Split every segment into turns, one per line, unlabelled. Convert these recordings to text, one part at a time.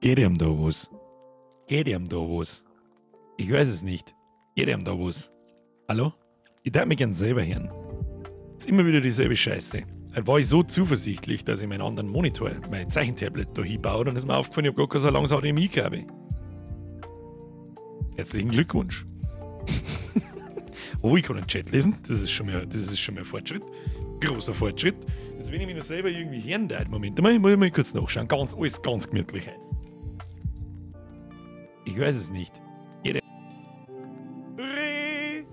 Geht ihm da was? Geht ihm da was? Ich weiß es nicht. Geht ihm da was? Hallo? Ich darf mich gern selber hören. Ist immer wieder dieselbe Scheiße. Heute war ich so zuversichtlich, dass ich meinen anderen Monitor, mein Zeichentablet da hinbaue, dann ist mir aufgefallen, ich habe gar kein so langes HDMI-Kabel. Herzlichen Glückwunsch. Oh, ich kann den Chat lesen. Das ist schon mal ein Fortschritt. Großer Fortschritt. Jetzt, wenn ich mich noch selber irgendwie hören darf, Moment mal, ich muss mal kurz nachschauen. Alles ganz gemütlich heute. Ich weiß es nicht. Jede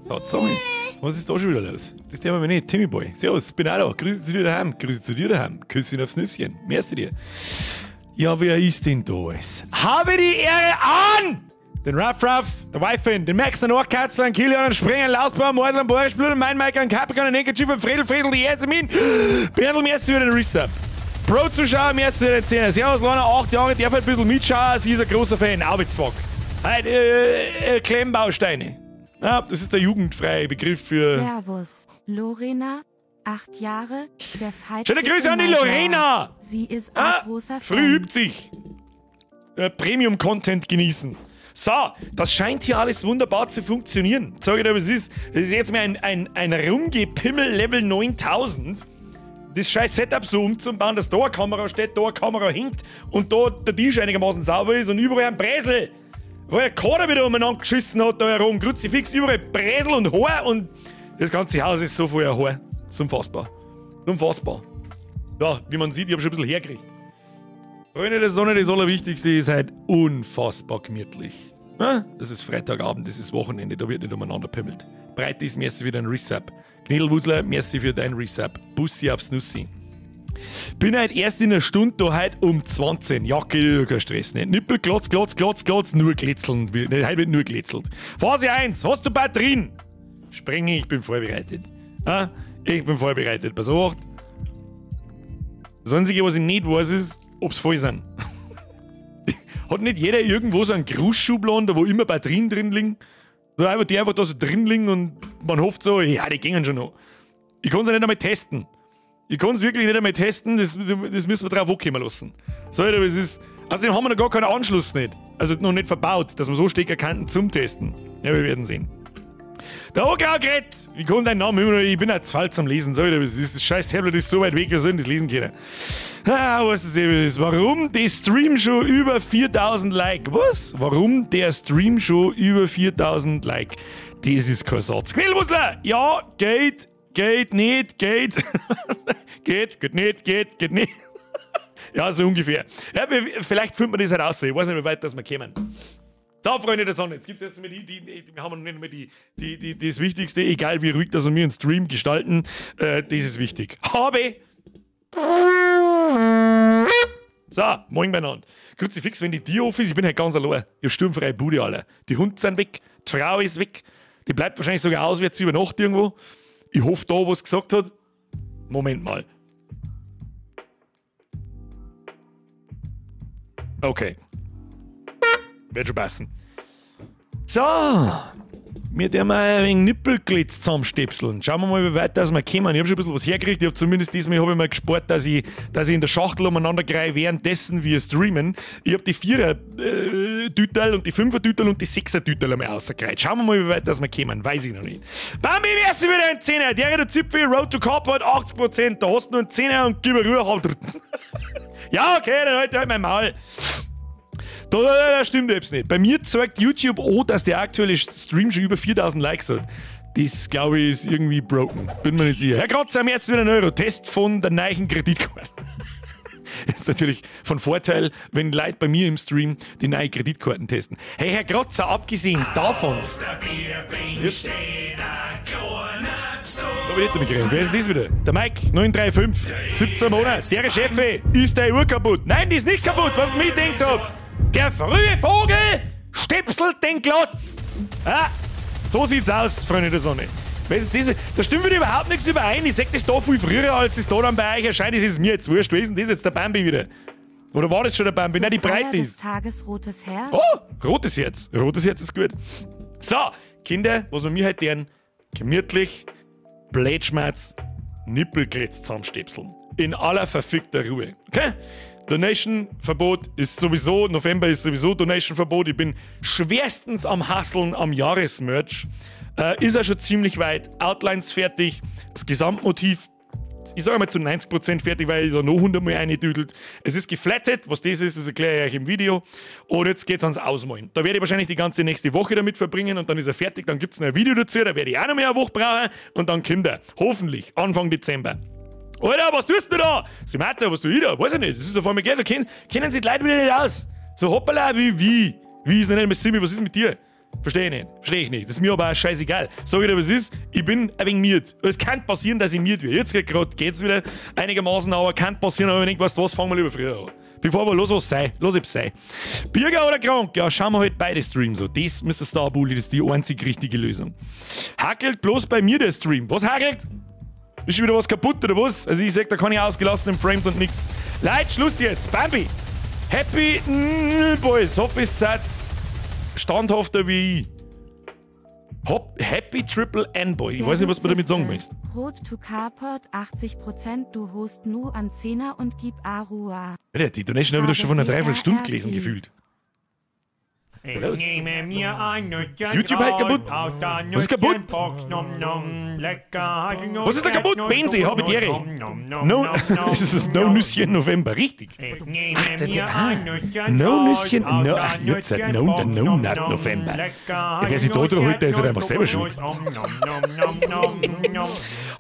Tatsache. Was ist da schon wieder los? Das thema wir nicht. Timmy Boy. Servus, bin auch da. Grüße zu dir daheim. Grüße zu dir daheim. Küsschen aufs Nüsschen. Merci dir. Ja, wer ist denn da alles? Habe die Ehre an! Den Raff Raff, der Wifin, den Max, den Ohrkatzler, den Kilian, den Springer, den Lausbauer, Mordl, den Boris, Blut, den Mein Mike, den Capricorn, den Enkelchip, den Fredel, Fredel, die Jasmin, Berndl, merci für den Resub. Pro-Zuschauer, merci für den Zehner. Servus, Lana, 8 Jahre, darf ein bisschen mitschauen, sie ist ein großer Fan. Arbeitszwack. Heute, Klemmbausteine. Ja, das ist der jugendfreie Begriff für...
Servus, Lorena, 8 Jahre, der Fight
Schöne Grüße an die Lorena!
Sie ist ein großer Fan.
Früh übt sich. Premium-Content genießen. So, das scheint hier alles wunderbar zu funktionieren. Sag ich dir, was es ist. Das ist jetzt mal ein Rumgepimmel Level 9000. Das scheiß Setup so umzubauen, dass da eine Kamera steht, da eine Kamera hinkt und da der Tisch einigermaßen sauber ist und überall ein Bresel. Wo der Kader wieder umeinander geschissen hat da herum. Kruzifix, überall Bresel und Haar und das ganze Haus ist so voller Haar. Das ist unfassbar. Das ist unfassbar. Ja, wie man sieht, ich hab schon ein bisschen hergekriegt. Freunde der Sonne, das Allerwichtigste ist halt unfassbar gemütlich. Ja, das ist Freitagabend, das ist Wochenende, da wird nicht umeinander pimmelt. Breit ist, merci für dein Resub. Knädelwutzler, merci für dein Resub. Bussi aufs Nussi. Bin halt erst in einer Stunde da heute um 20. Ja, kein Stress, nicht? Nippel, klotz, klotz, klotz, klotz, nur glitzeln. Nein, heute wird nur glitzelt. Phase 1, hast du Batterien? Sprenge, ich bin vorbereitet. Ja, ich bin vorbereitet. Pass auf. Das Einzige, was ich nicht weiß, ist, ob's voll sind. Hat nicht jeder irgendwo so einen Grußschubladen, da wo immer Batterien drin liegen? So einfach, die einfach da so drin liegen und man hofft so, ja, die gingen schon noch. Ich kann's ja nicht einmal testen. Ich kann's wirklich nicht einmal testen, das müssen wir drauf ankommen lassen. So, aber es ist. Außerdem haben wir noch gar keinen Anschluss nicht. Also noch nicht verbaut, dass wir so stecken könnten zum Testen. Ja, wir werden sehen. Der Ograu-Gret! Wie kommt dein Name immer noch? Ich bin jetzt falsch zum Lesen. So, das ist das scheiß Tablet ist so weit weg, wir sollen das lesen können. Ah, was ist das? Warum der Stream schon über 4000 Like? Was? Warum der Stream schon über 4000 Like? Das ist kein Satz. Knädelwutzler! Ja, geht, geht nicht, geht. Geht, geht nicht, geht, geht nicht. Ja, so ungefähr. Ja, vielleicht findet man das halt raus. Ich weiß nicht, wie weit das wir kommen. So, Freunde der Sonne, jetzt gibt's erst einmal wir haben noch nicht mehr das Wichtigste, egal wie ruhig das wir einen Stream gestalten, das ist wichtig. Habe! So, moin beieinander. Kruzifix, wenn die Tür offen ist, ich bin halt ganz allein. Ich hab sturmfreie Bude, alle. Die Hunde sind weg, die Frau ist weg, die bleibt wahrscheinlich sogar auswärts über Nacht irgendwo. Ich hoffe da, was gesagt hat. Moment mal. Okay. Wird schon passen. So, wir werden mal ein wenig Nippelglitz zusammenstöpseln. Schauen wir mal, wie weit das wir kommen. Ich hab schon ein bisschen was hergekriegt. Ich hab zumindest diesmal hab ich mal gespart, dass ich in der Schachtel umeinander greife, währenddessen wir streamen. Ich hab die 4er-Tüterl und die 5er-Tüterl und die 6er-Tüterl einmal rausgekriegt. Schauen wir mal, wie weit das wir kommen. Weiß ich noch nicht. Bambi, wer ist wieder ein 10er? Der Zipfel, Road to Carport, 80%. Da hast du nur einen 10er und gib mir Ruhe. Halt. Ja, okay, dann halt mein Maul. Da stimmt etwas nicht. Bei mir zeigt YouTube auch, dass der aktuelle Stream schon über 4000 Likes hat. Das, glaube ich, ist irgendwie broken. Bin mir nicht sicher. Herr Kratzer, am ersten wieder ein Euro. Test von der neuen Kreditkarte. Ist natürlich von Vorteil, wenn Leute bei mir im Stream die neuen Kreditkarten testen. Hey, Herr Kratzer, abgesehen davon.
Auf der Bierbank steht ein kleiner Psofer.
Da bin ich nicht damit geredet. Wer ist denn das wieder? Der Mike, 935, 17 Monate. Der Chef, ist der Uhr kaputt? Nein, die ist nicht kaputt, was ich mir gedacht hab. Der frühe Vogel stöpselt den Glotz. Ah, so sieht's aus, Freunde der Sonne. Weißt du, da stimmt wieder überhaupt nichts überein. Ich sag das da viel früher, als es da dann bei euch erscheint. Das ist mir jetzt wurscht. Wer ist denn das jetzt? Der Bambi wieder. Oder war das schon der Bambi? Nein, die Breite
des
ist.
Tages rotes Herz.
Oh, rotes Herz. Rotes Herz ist gut. So, Kinder, was wir mir heute lernen, gemütlich, Blödschmerz, Nippelglitz zusammenstäpseln. In aller verfickter Ruhe. Okay? Donation-Verbot ist sowieso, November ist sowieso Donation-Verbot. Ich bin schwerstens am Hasseln am Jahresmerch. Ist ja schon ziemlich weit. Outlines fertig. Das Gesamtmotiv, ich sage mal zu 90% fertig, weil ich da noch 100 Mal reindüdelt. Es ist geflattet, was das ist, das erkläre ich euch im Video. Und jetzt geht's ans Ausmalen. Da werde ich wahrscheinlich die ganze nächste Woche damit verbringen und dann ist er fertig. Dann gibt's noch ein Video dazu, da werde ich auch noch mehr eine Woche brauchen. Und dann kommt er. Hoffentlich Anfang Dezember. Alter, was tust du da? Simata, was tue ich da? Weiß ich nicht. Das ist auf einmal Geld. Da kennen sich die Leute wieder nicht aus. So hoppala, wie? Wie ist denn nicht mehr Simi? Was ist mit dir? Verstehe ich nicht. Verstehe ich nicht. Das ist mir aber auch scheißegal. Sag ich dir, was ist? Ich bin ein wenig miert. Es kann passieren, dass ich miert werde. Jetzt gerade geht's wieder einigermaßen, aber kann passieren, aber ich denke, weißt du was, fangen wir lieber früher an. Bevor wir los was sei. Los ich sei. Birger oder krank? Ja, schauen wir halt beide Streams an. Das, Mr. Starbully, das ist die einzig richtige Lösung. Hackelt bloß bei mir der Stream. Was hackelt? Ist schon wieder was kaputt oder was? Also ich sag, da kann ich ausgelassenen Frames und nix. Leute, Schluss jetzt. Bambi. Happy Boys. Hoffe, ihr seid standhafter wie ich. Happy Triple N Boy. Ich weiß nicht, was du damit sagen möchtest.
Rot to Carport 80%, du host nu an Zehner und gib Arua.
Alter, die Donation habe ich doch schon von einer Dreiviertelstunde gelesen gefühlt.
Ich nehme mir ein Nüsschen
Ist YouTube halt kaputt?
aus der
Was ist kaputt?
Nüsschenbox, nom, nom, lecker Haselnuss,
Was ist da kaputt?
Erdnuss,
Benzi, habe die Ehre.
nom, nom, nom,
No,
nom, nom,
es ist No
nom.
Nüsschen November, richtig.
Ich nehme
Ach, der,
mir
der,
ein
ah.
Nüsschen
No
raus
Nüsschen,
aus
no,
der
ach, jetzt halt, no,
Nüsschenbox,
no,
nom,
not
nom,
November.
lecker
Ja, wer sich da
Haselnuss,
drüber holt, der ist halt einfach
Erdnuss,
selber schuld.
nom, nom, nom, nom, nom, nom.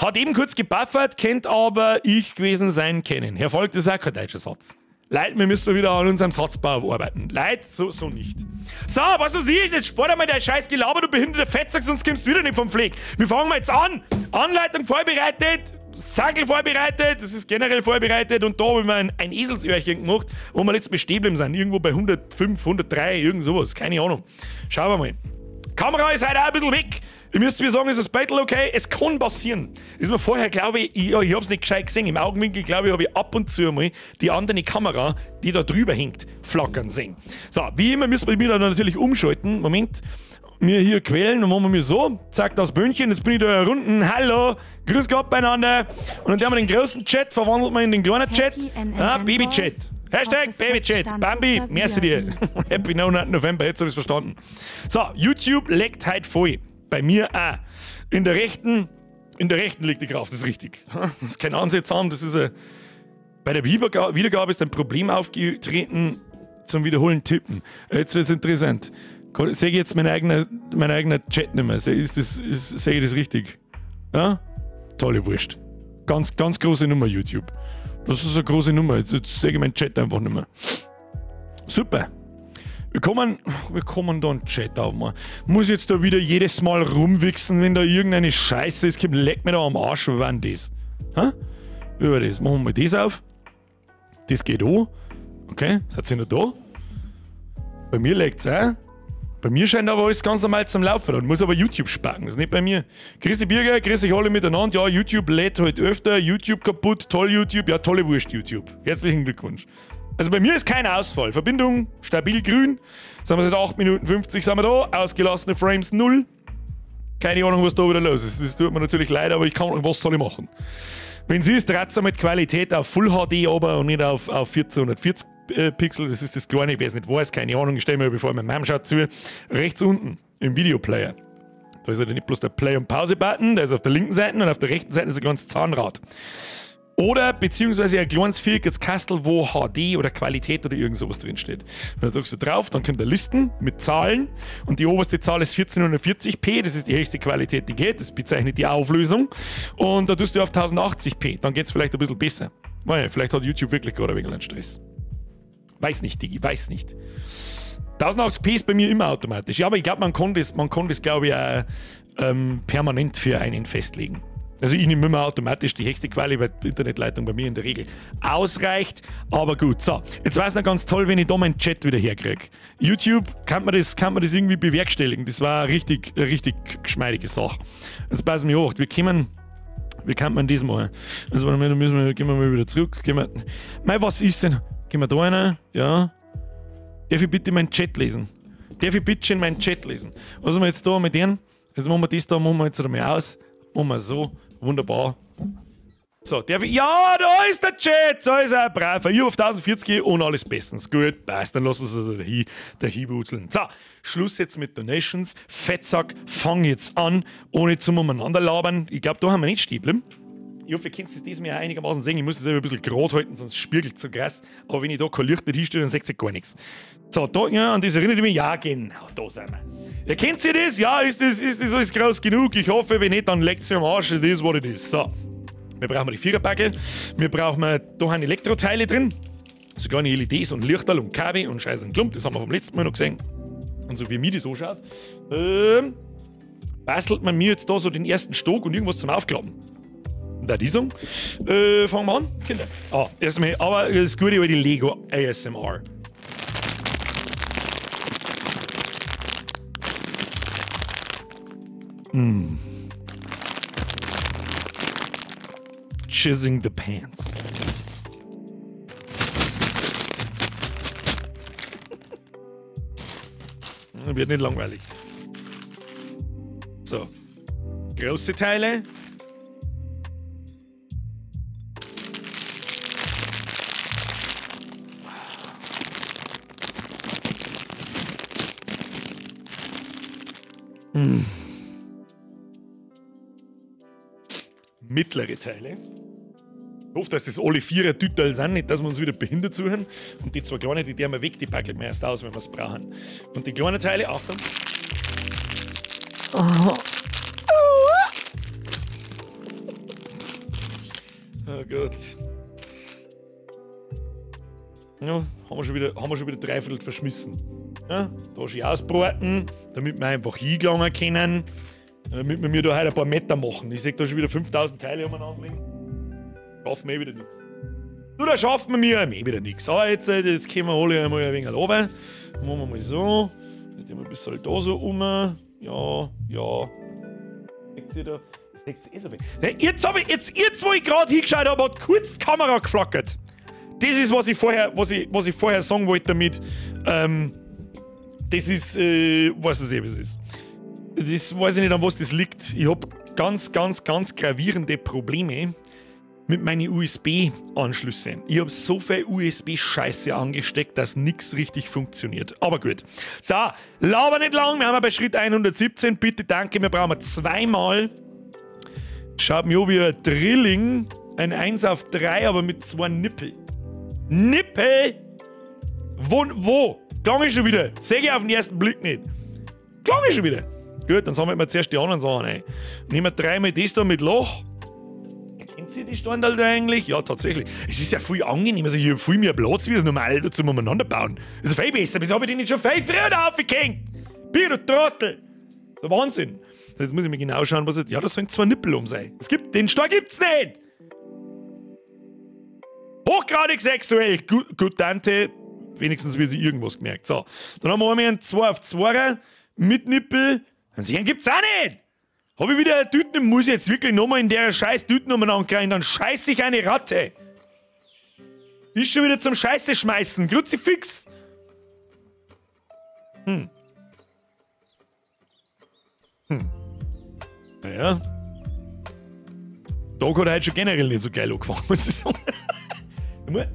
Hat eben kurz gebuffert, kennt aber ich gewesen sein können. Herr Volk, das ist auch kein deutscher Satz. Leute, wir müssen wieder an unserem Satzbau arbeiten. Leute, so nicht. So, was weiß ich? Jetzt spart einmal dein scheiß Gelaber, du behinderter Fettsack, sonst kommst du wieder nicht vom Fleck. Wir fangen mal jetzt an. Anleitung vorbereitet, Sackel vorbereitet, das ist generell vorbereitet und da haben wir ein Eselsöhrchen gemacht, wo wir jetzt bestehen bleiben sind. Irgendwo bei 105, 103, irgend sowas, keine Ahnung. Schauen wir mal. Kamera ist heute auch ein bisschen weg. Ihr müsst mir sagen, ist das Battle okay? Es kann passieren. Ist mir vorher, glaube ich, ich hab's nicht gescheit gesehen. Im Augenwinkel, glaube ich, habe ich ab und zu mal die andere Kamera, die da drüber hängt, flackern sehen. So, wie immer müssen wir wieder natürlich umschalten. Moment. Mir hier quälen, dann machen wir mir so. Zack, das Böhnchen, jetzt bin ich da herunten. Hallo, grüß Gott beieinander. Und dann haben wir den großen Chat, verwandelt man in den kleinen Chat.
Happy NNN
Ah, Baby-Chat.
Boys.
Hashtag
Hoffe, es
Babychat.
wird
Bambi,
standhafter
merci dir.
wie.
Happy No Nut November, jetzt hab ich's verstanden. So, YouTube leckt heute voll. Bei mir auch. In der rechten liegt die Kraft, das ist richtig. Das ist kein Ansatz an, das ist ein. Bei der Wiedergabe ist ein Problem aufgetreten zum Wiederholen tippen. Jetzt wird's interessant. Sehe ich jetzt mein eigener Chat nicht mehr? Sehe ich das richtig? Ja? Tolle Wurst. Ganz, ganz große Nummer, YouTube. Das ist eine große Nummer. Jetzt sehe ich meinen Chat einfach nicht mehr. Super. Wir kommen da einen Chat auf. Man. Muss jetzt da wieder jedes Mal rumwichsen, wenn da irgendeine Scheiße ist. Komm, leck mir da am Arsch. Wie war denn das? Hä? Wie war das? Machen wir mal das auf. Das geht an. Okay, seid ihr noch da? Bei mir leckt's auch. Bei mir scheint aber alles ganz normal zum Laufen. Und muss aber YouTube spacken. Das ist nicht bei mir. Grüß die Birger, grüß euch alle miteinander. Ja, YouTube lädt halt öfter. YouTube kaputt. Toll YouTube. Ja, tolle Wurst YouTube. Herzlichen Glückwunsch. Also bei mir ist kein Ausfall. Verbindung stabil grün. Sind wir seit 8 Minuten 50 sind wir da. Ausgelassene Frames 0. Keine Ahnung, was da wieder los ist. Das tut mir natürlich leid, aber ich kann, was soll ich machen? Wenn sie ist, dreht's mit Qualität auf Full HD aber und nicht auf 1440 Pixel. Das ist das kleine, ich weiß nicht, weiß, keine Ahnung. Ich stelle mir bevor meine Mom schaut zu. Rechts unten im Videoplayer. Da ist ja nicht bloß der Play- und Pause-Button, der ist auf der linken Seite und auf der rechten Seite ist ein kleines Zahnrad. Oder beziehungsweise ein kleines viereckiges Kastel, wo HD oder Qualität oder irgend sowas drin steht. Und da drückst du drauf, dann kommt eine Listen mit Zahlen und die oberste Zahl ist 1440p, das ist die höchste Qualität, die geht, das bezeichnet die Auflösung. Und da tust du auf 1080p, dann geht's vielleicht ein bisschen besser. Weil vielleicht hat YouTube wirklich gerade ein wenig einen Stress. Weiß nicht, Digi, weiß nicht. 1080p ist bei mir immer automatisch. Ja, aber ich glaube, man kann das glaube ich, auch permanent für einen festlegen. Also ich nehme immer automatisch die höchste Quali, weil die Internetleitung bei mir in der Regel ausreicht. Aber gut, so. Jetzt war es noch ganz toll, wenn ich da meinen Chat wieder herkriege. YouTube, kann man das irgendwie bewerkstelligen. Das war eine richtig, richtig geschmeidige Sache. Jetzt passen wir auf, wie kann man das machen? Also da müssen wir, gehen wir mal wieder zurück. Gehen wir, mei, was ist denn? Gehen wir da rein? Ja. Darf ich bitte meinen Chat lesen? Darf ich bitte schön meinen Chat lesen? Was haben wir jetzt da mit denen? Jetzt machen wir das da, machen wir jetzt einmal aus. Machen wir so. Wunderbar. So, darf ich. Ja, da ist der Chat! So ist er brav. Ich auf 1040 und alles bestens. Gut, passt. Dann lassen wir es also dahin wutzeln. So, Schluss jetzt mit Donations. Fettsack, fang jetzt an, ohne zum umeinander labern. Ich glaube, da haben wir nicht stehen geblieben. Ich hoffe, ihr könnt es diesmal einigermaßen sehen. Ich muss es ein bisschen gerade halten, sonst spiegelt es so krass. Aber wenn ich da kein Licht nicht hinstelle, dann seht ihr gar nichts. So, da, ja, an das erinnert ich mich. Ja, genau, da sind wir. Erkennt ihr das? Ja, ist das alles groß genug? Ich hoffe, wenn nicht, dann leckt es am Arsch. Das ist, what it is. So, wir brauchen die Viererpackel. Wir brauchen da haben Elektroteile drin. So kleine LEDs und Lichterl und Kabel und Scheiß und Klump. Das haben wir vom letzten Mal noch gesehen. Und so wie mir das anschaut, bastelt man mir jetzt da so den ersten Stock und irgendwas zum Aufklappen. Und da die sagen, fangen wir an, Kinder. Ah, erstmal, aber das Gute über die Lego ASMR. Mm. Chizzing the pants. Wird nicht langweilig. So. Große Teile. Mm. Mittlere Teile. Ich hoffe, dass das alle vier Tüterl sind, nicht, dass wir uns wieder behindert suchen. Und die zwei kleinen, die tun wir weg, die packen wir erst aus, wenn wir es brauchen. Und die kleinen Teile, Achtung. Oh. Oh Gott. Ja, haben wir schon wieder dreiviertel verschmissen. Ja, da schön ausbraten, damit wir einfach hingelangen können. Damit wir mir da heute ein paar Meter machen. Ich sehe da schon wieder 5000 Teile umeinander liegen. Schaffen wir eh wieder nichts. Du, da schaffen wir mir eh wieder nichts. Aber jetzt kommen wir alle einmal ein wenig runter. Machen wir mal so. Jetzt nehmen wir ein bisschen da so um. Ja, ja. Seht ihr da? Seht ihr eh so viel? Jetzt, jetzt, wo ich gerade hingeschaut habe, hat kurz die Kamera geflackert. Das ist, was ich vorher sagen wollte damit. Das ist, weiß ich nicht, was es ist. Das weiß ich nicht, an was das liegt. Ich habe ganz, ganz, ganz gravierende Probleme mit meinen USB-Anschlüssen. Ich habe so viel USB-Scheiße angesteckt, dass nichts richtig funktioniert. Aber gut. So, laber nicht lang. Wir haben bei Schritt 117. Bitte, danke. Wir brauchen zweimal. Schaut mir an wie ein Drilling. Ein 1 auf 3, aber mit zwei Nippel. Nippel? Wo? Wo? Klang ich schon wieder. Sehe ich auf den ersten Blick nicht. Klang ich schon wieder. Gut, dann sammeln wir zuerst die anderen Sachen ein. Nehmen wir dreimal das da mit Loch. Erkennt ihr die Standard da eigentlich? Ja, tatsächlich. Es ist ja viel angenehmer. Also ich habe viel mehr Platz, wie es normal da zum umeinander bauen. Das ist viel besser. Wieso habe ich den nicht schon viel früher aufgehängt? Bier, du Trottel! Das ist der Wahnsinn. Jetzt muss ich mir genau schauen, was es. Ja, da sollen zwei Nippel um sein. Es gibt, den Star gibt's nicht! Hochgradig sexuell! Gut, gut, Dante. Wenigstens wird sie irgendwas gemerkt. So, dann haben wir einmal einen 2 auf 2 mit Nippel. Dann sehen gibt's auch nicht! Hab ich wieder eine Tüte, muss ich jetzt wirklich nochmal in der scheiß Tüte umeinander kriegen, dann scheiß ich eine Ratte. Ist schon wieder zum Scheiße schmeißen. Kruzifix! Hm. Hm. Naja. Tag hat heute schon generell nicht so geil angefangen, muss ich sagen.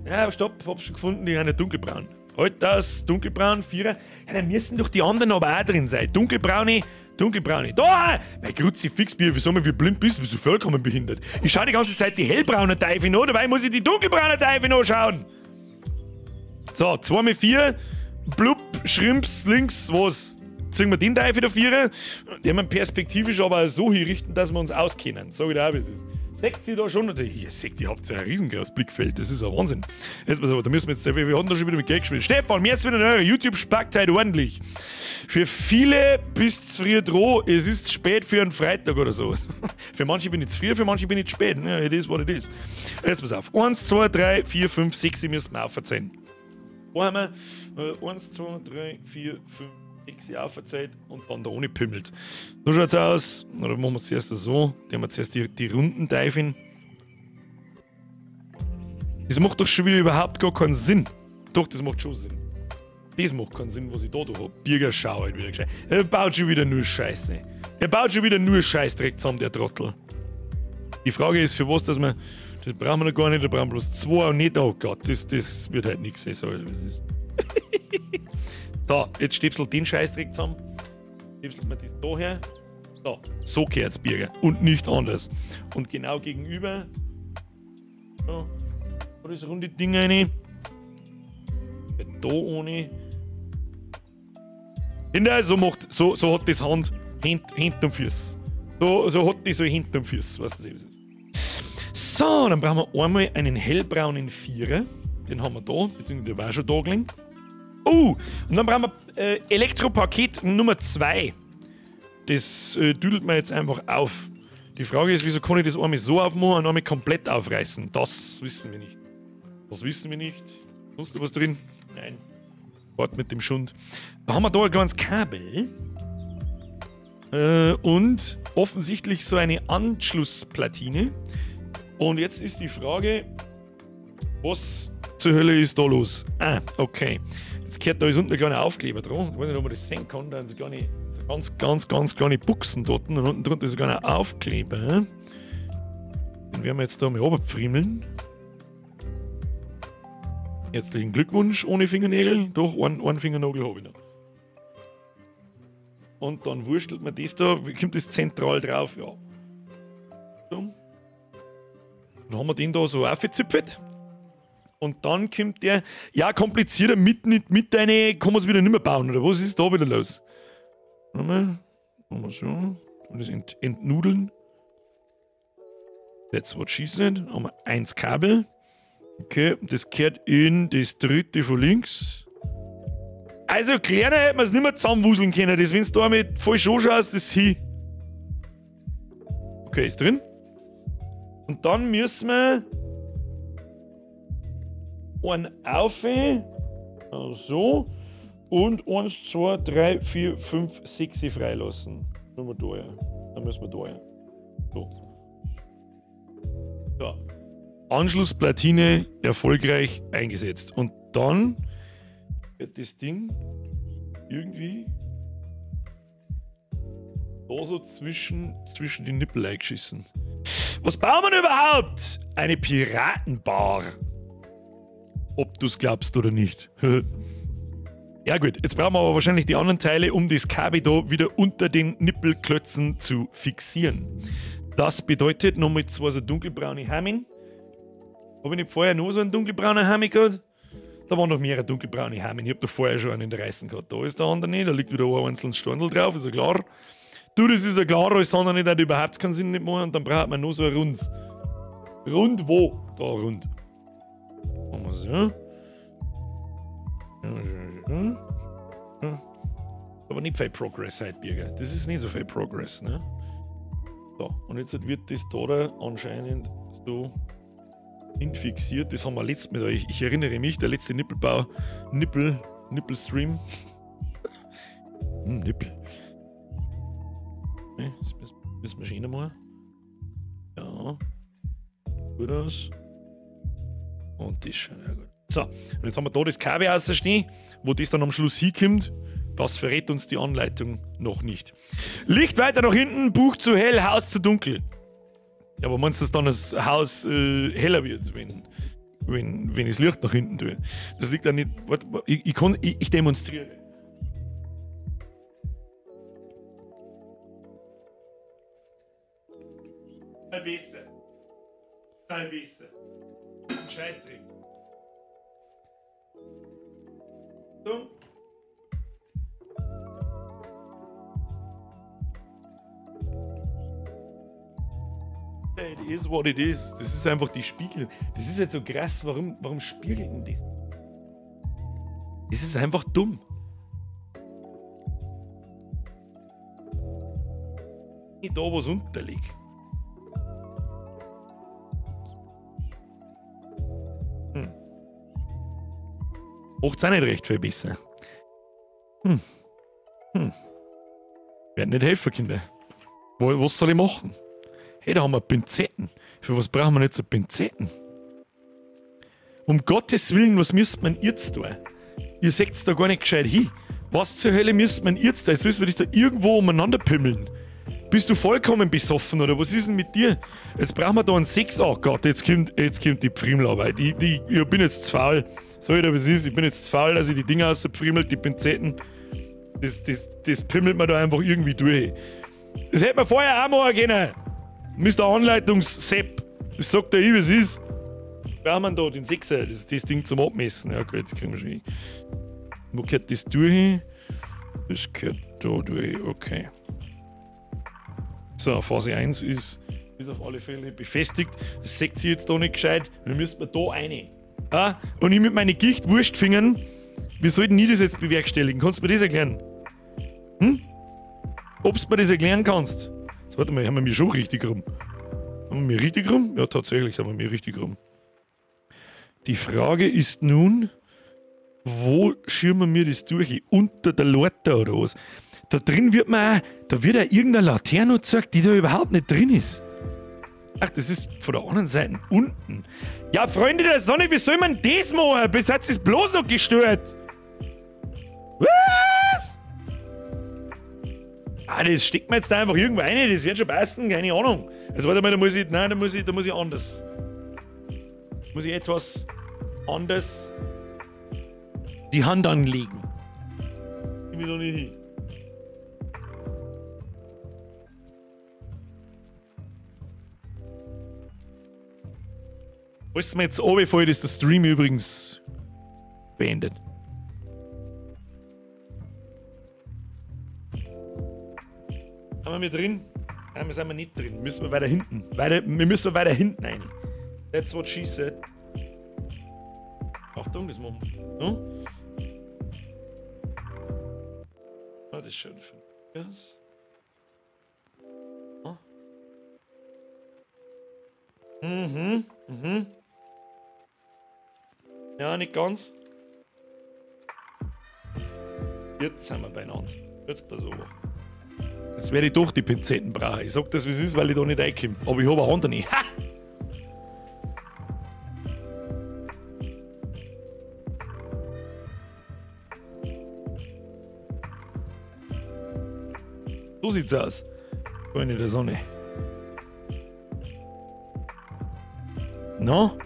Ja, stopp, hab's schon gefunden, die sind ja dunkelbraun. Halt das, dunkelbraun, Vierer. Ja, dann müssen doch die anderen aber auch drin sein. Dunkelbraune, dunkelbraune. Da! Mein Kruzifix, wieso mal, wie blind bist du? Bist du vollkommen behindert? Ich schaue die ganze Zeit die hellbraune Teufel an, dabei muss ich die dunkelbraune Teufel anschauen. So, 2 mit 4. Blub, Schrimps, links, was? Ziehen wir den Teufel da 4. Die haben wir perspektivisch aber so hinrichten, dass wir uns auskennen. Sag ich dir auch, wie es ist. Seht ihr da schon? Hier, seht ihr, habt ja ein riesengroßes Blickfeld. Das ist ein Wahnsinn. Jetzt pass auf, da müssen wir jetzt, wir hatten da schon wieder mit Geld gespielt. Stefan, mir ist wieder eure YouTube spackt heute ordentlich. Für viele bist du früh dran. Es ist spät für einen Freitag oder so. Für manche bin ich zu früh, für manche bin ich zu spät. Ja, it is what it is. Jetzt pass auf. 1, 2, 3, 4, 5, 6, ich müssen wir auferzählen. Wo haben wir? 1, 2, 3, 4, 5, 6 auferzählt und dann da ohne pimmelt. So schaut's aus. Oder machen wir es zuerst so. Die haben wir zuerst die runden Teufel. Das macht doch schon wieder überhaupt gar keinen Sinn. Doch, das macht schon Sinn. Das macht keinen Sinn, was ich da hab. Birger, halt wieder gescheit. Er baut schon wieder nur Scheiße. Er baut schon wieder nur Scheißdreck zusammen, der Trottel. Die Frage ist, für was, dass wir. Das brauchen wir noch gar nicht, da brauchen wir bloß zwei und nicht. Oh Gott, das wird halt nichts. So, jetzt stäbselt den Scheißdreck zusammen. Stäbselt man das da her. So, so gehört's, Birger. Und nicht anders. Und genau gegenüber. So, das runde Ding rein. Da ohne. Kinder, so macht, so hat das Hand, Hand und Füße. So hat die so Hand und Füße. Weißt du, was ist. So, dann brauchen wir einmal einen hellbraunen Vierer. Den haben wir da, beziehungsweise der war schon da gelegen. Oh, und dann brauchen wir Elektropaket Nummer 2. Das düdelt man jetzt einfach auf. Die Frage ist, wieso kann ich das einmal so aufmachen und einmal komplett aufreißen? Das wissen wir nicht. Das wissen wir nicht. Sonst noch was drin? Nein. Wart mit dem Schund. Da haben wir da ein kleines Kabel. Und offensichtlich so eine Anschlussplatine. Und jetzt ist die Frage, was zur Hölle ist da los? Ah, okay. Jetzt gehört da ist unten ein kleiner Aufkleber dran. Ich weiß nicht, ob man das sehen kann. Da sind so kleine, so ganz, ganz, ganz kleine Buchsen dort. Und unten drunter ist ein kleiner Aufkleber. Den werden wir jetzt da mal runterpfriemeln. Herzlichen Glückwunsch, ohne Fingernägel. Doch, einen Fingernagel habe ich noch. Und dann wurstelt man das da. Wie kommt das zentral drauf? Ja. So. Dann haben wir den da so aufgezipfelt. Und dann kommt der, ja, komplizierter mit eine, kann man es wieder nicht mehr bauen, oder was ist da wieder los? Warte mal, so. Und das entnudeln. That's what she said. Haben wir 1 Kabel. Okay, das gehört in das dritte von links. Also kleiner hätte man es nicht mehr zusammenwuseln können. Das, wenn du da mit falsch anschaust, das ist hin. Okay, ist drin. Und dann müssen wir einen auf, so, und 1, 2, 3, 4, 5, 6 freilassen. Dann müssen wir da her. Dann müssen wir da her. So. So. Anschlussplatine erfolgreich eingesetzt. Und dann wird das Ding irgendwie da so zwischen die Nippel eingeschissen. Was bauen wir denn überhaupt? Eine Piratenbar. Ob du es glaubst oder nicht. Ja gut, jetzt brauchen wir aber wahrscheinlich die anderen Teile, um das Kabel da wieder unter den Nippelklötzen zu fixieren. Das bedeutet nochmal zwei so dunkelbraune Hamin. Habe ich nicht vorher noch so einen dunkelbraunen Hami gehabt? Da waren noch mehrere dunkelbraune Hamin. Ich habe da vorher schon einen in der Reißen gehabt. Da ist der andere nicht, da liegt wieder ein einzelnes Standel drauf, ist ja klar. Du, das ist ja klar, alles andere nicht, hat überhaupt keinen Sinn nicht machen. Und dann braucht man noch so ein Rund. Rund wo? Da rund. Machen wir so. Aber nicht viel Progress heute, Birger. Das ist nicht so viel Progress, ne? So, und jetzt wird das da anscheinend so infixiert. Das haben wir letztes Mal da. Ich erinnere mich, der letzte Nippelbau, Nippelstream. Nippel. Ne, das müssen wir schon machen. Ja. Gut aus. Und das schaut ja gut. So, und jetzt haben wir da das Kabel rausstehen, wo das dann am Schluss hinkommt. Das verrät uns die Anleitung noch nicht. Licht weiter nach hinten, Buch zu hell, Haus zu dunkel. Ja, aber meinst du, dass dann das Haus heller wird, wenn ich das Licht nach hinten tue? Das liegt da nicht. Warte, ich demonstriere. Besser. Besser. Das ist ein Scheißdreck. So. It is what it is. Das ist einfach die Spiegel. Das ist jetzt so krass. Warum spiegelt denn das? Das ist einfach dumm. Nicht da, was unterliegt. Macht's auch nicht recht viel besser. Werden nicht helfen, Kinder. Was soll ich machen? Hey, da haben wir Pinzetten. Für was brauchen wir jetzt Pinzetten? Um Gottes Willen, was müsste man jetzt tun? Ihr seht's da gar nicht gescheit hin. Was zur Hölle müsste man jetzt da? Jetzt müssen wir das da irgendwo umeinander pimmeln. Bist du vollkommen besoffen oder was ist denn mit dir? Jetzt brauchen wir da einen 6. Oh Gott, jetzt kommt die Pfrimmelarbeit. Ich bin jetzt zu faul. Sag ich dir, was ist? Ich bin jetzt zu faul, dass ich die Dinger auspfrimmelt, die Pinzetten. Das pimmelt man da einfach irgendwie durch. Das hätte man vorher auch machen können. Mr. Anleitungssepp. Das sagt der ich, was ist. Brauchen wir da den 6er, das ist das Ding zum Abmessen. Ja gut, das kriegen wir schon hin. Wo gehört das durch? Das gehört da durch, okay. So, Phase 1 ist auf alle Fälle befestigt. Das seht ihr jetzt da nicht gescheit. Dann müssten wir da rein. Ah, und ich mit meinen Gichtwurstfingern, wie soll denn ich das jetzt bewerkstelligen? Kannst du mir das erklären? Hm? Ob du mir das erklären kannst? Jetzt, warte mal, haben wir mich schon richtig rum? Haben wir mich richtig rum? Ja, tatsächlich haben wir mich richtig rum. Die Frage ist nun, wo schirmen wir das durch? Unter der Leiter oder was? Da drin wird man auch, da wird auch irgendeine Laterne gezeigt, die da überhaupt nicht drin ist. Ach, das ist von der anderen Seite unten. Ja, Freunde der Sonne, wie soll man das machen? Bis jetzt ist bloß noch gestört. Was? Ah, das steckt mir jetzt da einfach irgendwo rein, das wird schon passen, keine Ahnung. Also warte mal, da muss ich, nein, da muss ich anders. Muss ich etwas anders die Hand anlegen. Ich will doch nicht hin. Falls mir jetzt runterfällt, ist der Stream übrigens beendet. Haben wir drin? Nein, wir sind nicht drin. Müssen wir weiter hinten. Wir müssen weiter hinten rein. That's what she said. Achtung, das machen wir. No? Ah, das schaut von aus. Ah. Mhm, mhm. Ja, nicht ganz. Jetzt sind wir beieinander. Jetzt pass auf. Jetzt werde ich doch die Pinzetten brauchen. Ich sag das, wie es ist, weil ich da nicht reinkomme. Aber ich habe eine andere. Ha! So sieht's aus. Freunde der Sonne. No?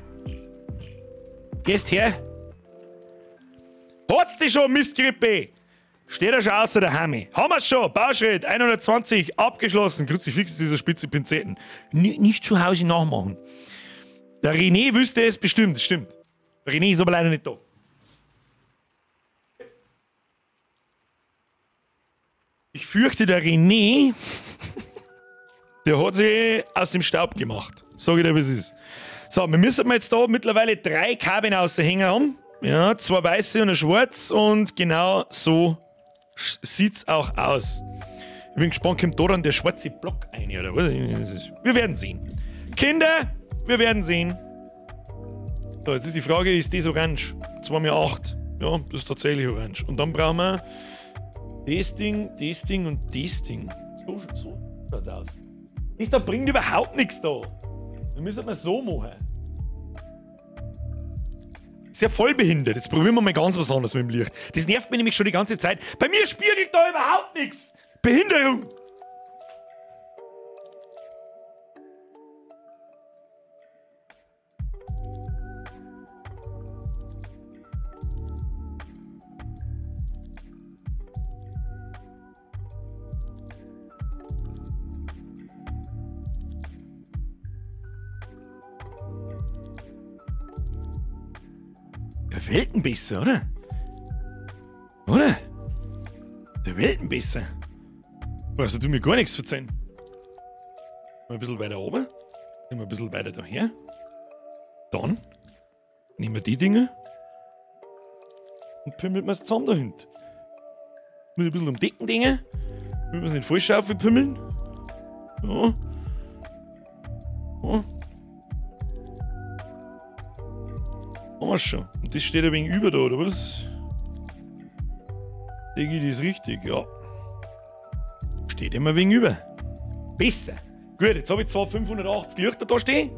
Gehst her? Hat's dich schon, Mistgrippe? Steht er schon außer der Heime. Haben wir's schon. Bauschritt 120 abgeschlossen. Kruzifix dieser spitze Pinzetten. Nicht zu Hause nachmachen. Der René wüsste es bestimmt. Das stimmt. Der René ist aber leider nicht da. Ich fürchte, der René, der hat sich aus dem Staub gemacht. Sag ich dir, wie es ist. So, wir müssen jetzt da mittlerweile 3 Kabinen aushängen haben. Ja, 2 weiße und ein schwarz. Und genau so sieht's auch aus. Ich bin gespannt, kommt da dann der schwarze Block ein, oder was? Wir werden sehen. Kinder, wir werden sehen. So, jetzt ist die Frage, ist das orange? 2x8. Ja, das ist tatsächlich orange. Und dann brauchen wir das Ding und das Ding. So schaut's aus. Das da bringt überhaupt nichts da. Wir müssen es so machen. Ist ja voll behindert. Jetzt probieren wir mal ganz was anderes mit dem Licht. Das nervt mich nämlich schon die ganze Zeit. Bei mir spiegelt da überhaupt nichts. Behinderung. Welten besser, oder? Oder? Der Welten besser. Also du mir gar nichts verzeihen. Mal ein bisschen weiter oben. Nehmen wir ein bisschen weiter daher. Dann nehmen wir die Dinge und pimmeln wir es zusammen dahinter. Muss ein bisschen um Decken Dinge. Müssen wir es nicht falsch aufpimmeln. Ja. Ja. Haben wir schon. Und das steht ein wenig über da, oder was? Denke ich, das ist richtig, ja. Steht immer ein wenig über. Besser. Gut, jetzt habe ich zwar 580 Lichter da stehen.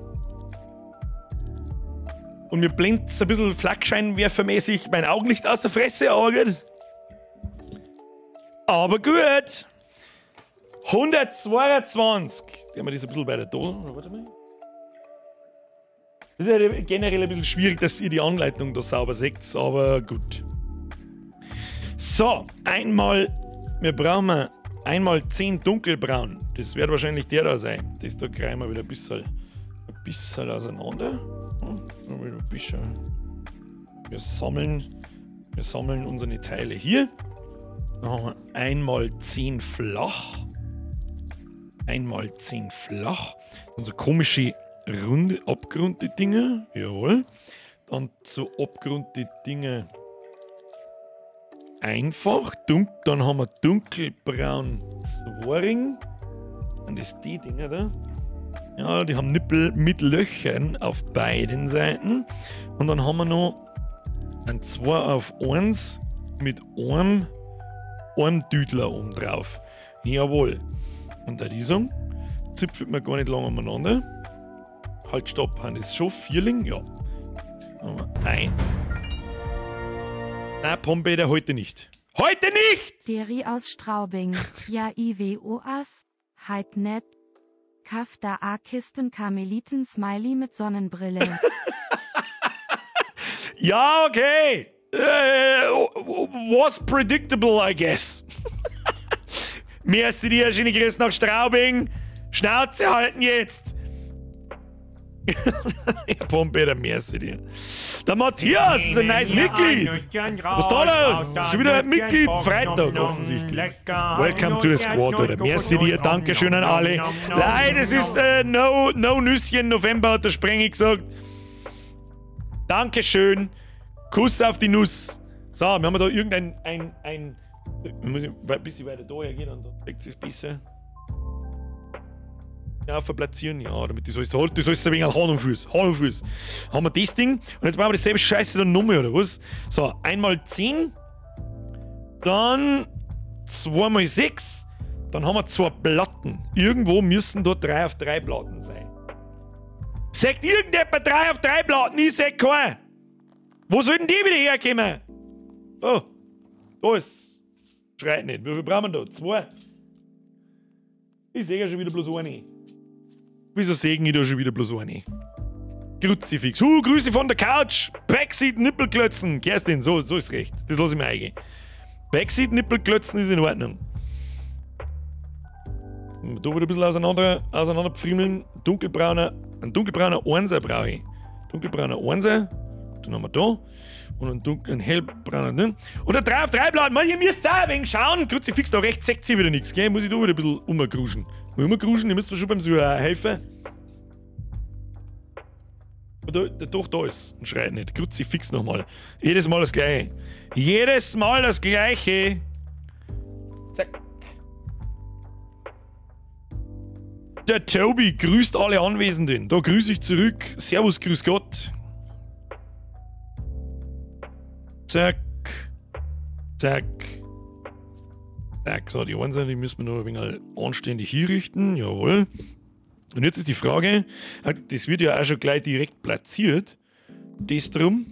Und mir blendet ein bisschen Flakscheinwerfermäßig mein Augenlicht aus der Fresse, aber gut. Aber gut. 122. Die haben wir das ein bisschen weiter da. Warte mal. Das ist ja generell ein bisschen schwierig, dass ihr die Anleitung da sauber seht, aber gut. So, einmal, wir brauchen einmal 10 dunkelbraun. Das wird wahrscheinlich der da sein. Das da kriegen wir wieder ein bisschen auseinander. Ein bisschen. Wir sammeln unsere Teile hier. Dann haben wir einmal 10 flach. Einmal 10 flach. Dann so komische runde, abgerundete Dinge. Jawohl. Dann so abgerundete Dinge. Einfach. Dann haben wir dunkelbraun Zwaring. Und das die Dinger da. Ja, die haben Nippel mit Löchern auf beiden Seiten. Und dann haben wir noch ein 2 auf 1 mit einem Düdler oben drauf. Jawohl. Und da die sagen, zipfelt man gar nicht lange umeinander. Halt, stopp, haben das schon Vierling? Ja. Ein. Na, Pombeter, heute nicht. Heute nicht!
Deri aus Straubing. Ja, IWOAS. Halt net. Kafta A-Kisten Karmeliten Smiley mit Sonnenbrille.
Ja, okay. Was predictable, I guess. Merci dir, schöne Grüße nach Straubing. Schnauze halten jetzt. Ja, Pombeter, merci dir. Der Matthias ist ein nice Mitglied. Was ist da los? Schon wieder ein Mitglied. Freitag offensichtlich. Welcome to the squad, oder? Merci dir, Dankeschön an alle. Nein, es ist no Nüsschen November, hat der Sprengi gesagt. Dankeschön. Kuss auf die Nuss. So, wir haben da irgendein ein muss ich ein bisschen weiter da hergehen und dann legt es besser. Ja, verplatzieren, ja, damit das alles halt, das alles ein wenig Hand und Fuß. Hand und Fuß. Haben wir das Ding und jetzt machen wir dasselbe Scheiße dann nochmal, oder was? So, einmal 10, dann 2 mal 6, dann haben wir 2 Platten. Irgendwo müssen da 3 auf 3 Platten sein. Sagt irgendjemand 3 auf 3 Platten? Ich sag keinen. Wo sollten die wieder herkommen? Oh, da ist. Schreit nicht. Wie viel brauchen wir da? 2. Ich sehe ja schon wieder bloß eine. Wieso sägen ich da schon wieder bloß eine? Kruzifix. Grüße von der Couch. Backseat Nippelklötzen. Kerstin, so ist recht. Das lasse ich mir eingehen. Backseat Nippelklötzen ist in Ordnung. Da wieder ein bisschen auseinander pfriemeln. Dunkelbrauner, ein dunkelbrauner Einser brauche ich. Dunkelbrauner Einser. Den haben wir da. Und einen hellbrauner. Ne? Und ein 3 auf 3 Blatt. Mann, ihr müsst auch ein wenig schauen. Kruzifix, da rechts seht ihr wieder nichts. Gell? Muss ich da wieder ein bisschen umgruschen. Muss ich umgruschen? Ihr müsst mir schon beim Suchen helfen. Da, doch, da ist. Und schreit nicht. Kruzifix nochmal. Jedes Mal das Gleiche. Jedes Mal das Gleiche. Zack. Der Tobi grüßt alle Anwesenden. Da grüße ich zurück. Servus, grüß Gott. Zack. Zack. Zack. So, die Einser, die müssen wir noch ein wenig anständig hier richten. Jawohl. Und jetzt ist die Frage, das wird ja auch schon gleich direkt platziert. Das drum.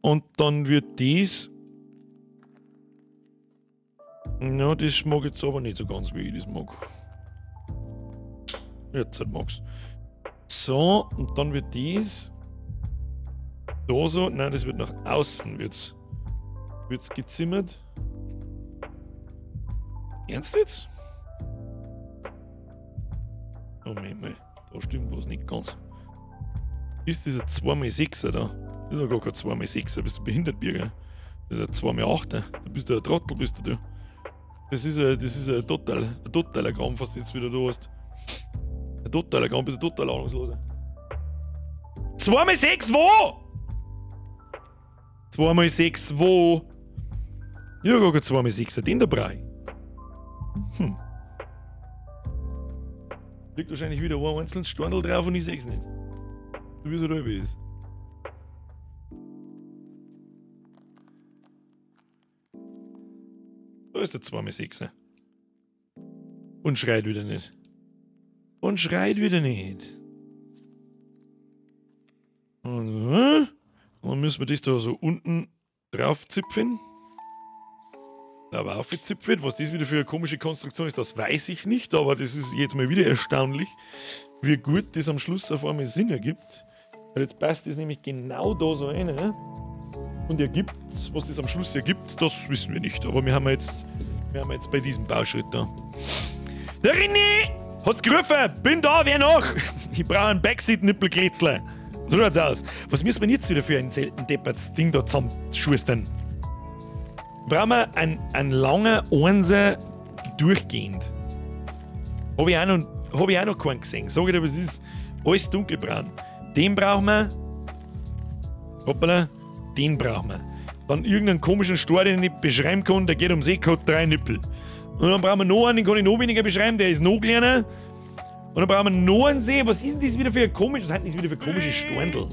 Und dann wird das. Na, das mag ich jetzt aber nicht so ganz, wie ich das mag. Jetzt mag's. So, und dann wird das. Da so, nein, das wird nach außen wird's gezimmert. Ernst jetzt? Moment mal, da stimmt was nicht ganz. Ist das ein 2x6er da? Das ist ja gar kein 2x6er, bist du behindert, Birger? Das ist ein 2x8er, da bist du ein Trottel, bist du da. Das ist ein totaler Krampf, was du jetzt wieder da hast. Ein totaler Krampf, bist du total ahnungsloser. 2x6 wo? 2x6 wo? Ja, gar kein 2x6er, den da brauche ich. Hm. Liegt wahrscheinlich wieder ein einzelnes Storndl drauf und ich seh's nicht. So wie es halt ist. Da ist der 2x6er. Und schreit wieder nicht. Und schreit wieder nicht. Und müssen wir das da so unten drauf zipfen. Aber aufgezipft. Was das wieder für eine komische Konstruktion ist, das weiß ich nicht. Aber das ist jetzt mal wieder erstaunlich, wie gut das am Schluss auf einmal Sinn ergibt. Weil jetzt passt das nämlich genau da so rein. Ne? Und ergibt, was das am Schluss ergibt, das wissen wir nicht. Aber wir haben jetzt bei diesem Bauschritt da. Der René! Hast gerufen? Bin da, wer noch? Ich brauche einen Backseat-Nippelklätzler. So schaut's aus. Was müssen wir jetzt wieder für ein selten deppertes Ding da zusammenschustern? Brauchen wir einen langen Einser durchgehend. Habe ich auch noch keinen gesehen. Sag ich dir, was ist? Alles dunkelbraun. Den brauchen wir. Hoppala. Den brauchen wir. Dann irgendeinen komischen Stor, den ich nicht beschreiben kann, der geht ums Eck, hat 3 Nippel. Und dann brauchen wir noch einen, den kann ich noch weniger beschreiben, der ist noch kleiner. Und dann brauchen wir noch einen See. Was ist denn das wieder für ein komisches, was sind das wieder für komische Storndl?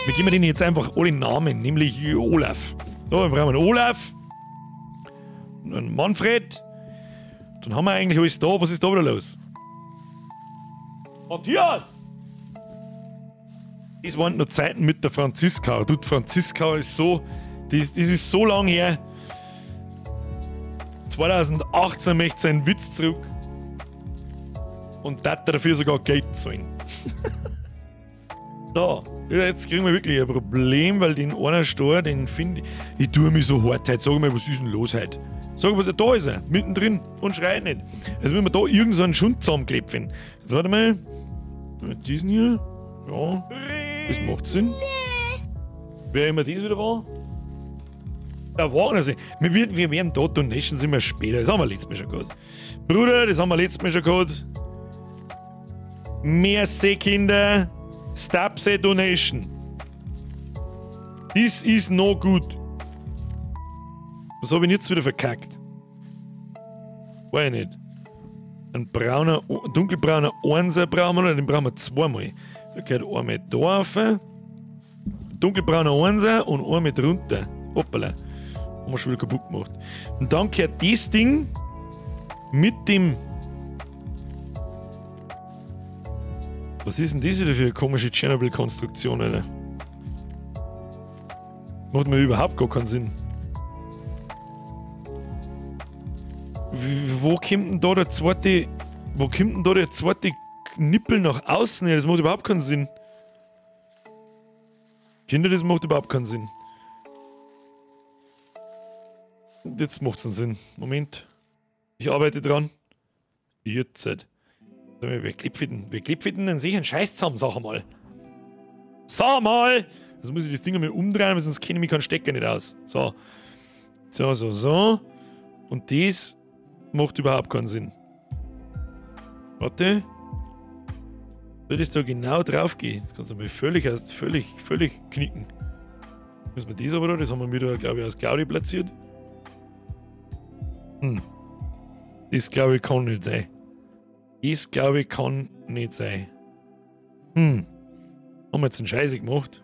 Wir geben denen jetzt einfach alle Namen, nämlich Olaf. So, dann brauchen wir einen Olaf. Und einen Manfred. Dann haben wir eigentlich alles da. Was ist da wieder los? Matthias! Das waren noch Zeiten mit der Franziska. Du, die Franziska ist so. Das ist so lang her. 2018 möchte seinen Witz zurück. Und dat dafür sogar Geld zahlen. So, jetzt kriegen wir wirklich ein Problem, weil den einer Stor, den finde ich. Ich tue mich so hart heute. Sag mal, was ist denn los heute? Sag mal, da ist er, mittendrin und schreit nicht. Also wenn wir da irgend so einen Schund zusammenklepfen. Jetzt warte mal. Diesen hier. Ja, das macht Sinn. Wer immer das wieder war? Der Wagner. Wir werden da Donations immer später. Das haben wir letztes Mal schon gehabt. Bruder, das haben wir letztes Mal schon gehabt. Merci, Kinder. Stop the donation. This is no good. Was habe ich jetzt wieder verkackt? Weiß ich nicht. Ein brauner, dunkelbrauner Einser brauchen wir noch, den brauchen wir zweimal. Da gehört einmal da rauf. Dunkelbrauner Einser und einmal drunter. Hoppala. Haben wir schon wieder kaputt gemacht. Und dann gehört das Ding mit dem. Was ist denn das wieder für eine komische Tschernobyl-Konstruktion, Alter? Macht mir überhaupt gar keinen Sinn. Wo kommt denn da der zweite. Wo kommt denn da der zweite Nippel nach außen? Ja, das macht überhaupt keinen Sinn. Kinder, das macht überhaupt keinen Sinn. Jetzt macht es einen Sinn. Moment. Ich arbeite dran. Jetzt. Wir klipfen denn sicher einen Scheiß zusammen, sag mal. Sag mal! Jetzt muss ich das Ding einmal umdrehen, weil sonst kenne ich mich keinen Stecker nicht aus. So. So, so, so. Und das macht überhaupt keinen Sinn. Warte. Soll das da genau drauf gehen? Das kannst du mal völlig knicken. Müssen wir das aber da? Das haben wir wieder, glaube ich, aus Gaudi platziert. Hm. Das, glaube ich, kann nicht sein. Das, glaube ich, kann nicht sein. Hm. Haben wir jetzt einen Scheiße gemacht?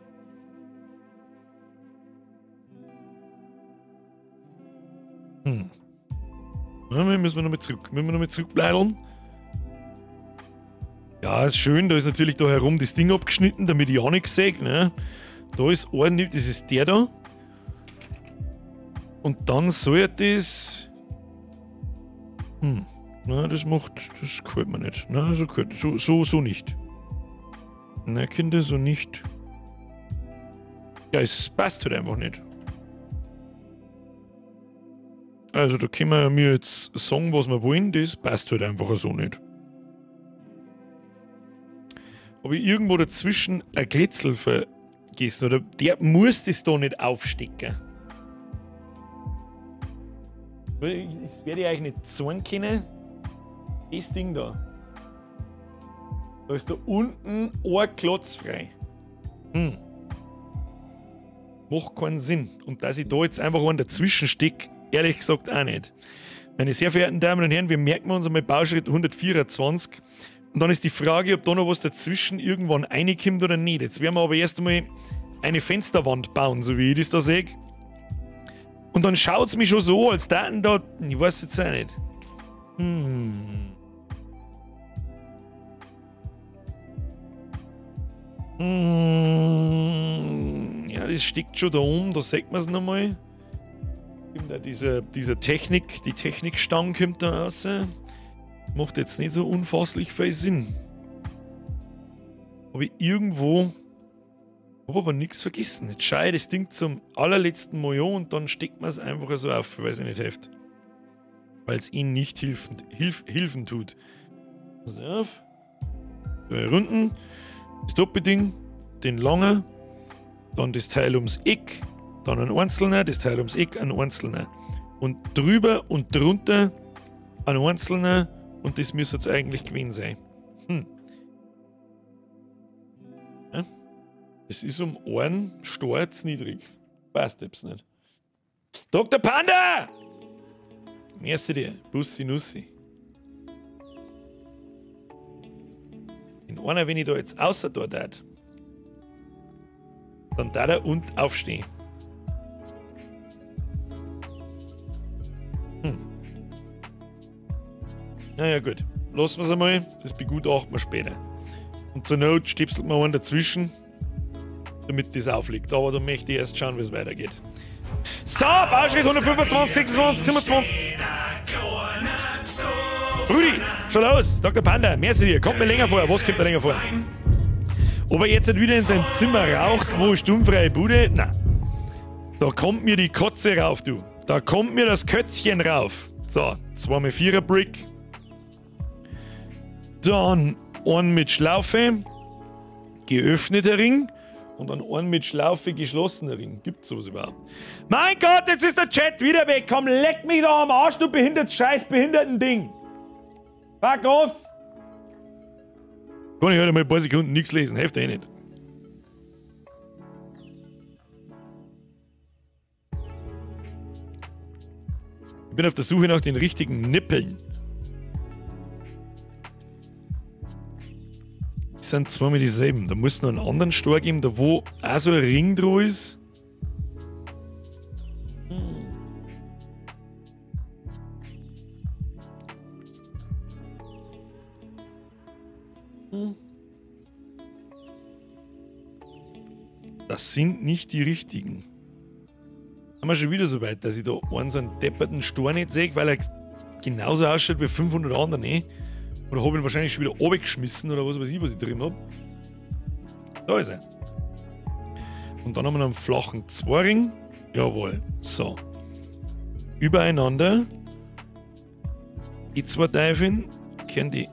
Hm. Ja, müssen wir nochmal zurück. Müssen wir nochmal zurückbleiben. Ja, ist schön. Da ist natürlich da herum das Ding abgeschnitten, damit ich auch nichts sehe. Ne? Da ist ordentlich, das ist der da. Und dann soll das. Hm. Na, das macht. Das gefällt mir nicht. Na, so, so nicht. Na, Kinder, so nicht. Ja, es passt halt einfach nicht. Also, da können wir mir jetzt sagen, was wir wollen, das passt halt einfach so nicht. Habe ich irgendwo dazwischen ein Glätzl vergessen, oder der muss das da nicht aufstecken. Das werde ich euch nicht zeigen können. Das Ding da. Da ist da unten ein Klotz frei. Hm. Macht keinen Sinn. Und dass ich da jetzt einfach einen dazwischen stecke, ehrlich gesagt auch nicht. Meine sehr verehrten Damen und Herren, wir merken uns einmal Bauschritt 124. Und dann ist die Frage, ob da noch was dazwischen irgendwann reinkommt oder nicht. Jetzt werden wir aber erst einmal eine Fensterwand bauen, so wie ich das da sehe. Und dann schaut es mich schon so, als Daten da. Ich weiß jetzt auch nicht. Hm. Hm. Ja, das steckt schon da oben, da sieht man es nochmal. Da diese Technik, die Technikstange kommt da raus. Macht jetzt nicht so unfasslich viel Sinn. Habe ich irgendwo. Hab aber nichts vergessen. Jetzt schaue ich das Ding zum allerletzten Mal an und dann steckt man es einfach so auf, weil es nicht hilft. Weil es ihnen nicht helfen tut. Also auf. 2 Runden. Das Doppelding, den langen, dann das Teil ums Eck, dann ein einzelner, das Teil ums Eck, ein einzelner. Und drüber und drunter ein einzelner und das müsste jetzt eigentlich gewesen sein. Hm. Ja? Es ist um einen Sturz niedrig. Passt jetzt nicht. Dr. Panda! Merci dir. Bussi Nussi. In einer, wenn ich da jetzt außer da tät, dann da er und aufstehen. Hm. Naja, gut. Lassen wir es einmal. Das begutachten wir später. Und zur Not stipselt man einen dazwischen, damit das aufliegt. Aber da möchte ich erst schauen, wie es weitergeht. So, Bauschritt 125, 26, 27. Rudi, schon los. Dr. Panda, merci dir. Kommt mir länger vor. Was kommt mir länger vor? Ob er jetzt nicht wieder in sein Zimmer raucht, wo stummfreie Bude? Nein. Da kommt mir die Kotze rauf, du. Da kommt mir das Kötzchen rauf. So, 2x4er Brick. Dann einen mit Schlaufe, geöffneter Ring. Und dann einen mit Schlaufe geschlossener Ring. Gibt's sowas überhaupt? Mein Gott, jetzt ist der Chat wieder weg. Komm, leck mich doch am Arsch, du behindert scheiß behinderten Ding. Fuck off. Kann ich heute mal ein paar Sekunden nichts lesen. Hilft eh nicht. Ich bin auf der Suche nach den richtigen Nippeln. Das sind zweimal dieselben. Da muss es noch einen anderen Stor geben, da wo auch so ein Ring dran ist. Das sind nicht die richtigen. Haben wir schon wieder so weit, dass ich da einen so einen depperten Stor nicht sehe, weil er genauso ausschaut wie 500 andere, ne? Oder habe ihn wahrscheinlich schon wieder runtergeschmissen oder was weiß ich, was ich drin habe. Da ist er. Und dann haben wir noch einen flachen Zweiring. Jawohl. So. Übereinander. Die zwei Teufeln können die.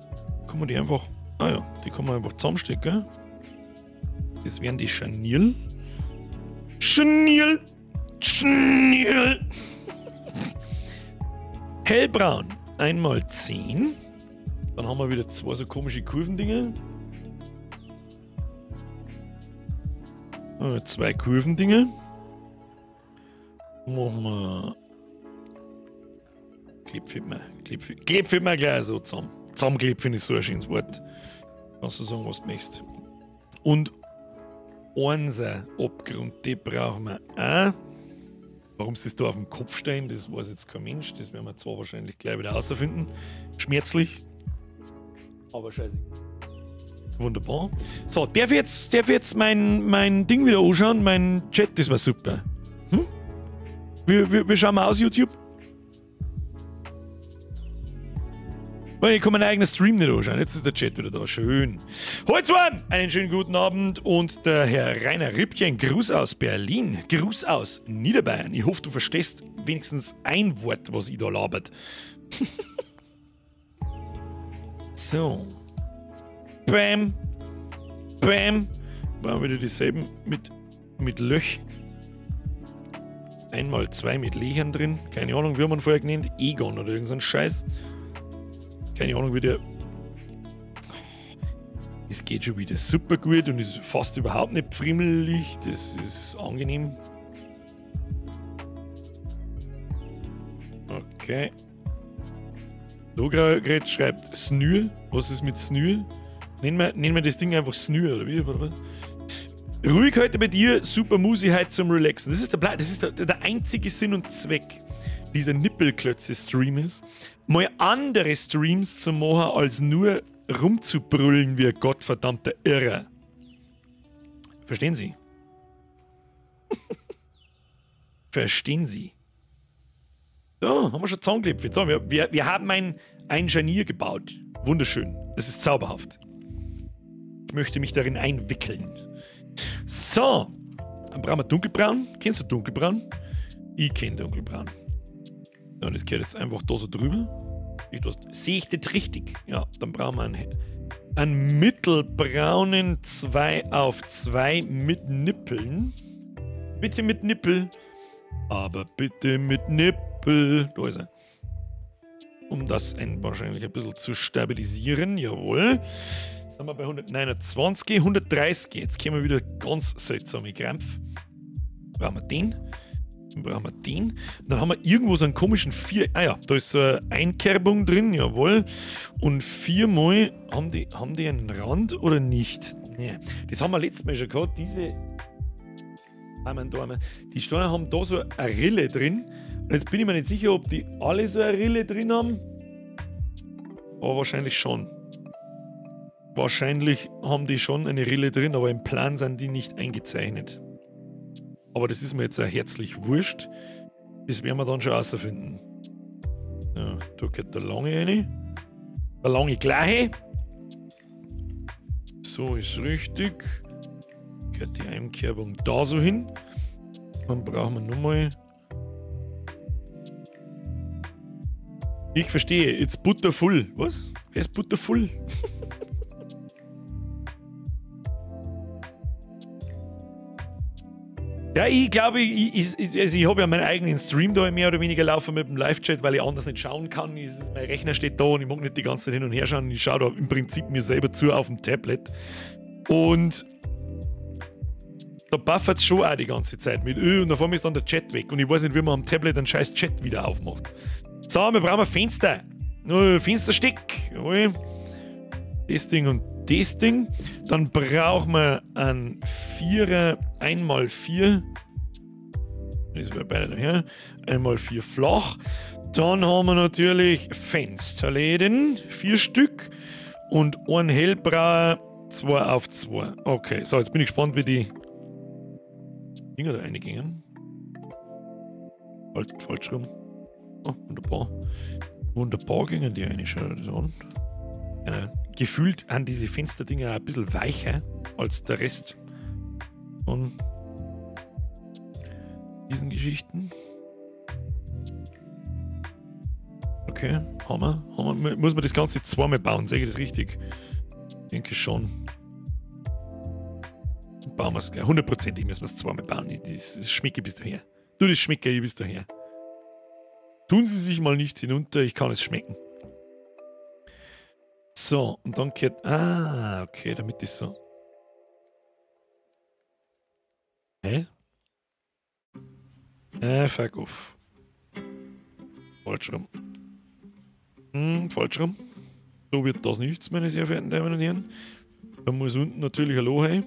Kann man die einfach. Ah ja, die kann man einfach zusammenstecken. Das wären die Scharnierl. Scharnierl! Scharnierl! Hellbraun. Einmal 10. Dann haben wir wieder zwei so komische Kurvendinger. Zwei Kurvendinger. Machen wir. Klebfit mir gleich so zusammen. Zusammenklebfen ist so ein schönes Wort. Kannst du sagen, was du möchtest. Und unser Abgrund, die brauchen wir auch. Warum sie das da auf dem Kopf stehen, das weiß jetzt kein Mensch. Das werden wir zwar wahrscheinlich gleich wieder rausfinden. Schmerzlich. Aber scheiße. Wunderbar. So, darf ich jetzt mein Ding wieder anschauen? Mein Chat, das war super. Hm? Wie schauen wir aus, YouTube? Weil ich kann meinen eigenen Stream nicht anschauen. Jetzt ist der Chat wieder da. Schön. Hallo zusammen! Einen schönen guten Abend und der Herr Rainer Rippchen, Gruß aus Berlin, Gruß aus Niederbayern. Ich hoffe, du verstehst wenigstens ein Wort, was ich da labert. So. Bam. Bam. Machen wir wieder dieselben mit Löch. Einmal zwei mit Löchern drin. Keine Ahnung, wie man vorher genannt. Egon oder irgend so ein Scheiß. Keine Ahnung, wie der. Es geht schon wieder super gut und ist fast überhaupt nicht friemelig. Das ist angenehm. Okay. Logret schreibt Snür. Was ist mit Snür? Nennen wir das Ding einfach Snür, oder wie? Oder was? Ruhig heute bei dir, super Musi heute zum Relaxen. Das ist der einzige Sinn und Zweck dieser Nippelklötze-Stream ist, mal andere Streams zu machen, als nur rumzubrüllen wie ein gottverdammter Irrer. Verstehen Sie? Verstehen Sie? So, haben wir schon zusammengeklebt. So, wir haben ein Scharnier gebaut. Wunderschön. Es ist zauberhaft. Ich möchte mich darin einwickeln. So. Dann brauchen wir dunkelbraun. Kennst du dunkelbraun? Ich kenne dunkelbraun. Ja, das geht jetzt einfach da so drüber. Sehe ich das richtig? Ja, dann brauchen wir einen mittelbraunen 2x2 mit Nippeln. Bitte mit Nippel. Aber bitte mit Nippel. Da ist er. Um das wahrscheinlich ein bisschen zu stabilisieren. Jawohl. Jetzt sind wir bei 129, 130. Jetzt kommen wir wieder ganz seltsame Krampf. Brauchen wir den. Dann brauchen wir den. Dann haben wir irgendwo so einen komischen 4. Ah ja, da ist so eine Einkerbung drin, jawohl. Und viermal, haben die einen Rand oder nicht? Nee. Das haben wir letztes Mal schon gehabt. Diese. Die Steine haben da so eine Rille drin. Und jetzt bin ich mir nicht sicher, ob die alle so eine Rille drin haben. Aber wahrscheinlich schon. Wahrscheinlich haben die schon eine Rille drin, aber im Plan sind die nicht eingezeichnet. Aber das ist mir jetzt auch herzlich wurscht. Das werden wir dann schon rausfinden. Ja, da geht der lange rein. Der lange gleiche. So ist richtig. Geht die Einkerbung da so hin. Dann brauchen wir nochmal. Ich verstehe, it's butterfull. Was? Wer ist butterfull? Ja, ich glaube, ich habe ja meinen eigenen Stream da mehr oder weniger laufen mit dem Live-Chat, weil ich anders nicht schauen kann. Mein Rechner steht da und ich mag nicht die ganze Zeit hin und her schauen. Ich schaue da im Prinzip mir selber zu auf dem Tablet. Und da buffert es schon auch die ganze Zeit mit Ö und auf einmal ist dann der Chat weg. Und ich weiß nicht, wie man am Tablet einen scheiß Chat wieder aufmacht. So, wir brauchen ein Fenster. Fenstersteck. Jawohl. Das Ding und das Ding. Dann brauchen wir einen Vierer, 1x4. Das wäre beide daher. 1x4 flach. Dann haben wir natürlich Fensterläden, 4 Stück. Und ein hellbrauer, 2x2. Okay, so, jetzt bin ich gespannt, wie die Dinger da reingingen. Halt, falsch rum. Oh, wunderbar. Wunderbar gingen die rein, schau dir das an. Gefühlt haben diese Fensterdinger ein bisschen weicher als der Rest von diesen Geschichten. Okay, haben wir. Muss man das Ganze zweimal bauen, sehe ich das richtig? Ich denke schon. Bauen wir es gleich. Hundertprozentig müssen wir es zweimal bauen. Das schmecke bis daher. Du, das schmecke ich bis daher. Tun Sie sich mal nicht hinunter, ich kann es schmecken. So, und dann kehrt. Ah, okay, damit ist so. Hä? Fuck off. Falsch rum. Falsch rum. So wird das nichts, meine sehr verehrten Damen und Herren. Da muss unten natürlich ein Loch rein,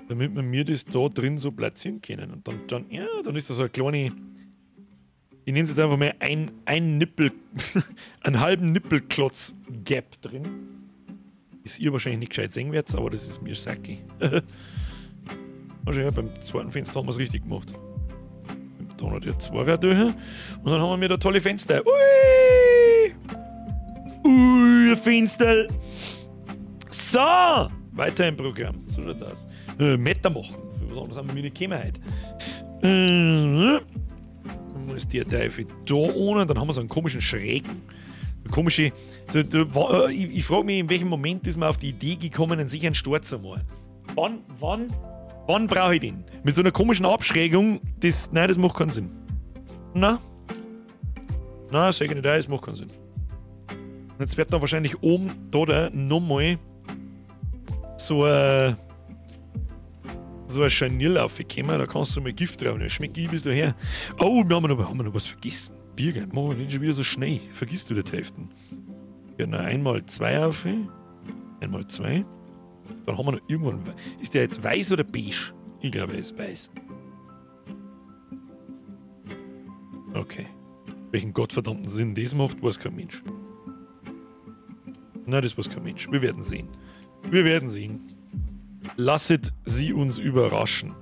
damit wir mir das da drin so platzieren können. Und dann, ja, dann ist das so eine kleine. Ich nenne es jetzt einfach mal ein Nippel, einen halben Nippelklotz-Gap drin. Ist ihr wahrscheinlich nicht gescheit sehen werdet, aber das ist mir sacki. Also ja, beim zweiten Fenster haben wir es richtig gemacht. Da noch die Zweier durch. Und dann haben wir da tolle Fenster. Ui! Ui, Fenster! So! Weiter im Programm. So schaut's aus. Meter machen. Was anderes haben wir nicht gekommen heute. Muss der Teufel da ohne, dann haben wir so einen komischen schrägen. Komische. Ich frage mich, in welchem Moment ist man auf die Idee gekommen, einen sicheren Sturz zu machen. Wann brauche ich den? Mit so einer komischen Abschrägung, das, nein, das macht keinen Sinn. Na? Na, sag ich nicht, das macht keinen Sinn. Und jetzt wird da wahrscheinlich oben da nochmal so ein Scharnier aufgekommen, da kannst du mal Gift drauf nehmen. Schmeckt ich bis daher. Oh, wir haben noch was vergessen. Birger, mach nicht schon wieder so schnell. Vergisst du die Hälfte. Ja, noch einmal zwei auf. Einmal zwei. Dann haben wir noch irgendwann. Ist der jetzt weiß oder beige? Ich glaube, er ist weiß. Okay. Welchen gottverdammten Sinn das macht, weiß kein Mensch. Nein, das weiß kein Mensch. Wir werden sehen. Wir werden sehen. Lasset sie uns überraschen.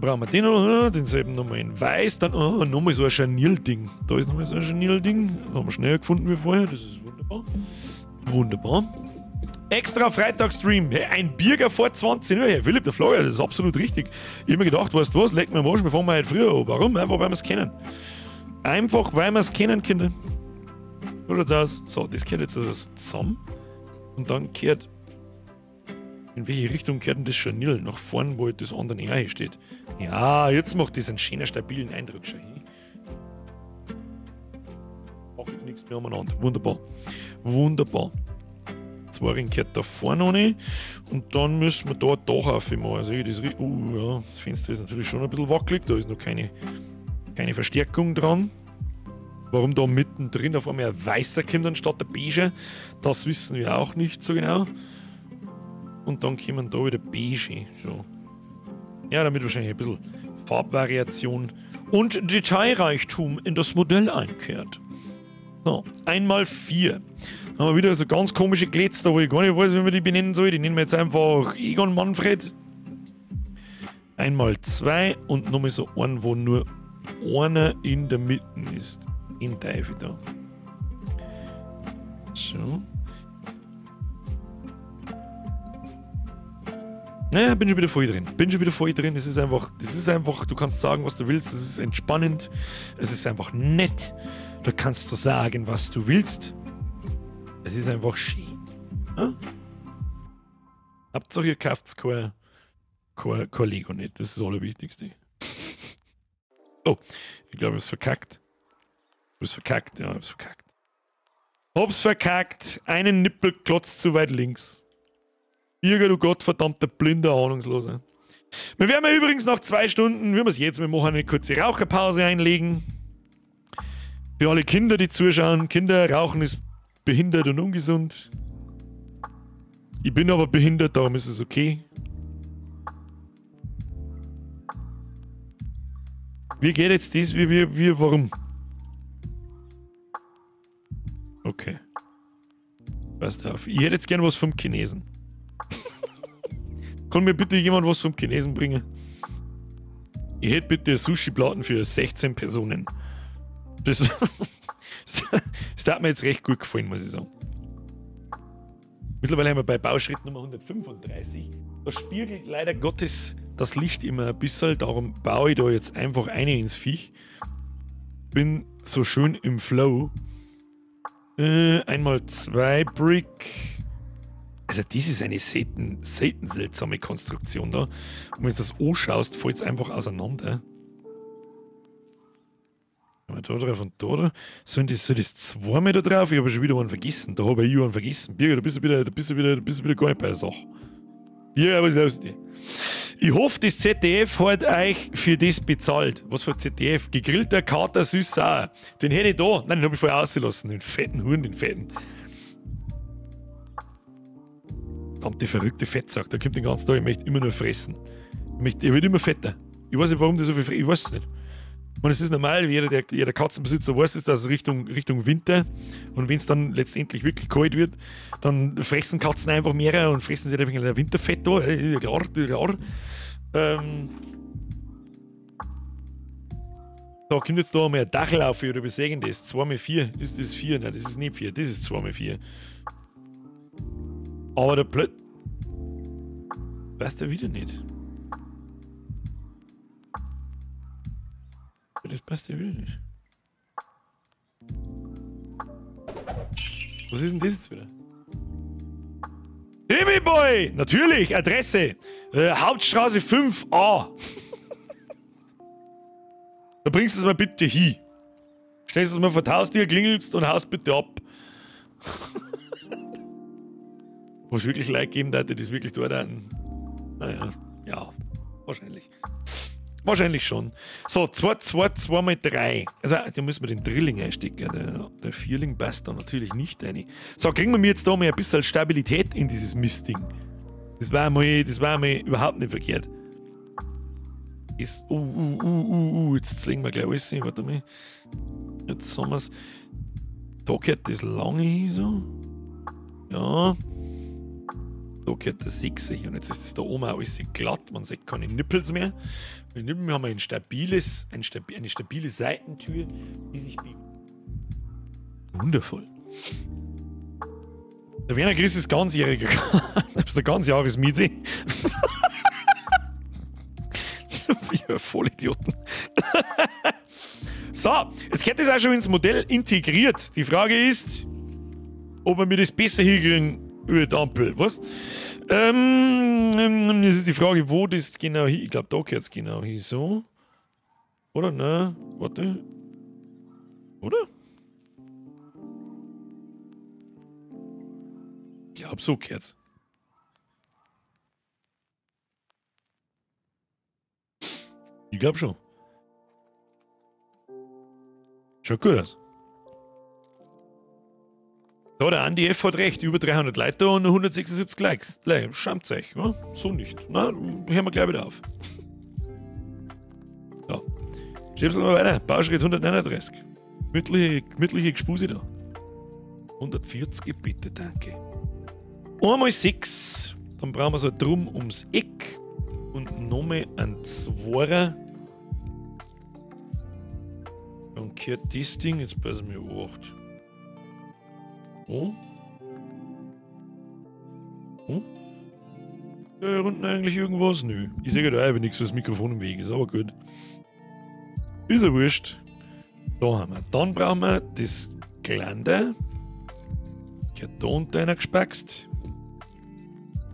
Brauchen wir den noch, denselben nochmal in weiß. Dann oh, nochmal so ein Scharnier-Ding. Da ist nochmal so ein Scharnier-Ding. Das haben wir schneller gefunden wie vorher. Das ist wunderbar. Wunderbar. Extra Freitagstream. Hey, ein Bierger vor 20 Uhr. Hey, Philipp, der Florian, das ist absolut richtig. Ich hab mir gedacht, weißt du was, leck mir am Arsch, wir fahren wir heute früher an. Warum? Einfach, weil wir es kennen. Einfach, weil wir es kennen, Kinder. So schaut's aus. So, das kehrt jetzt also zusammen. Und dann kehrt. In welche Richtung kehrt denn das Scharnier? Nach vorn, wo das andere näher steht. Ja, jetzt macht das einen schönen, stabilen Eindruck schon. Macht nichts mehr umeinander. Wunderbar. Wunderbar. Zwei Ring kehrt da vorne rein. Und dann müssen wir da ein Dach aufmachen. Also das, ja, das Fenster ist natürlich schon ein bisschen wackelig. Da ist noch keine Verstärkung dran. Warum da mittendrin auf einmal ein weißer kommt anstatt der beige, das wissen wir auch nicht so genau. Und dann kommen da wieder beige. So. Ja, damit wahrscheinlich ein bisschen Farbvariation und Detailreichtum in das Modell einkehrt. So, einmal 4. Dann haben wir wieder so ganz komische Glätze da, wo ich gar nicht weiß, wie man die benennen soll. Die nennen wir jetzt einfach Egon Manfred. Einmal 2 und nochmal so einen, wo nur einer in der Mitte ist. In Teufel da. So. Naja, bin schon wieder voll drin. Bin schon wieder voll drin. Das ist einfach, du kannst sagen, was du willst. Es ist entspannend. Es ist einfach nett. Du kannst so sagen, was du willst. Es ist einfach schön. Ja? Hauptsache, ihr kauft kein Lego nicht. Das ist das Allerwichtigste. Oh, ich glaube, ich hab's verkackt. Ich hab's verkackt, ja, ich hab's verkackt. Hab's verkackt. Einen Nippel klotzt zu weit links. Irga, du gottverdammter blinder Ahnungsloser. Wir werden übrigens nach 2 Stunden, wie wir es jetzt, wir machen eine kurze Raucherpause einlegen. Für alle Kinder, die zuschauen. Kinder, Rauchen ist behindert und ungesund. Ich bin aber behindert, darum ist es okay. Wie geht jetzt das? Wie, warum? Okay. Passt auf. Ich hätte jetzt gern was vom Chinesen. Kann mir bitte jemand was vom Chinesen bringen? Ich hätte bitte Sushi-Platten für 16 Personen. Das hat mir jetzt recht gut gefallen, muss ich sagen. Mittlerweile haben wir bei Bauschritt Nummer 135. Da spiegelt leider Gottes das Licht immer ein bisschen. Darum baue ich da jetzt einfach eine ins Viech. Bin so schön im Flow. Einmal 2 Brick. Also das ist eine selten seltsame Konstruktion da. Und wenn du das anschaust, fällt es einfach auseinander. Da drauf und da drauf. Sollen das, soll das zweimal da drauf? Ich habe schon wieder einen vergessen. Da habe ich einen vergessen. Birger, da bist du wieder gar nicht bei der Sache. Birger, was ist los mit dir? Ich hoffe, das ZDF hat euch für das bezahlt. Was für ZDF? Gegrillter Kater süß-sauer. Den hätte ich da. Nein, den habe ich vorher ausgelassen. Den fetten Huhn, den fetten. Verdammte verrückte Fettsack. Der kommt den ganzen Tag. Ich möchte immer nur fressen. Ich wird immer fetter. Ich weiß nicht, warum der so viel frisst. Ich weiß es nicht. Und es ist normal, jeder Katzenbesitzer weiß es, dass Richtung Winter und wenn es dann letztendlich wirklich kalt wird, dann fressen Katzen einfach mehr und fressen sich ein wenig Winterfett da. Klar, klar. Da kommt jetzt da einmal ein Dachl auf, oder wie sehen das? 2 x 4. Ist das 4? Nein, das ist nicht 4, das ist 2 x 4. Aber der Blöd. Weiß der wieder nicht. Das passt ja wieder nicht. Was ist denn das jetzt wieder? Timmy Boy! Natürlich, Adresse! Hauptstraße 5a. Da bringst du es mal bitte hin. Stellst es mal vor die Haustür, klingelst und haust bitte ab. Muss wirklich Like geben, dass die das wirklich dort an. Naja, ja, wahrscheinlich. Wahrscheinlich schon. So, 2, 2, 2 mal 3. Also, da müssen wir den Drilling einstecken. Der Vierling passt da natürlich nicht rein. So, kriegen wir jetzt da mal ein bisschen Stabilität in dieses Mistding. Das war mal überhaupt nicht verkehrt. Ist, jetzt legen wir gleich alles hin. Warte mal. Jetzt haben wir's. Da gehört das lange hin, so. Ja. Da gehört der 6 hin. Und jetzt ist das da oben auch alles glatt. Man sieht keine Nippels mehr. Wir haben eine stabile Seitentür, die sich biegt. Wundervoll. Der Werner Chris ist ganzjähriger. Das ist der ganze Jahresmiete. Wie Vollidioten. So, jetzt geht das auch schon ins Modell integriert. Die Frage ist, ob wir mir das besser hinkriegen über die Ampel. Was? Das ist die Frage, wo das genau hin. Ich glaube, da gehört es genau hin. So. Oder? Nein. Warte. Oder? Ich glaube, so gehört's. Ich glaube schon. Schaut gut aus. Da, der Andi F. hat recht. Über 300 Leute und nur 176 Likes. Schamt euch. Ja? So nicht. Na, hören wir gleich wieder auf. So. Stirb's mal weiter. Bauschritt 139. Gemütliche Gespuse da. 140 bitte, danke. Einmal 6. Dann brauchen wir so ein Drum ums Eck. Und nochmal ein Zweier. Dann kehrt das Ding. Jetzt passen wir 8. Oh. Oh. Da unten eigentlich irgendwas? Nö. Ich sehe da nichts, was das Mikrofon im Weg ist, aber gut. Ist ja wurscht. Da haben wir. Dann brauchen wir das Geländer. Gehört da unten einer gespackst.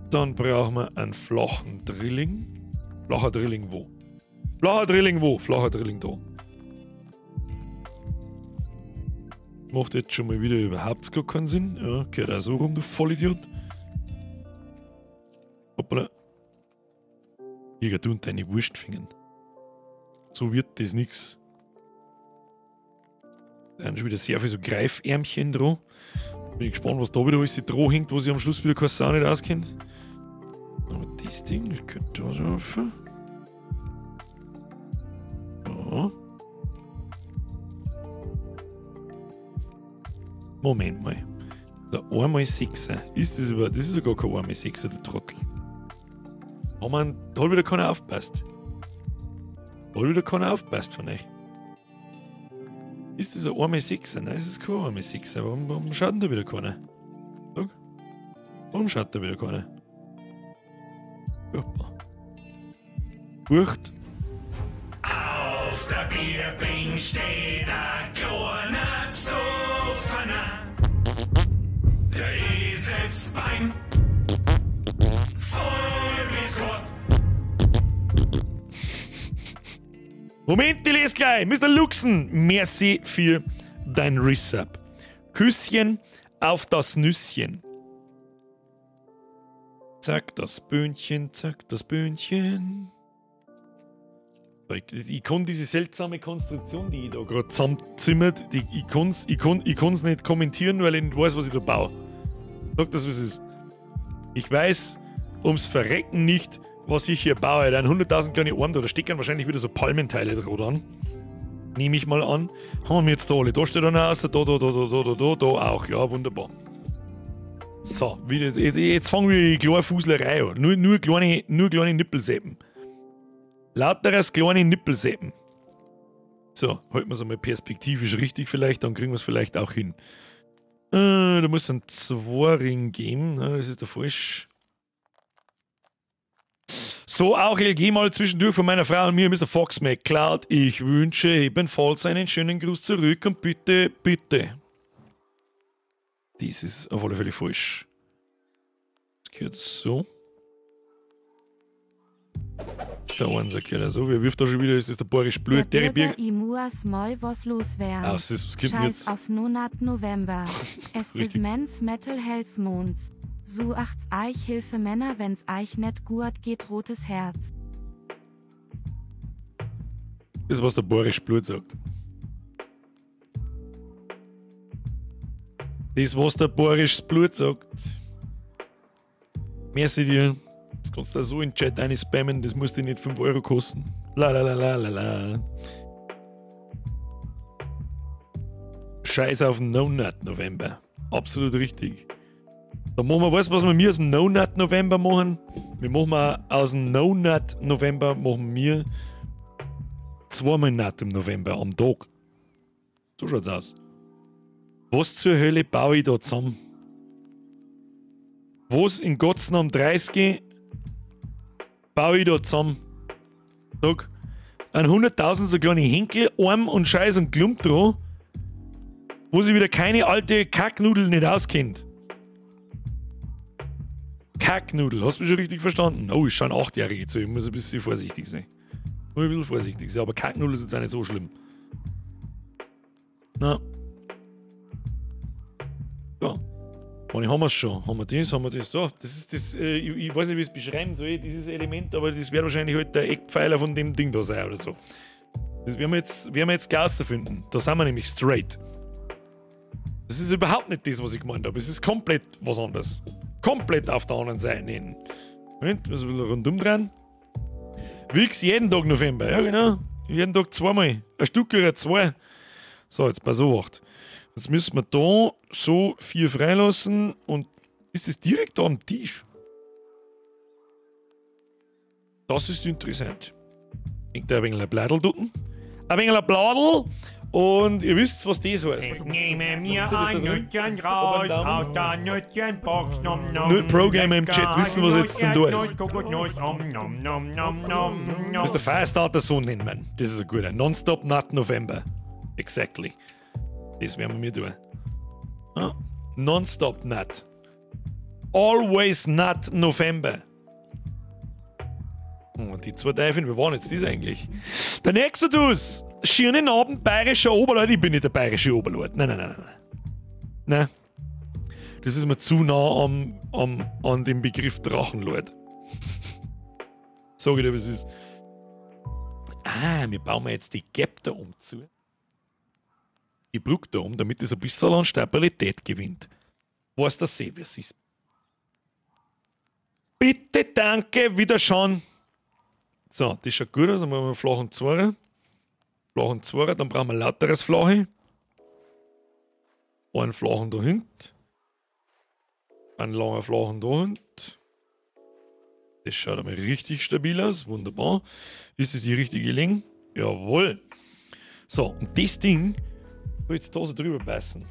Dann brauchen wir einen flachen Drilling. Flacher Drilling wo? Flacher Drilling wo? Flacher Drilling da. Macht jetzt schon mal wieder überhaupt gar keinen Sinn. Ja, gehört auch so rum, du Vollidiot. Hoppala. Jäger, du und deine Wurstfingern. So wird das nix. Da sind schon wieder sehr viel so Greifärmchen dran. Bin ich gespannt, was da wieder alles dran hängt, wo sich am Schluss wieder keine Sau nicht auskennt. Aber das Ding, das gehört da so auf. So. Moment mal. Der 1x6er. Ist das überhaupt? Das ist ja gar kein 1x6er, der Trottel. Da hat wieder keiner aufgepasst. Da hat wieder keiner aufgepasst von euch. Ist das ein 1x6er? Nein, das ist kein 1x6er. Warum schaut denn da wieder keiner? Sag. Warum schaut da wieder keiner? Furchtbar. Furcht.
Auf der Bierbing steht ein kleiner Psoffener. Der Eselsbein. Voll bis Gott.
Moment, ich lese gleich. Mr. Luxen, merci für dein Resub. Küsschen auf das Nüsschen. Zack, das Böhnchen, zack, das Böhnchen. Ich kann diese seltsame Konstruktion, die ich da gerade zusammenzimmert, ich kann's nicht kommentieren, weil ich nicht weiß, was ich da baue. Sag das, was es ist. Ich weiß ums Verrecken nicht, was ich hier baue. Da sind 100.000 kleine Arme da, da stecken wahrscheinlich wieder so Palmenteile dran. Nehme ich mal an. Haben wir jetzt da alle. Da steht einer raus, da, da, da, da, da, da, da auch. Ja, wunderbar. So, wieder, jetzt fangen wir die kleine Fuslerei an. Nur kleine Nippelseppen. Lauteres kleine Nippelseppen. So, halten wir es einmal perspektivisch richtig vielleicht, dann kriegen wir es vielleicht auch hin. Da muss es einen Zwei-Ring geben. Das ist der falsch. So, auch LG mal zwischendurch von meiner Frau und mir, Mr. Fox McCloud. Ich wünsche ebenfalls einen schönen Gruß zurück und bitte, bitte. Dies ist auf alle Fälle falsch. Das gehört so. Da unser gehört so. Wer wirft da schon wieder? Ist das der Boris Blut?
Der Bürger Imuas Moi was los wären.
Ah, das ist, was kommt denn jetzt?
Auf Nonat November. Es ist Men's Metal Health Monds. So acht's Eich Hilfe Männer, wenn's Eich net gut geht, rotes Herz.
Das ist, was der Boris Blut sagt. Das, was der Boris Blut sagt. Merci dir. Das kannst du auch so in den Chat reinspammen, das muss dir nicht 5 Euro kosten. La la la la la la. Scheiß auf No-Nut November. Absolut richtig. Da machen wir, weißt du, was wir mir aus dem No-Nut November machen? Wir machen aus dem No-Nut November machen wir Zweimal natt im November am Tag. So schaut's aus. Was zur Hölle baue ich da zusammen? Was in Gottes Namen 30 baue ich da zusammen? Sag, ein 100.000 so kleine Henkel, Arm und Scheiß und Klump dran, wo sich wieder keine alte Kacknudel nicht auskennt. Kacknudel, hast du mich schon richtig verstanden? Oh, ich schaue 8-Jährige zu, ich muss ein bisschen vorsichtig sein. Muss ein bisschen vorsichtig sein, aber Kacknudel ist jetzt auch nicht so schlimm. Na. So. Und haben wir es schon. Haben wir das da. Das ist das, ich weiß nicht, wie ich es beschreiben soll, dieses Element, aber das wird wahrscheinlich halt der Eckpfeiler von dem Ding da sein oder so. Das werden wir jetzt gleich rausfinden. Da sind wir nämlich straight. Das ist überhaupt nicht das, was ich gemeint habe. Es ist komplett was anderes. Komplett auf der anderen Seite hinten. Moment, müssen wir ein bisschen rundum dran. Wichs jeden Tag November, ja genau. Jeden Tag zweimal. Ein Stück oder zwei. So, jetzt pass auf. Jetzt müssen wir da so 4 freilassen und ist das direkt da am Tisch? Das ist interessant. Hängt da ein wenig ein Bladel dort. Ein wenig ein Bladel und ihr wisst, was das heißt.
Ich nehme mir ein Nütchen raus aus der Nütchenbox. Nom, nom.
Nur Pro-Gamer im Chat wissen, was jetzt denn da ist. Das ist der Firestarter so nennen, man. Das ist ein guter. Nonstop Nut November. Exactly. Das werden wir mir tun. Ah, Nonstop Nut. Always Nut November. Oh, die zwei Teufel, wie waren jetzt das eigentlich? Der Nexodus! Schönen Abend, bayerischer Oberlord. Ich bin nicht der bayerische Oberlord. Nein, nein, nein, nein. Nein. Das ist mir zu nah an dem Begriff Drachenlord. Sag ich dir, was es ist. Ah, wir bauen jetzt die Gap da um zu. Die Brücke da um, damit es ein bisschen an Stabilität gewinnt. Weiß der See, wer es ist. Bitte, danke, wieder schon. So, das schaut gut aus. Dann machen wir flachen Zweier. Flachen Zweier, dann brauchen wir lauteres Flache. Einen flachen da hinten. Einen langen flachen da hinten. Das schaut einmal richtig stabil aus. Wunderbar. Ist das die richtige Länge? Jawohl. So, und das Ding soll jetzt da so drüber passen.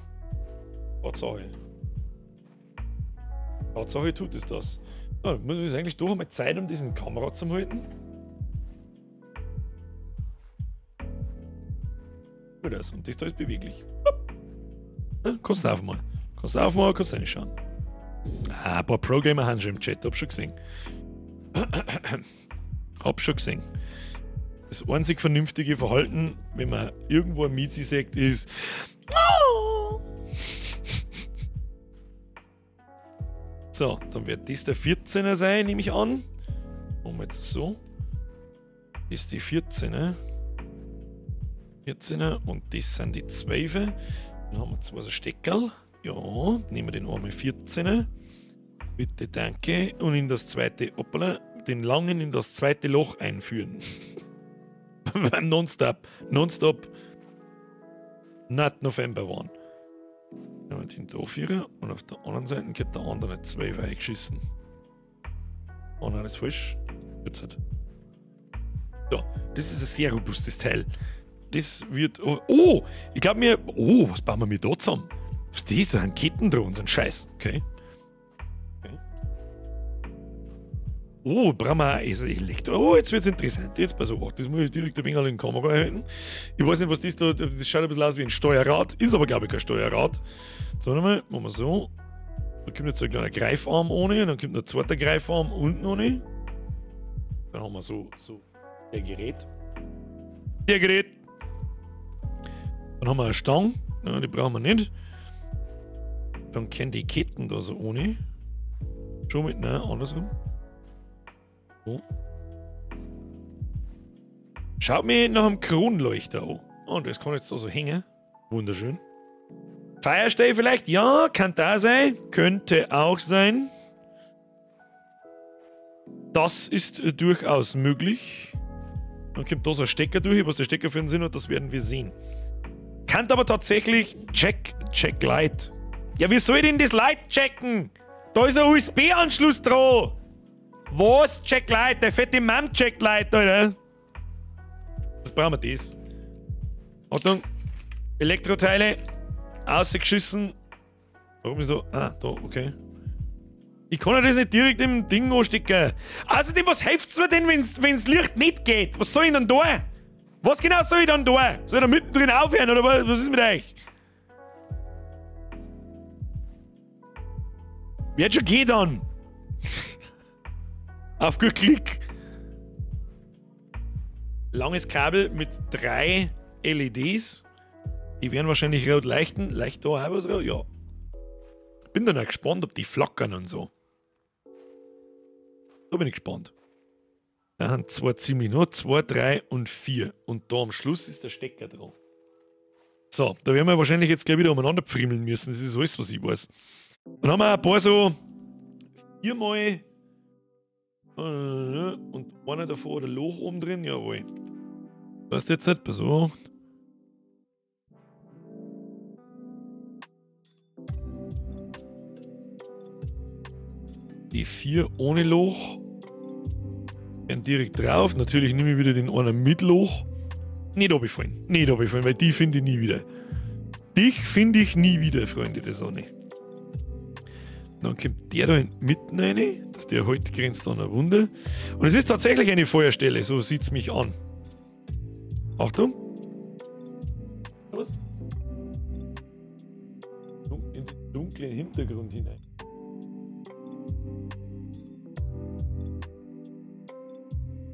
Tatsache. Tatsache tut es das. Ja, man ist eigentlich doch einmal Zeit, um diesen Kamera zu halten. Gut aus. Und das da ist beweglich. Ja, kannst du aufmachen. Kannst du aufmachen, kannst du reinschauen. Ah, ein paar Pro-Gamer haben schon im Chat, hab schon gesehen. Hab schon gesehen. Das einzig vernünftige Verhalten, wenn man irgendwo ein Mizi sagt, ist. So, dann wird das der 14er sein, nehme ich an. Machen wir jetzt so. Das ist die 14er. 14er und das sind die 12er. Dann haben wir zwei so Steckerl. Ja, nehmen wir den einmal 14er. Bitte, danke. Und in das zweite, hoppala, den langen in das zweite Loch einführen. Beim Nonstop. Nonstop. Not November One. Nehmen wir den da führen und auf der anderen Seite geht der andere 12 eingeschissen. Oh nein, das ist falsch. Jetzt halt. So, das ist ein sehr robustes Teil. Das wird. Oh, oh ich glaube mir. Oh, was bauen wir mir da zusammen? Was ist das? So ein Ketten dran, so ein Scheiß. Okay. Okay. Oh, brauchen wir also Elektro. Oh, jetzt wird es interessant. Jetzt pass auf, das muss ich direkt ein wenig in die Kamera halten. Ich weiß nicht, was das da. Das schaut ein bisschen aus wie ein Steuerrad. Ist aber, glaube ich, kein Steuerrad. So, nochmal, machen wir so. Da kommt jetzt so ein kleiner Greifarm ohne, dann kommt ein zweiter Greifarm unten ohne. Dann haben wir so der Gerät. Der Gerät. Dann haben wir eine Stange, ja, die brauchen wir nicht. Dann können die Ketten da so ohne. Schon mit, nein, andersrum. So. Schaut mir nach einem Kronleuchter an. Oh, das kann jetzt da so hängen. Wunderschön. Feierstelle vielleicht? Ja, kann da sein. Könnte auch sein. Das ist durchaus möglich. Dann kommt da so ein Stecker durch. Was der Stecker für einen Sinn hat, das werden wir sehen. Kann aber tatsächlich Check Light. Ja, wie soll ich denn das Light checken? Da ist ein USB-Anschluss dran. Was? Check Light? Der fette Mann checkt Light, Alter. Was brauchen wir das? Achtung. Elektroteile. Ausgeschissen. Warum ist da? Ah, da, okay. Ich kann ja das nicht direkt im Ding anstecken. Außerdem, was hilft's mir denn, wenn's Licht nicht geht? Was soll ich denn da? Was genau soll ich dann da? Soll ich da mittendrin aufhören oder was, was ist mit euch? Wird schon gehen dann. Auf gut Glück. Langes Kabel mit 3 LEDs. Die werden wahrscheinlich rot leuchten. Leicht da auch was rot? Ja. Bin dann auch gespannt, ob die flackern und so. Da bin ich gespannt. Da haben zwei ziemlich noch. 2, 3 und 4. Und da am Schluss ist der Stecker dran. So, da werden wir wahrscheinlich jetzt gleich wieder umeinander pfrimmeln müssen. Das ist alles, was ich weiß. Dann haben wir ein paar so 4 mal und einer davor oder Loch oben drin. Jawohl. Was ist jetzt? Pass auf. Die 4 ohne Loch. Werden direkt drauf. Natürlich nehme ich wieder den einen mit Loch. Nicht runterfallen. Nicht runterfallen, weil die finde ich nie wieder. Dich finde ich nie wieder, Freunde der Sonne. Dann kommt der da mitten rein, dass der halt grenzt an eine Wunde. Und es ist tatsächlich eine Feuerstelle, so sieht es mich an. Achtung. Was? In den dunklen Hintergrund hinein.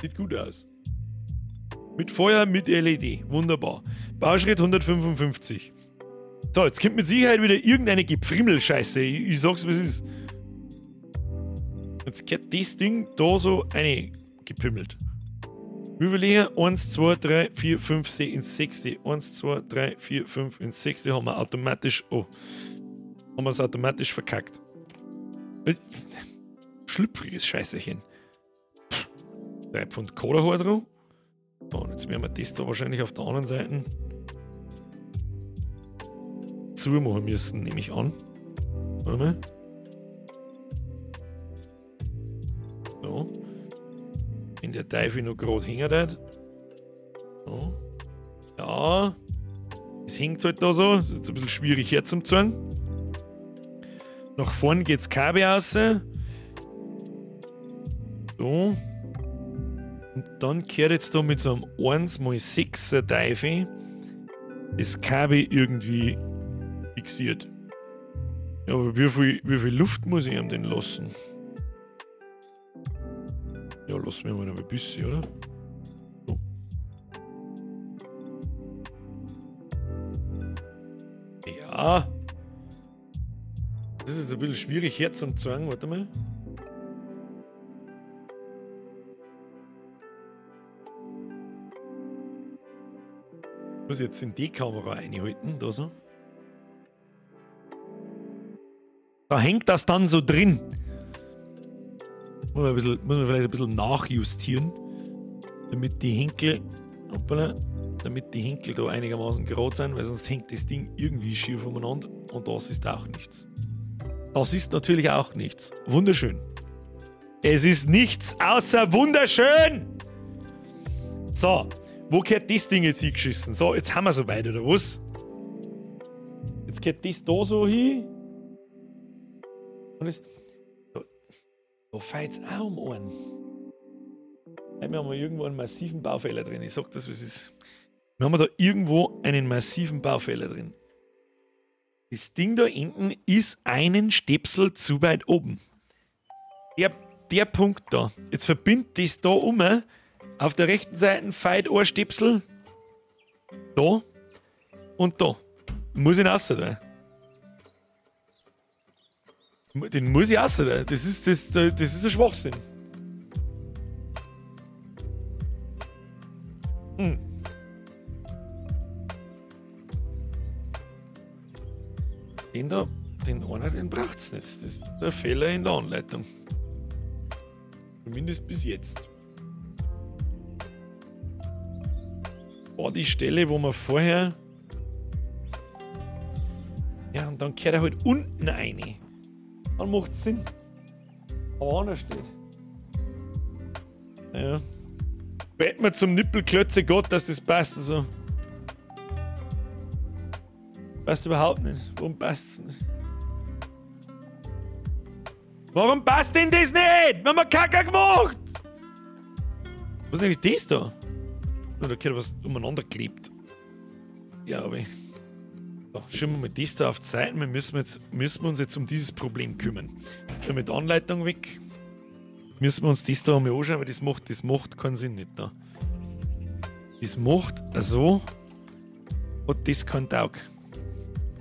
Sieht gut aus. Mit Feuer, mit LED. Wunderbar. Bauschritt 155. So, jetzt kommt mit Sicherheit wieder irgendeine Gepfrimmelscheiße. Ich sag's, was es ist. Jetzt geht das Ding da so reingepümmelt. Wir überlegen 1, 2, 3, 4, 5, 6 ins 6. 1, 2, 3, 4, 5 ins 6. Haben wir automatisch. Oh. Haben wir es automatisch verkackt. Schlüpfriges Scheißerchen. 3 Pfund Koderhaar dran. So, und jetzt werden wir das da wahrscheinlich auf der anderen Seite zumachen müssen, nehme ich an. Warte mal. So. Wenn der Teufel noch gerade hängt hat. So. Ja. Es hängt halt da so. Das ist jetzt ein bisschen schwierig herzuziehen. Nach vorn geht's Kabel raus. So. Und dann kehrt jetzt da mit so einem 1x6er Teufel das Kabel irgendwie fixiert. Ja, aber wie viel Luft muss ich ihm denn lassen? Ja, lassen wir mal noch ein bisschen, oder? So. Ja. Das ist jetzt ein bisschen schwierig herzuzagen. Warte mal. Ich muss jetzt in die Kamera einhalten, da so. Da hängt das dann so drin. Muss man vielleicht ein bisschen nachjustieren, damit die Henkel, hoppala, damit die Henkel da einigermaßen gerade sind, weil sonst hängt das Ding irgendwie schief umeinander und das ist auch nichts. Das ist natürlich auch nichts. Wunderschön. Es ist nichts außer wunderschön! So, wo gehört das Ding jetzt hingeschissen? So, jetzt haben wir soweit, oder was? Jetzt gehört das da so hin. Und das, da fällt's auch um einen. Wir haben irgendwo einen massiven Baufehler drin. Ich sag das, was ist. Wir haben da irgendwo einen massiven Baufehler drin. Das Ding da hinten ist einen Stöpsel zu weit oben. Der Punkt da. Jetzt verbindet das da um. Auf der rechten Seite fällt ein Stöpsel. Da und da. Muss ich raus da. Den muss ich raus da. Das ist ein Schwachsinn. Hm. Den da, den einer, den braucht's nicht. Das ist der Fehler in der Anleitung. Zumindest bis jetzt. War die Stelle, wo man vorher... Ja, und dann kehrt er halt unten rein. Dann macht's Sinn. Aber anders steht. Ja. Beten wir zum Nippelklötze Gott, dass das passt. Also. Passt überhaupt nicht. Warum passt's nicht? Warum passt denn das nicht? Wir haben Kacke gemacht! Was ist eigentlich das da? Oh, da gehört was umeinander geklebt. Glaube ich. So, schauen wir mal das da auf die Seite. Wir müssen uns jetzt um dieses Problem kümmern. Ja, mit Anleitung weg. Müssen wir uns das da einmal anschauen, weil das macht keinen Sinn nicht da. Das macht so und das kein Taug.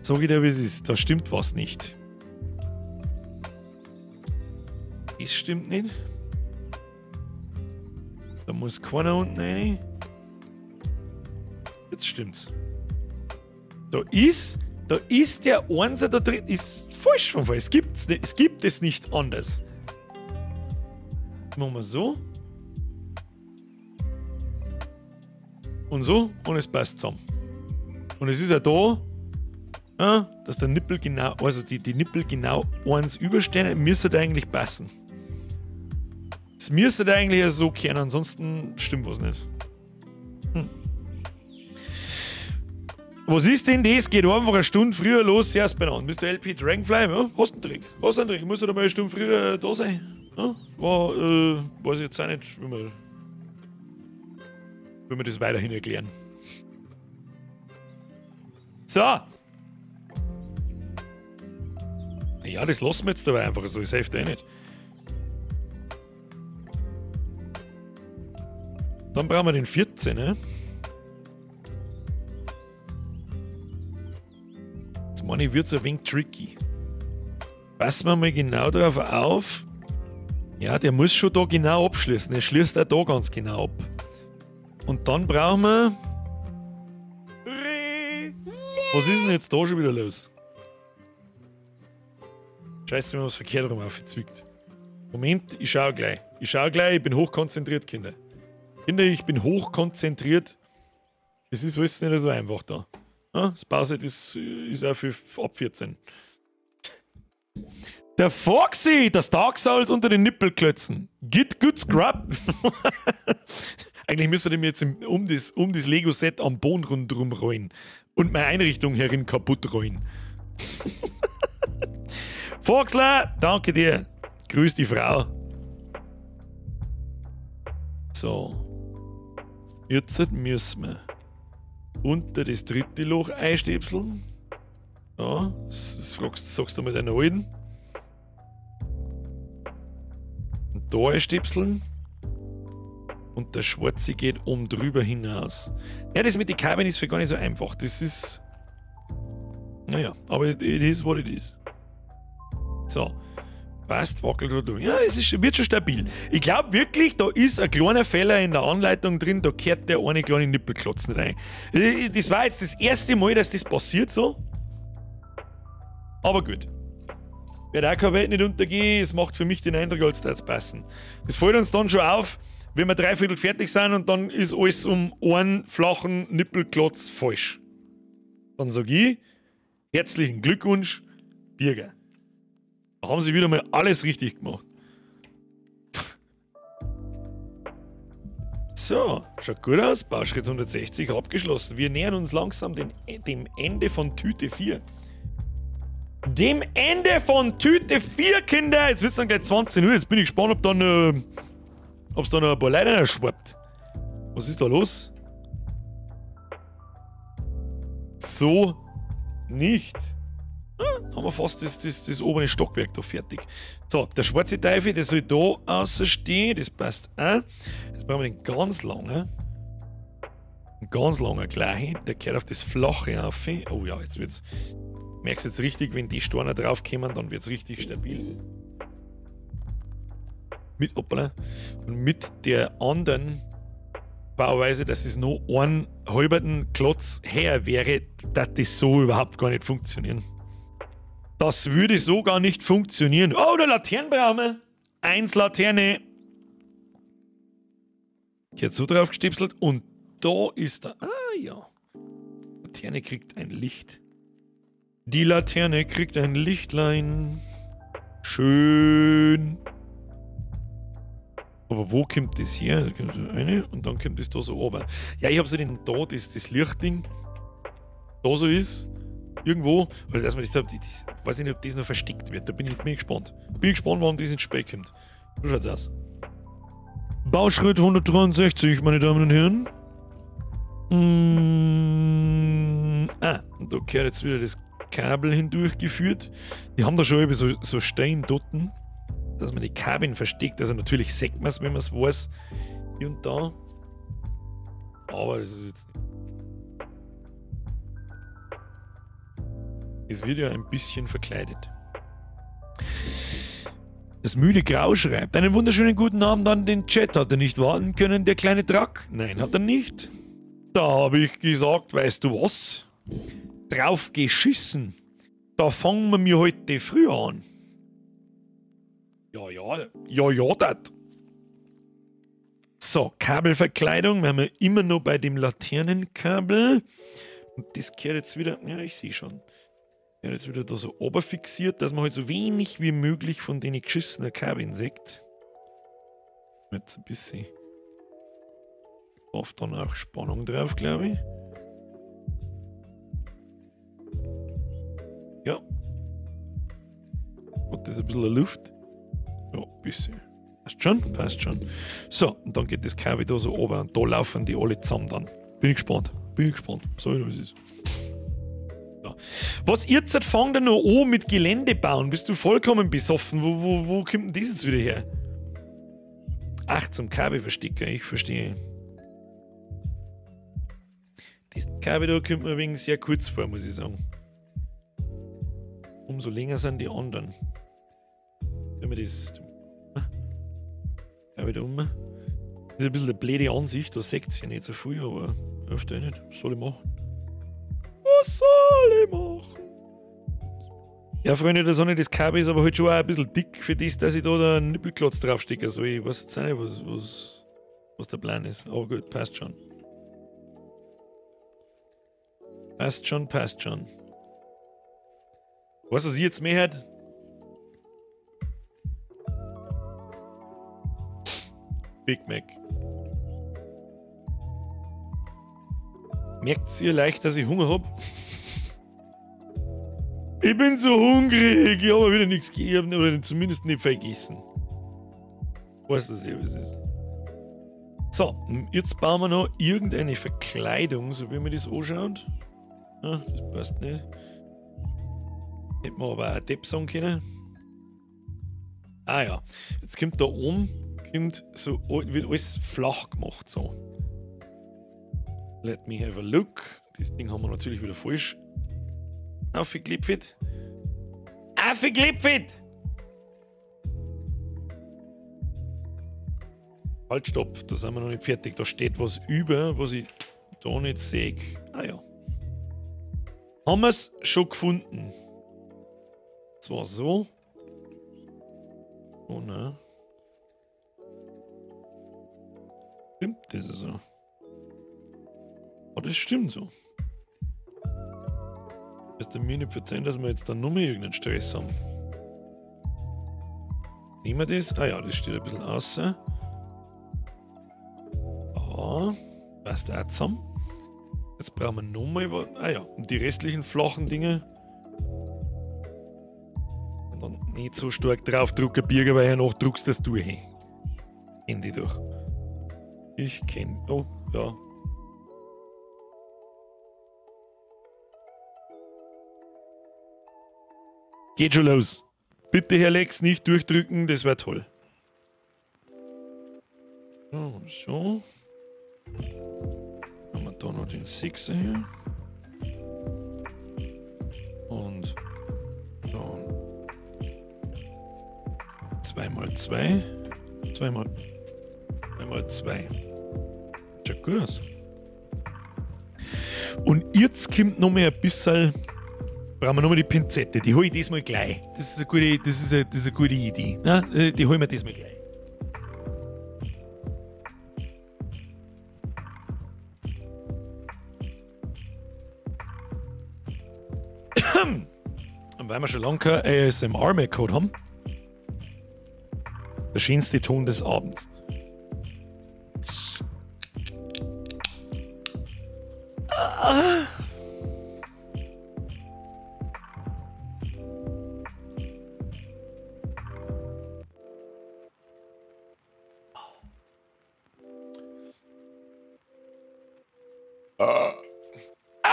Sag ich dir, wie es ist. Da stimmt was nicht. Das stimmt nicht. Da muss keiner unten rein. Jetzt stimmt's. Da ist der Einser da drin, ist falsch vom Fall. Es gibt's nicht, es gibt es nicht anders. Machen wir so. Und so, und es passt zusammen. Und es ist ja da, ja, dass der Nippel genau, also die Nippel genau eins überstehen, müsste eigentlich passen. Es müsste eigentlich so kehren, ansonsten stimmt was nicht. Hm. Was ist denn das? Geht einfach eine Stunde früher los, erst beieinander. Mr. LP Dragonfly, ja, hast einen Trick. Hast einen Trick. Muss halt mal eine Stunde früher da sein. Ja, war, weiß ich jetzt auch nicht, wie wir das weiterhin erklären. So. Ja, das lassen wir jetzt dabei einfach so. Das hilft eh nicht. Dann brauchen wir den 14, ne? Jetzt meine ich, wird es ein wenig tricky. Passen wir mal genau drauf auf. Ja, der muss schon da genau abschließen. Er schließt auch da ganz genau ab. Und dann brauchen wir... Was ist denn jetzt da schon wieder los? Scheiße, wir haben was verkehrt rum aufgezwickt. Moment, ich schau gleich. Ich schau gleich, ich bin hochkonzentriert, Kinder. Kinder, ich bin hochkonzentriert. Das ist alles nicht so einfach da. Das Bauset ist auch für ab 14. Der Foxy, das Dark Souls unter den Nippelklötzen. Git good scrub. Eigentlich müsste ich mir jetzt um das Lego-Set am Boden rundherum rollen. Und meine Einrichtung herin kaputt rollen. Foxler, danke dir. Grüß die Frau. So. Jetzt müssen wir unter das dritte Loch einstäpseln. Ja, das sagst du mal deiner Alten. Und da einstäpseln. Und der schwarze geht oben drüber hinaus. Ja, das mit den Kabeln ist für gar nicht so einfach. Das ist... Naja, aber it is what it is. So. Passt, wackelt durch. Ja, es wird schon stabil. Ich glaube wirklich, da ist ein kleiner Fehler in der Anleitung drin, da kehrt der eine kleine Nippelklotz nicht rein. Das war jetzt das erste Mal, dass das passiert so. Aber gut. Wird auch keine Welt nicht untergehen, es macht für mich den Eindruck, als würde es passen. Das fällt uns dann schon auf, wenn wir dreiviertel fertig sind und dann ist alles um einen flachen Nippelklotz falsch. Dann sage ich, herzlichen Glückwunsch, Birger. Da haben sie wieder mal alles richtig gemacht. So, schaut gut aus. Bauschritt 160 abgeschlossen. Wir nähern uns langsam dem Ende von Tüte 4. Dem Ende von Tüte 4, Kinder! Jetzt wird es dann gleich 20 Uhr. Jetzt bin ich gespannt, ob dann, ob's da noch ein paar Leute schwappt. Was ist da los? So nicht. Haben wir fast das obere Stockwerk da fertig. So, der schwarze Teufel, der soll da außerstehen, das passt auch. Jetzt brauchen wir den ganz langen. Einen ganz langen gleich, der gehört auf das flache auf. Oh ja, jetzt wird's. Merkst jetzt richtig, wenn die Steine draufkommen, dann wird's richtig stabil. Mit, hoppala, und mit der anderen Bauweise, dass es noch einen halberten Klotz her wäre, dass das so überhaupt gar nicht funktionieren. Das würde so gar nicht funktionieren. Oh, der Laternen brauchen wir. 1 Laterne. Jetzt so drauf gestipselt. Und da ist der... Ah ja. Laterne kriegt ein Licht. Die Laterne kriegt ein Lichtlein. Schön. Aber wo kommt das her? Da kommt so eine und dann kommt das da so runter. Ja, ich habe so den da, das Lichtding da so ist. Irgendwo. Oder dass man das, das, weiß ich nicht, ob das noch versteckt wird. Da bin ich gespannt. Bin ich gespannt, wann das ins Spiel kommt. So schaut's aus. Bauschritt 163, meine Damen und Herren. Und da gehört jetzt wieder das Kabel hindurchgeführt. Die haben da schon eben so Steindotten, dass man die Kabeln versteckt. Also natürlich sieht man es, wenn man es weiß. Hier und da. Aber das ist jetzt nicht. Es wird ja ein bisschen verkleidet. Das müde Grau schreibt: Einen wunderschönen guten Abend an den Chat. Hat er nicht warten können, der kleine Drack? Nein, hat er nicht. Da habe ich gesagt, weißt du was? Drauf geschissen. Da fangen wir mir heute früh an. Ja, ja, ja, ja, dat. So, Kabelverkleidung. Wir haben ja immer noch bei dem Laternenkabel. Und das gehört jetzt wieder, ja, ich sehe schon. Ja, jetzt wieder da so oberfixiert, dass man halt so wenig wie möglich von den geschissenen Kabeln sieht. Jetzt ein bisschen. Auf dann auch Spannung drauf, glaube ich. Ja. Hat das ein bisschen Luft? Ja, ein bisschen. Passt schon, passt schon. So, und dann geht das Kabel da so ober und da laufen die alle zusammen dann. Bin ich gespannt. Bin ich gespannt. So, wie es ist. Ja. Was ihr jetzt fangt ihr noch an mit Gelände bauen? Bist du vollkommen besoffen? Wo kommt denn das jetzt wieder her? Ach, zum Kabelverstecker, ich verstehe. Das Kabel da kommt mir wegen sehr kurz vor, muss ich sagen. Umso länger sind die anderen. Wenn wir das Kabel da um. Das ist ein bisschen eine blöde Ansicht, da seht ihr ja nicht so viel, aber öfter nicht. Was soll ich machen? Was soll ich machen? Ja, Freunde der Sonne, das Kabel ist aber halt schon auch ein bisschen dick für das, dass ich da einen Nippelklotz draufstecke. Also ich weiß jetzt auch nicht, was der Plan ist. Aber gut, passt schon. Passt schon, passt schon. Weißt du, was ich jetzt mehr hätte? Big Mac. Merkt ihr leicht, dass ich Hunger hab? Ich bin so hungrig, ich habe wieder nichts gegeben oder zumindest nicht vergessen. Weißt du, was es ist? So, jetzt bauen wir noch irgendeine Verkleidung, so wie man das anschaut. Ja, das passt nicht. Hätten wir aber auch Depp sagen können. Ah ja, jetzt kommt da oben, kommt so, wird alles flach gemacht. So. Let me have a look. Das Ding haben wir natürlich wieder falsch aufgeklipft. Aufgeklipft! Halt, stopp, da sind wir noch nicht fertig. Da steht was über, was ich da nicht sehe. Ah ja. Haben wir es schon gefunden. Zwar so. Oh ne. Stimmt das so? Oh, das stimmt so. Lässt mir nicht verzeihen, dass wir jetzt dann noch mehr irgendeinen Stress haben. Nehmen wir das? Ah ja, das steht ein bisschen außer. Ah, passt auch zusammen. Jetzt brauchen wir nochmal was. Ah ja, und die restlichen flachen Dinge. Und dann nicht so stark draufdrücken, Birger, weil hernach druckst du das durch. Ende durch. Ich kenn. Oh, ja. Geht schon los. Bitte, Herr Lex, nicht durchdrücken, das wäre toll. So. Haben wir da noch den 6er hier. Und da. 2 mal 2. 2 mal 2 mal 2. Schaut gut aus. Und jetzt kommt noch mal ein bisschen. Brauchen wir nochmal die Pinzette, die hole ich diesmal gleich. Das ist eine gute, das ist eine gute Idee. Ne? Die holen wir diesmal gleich. Und weil wir schon lange kein ASMR mehr gehabt haben, der schönste Ton des Abends.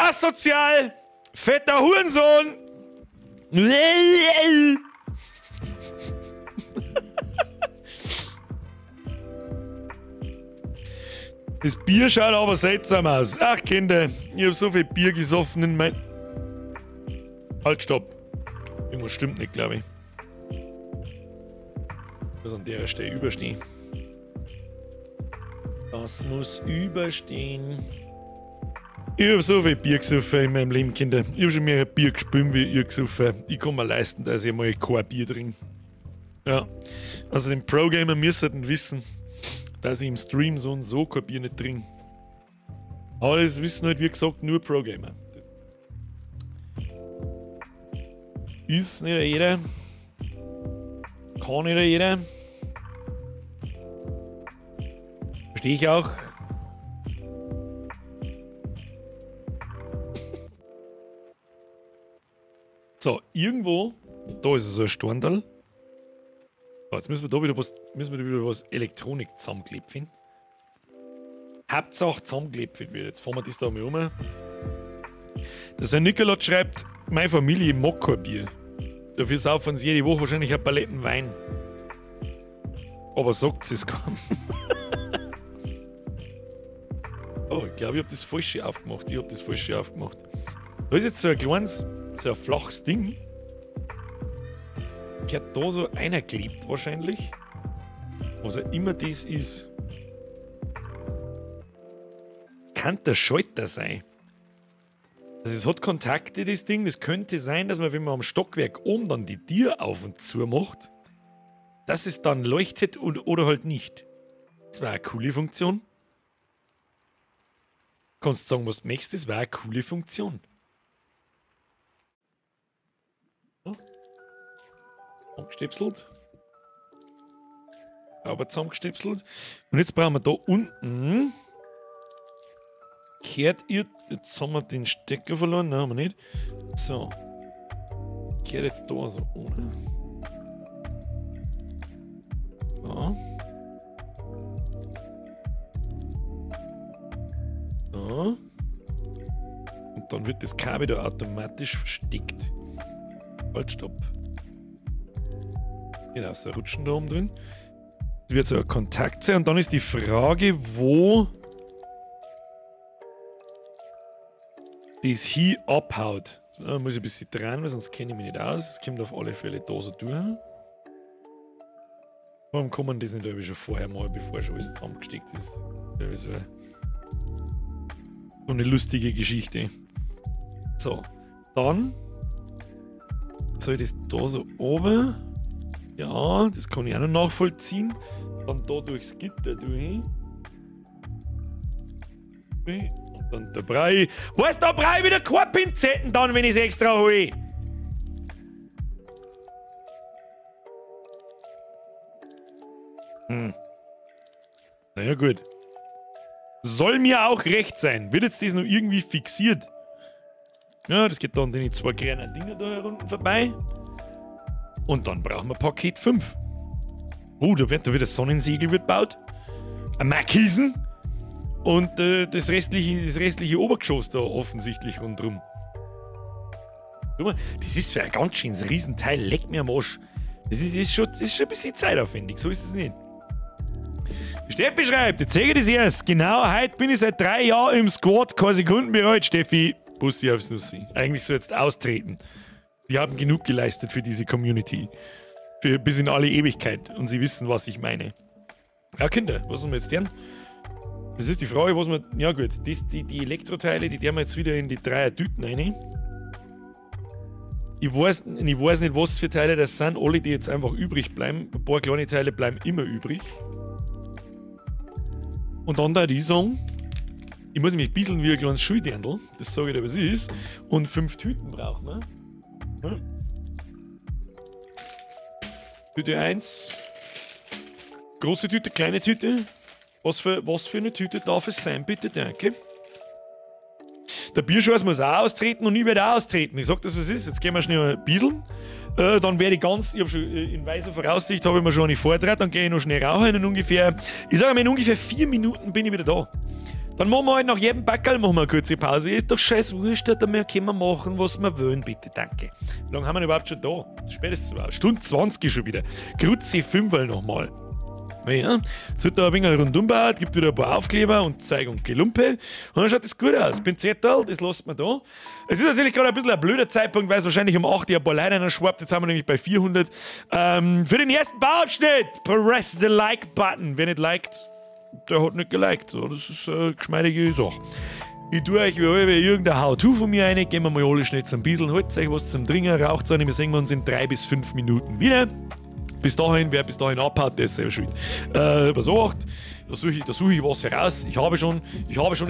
Asozial! Fetter Hurensohn! Das Bier schaut aber seltsam aus. Ach Kinder, ich hab so viel Bier gesoffen in mein... Halt, stopp. Irgendwas stimmt nicht, glaube ich. Muss an der Stelle überstehen. Das muss überstehen. Ich hab so viel Bier gesoffen in meinem Leben, Kinder. Ich hab schon mehr Bier gespült, wie ihr gesoffen. Ich kann mir leisten, dass ich mal kein Bier trinke. Ja. Also den Pro-Gamer müssten wissen, dass ich im Stream so und so kein Bier nicht trinke. Aber das wissen halt, wie gesagt, nur Pro-Gamer. Ist nicht jeder. Kann nicht jeder. Verstehe ich auch. So, irgendwo, da ist so ein Storndal. So, jetzt müssen wir da wieder was, Elektronik zusammenklebt finden. Hauptsache zusammenklebt wird. Jetzt fahren wir das da mal um. Der Herr Nikolot schreibt, meine Familie mag kein Bier. Dafür saufen sie jede Woche wahrscheinlich eine Paletten Wein. Aber sagt sie es kaum. Oh, ich glaube, ich habe das Falsche aufgemacht. Da ist jetzt so ein kleines, so ein flaches Ding. Gehört da so einer klebt wahrscheinlich. Was auch immer das ist. Kann der Schalter sein. Also es hat Kontakte, das Ding. Das könnte sein, dass man, wenn man am Stockwerk oben dann die Tür auf und zu macht, dass es dann leuchtet und, oder halt nicht. Das war eine coole Funktion. Kannst sagen, was du möchtest, das war eine coole Funktion. So. Zusammengestöpselt. Aber zusammengestöpselt. Und jetzt brauchen wir da unten. Kehrt ihr. Jetzt haben wir den Stecker verloren. Nein, haben wir nicht. So. Kehrt jetzt da so ohne. So. So. Und dann wird das Kabel da automatisch versteckt. Halt, stopp. Genau, so rutschen da oben drin. Das wird so ein Kontakt sein. Und dann ist die Frage, wo das hier abhaut. Da muss ich ein bisschen dran, weil sonst kenne ich mich nicht aus. Es kommt auf alle Fälle da so durch. Warum kann man das nicht schon vorher mal, bevor schon alles zusammengesteckt ist? Das ist so eine lustige Geschichte. So, dann soll ich das da so oben. Ja, das kann ich auch noch nachvollziehen. Dann da durchs Gitter durch. Und dann der Brei. Was, da brauche ich wieder keine Pinzetten dann, wenn ich es extra hole. Hm. Naja, gut. Soll mir auch recht sein. Wird jetzt das noch irgendwie fixiert? Ja, das geht dann an die zwei kleinen Dinger da unten vorbei. Und dann brauchen wir Paket 5. Oh, da wird da wieder Sonnensegel wird gebaut. Ein Markisen. Und das restliche Obergeschoss da offensichtlich rundherum. Das ist für ein ganz schönes Riesenteil. Leck mir am Arsch. Das ist schon ein bisschen zeitaufwendig. So ist es nicht. Steffi schreibt, jetzt sehe ich das erst. Genau, heute bin ich seit 3 Jahren im Squad. Keine Sekunden bereut. Steffi, Bussi aufs Nussi. Eigentlich soll jetzt austreten. Die haben genug geleistet für diese Community. Für bis in alle Ewigkeit. Und sie wissen, was ich meine. Ja, Kinder, was sollen wir jetzt tun? Das ist die Frage, was man. Ja, gut, die Elektroteile, die tun wir jetzt wieder in die 3er Tüten rein. Ich weiß nicht, was für Teile das sind. Alle, die jetzt einfach übrig bleiben. Ein paar kleine Teile bleiben immer übrig. Und dann da die sagen, ich muss mich ein bisschen wie ein kleines Schuldirndl, das sage ich dir, was ist. Und 5 Tüten brauchen wir. Ja. Tüte 1. Große Tüte, kleine Tüte. Was für eine Tüte darf es sein, bitte? Danke. Der Bierschwarz muss auch austreten und ich werde auch austreten. Ich sag das, was ist. Jetzt gehen wir schnell ein bisschen. Dann werde ich ganz, ich habe schon in weiser Voraussicht, habe ich mir schon eine Vortrag, dann gehe ich noch schnell rauchen in ungefähr, ich sage mal, in ungefähr 4 Minuten bin ich wieder da. Dann machen wir halt nach jedem Backerl machen wir eine kurze Pause. Ist doch scheiß wurscht, da können wir machen, was wir wollen, bitte, danke. Wie lange haben wir denn überhaupt schon da? Spätestens überhaupt. Stunde 20 schon wieder. Grüezi 5 nochmal. Ja, jetzt wird da ein wenig rundum gebaut, gibt wieder ein paar Aufkleber und Zeug und Gelumpe. Und dann schaut das gut aus. Pinzettel, das lässt man da. Es ist natürlich gerade ein bisschen ein blöder Zeitpunkt, weil es wahrscheinlich um 8 Uhr ein paar Leute schwappt. Jetzt haben wir nämlich bei 400. Für den ersten Bauabschnitt, press the like button. Wer nicht liked, der hat nicht geliked. So, das ist eine geschmeidige Sache. Ich tue euch wie alle irgendein How-To von mir rein. Gehen wir mal alle schnell zum Bisschen. Holt euch was zum Trinken, raucht an. Wir sehen uns in 3 bis 5 Minuten wieder. Bis dahin, wer bis dahin abhaut, der ist selber schuld. Pass auf, da suche ich was heraus. Ich habe schon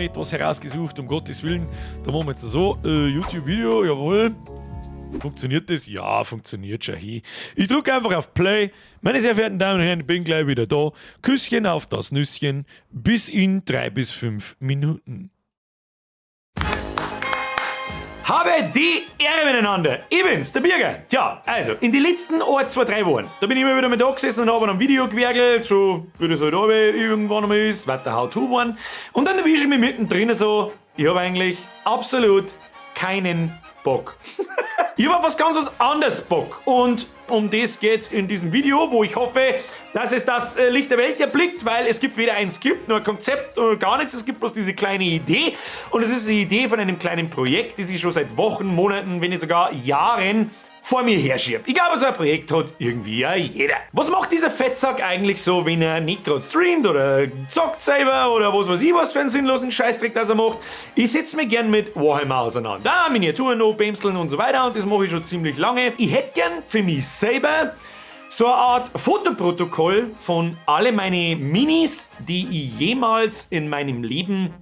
etwas herausgesucht, um Gottes Willen. Da machen wir jetzt so, YouTube-Video, jawohl. Funktioniert das? Ja, funktioniert schon. Hey. Ich drücke einfach auf Play. Meine sehr verehrten Damen und Herren, ich bin gleich wieder da. Küsschen auf das Nüsschen. Bis in 3 bis 5 Minuten. Habe die Ehre miteinander. Ich bin's, der Birger. Tja, also, in die letzten 1, 2, 3 Wochen, da bin ich immer wieder mit da gesessen und habe ein Video gewerkelt, so wie das halt auch irgendwann einmal ist, weiter How-To geworden. Und dann erwische ich mich mittendrin so, ich habe eigentlich absolut keinen Bock. Ich habe auf was ganz was anderes Bock. Und um das geht's in diesem Video, wo ich hoffe, dass es das Licht der Welt erblickt, weil es gibt weder ein Skript, noch ein Konzept, noch gar nichts. Es gibt bloß diese kleine Idee. Und es ist die Idee von einem kleinen Projekt, das ich schon seit Wochen, Monaten, wenn nicht sogar Jahren vor mir herschiebe. Ich glaube, so ein Projekt hat irgendwie ja jeder. Was macht dieser Fettsack eigentlich so, wenn er nicht gerade streamt oder zockt selber oder was weiß ich was für einen sinnlosen Scheißdreck, das er macht? Ich setze mich gern mit Warhammer auseinander. Da, Miniaturen, Bämseln und so weiter, und das mache ich schon ziemlich lange. Ich hätte gern für mich selber so eine Art Fotoprotokoll von alle meine Minis, die ich jemals in meinem Leben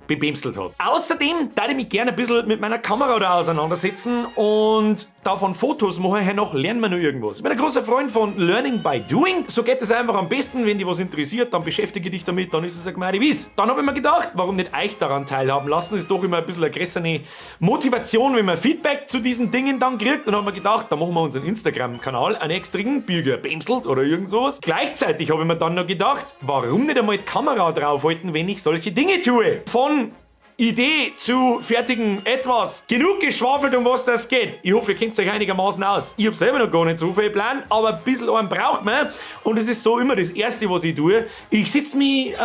bebämselt habe. Außerdem darf ich mich gerne ein bisschen mit meiner Kamera da auseinandersetzen und davon Fotos machen, hernach lernen wir noch irgendwas. Ich bin ein großer Freund von Learning by Doing. So geht es einfach am besten, wenn dich was interessiert, dann beschäftige dich damit, dann ist es eine gemeine Wies. Dann habe ich mir gedacht, warum nicht euch daran teilhaben lassen? Das ist doch immer ein bisschen eine größere Motivation, wenn man Feedback zu diesen Dingen dann kriegt. Dann haben wir gedacht, da machen wir unseren Instagram-Kanal, einen extrigen, Birger bämselt oder irgend sowas. Gleichzeitig habe ich mir dann noch gedacht, warum nicht einmal die Kamera draufhalten, wenn ich solche Dinge tue? Von Idee zu fertigen etwas. Genug geschwafelt, um was das geht. Ich hoffe, ihr kennt euch einigermaßen aus. Ich habe selber noch gar nicht so viel Plan, aber ein bisschen einen braucht man. Und es ist so immer das Erste, was ich tue. Ich sitze mich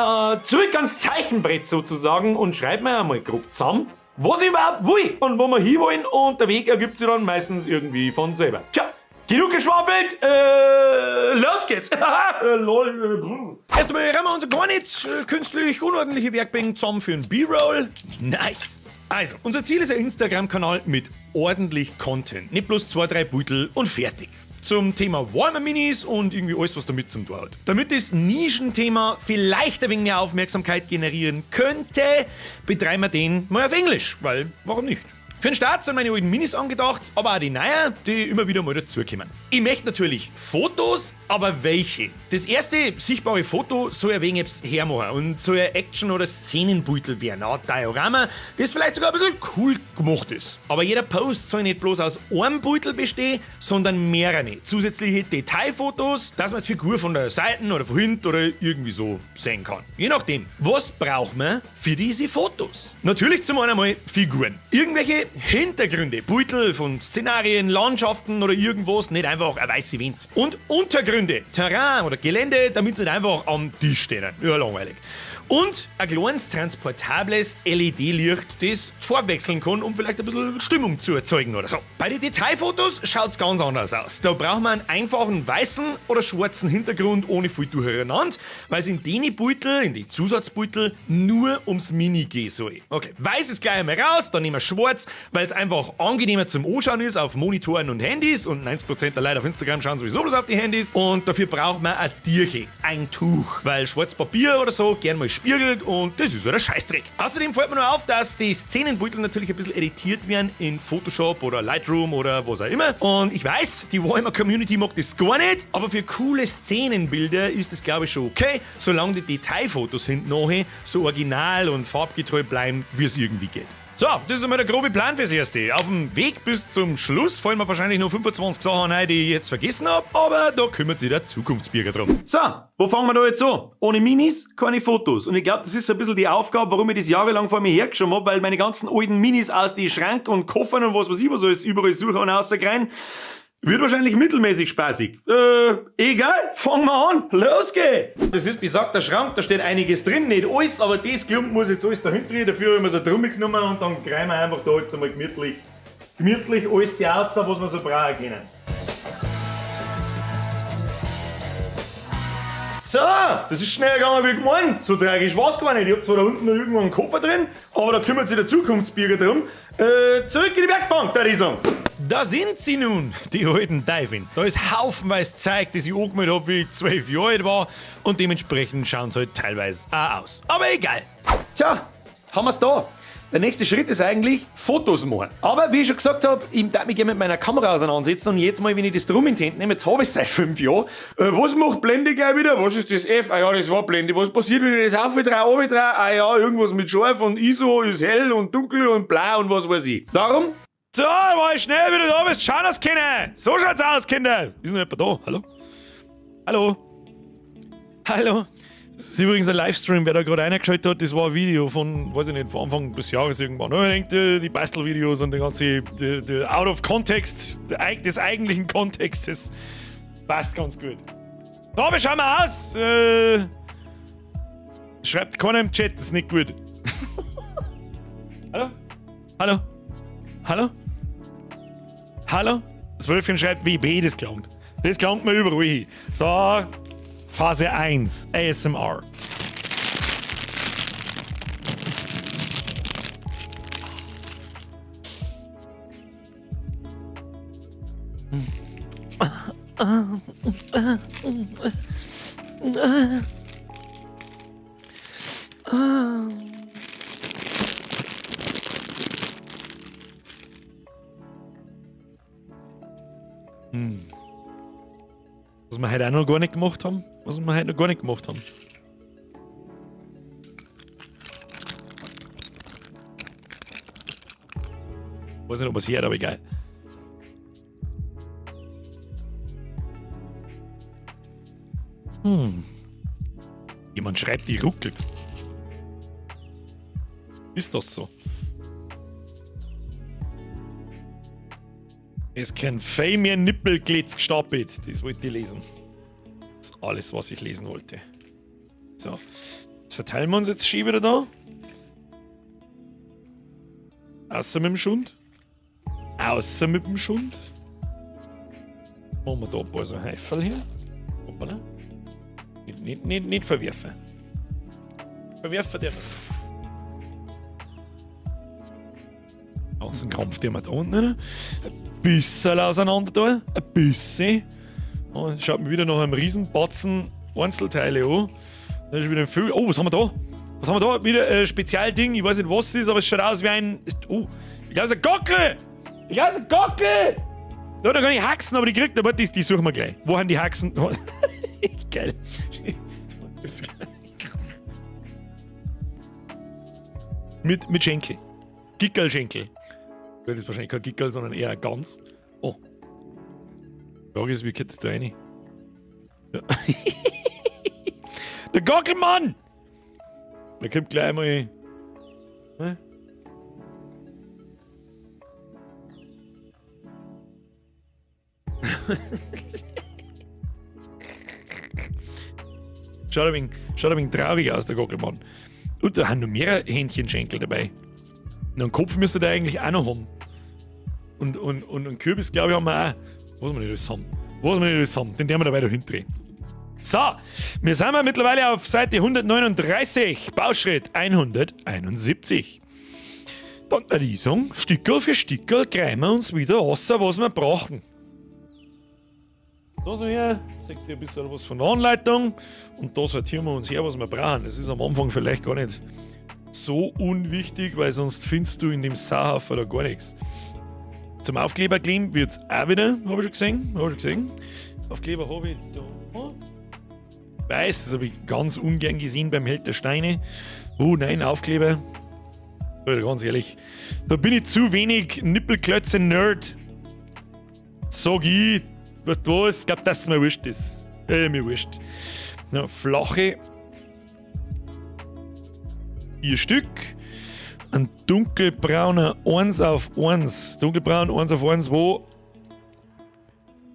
zurück ans Zeichenbrett sozusagen und schreibe mir einmal grob zusammen, was ich überhaupt will und wo wir hinwollen. Und der Weg ergibt sich dann meistens irgendwie von selber. Tja, genug geschwafelt, los geht's! Lol. Erst einmal rammen wir unser gar nicht künstlich unordentliche Werkbank zusammen für einen B-Roll. Nice! Also, unser Ziel ist ein Instagram-Kanal mit ordentlich Content. Nicht bloß 2, 3 Beutel und fertig. Zum Thema Warhammer Minis und irgendwie alles, was damit zum tun hat. Damit das Nischenthema vielleicht ein wenig mehr Aufmerksamkeit generieren könnte, betreiben wir den mal auf Englisch, weil warum nicht? Für den Start sind meine alten Minis angedacht, aber auch die neuen, die immer wieder mal dazukommen. Ich möchte natürlich Fotos, aber welche? Das erste sichtbare Foto soll ein wenig etwas hermachen und soll ein Action- oder Szenenbeutel werden, eine Art Diorama, das vielleicht sogar ein bisschen cool gemacht ist. Aber jeder Post soll nicht bloß aus einem Beutel bestehen, sondern mehrere. Zusätzliche Detailfotos, dass man die Figur von der Seite oder von hinten oder irgendwie so sehen kann. Je nachdem. Was braucht man für diese Fotos? Natürlich zum einen einmal Figuren. Irgendwelche Hintergründe, Beutel von Szenarien, Landschaften oder irgendwas, nicht einfach eine weiße Wind. Und Untergründe, Terrain oder Gelände, damit sie nicht einfach am Tisch stehen. Ja, langweilig. Und ein kleines, transportables LED-Licht, das die Farbe wechseln kann, um vielleicht ein bisschen Stimmung zu erzeugen oder so. Bei den Detailfotos schaut's ganz anders aus. Da braucht man einen einfachen weißen oder schwarzen Hintergrund ohne viel durcheinander, weil es in den Beutel, in die Zusatzbeutel, nur ums Mini gehen soll. Okay, weiß ist gleich einmal raus, dann nehmen wir schwarz, weil es einfach angenehmer zum Anschauen ist auf Monitoren und Handys und 90% der Leute auf Instagram schauen sowieso bloß auf die Handys und dafür braucht man eine Tierche, ein Tuch, weil schwarzes Papier oder so gern mal spiegelt und das ist ja der Scheißdreck. Außerdem fällt mir nur auf, dass die Szenenbeutel natürlich ein bisschen editiert werden in Photoshop oder Lightroom oder was auch immer und ich weiß, die Warhammer Community mag das gar nicht, aber für coole Szenenbilder ist das glaube ich schon okay, solange die Detailfotos hinten nachher so original und farbgetreu bleiben, wie es irgendwie geht. So, das ist einmal der grobe Plan fürs Erste. Auf dem Weg bis zum Schluss fallen mir wahrscheinlich noch 25 Sachen ein, die ich jetzt vergessen habe, aber da kümmert sich der Zukunftsbürger drum.
So, wo fangen wir da jetzt an? Ohne Minis, keine Fotos. Und ich glaube, das ist so ein bisschen die Aufgabe, warum ich das jahrelang vor mir hergeschoben habe, weil meine ganzen alten Minis aus die Schrank und Koffern und was weiß ich was alles überall suchen und rausgrein. Wird wahrscheinlich mittelmäßig spaßig. Egal, fangen wir an. Los geht's! Das ist besagter Schrank, da steht einiges drin, nicht alles, aber das Klump muss jetzt alles dahinter rein. Dafür haben wir so drum genommen und dann greifen wir einfach da jetzt einmal gemütlich alles raus, was wir so brauchen können. So, das ist schneller gegangen wie gemeint. So tragisch war's gar nicht. Ich hab zwar da unten noch irgendwo einen Koffer drin, aber da kümmert sich der Zukunftsbürger drum. Zurück in die Werkbank, da ich sagen.
Da sind sie nun, die alten Teufel. Da ist haufenweise Zeug, das ich angemeldet hab, wie ich 12 Jahre alt war. Und dementsprechend schauen sie halt teilweise auch aus. Aber egal.
Tja, haben wir's da. Der nächste Schritt ist eigentlich Fotos machen. Aber wie ich schon gesagt habe, ich darf mich gerne mit meiner Kamera auseinandersetzen und jetzt mal, wenn ich das Drum in die Hände nehme, jetzt habe ich es seit 5 Jahren. Was macht Blende gleich wieder? Was ist das F? Ah ja, das war Blende. Was passiert, wenn ich das aufdrehe, runterdrahe? Ah ja, irgendwas mit scharf und ISO ist hell und dunkel und blau und was weiß ich. Darum.
So, war ich schnell wieder da bist. Schau das, Kinder! So schaut's aus, Kinder! Ist noch jemand da? Hallo? Hallo? Hallo? Das ist übrigens ein Livestream, wer da gerade reingeschaltet hat, das war ein Video von, weiß ich nicht, von Anfang des Jahres irgendwann. Ich denke, die Bastelvideos und der ganze die Out of Context, des eigentlichen Kontextes, passt ganz gut. So, wir schauen mal aus! Schreibt keiner im Chat, das ist nicht gut. Hallo? Hallo? Hallo? Hallo? Das Wölfchen schreibt WB, das klangt. Das klangt mir überall hin. So. Phase 1, ASMR. Was wir heute auch noch gar nicht gemacht haben. Was wir heute noch gar nicht gemacht haben. Weiß nicht, ob es hört, aber egal. Jemand schreibt, die ruckelt. Ist das so? Es kann fein mir Nippelglitz gestapelt. Das wollte ich lesen. Das ist alles, was ich lesen wollte. So. Jetzt verteilen wir uns jetzt schön wieder da. Außer mit dem Schund. Außer mit dem Schund. Machen wir da ein paar so Häuferl hier. Hoppala. Nicht verwerfen. Verwerfen der nicht. Außenkampf, den wir da unten. Ein bisschen auseinander da. Ein bisschen. Oh, schaut mir wieder nach einem Riesenbatzen Einzelteile an. Da ist wieder ein Vögel. Oh, was haben wir da? Was haben wir da? Wieder ein Spezialding. Ich weiß nicht, was es ist, aber es schaut aus wie ein. Oh, ich glaube, es ist ein Gockel! Ich glaube, es ist ein Gockel! Da, da kann ich Haxen, aber die kriegt aber die suchen wir gleich. Wo haben die Haxen? Geil. Mit Schenkel. Gickerl-Schenkel. Das ist wahrscheinlich kein Gickerl, sondern eher ein Gans. Oh. Die Frage ist, wie geht das da rein? Ja. Der Gockelmann! Der kommt gleich mal. Ne? Schaut ein wenig traurig aus, der Gockelmann. Und da haben noch mehrere Hähnchenschenkel dabei. Und einen Kopf müsste der eigentlich auch noch haben. Und einen Kürbis, glaube ich, haben wir auch. Was wir nicht alles haben. Was wir nicht alles haben. Den werden wir dabei dahinter drehen. So, wir sind wir mittlerweile auf Seite 139, Bauschritt 171. Dann würde ich sagen, Stückerl für Stückerl greifen wir uns wieder raus, was wir brauchen. Da so her, seht ihr ein bisschen was von der Anleitung. Und da sortieren wir uns her, was wir brauchen. Das ist am Anfang vielleicht gar nicht so unwichtig, weil sonst findest du in dem Sauhaufen da gar nichts. Zum Aufkleber kleben wird es auch wieder, habe ich schon gesehen. Aufkleber habe ich da. Weiß, das habe ich ganz ungern gesehen beim Held der Steine. Oh nein, Aufkleber. Ganz ehrlich, da bin ich zu wenig Nippelklötze-Nerd. Sag ich, weißt du was? Ich glaub, dass es mir wurscht ist. Mir wurscht. Ja, flache. 4 Stück. Ein dunkelbrauner 1 auf 1. Dunkelbraun 1 auf 1, wo?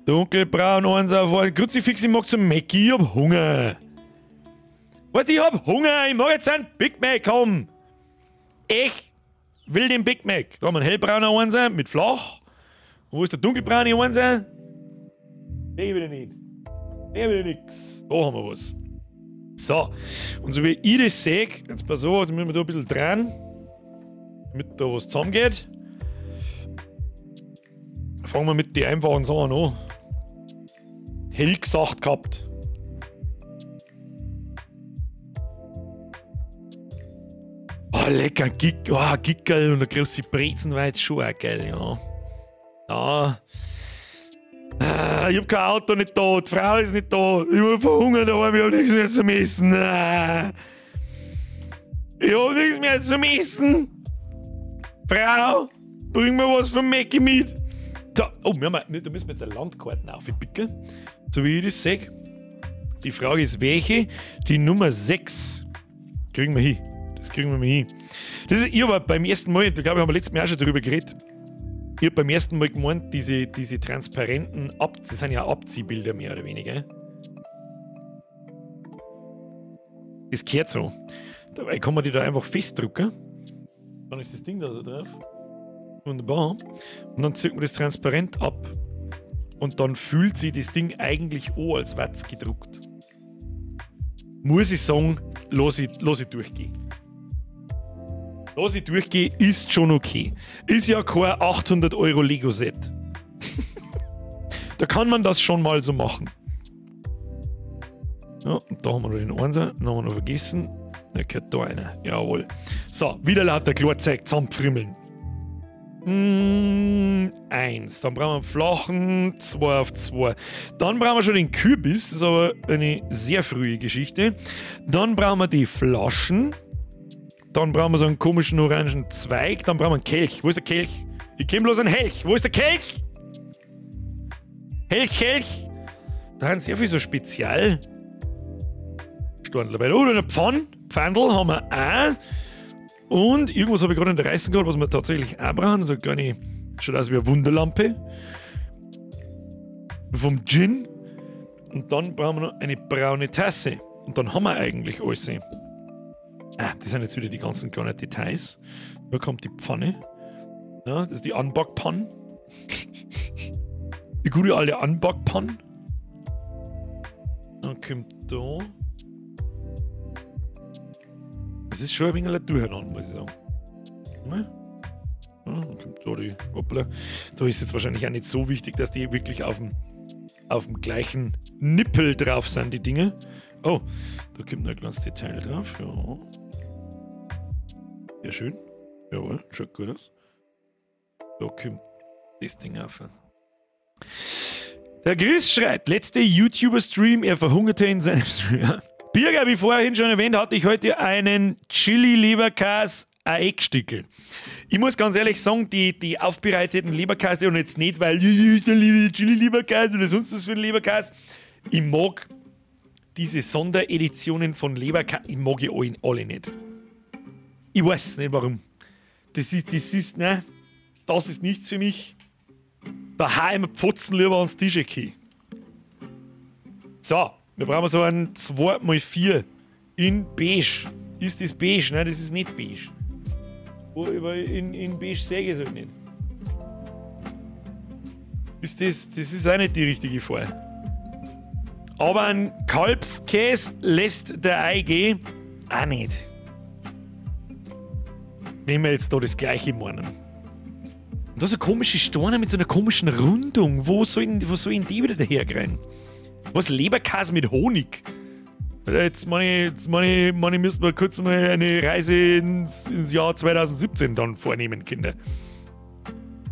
Dunkelbraun 1 auf 1. Kruzifix, ich mag zum Mackie, ich hab Hunger. Weißt du, ich hab Hunger, ich mag jetzt einen Big Mac haben. Ich will den Big Mac. Da haben wir einen hellbrauner 1 mit flach. Und wo ist der dunkelbraune 1? Den will ich nicht. Den will ich nix. Da haben wir was. So. Und so wie ich das sehe, jetzt pass auf, jetzt müssen wir da ein bisschen dran, damit da was zusammengeht. Fangen wir mit den einfachen Sachen an. Hell gesagt gehabt. Oh, lecker Gickerl und eine große Brezen war jetzt schon auch geil, ja. Ja. Ich hab kein Auto nicht da, die Frau ist nicht da, ich bin verhungert, aber ich hab nichts mehr zum Essen. Ich hab nichts mehr zum Essen. Frau, bring mir was vom Mäcki mit. Da, oh, wir haben, da müssen wir jetzt eine Landkarten aufpicken, so wie ich das sehe. Die Frage ist, welche? Die Nummer 6 kriegen wir hin. Das kriegen wir mal hin. Das ist, ich habe beim ersten Mal, da glaube ich, haben wir letztes Mal auch schon drüber geredet. Ich habe beim ersten Mal gemeint, diese transparenten, das sind ja Abziehbilder mehr oder weniger. Das gehört so. Dabei kann man die da einfach festdrücken. Dann ist das Ding da so drauf. Wunderbar. Und dann zieht man das transparent ab. Und dann fühlt sich das Ding eigentlich auch, als wäre es gedruckt. Muss ich sagen, lass ich durchgehen. Lass ich durchgehen, ist schon okay. Ist ja kein 800 € Lego-Set. Da kann man das schon mal so machen. Ja, und da haben wir noch den Einser, den haben wir noch vergessen. Da gehört da einer. Jawohl. So, wieder lauter Klarzeug zusammenpfrimmeln. 1. Dann brauchen wir einen flachen 2 auf 2. Dann brauchen wir schon den Kürbis. Das ist aber eine sehr frühe Geschichte. Dann brauchen wir die Flaschen. Dann brauchen wir so einen komischen orangen Zweig. Dann brauchen wir einen Kelch. Wo ist der Kelch? Ich kenn bloß einen Helch. Wo ist der Kelch? Helch, Kelch. Da haben sehr viel so Spezial. Dabei. Oh, eine Pfanne. Pfandl haben wir auch. Und irgendwas habe ich gerade in der Reißen gehabt, was wir tatsächlich auch brauchen. So eine kleine, schaut aus wie eine Wunderlampe. Vom Gin. Und dann brauchen wir noch eine braune Tasse. Und dann haben wir eigentlich alles. Ah, das sind jetzt wieder die ganzen kleinen Details. Da kommt die Pfanne. Ja, das ist die Anbackpanne. Die gute alte Anbackpanne. Dann kommt da. Das ist schon ein wenig ein Durcheinander, muss ich sagen. Ne? Ja, dann kommt da die. Hoppla. Da ist jetzt wahrscheinlich auch nicht so wichtig, dass die wirklich auf dem gleichen Nippel drauf sind, die Dinge. Oh, da kommt noch ein kleines Detail drauf. Ja. Sehr schön. Jawohl, schaut gut aus. Da kommt das Ding auf. Der Chris schreibt, letzte YouTuber-Stream, er verhungerte in seinem Stream. Birger, wie vorhin schon erwähnt, hatte ich heute einen Chili-Leberkäse Eckstickel. Ich muss ganz ehrlich sagen, die aufbereiteten Leberkäse, und jetzt nicht, weil ich liebe Chili-Leberkäse oder sonst was für ein Leberkäse. Ich mag diese Sondereditionen von Leberkäse, ich mag die alle nicht. Ich weiß nicht warum. Das ist, ne, das ist nichts für mich. Da hau ich mir Pfotzen lieber ans Tisch. So. Wir brauchen so einen 2x4 in beige. Ist das beige? Nein, das ist nicht beige. In beige sehe ich es halt nicht. Ist das ist auch nicht die richtige Farbe. Aber ein Kalbskäse lässt der EIG auch nicht. Wenn wir jetzt da das gleiche meinen. Und da so komische Steine mit so einer komischen Rundung. Wo sollen die wieder daherkriegen? Was? Leberkäse mit Honig? Jetzt meine müssen wir kurz mal eine Reise ins Jahr 2017 dann vornehmen, Kinder.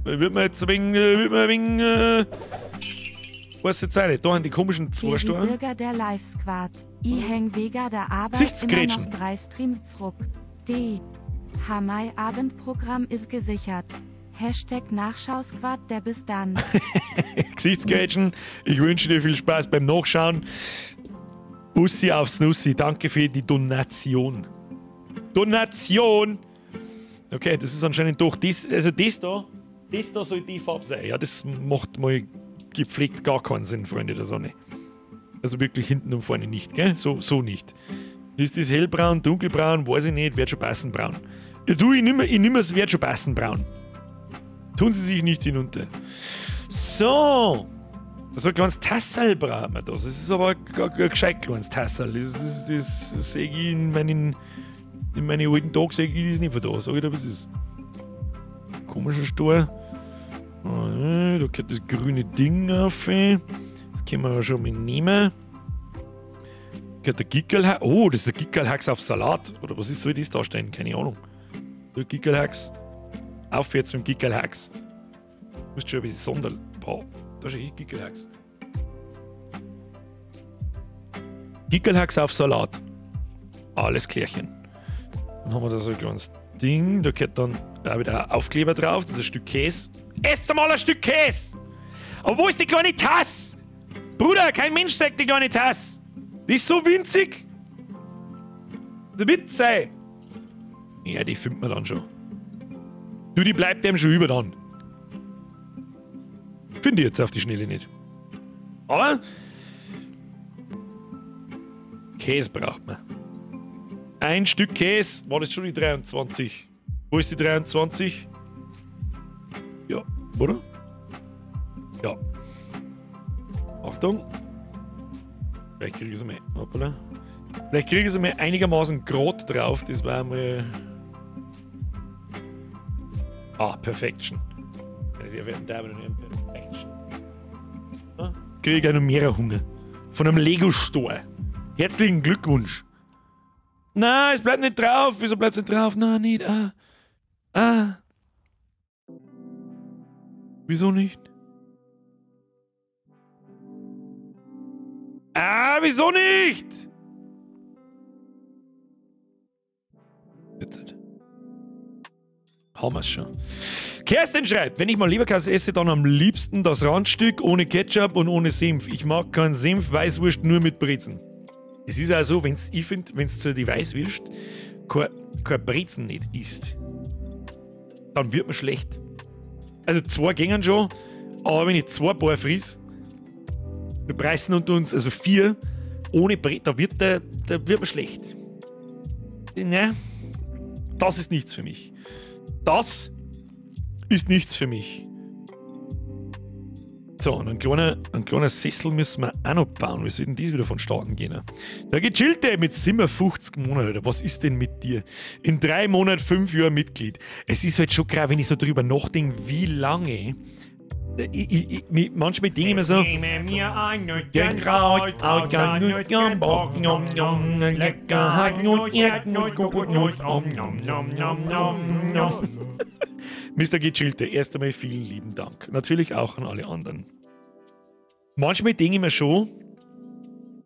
Wird man jetzt ein wenig, weiß jetzt auch nicht. Da haben die komischen zwei Steine.
Bürger der Live Squad. Ich häng wegen der Arbeit immer noch 3 Streams zurück. D. Hamai Abendprogramm ist gesichert. Hashtag Nachschausquad der bis dann.
Gesichtsgrätschen, ich wünsche dir viel Spaß beim Nachschauen. Bussi aufs Nussi, danke für die Donation. Donation! Okay, das ist anscheinend doch das, also das da soll die Farbe sein. Ja, das macht mal gepflegt gar keinen Sinn, Freunde der Sonne. Also wirklich hinten und vorne nicht, gell? So nicht. Ist das hellbraun, dunkelbraun, weiß ich nicht, wird schon passen braun. Ja, du, ich nimm es, wird schon passen braun. Tun sie sich nicht hinunter. So. So ein kleines Tassel brauchen wir da. Das ist aber ein gescheit kleines Tassel. Das sehe ich in meinen alten Tagen, sehe ich das nicht von da. Sag ich dir, was ist. Komischer Stor. Da gehört das grüne Ding auf. Das können wir ja schon mal nehmen. Gehört der Gickerlhax. Oh, das ist der Gickerlhax auf Salat. Oder was ist, soll das darstellen? Keine Ahnung. Der Gickerlhax. Auf jetzt mit dem Gickerlhax. Du musst schon ein bisschen Sonder. Boah, da ist ein Gickerlhax. Gickerlhax auf Salat. Alles klärchen. Dann haben wir da so ein kleines Ding. Da gehört dann auch wieder ein Aufkleber drauf. Das ist ein Stück Käse. Esst mal ein Stück Käse! Aber wo ist die kleine Tasse? Bruder, kein Mensch sagt die kleine Tasse. Die ist so winzig. Der Witz sei. Ja, die findet man dann schon. Du, die bleibt dem schon über dann. Finde ich jetzt auf die Schnelle nicht. Aber Käse braucht man. Ein Stück Käse. War das schon die 23? Wo ist die 23? Ja, oder? Ja. Achtung. Vielleicht kriege ich sie mal. Hoppala. Vielleicht kriege ich sie mal einigermaßen grad drauf. Das war mal. Ah, Perfection. Meine sehr verehrten Damen und Herren, Perfection. Ja? Kriege ich gleich noch mehr Hunger. Von einem Lego-Store. Herzlichen Glückwunsch. Nein, es bleibt nicht drauf. Wieso bleibt es nicht drauf? Nein, nicht. Ah. Ah. Wieso nicht? Ah, wieso nicht? Jetzt. Haben wir's schon. Kerstin schreibt, wenn ich mal Leberkäse esse, dann am liebsten das Randstück ohne Ketchup und ohne Senf. Ich mag keinen Senf, Weißwurst nur mit Brezen. Es ist auch so, wenn's, ich finde, wenn es zu die Weißwurst kein Brezen nicht isst, dann wird man schlecht. Also zwei gängen schon, aber wenn ich zwei Paar friss, wir preisen unter uns, also 4, ohne Brezen, da wird man schlecht. Ne, das ist nichts für mich. Das ist nichts für mich. So, und ein kleiner Sessel müssen wir auch noch bauen. Wie soll denn das wieder vonstatten gehen? Da gechillt der mit 57 Monaten. Was ist denn mit dir? In 3 Monaten 5 Jahre Mitglied. Es ist halt schon krass, wenn ich so drüber nachdenke, wie lange. Manchmal denke ich mir so. Mr. Gechillte, erst einmal vielen lieben Dank. Natürlich auch an alle anderen. Manchmal denke ich mir schon,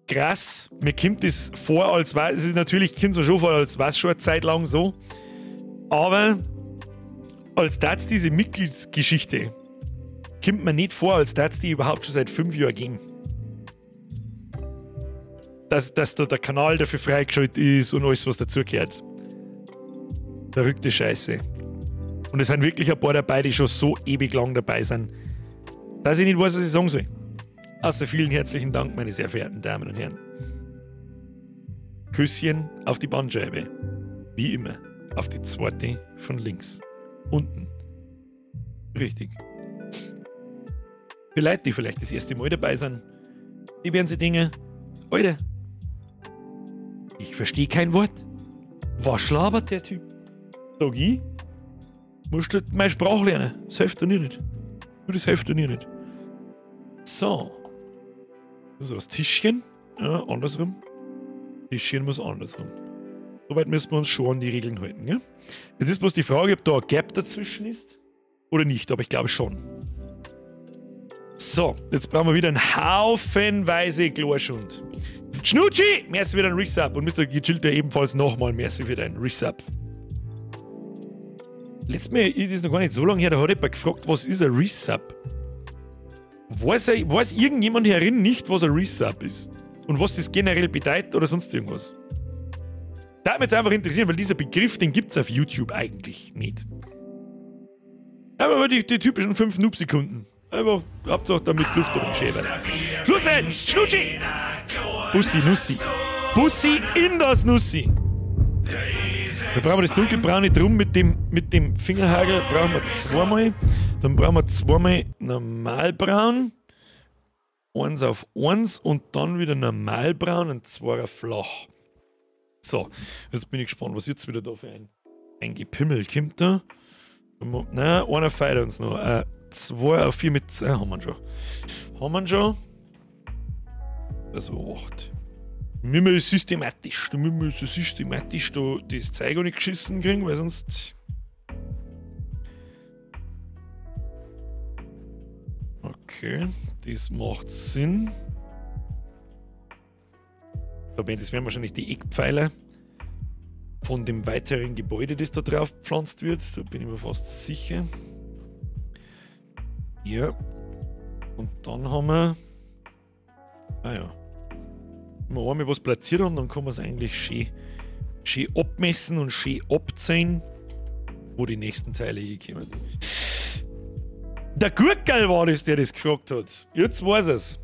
krass, mir kommt das vor, als war es ist natürlich, kommt es mir schon vor, als war es schon eine Zeit lang so. Aber als das diese Mitgliedsgeschichte kommt mir nicht vor, als das die überhaupt schon seit 5 Jahren geben. Dass da der Kanal dafür freigeschaltet ist und alles, was dazugehört. Verrückte Scheiße. Und es sind wirklich ein paar dabei, die schon so ewig lang dabei sind, dass ich nicht weiß, was ich sagen soll. Also vielen herzlichen Dank, meine sehr verehrten Damen und Herren. Küsschen auf die Bandscheibe. Wie immer. Auf die zweite von links. Unten. Richtig. Für Leute, die vielleicht das erste Mal dabei sind, die werden sich denken, Alter, ich verstehe kein Wort. Was schlabert der Typ? Sag ich, musst du meine Sprache lernen. Das hilft dir nicht. Das hilft dir nicht. So. So, das Tischchen. Ja, andersrum. Tischchen muss andersrum. Soweit müssen wir uns schon an die Regeln halten. Gell? Jetzt ist bloß die Frage, ob da ein Gap dazwischen ist oder nicht, aber ich glaube schon. So, jetzt brauchen wir wieder einen Haufenweise Chlorschund. Schnutschi! Merci für deinen Resub. Und Mr. Gechillte ebenfalls nochmal merci für deinen Resub. Letztes Mal ist es noch gar nicht so lange her, da hat jemand gefragt, was ist ein Resub? Weiß irgendjemand herin nicht, was ein Resub ist? Und was das generell bedeutet oder sonst irgendwas? Da hat mich jetzt einfach interessieren, weil dieser Begriff, den gibt es auf YouTube eigentlich nicht. Aber die typischen 5 Noob-Sekunden. Einfach, Hauptsache damit Luft über den Schäber. Schluss jetzt! Schnutschi! Bussi, Nussi. Bussi in das Nussi! Da brauchen wir das dunkelbraune drum mit dem Fingerhagel. Brauchen wir zweimal. Dann brauchen wir zweimal normalbraun. 1 auf 1 und dann wieder normalbraun und 2 flach. So, jetzt bin ich gespannt, was jetzt wieder da für ein Gepimmel kommt da. Nein, einer feiert uns noch. 2 auf 4 mit 2 haben wir schon. Haben wir schon. Also 8. Müssen wir systematisch, da müssen wir so systematisch da das Zeug auch nicht geschissen kriegen, weil sonst. Okay, das macht Sinn. Das wären wahrscheinlich die Eckpfeiler von dem weiteren Gebäude, das da drauf gepflanzt wird. Da bin ich mir fast sicher. Ja. Und dann haben wir. Ah ja. Wenn wir einmal was platziert haben, dann kann man es eigentlich schön abmessen und schön abziehen, wo die nächsten Teile hinkommen. Der Gurkel war das, der das gefragt hat. Jetzt weiß es.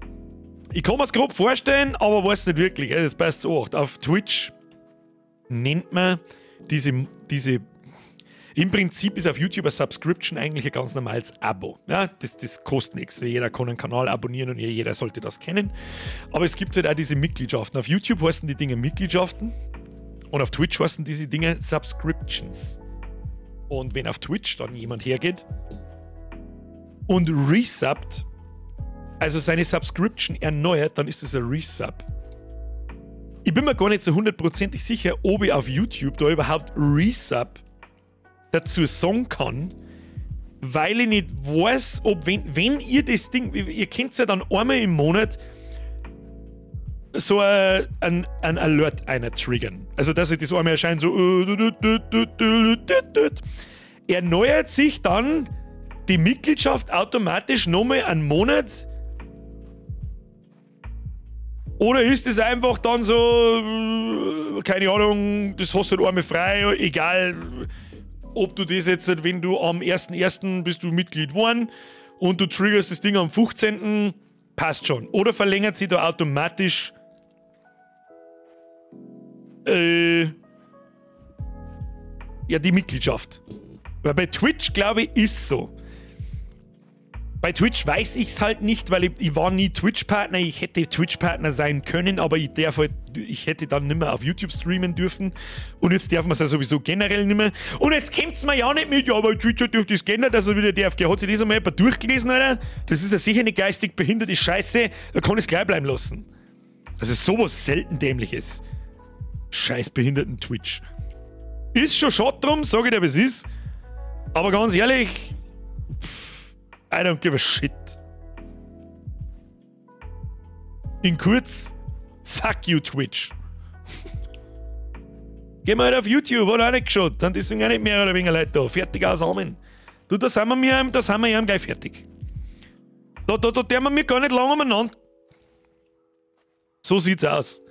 Ich kann mir's grob vorstellen, aber weiß nicht wirklich. Das passt so auch. Auf Twitch nennt man diese. Im Prinzip ist auf YouTube eine Subscription eigentlich ein ganz normales Abo. Ja, das kostet nichts. Jeder kann einen Kanal abonnieren und jeder sollte das kennen. Aber es gibt halt auch diese Mitgliedschaften. Auf YouTube heißen die Dinge Mitgliedschaften und auf Twitch heißen diese Dinge Subscriptions. Und wenn auf Twitch dann jemand hergeht und resubbt, also seine Subscription erneuert, dann ist das ein Resub. Ich bin mir gar nicht so hundertprozentig sicher, ob ich auf YouTube da überhaupt Resub dazu sagen kann, weil ich nicht weiß, ob wenn ihr das Ding, ihr könnt ja dann einmal im Monat so ein Alert einer triggern. Also dass ich das einmal erscheint, so erneuert sich dann die Mitgliedschaft automatisch nochmal einen Monat? Oder ist es einfach dann so, keine Ahnung, das hast du halt einmal frei, egal ob du das jetzt, wenn du am 1.1. bist du Mitglied geworden und du triggerst das Ding am 15., passt schon. Oder verlängert sich da automatisch ja, die Mitgliedschaft. Weil bei Twitch, glaube ich, ist so. Bei Twitch weiß ich es halt nicht, weil ich war nie Twitch-Partner. Ich hätte Twitch-Partner sein können, aber ich hätte dann nicht mehr auf YouTube streamen dürfen. Und jetzt darf man es ja sowieso generell nicht mehr. Und jetzt kommt es mir ja nicht mit, ja, aber Twitch hat durch das geändert, dass er wieder darf. Hat sich das einmal jemand durchgelesen, Alter? Das ist ja sicher eine geistig behinderte Scheiße. Da kann ich es gleich bleiben lassen. Also sowas selten Dämliches. Scheiß behinderten Twitch. Ist schon schade drum, sag ich dir, wie es ist. Aber ganz ehrlich, I don't give a shit. In kurz, fuck you, Twitch. Geh mal halt auf YouTube, hat auch nicht geschaut. Sind deswegen auch nicht mehr oder weniger Leute da. Fertig aus, Amen. Du, da sind wir ihm gleich fertig. Da dürfen wir mir gar nicht lange umeinander. So sieht's aus.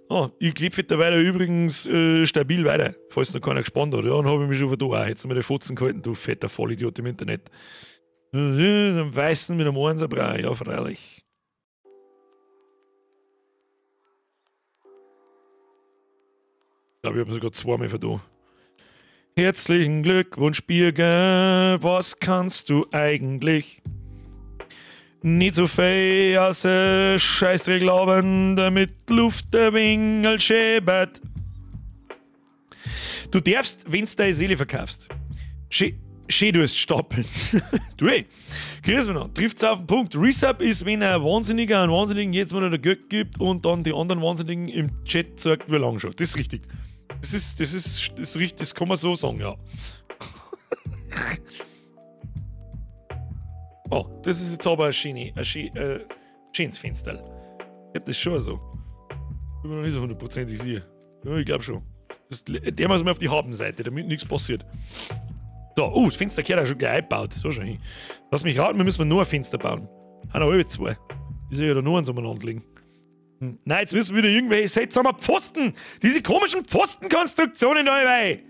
Oh, ich klebe dabei übrigens stabil weiter, falls noch keiner gespannt hat. Ja, dann habe ich mich schon vertan. Auch. Jetzt haben wir die Fotzen gehalten, du fetter Vollidiot im Internet. Am Weißen mit einem Einserbrei, ja, freilich. Ich glaube, ich habe sogar zweimal vertan. Herzlichen Glückwunsch, Birger. Was kannst du eigentlich? Nicht so viel als ein Scheißdreck glauben, damit Luft der Wingel schäbert. Du darfst, wenn du deine Seele verkaufst, schön, du hast stapeln. Du ey, grüß mich noch, trifft's auf den Punkt. Resub ist, wenn ein Wahnsinniger einen Wahnsinnigen jetzt mal Geld gibt und dann die anderen Wahnsinnigen im Chat sagt, wie lange schon. Das ist richtig. Das ist richtig, das kann man so sagen, ja. Oh, das ist jetzt aber ein schönes Fenster. Ich hab das schon so. Ich bin mir noch nicht so hundertprozentig sicher. Ja, ich glaube schon. Der muss mal auf die Habenseite, damit nichts passiert. So, das Fenster gehört auch schon gleich eingebaut. So schon hin. Lass mich raten, wir müssen nur ein Fenster bauen. Haben alle zwei. Die soll ja da nur eins umeinander liegen. Nein, jetzt müssen wir wieder irgendwelche seltsamen Pfosten. Diese komischen Pfostenkonstruktionen da dabei.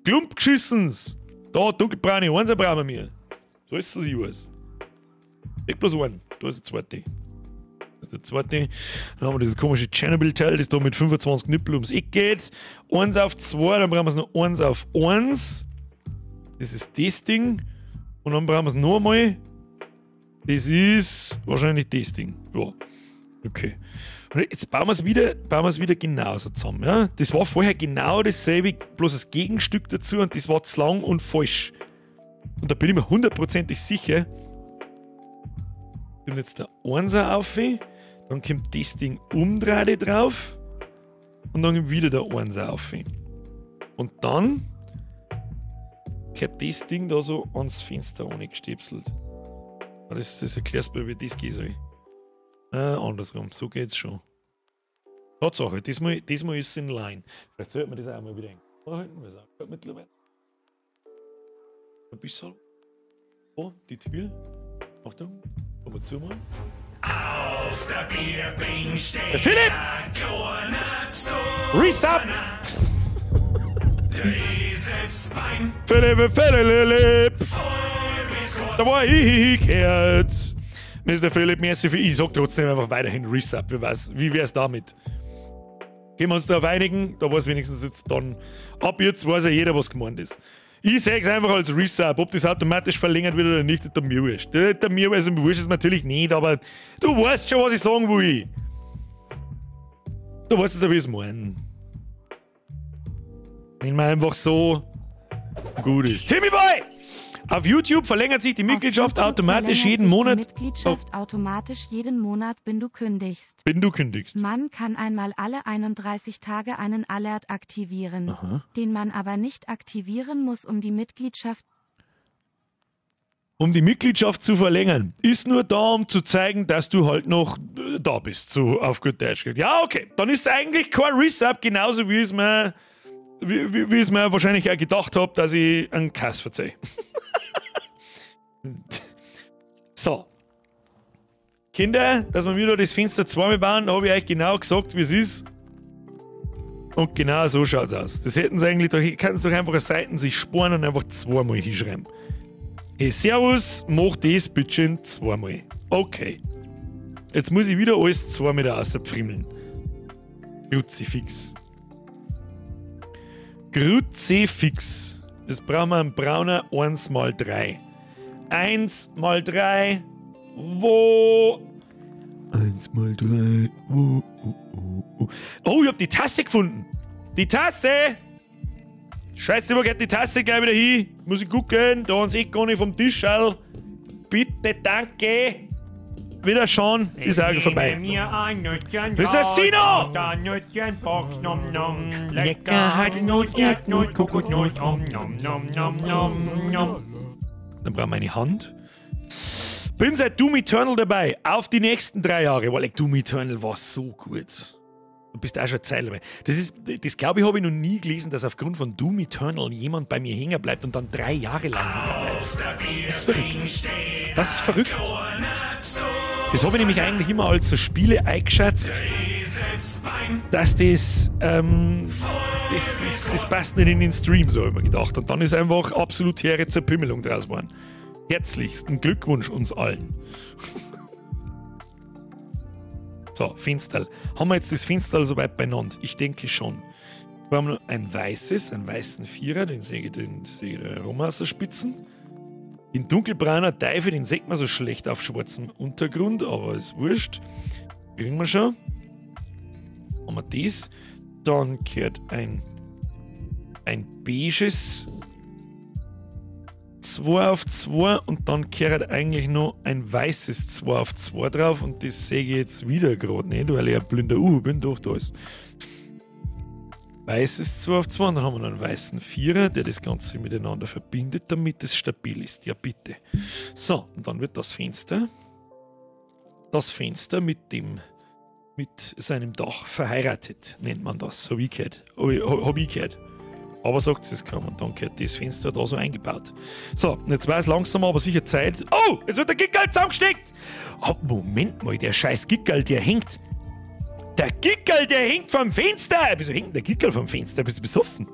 Klumpgeschissens. Da, dunkelbraune Einser brauchen wir. So ist es, was ich weiß. Ich bloß einen. Da ist der zweite. Das ist der zweite. Dann haben wir dieses komische Tschernobyl-Teil, das da mit 25 Nippel ums Eck geht. 1 auf 2, dann brauchen wir es noch 1 auf 1. Das ist das Ding. Und dann brauchen wir es noch einmal. Das ist wahrscheinlich das Ding. Ja. Okay. Und jetzt bauen wir es wieder, genauso zusammen. Ja? Das war vorher genau dasselbe, bloß das Gegenstück dazu und das war zu lang und falsch. Und da bin ich mir hundertprozentig sicher. Kommt jetzt der Einser auf, dann kommt das Ding umdreht drauf und dann kommt wieder der Einser auf. Und dann gehört das Ding da so ans Fenster angestöpselt. Das erklärst du mir, wie das gehen soll. Andersrum, so geht's schon. Tatsache, diesmal ist es in line. Vielleicht sollte man das auch mal wieder einhalten, weil es auch mittlerweile. Ein bisschen. Oh, die Tür. Achtung, aber zu mal.
Auf der Bierbing steht
der Philipp! Resub! Philipp, Philipp! Da war ich gehört. Mr. Philipp, merci für. Ich sag trotzdem einfach weiterhin Resub. Wer weiß, wie wär's damit? Gehen wir uns darauf einigen, da weiß wenigstens jetzt dann. Ab jetzt weiß ja jeder, was gemeint ist. Ich sag's einfach als Resub, ob das automatisch verlängert wird oder nicht, ist der mir wurscht. Der mir, also wurscht ist natürlich nicht, aber du weißt schon, was ich sagen will. Du weißt es ja, wie ich es meine. Nehmen wir einfach so gut ist. Timmy Boy! Auf YouTube verlängert sich die Mitgliedschaft automatisch jeden Monat.
Mitgliedschaft automatisch jeden Monat, wenn du kündigst.
Wenn du kündigst.
Man kann einmal alle 31 Tage einen Alert aktivieren,
aha,
den man aber nicht aktivieren muss, um die Mitgliedschaft.
Um die Mitgliedschaft zu verlängern. Ist nur da, um zu zeigen, dass du halt noch da bist, so auf gut Deutsch. Ja, okay. Dann ist eigentlich kein Resub, genauso wie es mir, wie es mir wahrscheinlich auch gedacht habe, dass ich einen Kass verzeihe. So. Kinder, dass wir wieder das Fenster zweimal bauen, habe ich euch genau gesagt, wie es ist. Und genau so schaut es aus. Das hätten sie eigentlich, da könnten sie doch einfach eine Seiten sich sparen und einfach zweimal hinschreiben. Hey, servus, mach das bitte zweimal. Okay. Jetzt muss ich wieder alles zweimal da rauspfrimmeln. Kruzifix. Kruzifix. Jetzt brauchen wir einen brauner 1 x 3. 1 x 3, wo? 1 x 3, wo? Oh, oh, oh. Oh, ich hab die Tasse gefunden. Die Tasse! Scheiße, wo geht die Tasse gleich wieder hin? Muss ich gucken, da ans Eck gar nicht vom Tisch. Bitte, danke. Wieder schauen, ist auch vorbei. Das ist Sino! Lecker Haselnuss, Erdnuss, Kokosnuss, om nom nom nom nom nom. Dann brauchen wir eine Hand. Bin seit Doom Eternal dabei. Auf die nächsten 3 Jahre. Weil Doom Eternal war so gut. Du bist auch schon Zeit dabei. Das glaube ich, habe ich noch nie gelesen, dass aufgrund von Doom Eternal jemand bei mir hängen bleibt und dann 3 Jahre lang hängen bleibt. Das ist verrückt. Das ist verrückt. Das habe ich nämlich eigentlich immer als so Spiele eingeschätzt, dass das, das passt nicht in den Stream, so habe ich mir gedacht. Und dann ist einfach absolut hehre Zerpümmelung draus geworden. Herzlichsten Glückwunsch uns allen. So, Fensterl. Haben wir jetzt das Fensterl soweit beieinander? Ich denke schon. Wir haben noch ein weißes, einen weißen Vierer, den sehe ich da rum aus der Spitzen. Den dunkelbrauner Teufel, den sieht man so schlecht auf schwarzem Untergrund, aber ist wurscht. Kriegen wir schon. Haben wir das. Dann gehört ein beiges 2 auf 2 und dann gehört eigentlich noch ein weißes 2 auf 2 drauf und das sehe ich jetzt wieder gerade nicht, weil ich ein blinder Uhu bin, doch da ist. Weißes 2 auf 2 und dann haben wir noch einen weißen Vierer, der das Ganze miteinander verbindet, damit es stabil ist. Ja, bitte. So, und dann wird das Fenster mit seinem Dach verheiratet, nennt man das. Hab ich gehört. Hab ich gehört. Aber sagt es kaum. Und dann gehört das Fenster da so eingebaut. So, jetzt war es langsam aber sicher Zeit. Oh, jetzt wird der Gickerl zusammengesteckt. Oh, Moment mal, der scheiß Gickerl, der hängt. Der Gickerl, der hängt vom Fenster. Wieso hängt der Gickerl vom Fenster? Bist du besoffen?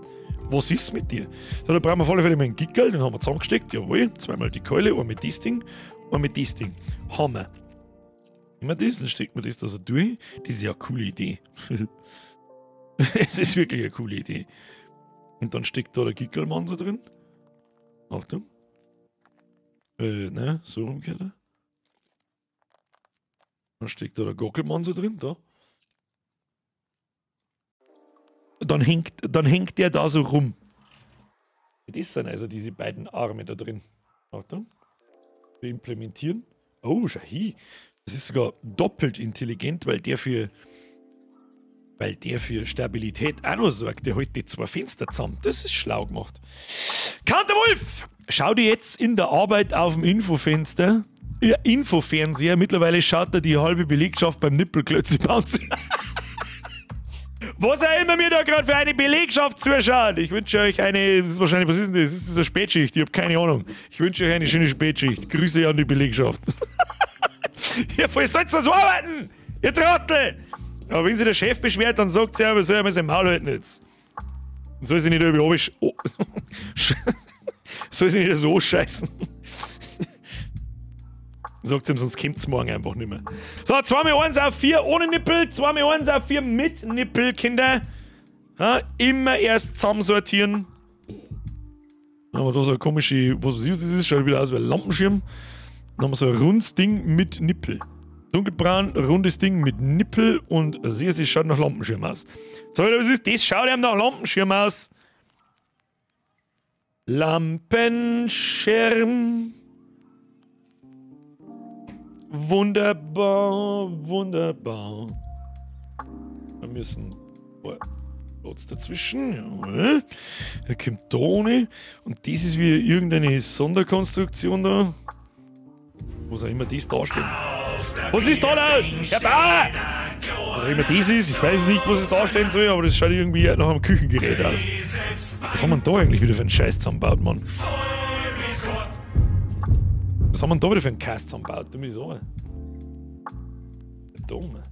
Was ist mit dir? So, da brauchen wir auf alle Fälle mal einen Gickerl, den haben wir zusammengesteckt. Jawohl, zweimal die Keule, einmal das Ding, einmal das Ding. Hammer. Nehmen wir das, dann steckt man das da so durch. Das ist ja eine coole Idee. Es ist wirklich eine coole Idee. Und dann steckt da der Gickerlmann so drin. Achtung. Ne, so rumgehört er. Dann steckt da der Gockelmann so drin, da. Dann hängt der da so rum. Das sind also diese beiden Arme da drin. Achtung. Wir implementieren. Oh, schau hier. Das ist sogar doppelt intelligent, weil der für Stabilität auch noch sorgt. Der hält die zwei Fenster zusammen. Das ist schlau gemacht. Counterwolf! Schau dir jetzt in der Arbeit auf dem Infofenster. Ja, Infofernseher. Mittlerweile schaut er die halbe Belegschaft beim Nippelklötze bounce. Was auch immer mir da gerade für eine Belegschaft zuschaut. Ich wünsche euch eine, das ist wahrscheinlich, was ist denn das? Das ist eine Spätschicht, ich habe keine Ahnung. Ich wünsche euch eine schöne Spätschicht. Grüße an die Belegschaft. Ihr sollt so arbeiten, ihr Trottel! Aber wenn sich der Chef beschwert, dann sagt sie, aber soll er mal sein Maul halten jetzt. Dann soll sie nicht über oh. Soll sie nicht so scheißen. Sagt ihm, sonst kommt's morgen einfach nicht mehr. So, 2x1 auf 4 ohne Nippel, 2x1 auf 4 mit Nippel, Kinder. Ja, immer erst zusammensortieren. Dann haben wir da so eine komische, was weiß ich, was das ist, schaut wieder aus wie ein Lampenschirm. Dann haben wir so ein rundes Ding mit Nippel. Dunkelbraun, rundes Ding mit Nippel und sehr, sehr schaut nach Lampenschirm aus. So, was ist das? Schaut einem nach Lampenschirm aus. Lampenschirm. Wunderbar, wunderbar. Wir müssen Platz dazwischen. Jawohl. Da kommt da ohne. Und das ist wieder irgendeine Sonderkonstruktion da. Was auch immer das darstellt. Was ist da los? Herr Bauer! Was auch immer das ist, ich weiß nicht, was es darstellen soll, aber das schaut irgendwie nach einem Küchengerät aus. Was haben wir denn da eigentlich wieder für einen Scheiß zusammengebaut, Mann? Was haben wir denn da wieder für einen Kass zusammengebaut? Du mir das an. Da oben. Was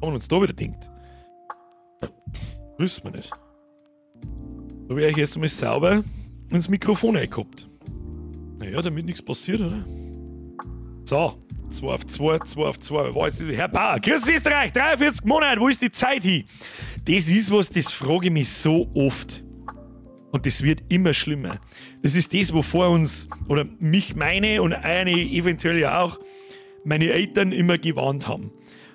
haben wir uns da wieder gedacht? Wissen wir nicht. Da habe ich euch erst einmal sauber ins Mikrofon eingehabt. Naja, damit nichts passiert, oder? So, 2 auf 2, 2 auf 2. War jetzt, Herr Bauer, grüß Österreich, 43 Monate, wo ist die Zeit hin? Das ist was, das frage ich mich so oft. Und das wird immer schlimmer. Das ist das, wovor uns, oder mich, meine und eine eventuell ja auch, meine Eltern immer gewarnt haben.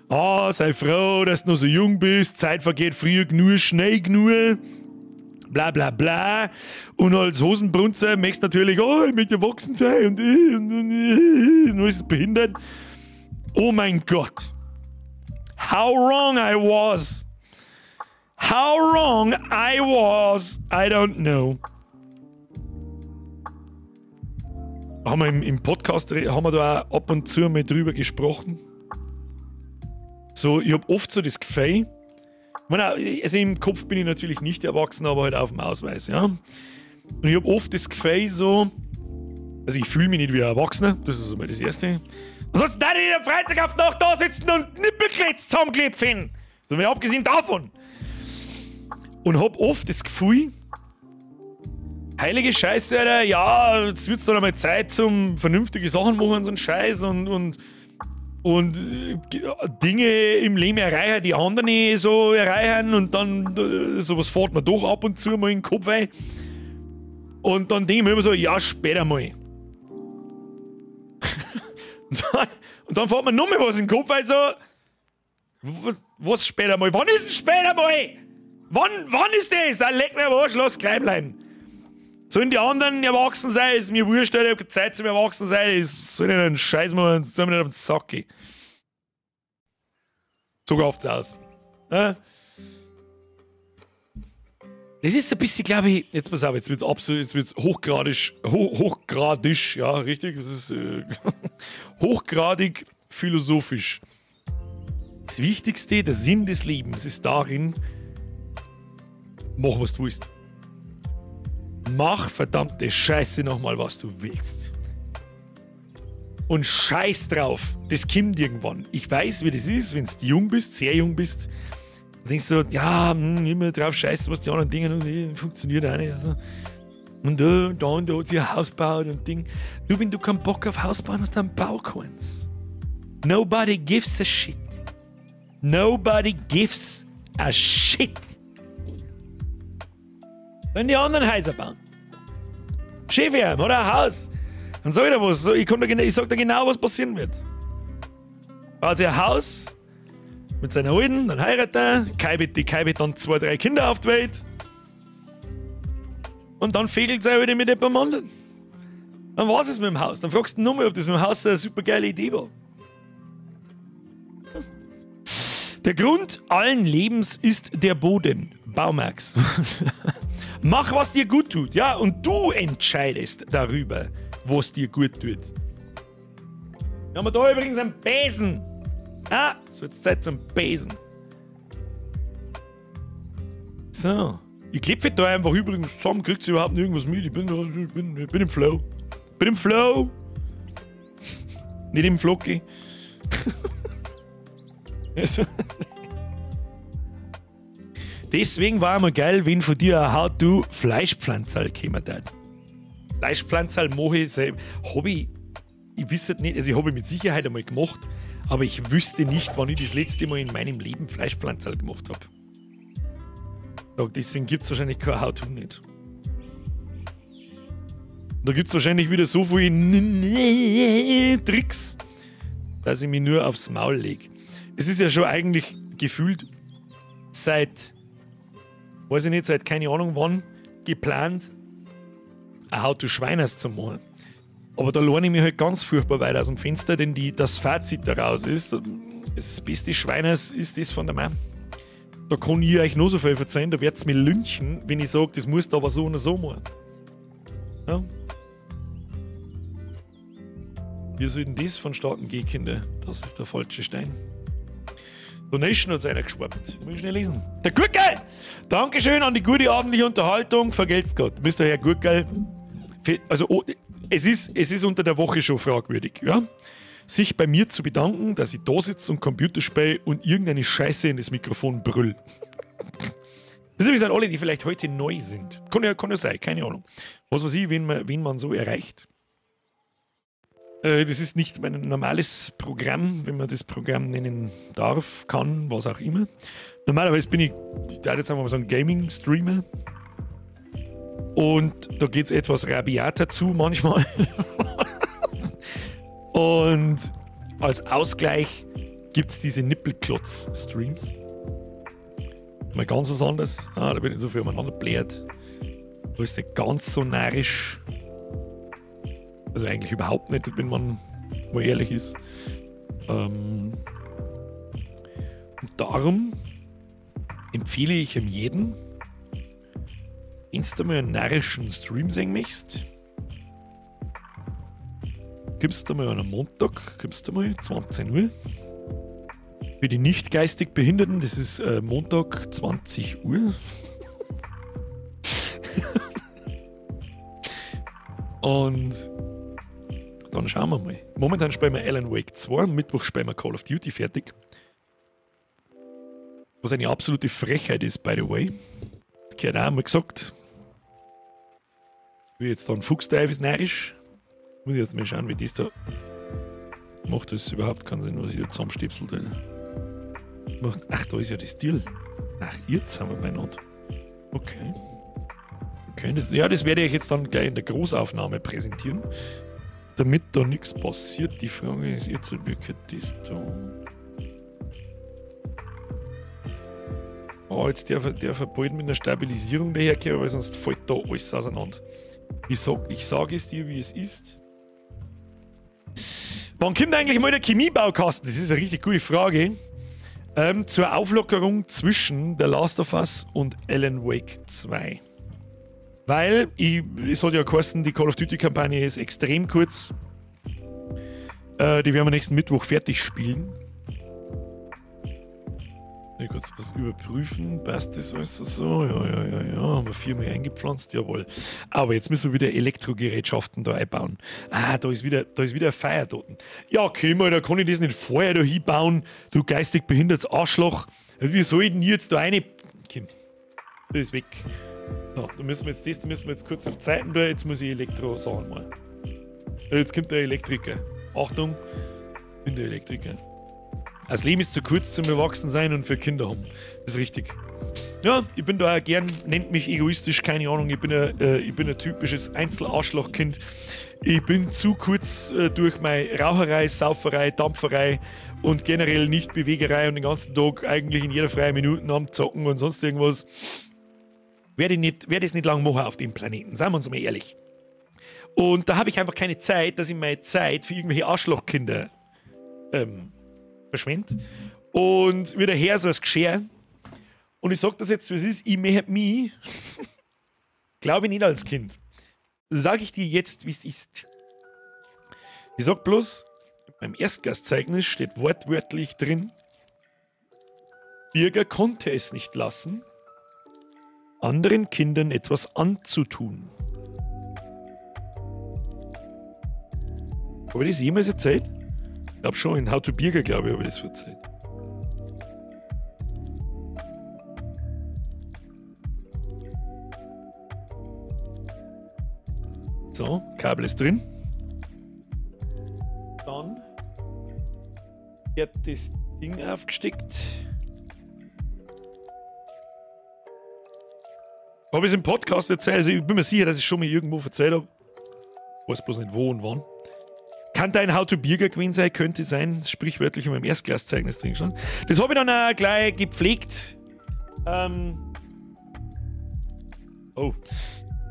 Ah, sei froh, dass du noch so jung bist, Zeit vergeht früh genug, schnell genug, bla bla bla. Und als Hosenbrunzer möchtest du natürlich, oh, ich möchte erwachsen sein und ist behindert. Oh mein Gott. How wrong I was. How wrong I was, I don't know. Haben wir im Podcast, haben wir da auch ab und zu mal drüber gesprochen. So, ich habe oft so das Gefühl, ich meine, also im Kopf bin ich natürlich nicht erwachsen, aber halt auf dem Ausweis, ja. Und ich habe oft das Gefühl so, also ich fühle mich nicht wie ein Erwachsener, das ist einmal das Erste. Ansonsten darf ich nicht am Freitag auf die Nacht da sitzen und Nippelklitz zusammengeklebt finden. So, mal abgesehen davon. Und hab oft das Gefühl, heilige Scheiße, Alter, ja, jetzt wird's dann einmal Zeit zum vernünftige Sachen machen und so einen Scheiß und Dinge im Leben erreichen, die anderen nicht so erreichen und dann sowas fährt man doch ab und zu mal in den Kopf rein. Und dann denke ich mir immer so, ja, später mal. und dann fährt man noch mal was in den Kopf rein, so, was später mal? Wann ist denn später mal? Wann ist das? Ah, leck mir am Arsch, lass gleich bleiben. Sollen die anderen erwachsen sein? Ist mir wurscht, ich hab keine Zeit zum Erwachsen sein. Ich soll nicht einen Scheiß machen, soll mir nicht auf den Sack gehen. So läuft's aus. Ja? Das ist ein bisschen, glaube ich, jetzt pass auf, jetzt wird's absolut, jetzt wird's hochgradisch, hochgradisch, ja, richtig, das ist hochgradig philosophisch. Das Wichtigste, der Sinn des Lebens ist darin, Mach, was du willst. Mach verdammte Scheiße nochmal, was du willst. Und scheiß drauf, das kommt irgendwann. Ich weiß, wie das ist, wenn du jung bist, sehr jung bist. Dann denkst du, ja, immer drauf scheißen, was die anderen Dinge funktioniert auch nicht. Also. Und da und da hat sich ein Haus gebaut und Ding. Du, wenn du keinen Bock auf Haus bauen hast, dann bau keins. Nobody gives a shit. Nobody gives a shit. Wenn die anderen Häuser bauen. Chef hat ein Haus. Dann sag ich dir was. Ich sag dir genau, was passieren wird. Baut sich ein Haus mit seiner Alten, dann heiratet er, die keibet dann 2, 3 Kinder auf die Welt. Und dann fegelt sie wieder mit jemandem anderen. Dann war's es mit dem Haus. Dann fragst du nochmal, ob das mit dem Haus eine super geile Idee war. Der Grund allen Lebens ist der Boden. Baumax. Mach, was dir gut tut, ja, und du entscheidest darüber, was dir gut tut. Wir haben da übrigens einen Besen. Ah, es wird Zeit zum Besen. So. Ich klebe da einfach übrigens zusammen, kriegt sie überhaupt nirgendwas mit. Ich bin im Flow. Bin im Flow. Nicht im Flocki. Deswegen war immer geil, wenn von dir ein How-to Fleischpflanzerl gekommen hat. Fleischpflanzerl mache ich selber. Hab ich wüsste nicht, also ich habe ich mit Sicherheit einmal gemacht, aber ich wüsste nicht, wann ich das letzte Mal in meinem Leben Fleischpflanzerl gemacht habe. Deswegen gibt es wahrscheinlich kein How-to nicht. Da gibt es wahrscheinlich wieder so viele Tricks, dass ich mich nur aufs Maul lege. Es ist ja schon eigentlich gefühlt seit, weiß ich nicht, seit keine Ahnung wann geplant, ein How-to Schweiners zu machen. Aber da lehne ich mich halt ganz furchtbar weit aus dem Fenster, denn das Fazit daraus ist, das beste Schweiners ist das von der Mann. Da kann ich euch noch so viel verzeihen, da werdet ihr mich lynchen, wenn ich sage, das musst du aber so und so machen. Ja? Wie soll denn das vonstatten gehen, Kinder? Das ist der falsche Stein. Donation hat einer geschwappt. Muss ich schnell lesen. Der Gurkel! Dankeschön an die gute abendliche Unterhaltung. Vergelt's Gott. Mr. Herr Gurkel. Also, es ist unter der Woche schon fragwürdig, ja? Sich bei mir zu bedanken, dass ich da sitze und Computer spiele und irgendeine Scheiße in das Mikrofon brüll. Das ist übrigens an alle, die vielleicht heute neu sind. Kann ja sein, keine Ahnung. Was weiß ich, wen man so erreicht. Das ist nicht mein normales Programm, wenn man das Programm nennen darf, kann, was auch immer. Normalerweise bin ich darf jetzt einfach mal sagen, Gaming-Streamer. Und da geht es etwas rabiater zu manchmal. Und als Ausgleich gibt es diese Nippelklotz-Streams. Mal ganz was anderes. Ah, da wird nicht so viel umeinander bläht. Da ist nicht ganz so narrisch. Also eigentlich überhaupt nicht, wenn man mal ehrlich ist. Und darum empfehle ich jedem, wenn du mal einen narrischen Stream sehen möchtest, kommst du mal an einem Montag, kommst du mal, 20 Uhr. Für die nicht geistig Behinderten, das ist Montag, 20 Uhr. Und dann schauen wir mal. Momentan spielen wir Alan Wake 2, am Mittwoch spielen wir Call of Duty fertig. Was eine absolute Frechheit ist, by the way. Das gehört auch einmal gesagt. Ich will jetzt dann Fuchsteif ist narrisch. Muss ich jetzt mal schauen, wie das da macht. Das überhaupt keinen Sinn, was ich da zusammenstipselt. Macht, ach, da ist ja das Deal. Ach, jetzt haben wir beieinander. Okay. Okay, das, ja, das werde ich jetzt dann gleich in der Großaufnahme präsentieren. Damit da nichts passiert. Die Frage ist jetzt, wie geht das da? Oh, jetzt darf er bald mit einer Stabilisierung daherkommen, weil sonst fällt da alles auseinander. Ich sag es dir, wie es ist. Wann kommt eigentlich mal der Chemiebaukasten? Das ist eine richtig gute Frage. Zur Auflockerung zwischen The Last of Us und Alan Wake 2. Weil, es hat ja geheißen, die Call of Duty-Kampagne ist extrem kurz. Die werden wir nächsten Mittwoch fertig spielen. Ich kurz was überprüfen. Passt das alles so? Ja, ja, ja, ja. Haben wir 4 mal eingepflanzt? Jawohl. Aber jetzt müssen wir wieder Elektrogerätschaften da einbauen. Ah, da ist wieder ein Feiertoten. Ja, okay, mal, da kann ich das nicht vorher da hinbauen. Du geistig behindertes Arschloch. Wie soll ich denn jetzt da eine. Komm, das ist weg. So, da müssen wir jetzt das, da müssen wir jetzt kurz auf Zeiten da. Jetzt muss ich Elektro sagen mal. Jetzt kommt der Elektriker. Achtung, ich bin der Elektriker. Das Leben ist zu kurz zum Erwachsensein und für Kinder haben. Das ist richtig. Ja, ich bin da auch gern, nennt mich egoistisch, keine Ahnung. Ich bin ein typisches Einzelarschlochkind. Ich bin zu kurz durch meine Raucherei, Sauferei, Dampferei und generell Nichtbewegerei und den ganzen Tag eigentlich in jeder freien Minute am Zocken und sonst irgendwas. Werde ich es nicht lang machen auf dem Planeten, seien wir uns mal ehrlich. Und da habe ich einfach keine Zeit, dass ich meine Zeit für irgendwelche Arschlochkinder verschwende. Und wieder her so als Geschirr. Und ich sag das jetzt, wie es ist, ich möchte mich, glaube ich nicht als Kind. Sag ich dir jetzt, wie es ist. Ich sag bloß, beim Erstgastzeugnis steht wortwörtlich drin, Birger konnte es nicht lassen, anderen Kindern etwas anzutun. Habe ich das jemals erzählt? Ich glaube schon, in How to Birger, glaube ich, habe ich das erzählt. So, Kabel ist drin. Dann wird das Ding aufgesteckt. Habe ich es im Podcast erzählt? Also ich bin mir sicher, dass ich es schon mal irgendwo erzählt habe. Weiß bloß nicht wo und wann. Kann dein How to Birger gewesen sein, könnte sein, sprichwörtlich in meinem Erstklasszeugnis drin stand. Das habe ich dann auch gleich gepflegt. Oh,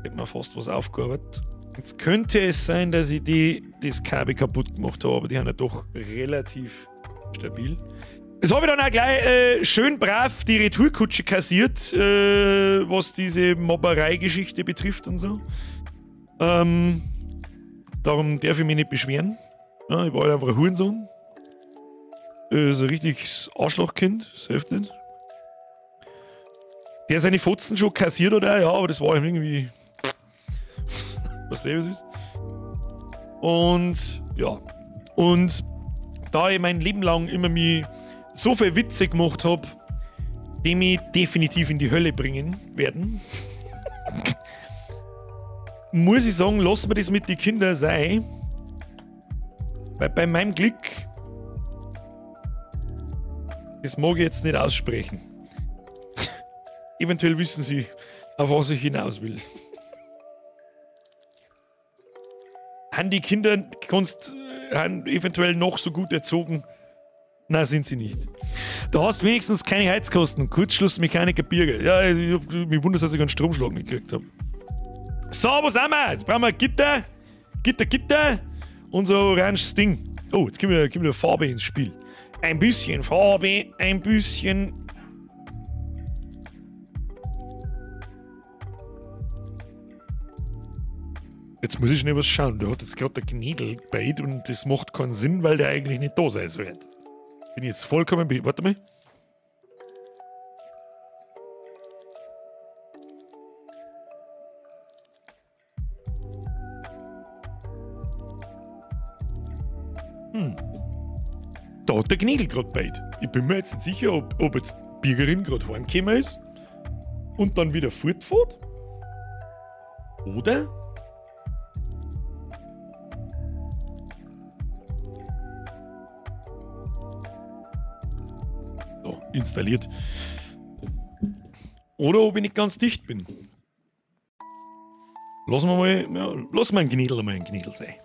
ich hab mir fast was aufgearbeitet. Jetzt könnte es sein, dass ich das Kabel kaputt gemacht habe, aber die haben ja doch relativ stabil. Das habe ich dann auch gleich schön brav die Retourkutsche kassiert, was diese Mobberei-Geschichte betrifft und so. Darum darf ich mich nicht beschweren. Ja, ich war halt einfach ein Hurensohn. So ein richtiges Arschlochkind, das hilft nicht. Der seine Fotzen schon kassiert oder? Ja, aber das war ihm irgendwie. Was selbst ist. Und ja. Und da ich mein Leben lang immer mich so viel Witze gemacht habe, die mich definitiv in die Hölle bringen werden, muss ich sagen, lass mir das mit den Kindern sein. Weil bei meinem Glück, das mag ich jetzt nicht aussprechen. Eventuell wissen sie, auf was ich hinaus will. Haben die Kinder kannst, haben eventuell noch so gut erzogen? Nein, sind sie nicht. Da hast du wenigstens keine Heizkosten. Kurzschlussmechaniker Birger. Ja, mich wundert, dass ich einen Stromschlag nicht gekriegt habe. So, wo sind wir? Jetzt brauchen wir Gitter, Gitter, Gitter und so oranges Ding. Oh, jetzt kommt wieder Farbe ins Spiel. Ein bisschen Farbe, ein bisschen. Jetzt muss ich schnell was schauen. Der hat jetzt gerade der Gnädel gebeit und das macht keinen Sinn, weil der eigentlich nicht da sein sollte. Bin ich jetzt vollkommen. Warte mal. Da hat der Gnädel gerade beit. Ich bin mir jetzt nicht sicher, ob jetzt Birgerin gerade heimgekommen ist und dann wieder fortfährt. Oder? So, installiert. Oder ob ich nicht ganz dicht bin. Lassen wir mal, ja, lassen wir einen Gnädel mal einen Gnädel sein.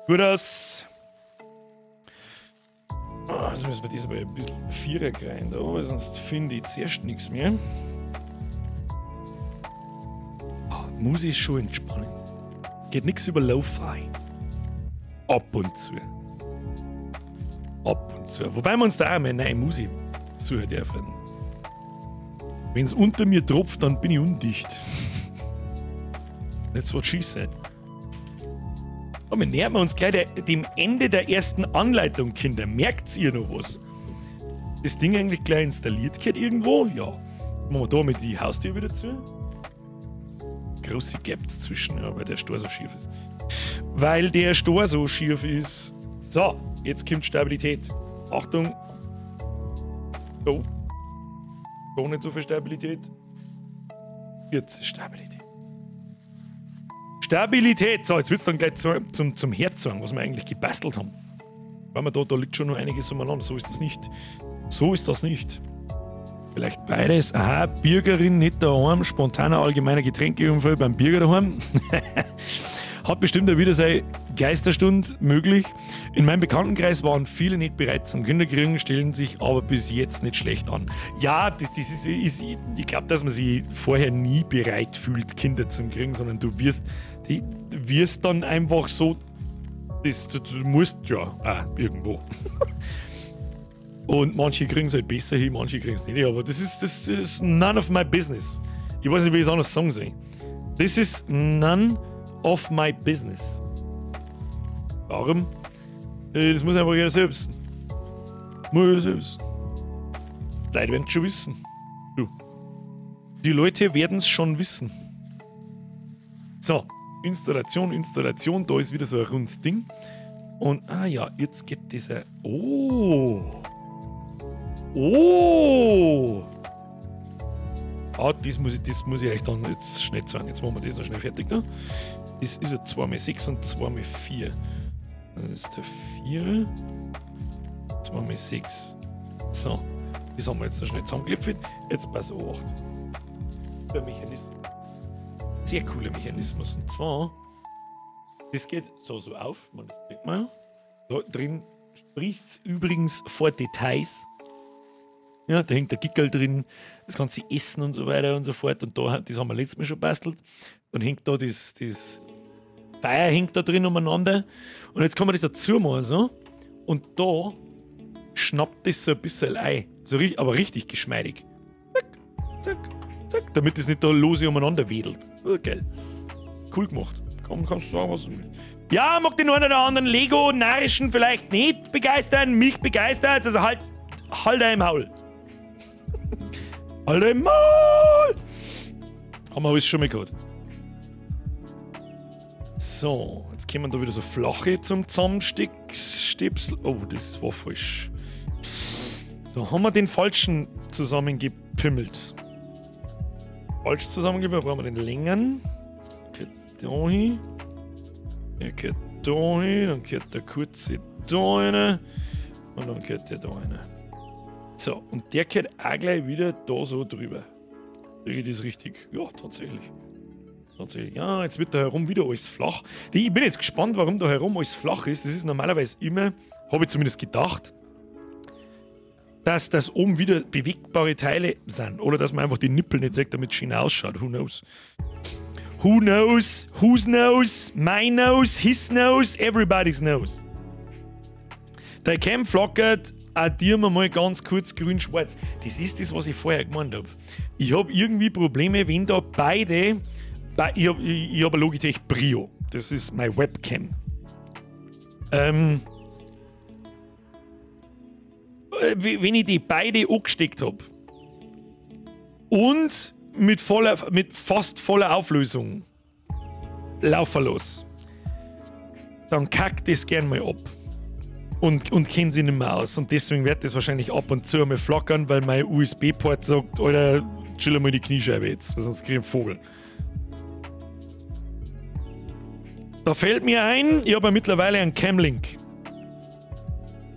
Gut aus. Oh, jetzt müssen wir das aber ein bisschen Vierer rein da, weil sonst finde ich zuerst nichts mehr. Oh, Musik ist schon entspannend. Geht nichts über Lo-Fi. Ab und zu. Ab und zu. Wobei wir uns da auch mal eine neue Musik suchen dürfen. Wenn es unter mir tropft, dann bin ich undicht. That's what she said. Und wir nähern uns gleich dem Ende der ersten Anleitung, Kinder. Merkt's ihr noch was? Das Ding eigentlich gleich installiert geht irgendwo? Ja. Machen wir da mit die Haustür wieder zu. Große Gap dazwischen, ja, weil der Stor so schief ist. Weil der Stor so schief ist. So, jetzt kommt Stabilität. Achtung. Oh. Doch nicht so viel Stabilität. Jetzt ist Stabilität. Stabilität! So, jetzt wird es dann gleich zum Herzogen, was wir eigentlich gebastelt haben. Weil wir da liegt schon noch einiges umeinander. So ist das nicht. So ist das nicht. Vielleicht beides. Aha, Bürgerin nicht daheim, spontaner allgemeiner Getränkeunfall beim Bürger daheim. Hat bestimmt auch wieder seine Geisterstunde möglich. In meinem Bekanntenkreis waren viele nicht bereit zum Kinderkriegen, stellen sich aber bis jetzt nicht schlecht an. Ja, das ist ich glaube, dass man sich vorher nie bereit fühlt, Kinder zum Kriegen, sondern du wirst dann einfach so, du musst ja auch irgendwo. Und manche kriegen es halt besser hin, manche kriegen es nicht. Aber das ist none of my business. Ich weiß nicht, wie ich es anders sagen soll. This is none of my business. Warum? Das muss einfach jeder selbst. Muss jeder selbst. Die Leute werden es schon wissen. Du. Die Leute werden es schon wissen. So, Installation, Installation. Da ist wieder so ein rundes Ding. Und, ah ja, jetzt geht dieser... Oh! Oh! Ah, das muss ich euch dann jetzt schnell sagen. Jetzt machen wir das noch schnell fertig da. Das ist ein 2x6 und 2x4. Das ist der 4. 2x6. So, das haben wir jetzt noch schnell zusammengeklipft. Jetzt pass auf. Der Mechanismus. Sehr cooler Mechanismus. Und zwar, das geht so auf. Man, das sieht man ja. Da drin spricht es übrigens vor Details. Ja, da hängt der Gickerl drin, das ganze Essen und so weiter und so fort. Und da, das haben wir letztes Mal schon bastelt. Dann hängt da das Feuer hängt da drin umeinander. Und jetzt kann man das dazu machen, so. Und da schnappt das so ein bisschen ein. So, aber richtig geschmeidig. Zack, zack, zack. Damit das nicht da lose umeinander wedelt. So, geil. Cool gemacht. Komm, kannst du sagen, was du willst. Ja, mag den einen oder anderen Lego-Narischen vielleicht nicht begeistern. Mich begeistert. Also halt im Maul. Halt im Maul! Haben wir alles schon mal gehabt. So, jetzt kommen da wieder so flache zum Zusammenstipsel. Oh, das war falsch. Da haben wir den falschen zusammengepimmelt. Falsch zusammengepimmelt, brauchen wir den längeren. Geht da hin. Der geht da hin, dann geht der kurze da rein. Und dann geht der da rein. So, und der geht auch gleich wieder da so drüber. Sehe ich das richtig? Ja, tatsächlich. Tatsächlich. Ja, jetzt wird da herum wieder alles flach. Ich bin jetzt gespannt, warum da herum alles flach ist. Das ist normalerweise immer, habe ich zumindest gedacht, dass das oben wieder bewegbare Teile sind. Oder dass man einfach die Nippel nicht sieht, damit es schön ausschaut. Who knows? Who knows? Whose knows? My knows? His knows? Everybody's knows. Der Cam flackert. Addieren wir mal ganz kurz grün-schwarz. Das ist das, was ich vorher gemeint habe. Ich habe irgendwie Probleme, wenn da beide... Ich hab eine Logitech Brio. Das ist meine Webcam. Wenn ich die beide angesteckt habe und mit fast voller Auflösung laufe los, dann kackt das gern mal ab. Und kennen sie nicht mehr aus. Und deswegen wird das wahrscheinlich ab und zu einmal flackern, weil mein USB-Port sagt, Alter, chill mal die Kniescheibe jetzt, weil sonst krieg ich einen Vogel. Da fällt mir ein, ich habe ja mittlerweile einen Camlink.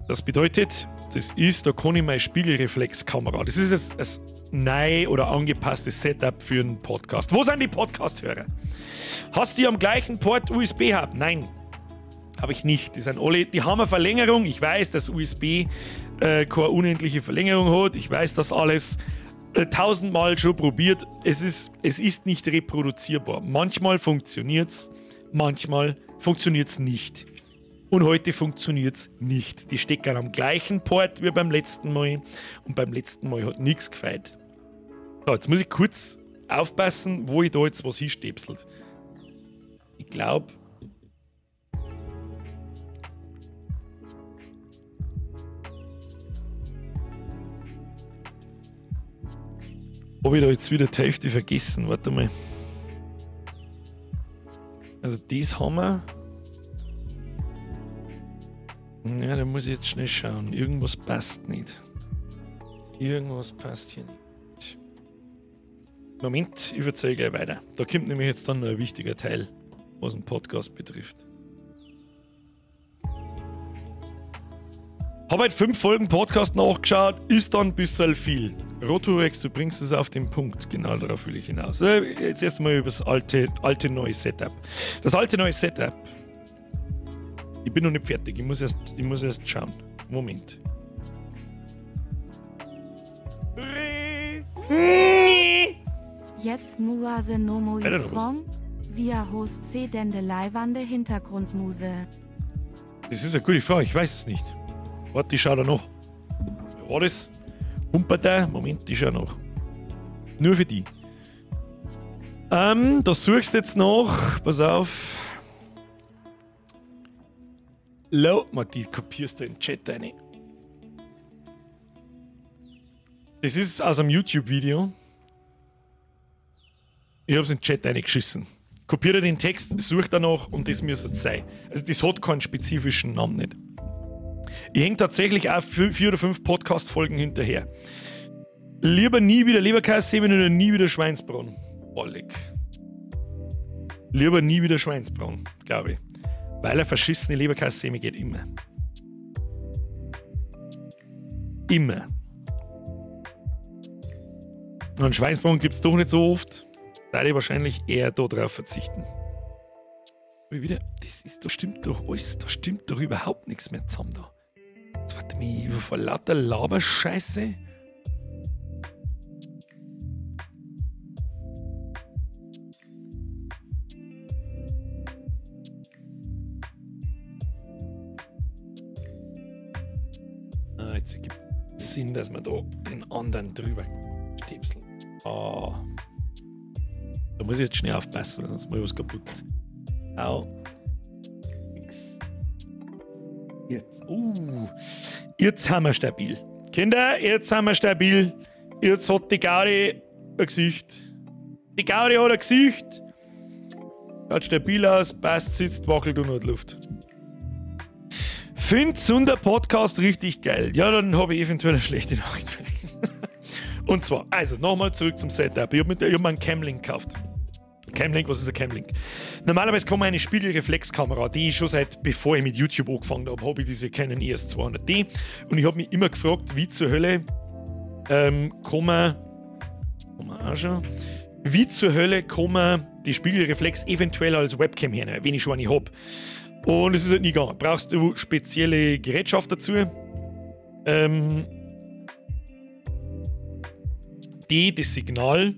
Das bedeutet, das ist, da kann ich meine Spiegelreflexkamera. Das ist ein neu oder angepasstes Setup für einen Podcast. Wo sind die Podcast-Hörer? Hast du die am gleichen Port USB-Hub? Nein. Habe ich nicht. Die sind alle, die haben eine Verlängerung. Ich weiß, dass USB keine unendliche Verlängerung hat. Ich weiß das alles. 1000-mal schon probiert. Es ist nicht reproduzierbar. Manchmal funktioniert es, manchmal funktioniert es nicht. Und heute funktioniert es nicht. Die stecken am gleichen Port wie beim letzten Mal. Und beim letzten Mal hat nichts gefeit. So, jetzt muss ich kurz aufpassen, wo ich da jetzt was hinstäpselt. Ich glaube, Habe ich da jetzt wieder die Hälfte vergessen? Warte mal. Also das haben wir. Ja, da muss ich jetzt schnell schauen. Irgendwas passt nicht. Irgendwas passt hier nicht. Moment, ich erzähle gleich weiter. Da kommt nämlich jetzt dann noch ein wichtiger Teil, was den Podcast betrifft. Habe halt 5 Folgen Podcast nachgeschaut, ist dann ein bisschen viel. Rotorex, du bringst es auf den Punkt. Genau darauf will ich hinaus. Jetzt erstmal über das alte neue Setup. Das alte neue Setup. Ich bin noch nicht fertig, ich muss erst schauen. Moment.
Jetzt Muase Nomo Frong, via Host C dende Leihwande Hintergrundmuse.
Das ist eine gute Frage, ich weiß es nicht. Warte, ich schau da noch. Wer war das? Humperter? Moment, ich schau noch. Nur für die. Das suchst du jetzt noch. Pass auf. Low, die kopierst du in den Chat rein. Das ist aus einem YouTube-Video. Ich hab's in den Chat reingeschissen. Kopiere den Text, such danach und das müsste es sein. Also das hat keinen spezifischen Namen nicht. Ich hänge tatsächlich auch 4 oder 5 Podcast-Folgen hinterher. Lieber nie wieder Leberkäse oder nie wieder Schweinsbraten. Bollig. Lieber nie wieder Schweinsbraten, glaube ich. Weil eine verschissene Leberkäse geht immer. Immer. Und Schweinsbraten gibt es doch nicht so oft. Da ich wahrscheinlich eher da drauf verzichten. Wieder, das ist, da stimmt doch alles, da stimmt doch überhaupt nichts mehr zusammen da. Jetzt warte mich vor lauter Laberscheiße. Ah, jetzt ergibt es Sinn, dass wir da den anderen drüber stäbseln. Ah. Da muss ich jetzt schnell aufpassen, sonst mache ich was kaputt. Au. X. Jetzt. Jetzt haben wir stabil. Kinder, jetzt sind wir stabil. Jetzt hat die Gaudi ein Gesicht. Die Gaudi hat ein Gesicht. Schaut stabil aus, passt, sitzt, wackelt und hat Luft. Find Zunder Podcast richtig geil. Ja, dann habe ich eventuell eine schlechte Nachricht. Und zwar, also nochmal zurück zum Setup. Ich habe mir einen Camlink gekauft. Camlink, was ist ein Camlink? Normalerweise kann man eine Spiegelreflexkamera, die ich schon seit bevor ich mit YouTube angefangen habe, habe ich diese Canon EOS 200D. Und ich habe mich immer gefragt, wie zur Hölle kann man auch schon, wie zur Hölle kann man die Spiegelreflex eventuell als Webcam hernehmen, wenn ich schon eine habe. Und es ist halt nie gegangen. Brauchst du spezielle Gerätschaft dazu? Die das Signal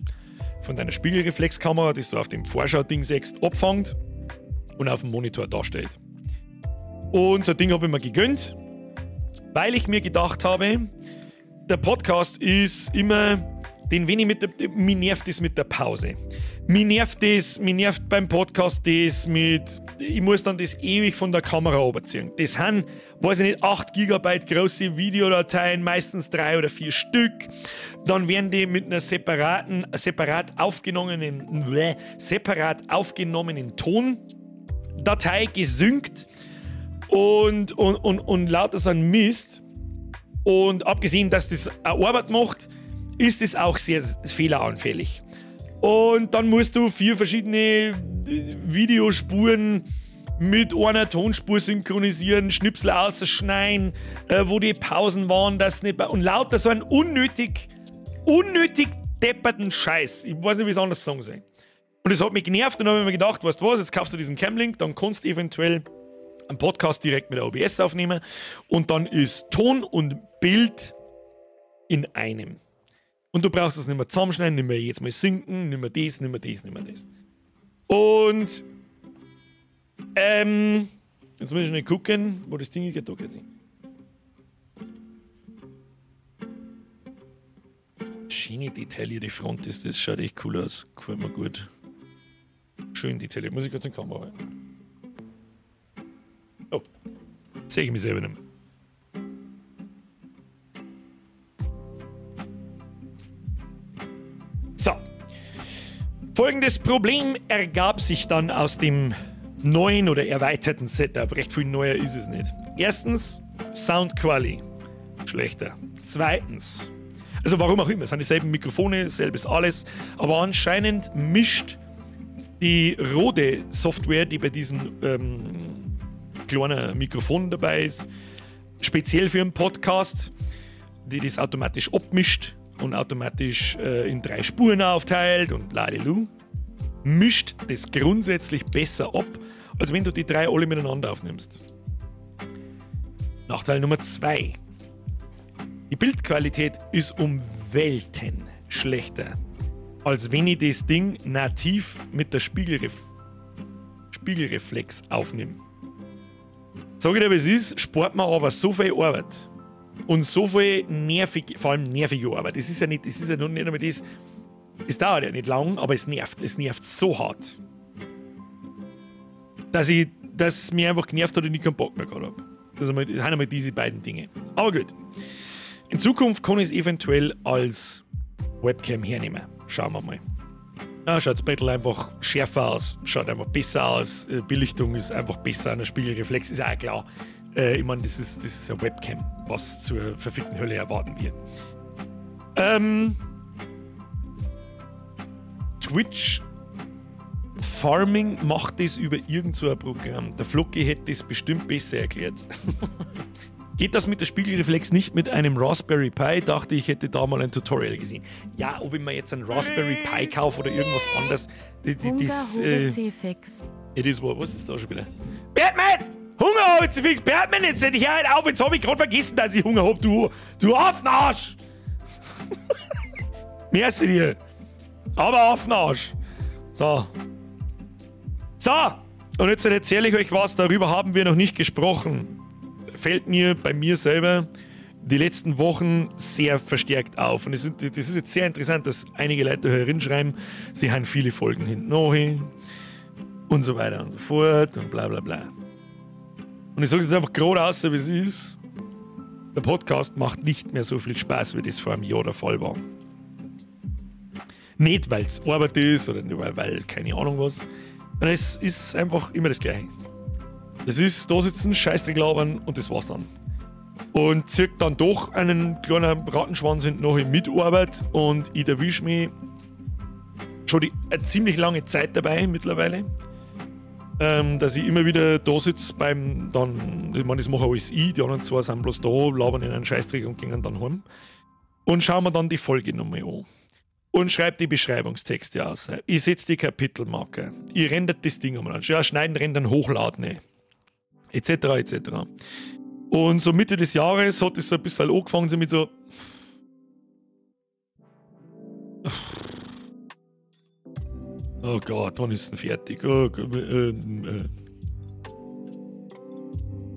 von deiner Spiegelreflexkamera, das du auf dem Vorschau-Ding siehst, abfängt und auf dem Monitor darstellt. Und so ein Ding habe ich mir gegönnt, weil ich mir gedacht habe, der Podcast ist immer, den wenn ich mit der, mir nervt das mit der Pause. Mir nervt das, mir nervt beim Podcast das mit, ich muss dann das ewig von der Kamera runterziehen. Das sind, weiß ich nicht, 8 GB große Videodateien, meistens 3 oder 4 Stück. Dann werden die mit einer separat aufgenommenen Tondatei gesynkt und lauter so ein Mist. Und abgesehen, dass das eine Arbeit macht, ist es auch sehr fehleranfällig. Und dann musst du 4 verschiedene Videospuren mit einer Tonspur synchronisieren, Schnipsel ausschneiden, wo die Pausen waren, das nicht. Und lauter so einen unnötig depperten Scheiß. Ich weiß nicht, wie ich es anders sagen soll. Und das hat mich genervt und dann habe ich mir gedacht, weißt du was, jetzt kaufst du diesen Camlink, dann kannst du eventuell einen Podcast direkt mit der OBS aufnehmen und dann ist Ton und Bild in einem. Und du brauchst es nicht mehr zusammenschneiden, nicht mehr jetzt mal sinken, nicht mehr das, nicht mehr das, nicht mehr das. Und jetzt muss ich schnell gucken, wo das Ding geht. Da geht. Schöne detaillierte Front ist das, schaut echt cool aus. Gefällt mir gut. Schön detailliert. Muss ich kurz in die Kamera halten. Oh, sehe ich mich selber nicht mehr. Folgendes Problem ergab sich dann aus dem neuen oder erweiterten Setup. Recht viel neuer ist es nicht. Erstens, Sound Quali. Schlechter. Zweitens, also warum auch immer, es sind dieselben Mikrofone, selbes alles, aber anscheinend mischt die Rode Software, die bei diesen kleinen Mikrofonen dabei ist, speziell für einen Podcast, die das automatisch abmischt und automatisch in 3 Spuren aufteilt und lalilu, mischt das grundsätzlich besser ab, als wenn du die 3 alle miteinander aufnimmst. Nachteil Nummer 2. Die Bildqualität ist um Welten schlechter, als wenn ich das Ding nativ mit der Spiegelreflex aufnehme. Sag ich dir, wie es ist, spart man aber so viel Arbeit und so viel nervig, vor allem nervige Arbeit. Es ist ja nicht, es ist ja noch nicht einmal das, es dauert ja nicht lang, aber es nervt. Es nervt so hart, dass es mir einfach genervt hat und ich keinen Bock mehr gehabt habe. Das sind einmal diese beiden Dinge. Aber gut. In Zukunft kann ich es eventuell als Webcam hernehmen. Schauen wir mal. Ja, schaut das Battle einfach schärfer aus, schaut einfach besser aus, Belichtung ist einfach besser, ein Spiegelreflex ist auch klar. Ich meine, das ist eine Webcam. Was zur verfickten Hölle erwarten wir? Twitch Farming macht das über irgend so ein Programm. Der Flocki hätte das bestimmt besser erklärt. Geht das mit der Spiegelreflex nicht mit einem Raspberry Pi? Dachte ich, hätte da mal ein Tutorial gesehen. Ja, ob ich mir jetzt einen Raspberry Pi kaufe oder irgendwas anderes. Was ist da schon wieder? Batman! Hunger hab ich fix! Batman, jetzt hätte ich halt auf! Jetzt hab ich gerade vergessen, dass ich Hunger hab, du Affenarsch! Merci dir! Aber Affenarsch! So. So! Und jetzt erzähle ich euch was, darüber haben wir noch nicht gesprochen. Fällt mir bei mir selber die letzten Wochen sehr verstärkt auf. Und das ist jetzt sehr interessant, dass einige Leute hier hinschreiben, sie haben viele Folgen hinten noch und so weiter und so fort und bla bla bla. Und ich sage es jetzt einfach gerade aus, wie es ist. Der Podcast macht nicht mehr so viel Spaß, wie das vor einem Jahr der Fall war. Nicht, weil es Arbeit ist oder nur weil keine Ahnung was. Sondern es ist einfach immer das Gleiche. Es ist, da sitzen, Scheißdreck labern und das war's dann. Und zirkt dann doch einen kleinen Rattenschwanz hinten noch in Mitarbeit und ich erwische mich schon eine ziemlich lange Zeit dabei mittlerweile, dass ich immer wieder da sitze beim dann, ich meine, das mache alles ich, die anderen zwei sind bloß da, labern in einen Scheißdreck und gehen dann heim. Und schauen wir dann die Folge nochmal an. Und schreibe die Beschreibungstexte aus. Ich setze die Kapitelmarke. Ich rendert das Ding einmal an. Ja, schneiden, rendern, hochladen. Etc. etc. Und so Mitte des Jahres hat es so ein bisschen angefangen, so mit so. Oh Gott, wann ist denn fertig? Oh Gott,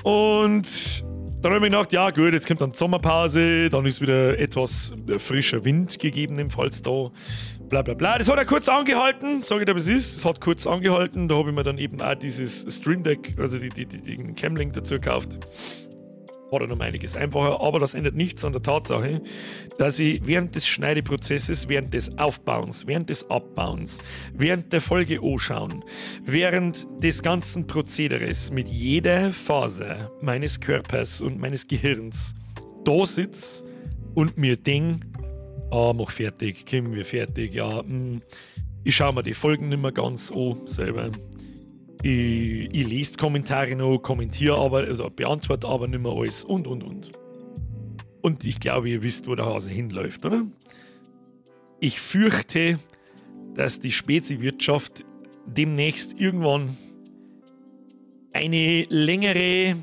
Und dann habe ich mir gedacht, ja gut, jetzt kommt dann die Sommerpause, dann ist wieder etwas frischer Wind gegebenenfalls da, bla bla bla. Das hat er kurz angehalten, sage ich dir, was es ist, es hat kurz angehalten, da habe ich mir dann eben auch dieses Stream Deck, also den Camlink dazu gekauft. War dann um einiges einfacher, aber das ändert nichts an der Tatsache, dass ich während des Schneideprozesses, während des Aufbauens, während des Abbauens, während der Folge anschauen, während des ganzen Prozederes mit jeder Phase meines Körpers und meines Gehirns da sitze und mir denk, ah, mach fertig, kommen wir fertig, ja, ich schaue mir die Folgen nicht mehr ganz an selber. Ich lese Kommentare noch, kommentiere aber, also beantworte aber nicht mehr alles und. Und ich glaube, ihr wisst, wo der Hase hinläuft, oder? Ich fürchte, dass die Speziwirtschaft demnächst irgendwann eine längere,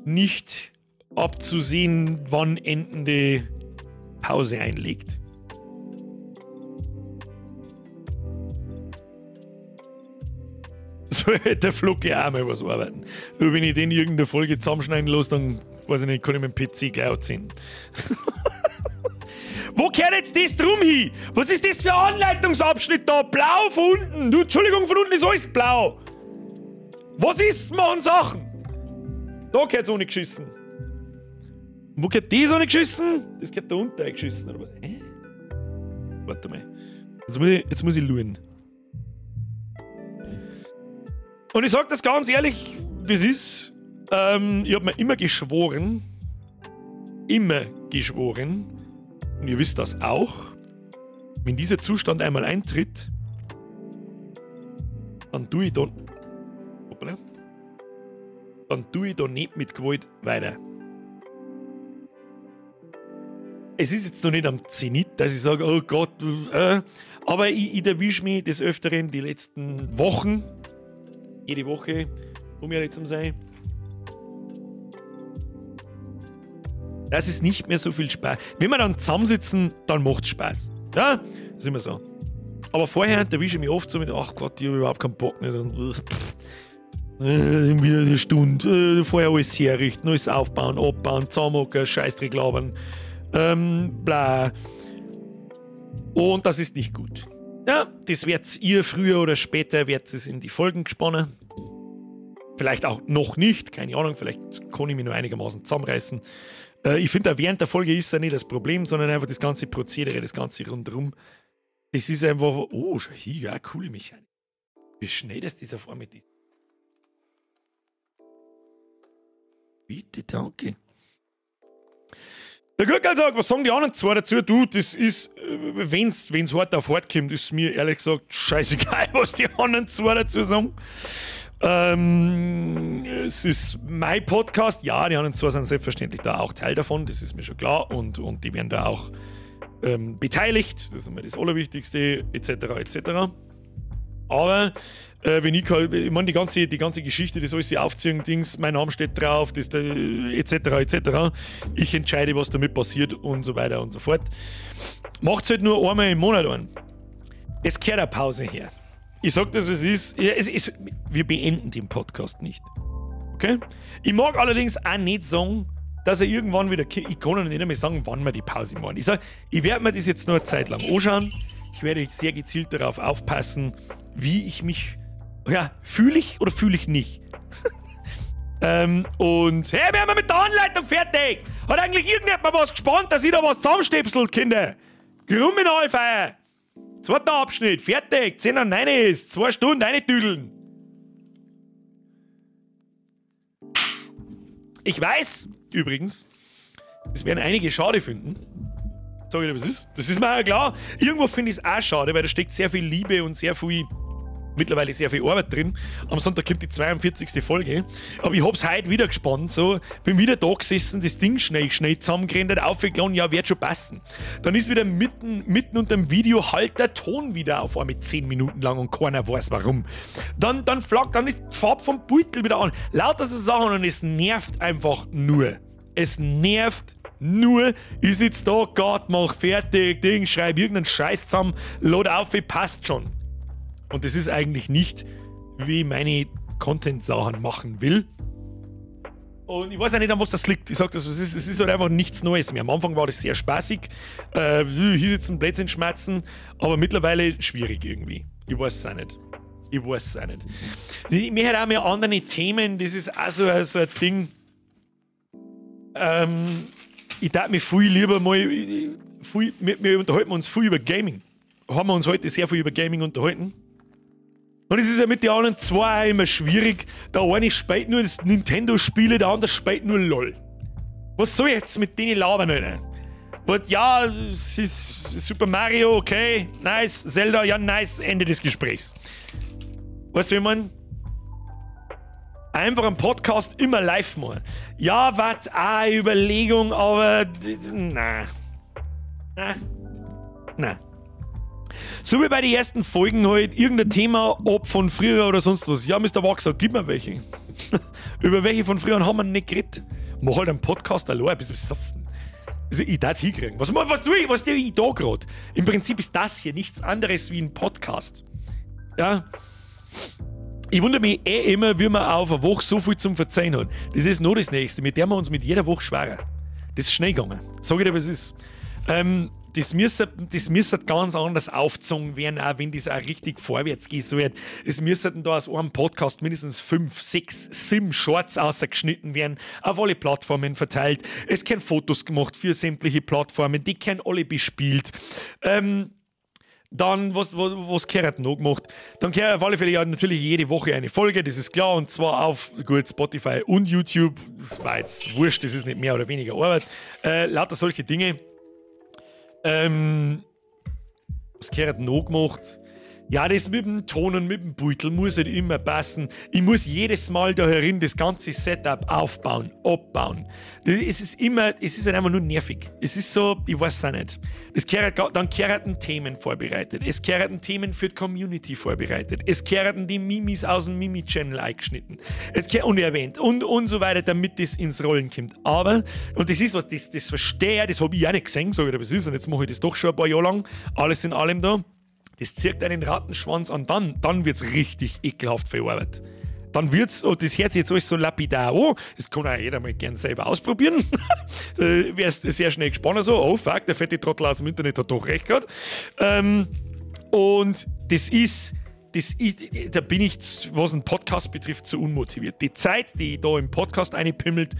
nicht abzusehen, wann endende Pause einlegt. So hätte der Flocki auch mal was arbeiten. Nur wenn ich den in irgendeiner Folge zusammenschneiden lasse, dann weiß ich nicht, kann ich mit dem PC gleich anziehen. Wo kehrt jetzt das drum hin? Was ist das für ein Anleitungsabschnitt da? Blau von unten. Du, Entschuldigung, von unten ist alles blau. Was ist, machen Sachen? Da gehört's ohne geschissen. Wo gehört das ohne geschissen? Das gehört da unten eingeschissen. Aber, Warte mal. Jetzt muss ich luren. Und ich sag das ganz ehrlich, wie es ist. Ich hab mir immer geschworen, und ihr wisst das auch, wenn dieser Zustand einmal eintritt, dann tue ich da, hoppala, dann tue ich da nicht mit Gewalt weiter. Es ist jetzt noch nicht am Zenit, dass ich sage, oh Gott, aber ich erwische mich des Öfteren die letzten Wochen, jede Woche, um ehrlich zu sein, das ist nicht mehr so viel Spaß. Wenn wir dann zusammensitzen, dann macht's Spaß. Ja, das ist immer so. Aber vorher erwische ich mich oft so mit, ach Gott, ich habe überhaupt keinen Bock nicht. Und, wieder eine Stunde, vorher alles herrichten, alles aufbauen, abbauen, zusammenhocken, Scheißdreck labern, bla. Und das ist nicht gut. Ja, das werdet ihr früher oder später, werdet es in die Folgen gesponnen. Vielleicht auch noch nicht, keine Ahnung, vielleicht kann ich mich nur einigermaßen zusammenreißen. Ich finde, während der Folge ist ja nicht das Problem, sondern einfach das ganze Prozedere, das ganze Rundherum. Das ist einfach, oh, schau hier, ja, coole Mechanik. Wie schnell das dieser Form mit ist. Bitte, danke. Der Gürtel sagt, was sagen die anderen zwei dazu? Du, das ist, wenn's hart auf hart kommt, ist mir ehrlich gesagt scheißegal, was die anderen zwei dazu sagen. Es ist mein Podcast. Ja, die anderen zwei sind selbstverständlich da auch Teil davon, das ist mir schon klar. Und die werden da auch beteiligt, das ist immer das Allerwichtigste, etc. etc. Aber wenn ich, ich meine, die ganze Geschichte, das alles aufziehen, Dings, mein Name steht drauf, das, etc. etc. Ich entscheide, was damit passiert und so weiter und so fort. Macht's halt nur einmal im Monat an. Es kehrt eine Pause her. Ich sag das, was es ist. Ja, es ist. Wir beenden den Podcast nicht. Okay? Ich mag allerdings auch nicht sagen, dass er irgendwann wieder. Ich kann noch nicht einmal sagen, wann wir die Pause machen. Ich sag, ich werde mir das jetzt noch eine Zeit lang anschauen. Ich werde sehr gezielt darauf aufpassen, wie ich mich. Ja, fühle ich oder fühle ich nicht? Und hey, wir haben mit der Anleitung fertig! Hat eigentlich irgendjemand was gespannt, dass ich da was zusammenstipselt, Kinder? Kriminalfeier! Zweiter Abschnitt, fertig, 10:09 ist, 2 Stunden, eine Tüdeln. Ich weiß, übrigens, es werden einige schade finden. Sag ich dir, was ist? Das ist mir auch klar. Irgendwo finde ich es auch schade, weil da steckt sehr viel Liebe und sehr viel, mittlerweile sehr viel Arbeit drin. Am Sonntag kommt die 42. Folge. Aber ich hab's heute wieder gespannt. So. Bin wieder da gesessen, das Ding schnell zusammengerendert, aufgeladen, ja, wird schon passen. Dann ist wieder mitten unter dem Video halt der Ton wieder auf einmal 10 Minuten lang und keiner weiß warum. Dann flackt, dann ist die Farbe vom Beutel wieder an. Lauter so Sachen und es nervt einfach nur. Es nervt nur. Ich sitz da, Gott, mach fertig, Ding, schreib irgendeinen Scheiß zusammen, lad auf, passt schon. Und das ist eigentlich nicht, wie ich meine Content-Sachen machen will. Und ich weiß auch nicht, an was das liegt. Ich sag das, es ist halt einfach nichts Neues mehr. Am Anfang war das sehr spaßig. Hier sitzen Blödsinn schmerzen, aber mittlerweile schwierig irgendwie. Ich weiß es auch nicht. Ich weiß es auch nicht. Mir hat auch mehr andere Themen, das ist auch so ein Ding. Ich darf mich viel lieber mal. Wir unterhalten uns viel über Gaming. Haben wir uns heute sehr viel über Gaming unterhalten. Und es ist ja mit den anderen zwei auch immer schwierig. Der eine spielt nur Nintendo-Spiele, der andere spielt nur LOL. Was soll ich jetzt mit denen labern, Alter? Und ja, es ist Super Mario, okay, nice, Zelda, ja, nice, Ende des Gesprächs. Weißt du, wie ich meine? Einfach einen Podcast immer live machen. Ja, was, Überlegung, aber na. Na. Na. So wie bei den ersten Folgen halt, irgendein Thema, ob von früher oder sonst was. Ja, Mr. Wachser, gib mir welche. Über welche von früher haben wir nicht geredet. Mach halt einen Podcast allein, ein bisschen besoffen. Also ich darf es hinkriegen. Was tue ich da gerade? Im Prinzip ist das hier nichts anderes wie ein Podcast. Ja. Ich wundere mich eh immer, wie wir auf eine Woche so viel zum Verzeihen haben. Das ist nur das Nächste, mit der wir uns mit jeder Woche schwerer. Das ist schnell gegangen. Sag ich dir, was es ist. Das müsste ganz anders aufgezogen werden, auch wenn das auch richtig vorwärts gehen soll. Es müssten da aus einem Podcast mindestens 5, 6, 7 Shorts ausgeschnitten werden, auf alle Plattformen verteilt. Es werden Fotos gemacht für sämtliche Plattformen, die werden alle bespielt. Dann, was gehört noch gemacht? Dann gehört auf alle Fälle ja natürlich jede Woche eine Folge, das ist klar, und zwar auf gut Spotify und YouTube. Das war jetzt wurscht, das ist nicht mehr oder weniger Arbeit. Lauter solche Dinge. Was gehört noch gemacht? Ja, das mit dem Ton und mit dem Beutel muss halt immer passen. Ich muss jedes Mal da herin das ganze Setup aufbauen, abbauen. Es ist immer, es ist halt einfach nur nervig. Es ist so, ich weiß auch nicht. Es gehört, dann gehörten Themen vorbereitet. Es gehörten Themen für die Community vorbereitet. Es gehörten die Mimis aus dem Mimi-Channel eingeschnitten. Es gehört und erwähnt und so weiter, damit das ins Rollen kommt. Aber, und das ist was, das verstehe ich, das habe ich auch nicht gesehen, sag ich dir, was ist, und jetzt mache ich das doch schon ein paar Jahre lang. Alles in allem da. Das zirkt einen Rattenschwanz an, dann wird's richtig ekelhaft viel Arbeit. Dann wird's, und das hört sich jetzt alles so lapidar an, das kann auch jeder mal gern selber ausprobieren. Da wärst sehr schnell gespannt, so, oh fuck, der fette Trottel aus dem Internet hat doch recht gehabt. Und das ist, da bin ich, was einen Podcast betrifft, zu unmotiviert. Die Zeit, die ich da im Podcast einpimmelt,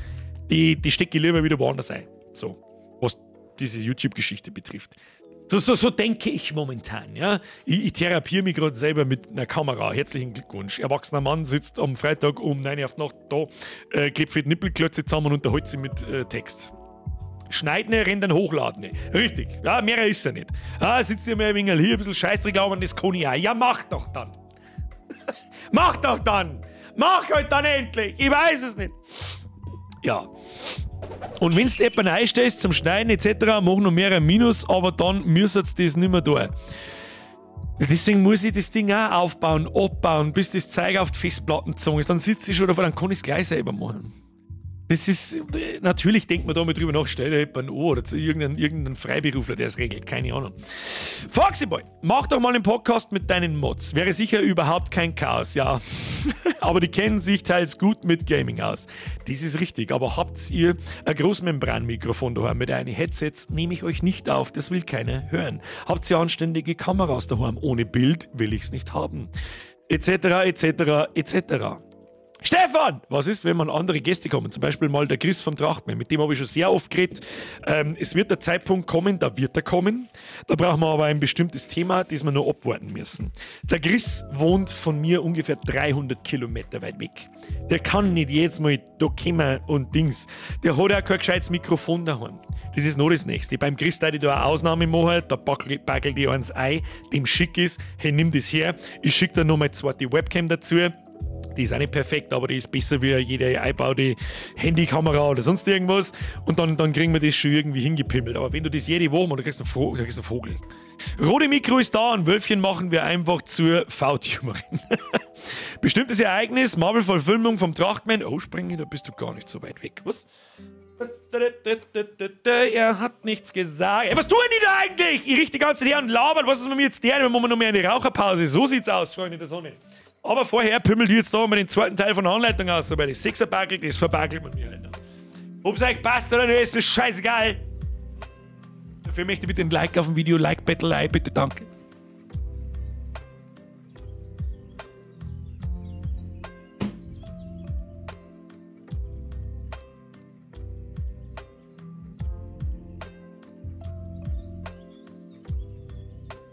die stecke ich lieber wieder woanders ein. So, was diese YouTube-Geschichte betrifft. So denke ich momentan, ja. Ich therapiere mich gerade selber mit einer Kamera. Herzlichen Glückwunsch. Erwachsener Mann sitzt am Freitag um 9 Uhr auf Nacht da, klebt für die Nippelklötze zusammen und unterhält sich mit Text. Schneiden, rendern, hochladen. Richtig. Ja, mehr ist er nicht. Ah, sitzt ihr mir ein wenig hier, ein bisschen Scheißdreck labern, das kann ich auch. Ja, mach doch dann. Mach doch dann. Mach halt dann endlich. Ich weiß es nicht. Ja. Und wenn du jemanden einstellst zum Schneiden etc., mach noch mehrere Minus, aber dann müsst ihr das nicht mehr tun. Deswegen muss ich das Ding auch aufbauen, abbauen, bis das Zeug auf die Festplatten gezogen ist. Dann sitze ich schon davor, dann kann ich es gleich selber machen. Das ist, natürlich denkt man da mal drüber nach, stell dir jemanden an oder zu irgendeinen Freiberufler, der es regelt, keine Ahnung. Foxy Boy, mach doch mal einen Podcast mit deinen Mods. Wäre sicher überhaupt kein Chaos, ja. Aber die kennen sich teils gut mit Gaming aus. Das ist richtig, aber habt ihr ein Großmembranmikrofon daheim mit einem Headsets, nehme ich euch nicht auf, das will keiner hören. Habt ihr anständige Kameras daheim? Ohne Bild will ich's nicht haben. Etc., etc., etc. Stefan! Was ist, wenn man andere Gäste kommen? Zum Beispiel mal der Chris vom Trachtmann, mit dem habe ich schon sehr oft geredet. Es wird der Zeitpunkt kommen, da wird er kommen. Da brauchen wir aber ein bestimmtes Thema, das wir nur abwarten müssen. Der Chris wohnt von mir ungefähr 300 Kilometer weit weg. Der kann nicht jedes Mal da kommen und Dings. Der hat auch kein gescheites Mikrofon daheim. Das ist noch das Nächste. Beim Chris, da ich da eine Ausnahme mache, da backelt ich eins ein, dem schick ist, hey, nimm das her. Ich schicke da nochmal zweite Webcam dazu. Die ist auch nicht perfekt, aber die ist besser wie jede eingebaute Handykamera oder sonst irgendwas. Und dann kriegen wir das schon irgendwie hingepimmelt. Aber wenn du das jede Woche machst, dann kriegst du einen Vogel. Rode Mikro ist da und Wölfchen machen wir einfach zur V-Tuberin. Bestimmtes Ereignis, Marvel-Verfilmung vom Trachtmann. Oh, Springi, da bist du gar nicht so weit weg. Was? Er hat nichts gesagt. Ey, was tun die da eigentlich? Ich richte die ganze Zeit her und labern. Was ist mit mir jetzt der? Wir machen noch mehr eine Raucherpause. So sieht's aus, Freunde der Sonne. Aber vorher pümmelt ich jetzt da mal den zweiten Teil von der Anleitung aus. Dabei das Sechserbackel, das verbackelt man mir halt noch. Ob's euch passt oder nicht, ist mir scheißegal. Dafür möchte ich bitte ein Like auf dem Video, Like, Battle, bitte, danke.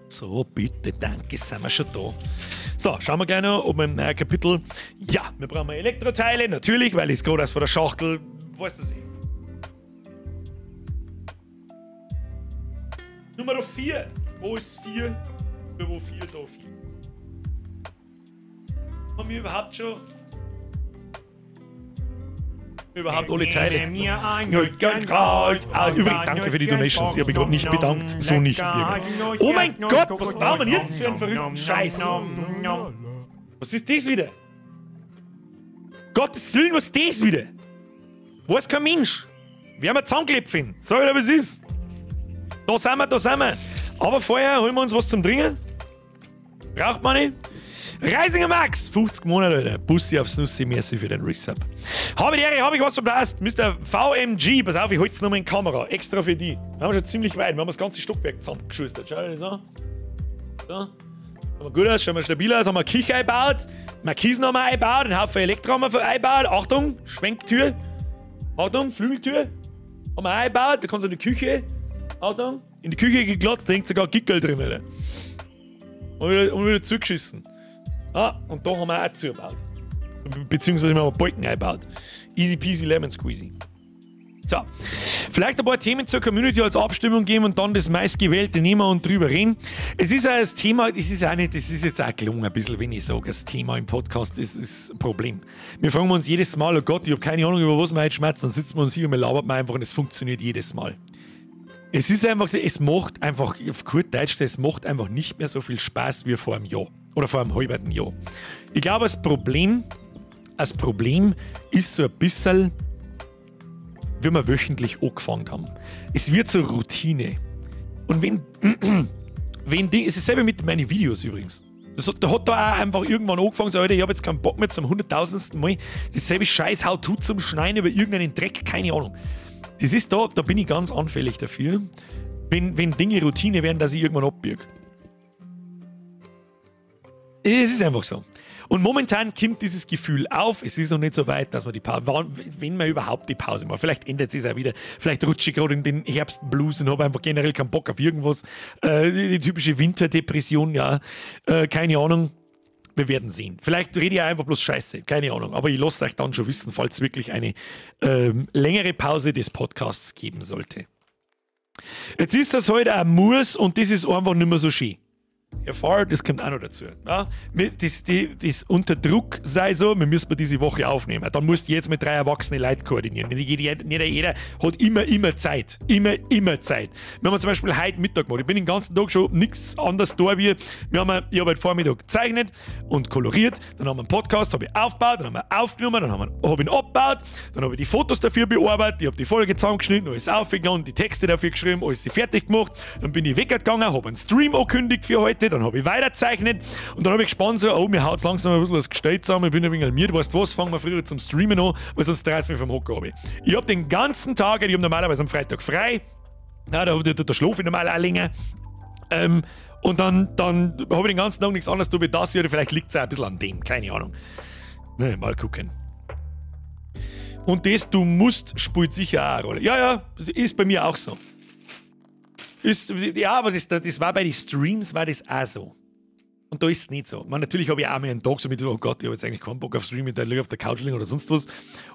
So, bitte, danke, sind wir schon da. So, schauen wir gleich noch, ob wir im neuen Kapitel. Ja, wir brauchen Elektroteile, natürlich, weil ich es gerade erst vor der Schachtel. Weiß das eh. Nummer 4. Wo ist 4? Wo 4? Da 4. Haben wir überhaupt schon. Überhaupt alle Teile. Übrigens, danke für die Donations. Ich habe mich gerade nicht bedankt. So nicht. Oh mein Gott, was brauchen wir jetzt für einen verrückten Scheiß? Was ist das wieder? Gottes Willen, was ist das wieder? Weiß kein Mensch. Wir haben zusammengeklebt finden. Sag ich dir, was ist. Da sind wir, da sind wir. Aber vorher holen wir uns was zum Trinken. Braucht man nicht. Reisinger Max, 50 Monate, Alter. Bussi aufs Nussi, merci für den Resub. Habe die Ehre, habe ich was verpasst? Mr. VMG, pass auf, ich hol's nochmal in Kamera. Extra für die. Wir haben schon ziemlich weit. Wir haben das ganze Stockwerk zusammengeschustert. Schau dir das an. So. Haben wir gut aus, schauen wir stabil aus. Haben wir eine Küche eingebaut. Markisen haben wir eingebaut. Einen Haufen Elektro haben wir eingebaut. Achtung, Schwenktür. Achtung, Flügeltür. Haben wir eingebaut. Da kannst du in die Küche. Achtung, in die Küche geglotzt. Da hängt sogar Gickel drin, Alter. Und wieder zugeschissen. Ah, und da haben wir auch zugebaut. Beziehungsweise wir haben Balken eingebaut. Easy peasy lemon squeezy. So, vielleicht ein paar Themen zur Community als Abstimmung geben und dann das meistgewählte nehmen und drüber reden. Es ist auch das Thema, das ist auch nicht, das ist jetzt auch gelungen ein bisschen, wenn ich sage, das Thema im Podcast ist ein Problem. Wir fragen uns jedes Mal, oh Gott, ich habe keine Ahnung, über was wir heute schmerzen, dann sitzen wir uns hier und wir labern einfach und es funktioniert jedes Mal. Es ist einfach so, es macht einfach, auf gut Deutsch gesagt, es macht einfach nicht mehr so viel Spaß wie vor einem Jahr oder vor einem halben Jahr. Ich glaube, das Problem ist so ein bisschen, wie wir wöchentlich angefangen haben. Es wird so Routine. Und wenn die, es ist selber mit meinen Videos übrigens. Das hat, da hat da auch einfach irgendwann angefangen, so, Alter, ich habe jetzt keinen Bock mehr zum 100.000. Mal dasselbe Scheiß How-To zum Schneiden über irgendeinen Dreck, keine Ahnung. Das ist da bin ich ganz anfällig dafür, wenn Dinge Routine werden, dass ich irgendwann abbiege. Es ist einfach so. Und momentan kommt dieses Gefühl auf, es ist noch nicht so weit, dass man die Pause, wenn man überhaupt die Pause macht, vielleicht ändert sich es auch wieder, vielleicht rutsche ich gerade in den Herbstblues und habe einfach generell keinen Bock auf irgendwas, die typische Winterdepression, ja, keine Ahnung, wir werden sehen. Vielleicht rede ich auch einfach bloß Scheiße, keine Ahnung, aber ich lasse euch dann schon wissen, falls wirklich eine längere Pause des Podcasts geben sollte. Jetzt ist das heute ein Muss und das ist einfach nicht mehr so schön. Erfahren, das kommt auch noch dazu. Ja? Das unter Druck sei so, wir müssen diese Woche aufnehmen. Dann musst du jetzt mit 3 erwachsenen Leuten koordinieren. Nicht jeder hat immer Zeit. Immer Zeit. Wir haben zum Beispiel heute Mittag gemacht. Ich bin den ganzen Tag schon nichts anderes da wie. Ich habe heute Vormittag gezeichnet und koloriert. Dann haben wir einen Podcast, habe ich aufgebaut, dann haben wir aufgenommen, dann habe ich ihn abgebaut, dann habe ich die Fotos dafür bearbeitet, ich habe die Folge zusammengeschnitten, alles aufgenommen, die Texte dafür geschrieben, alles fertig gemacht. Dann bin ich weggegangen, habe einen Stream angekündigt für heute. Dann habe ich weiterzeichnet und dann habe ich gespannt, so, oh, mir haut langsam ein bisschen das Gestell zusammen, ich bin ein wenig müde, weißt du was, fangen wir früher zum Streamen an, weil sonst dreht es mich vom Hocker ab. Ich habe den ganzen Tag, ich habe normalerweise am Freitag frei, ja, da schlafe ich normal auch länger, und dann habe ich den ganzen Tag nichts anderes tun wie das hier, oder vielleicht liegt es auch ein bisschen an dem, keine Ahnung. Ne, mal gucken. Und das, du musst, spielt sicher auch eine Rolle. Ja, ja, ist bei mir auch so. Ja, aber das war bei den Streams war das auch so. Und da ist es nicht so. Man, natürlich habe ich auch mal einen Tag so mit, oh Gott, ich habe jetzt eigentlich keinen Bock auf Streaming, da liege ich auf der Couch liegen oder sonst was.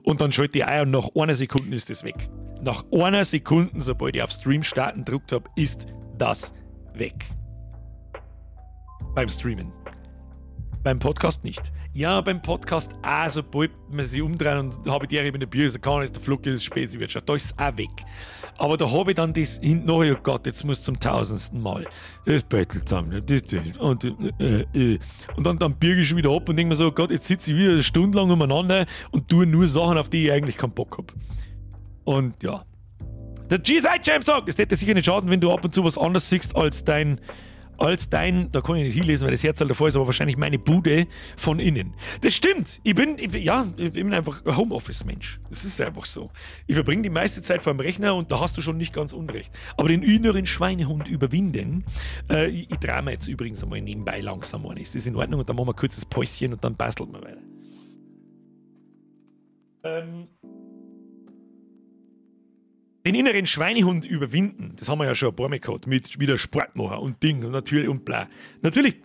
Und dann schalte ich ein und nach einer Sekunde ist das weg. Nach einer Sekunde, sobald ich auf Stream starten gedrückt habe, ist das weg. Beim Streamen. Beim Podcast nicht. Ja, beim Podcast auch, sobald man sich umdreht und habe ich die in der Bier, so kann ist der Flug, ist Spezi-Wirtschaft, da ist es auch weg. Aber da habe ich dann das hinten noch, oh Gott, jetzt muss zum 1000. Mal das Bettel zusammen, das, und, und dann birge ich schon wieder ab und denke mir so, oh Gott, jetzt sitze ich wieder eine Stunde lang umeinander und tue nur Sachen, auf die ich eigentlich keinen Bock habe. Und ja. Der GSI Jam sagt, es hätte sicher nicht schaden, wenn du ab und zu was anderes siehst als dein, da kann ich nicht hinlesen, weil das Herz halt davor ist, aber wahrscheinlich meine Bude von innen. Das stimmt. Ich bin einfach ein Homeoffice-Mensch. Das ist einfach so. Ich verbringe die meiste Zeit vor dem Rechner und da hast du schon nicht ganz unrecht. Aber den inneren Schweinehund überwinden, ich drehe mir jetzt übrigens einmal nebenbei langsam an. Ist das in Ordnung? Und dann machen wir ein kurzes Päuschen und dann bastelt wir weiter. Den inneren Schweinehund überwinden, das haben wir ja schon ein paar Mal gehabt, mit wieder Sport machen und Ding und natürlich und bla. Natürlich,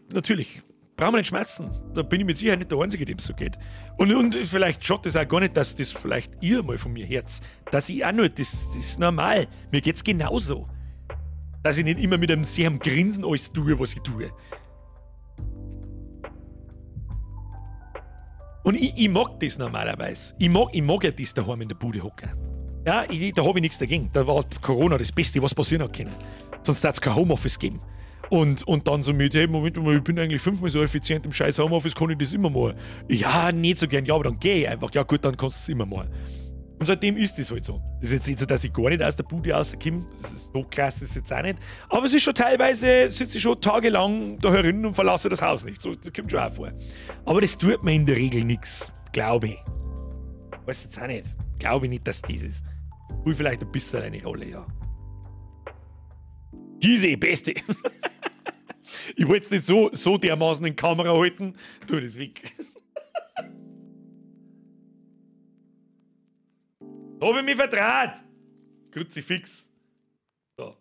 brauchen wir nicht schmerzen. Da bin ich mit Sicherheit nicht der Einzige, dem es so geht. Und vielleicht schaut das auch gar nicht, dass das vielleicht ihr mal von mir herz, dass ich auch nur, das ist normal. Mir geht's genauso. Dass ich nicht immer mit einem sehr Grinsen alles tue, was ich tue. Und ich mag das normalerweise. Ich mag ja das daheim in der Bude hocken. Ja, da habe ich nichts dagegen. Da war Corona das Beste, was passieren hat können. Sonst hätte es kein Homeoffice geben. Und dann so mit, hey, Moment mal, ich bin eigentlich 5-mal so effizient im scheiß Homeoffice, kann ich das immer mal? Ja, nicht so gern. Ja, aber dann geh ich einfach. Ja gut, dann kannst du es immer mal. Und seitdem ist das halt so. Das ist jetzt nicht so, dass ich gar nicht aus der Bude rauskomme. Das ist so krass, ist jetzt auch nicht. Aber es ist schon teilweise, sitze ich schon tagelang da herin und verlasse das Haus nicht. So, das kommt schon auch vor. Aber das tut mir in der Regel nichts, glaube ich. Weiß jetzt auch nicht. Glaube ich nicht, dass das ist. Ui, vielleicht ein bisschen eine Rolle, ja. Diese Beste. Ich wollte es nicht so dermaßen in Kamera halten. Tu das weg. Da hab ich mich vertraut. Kruzifix. So.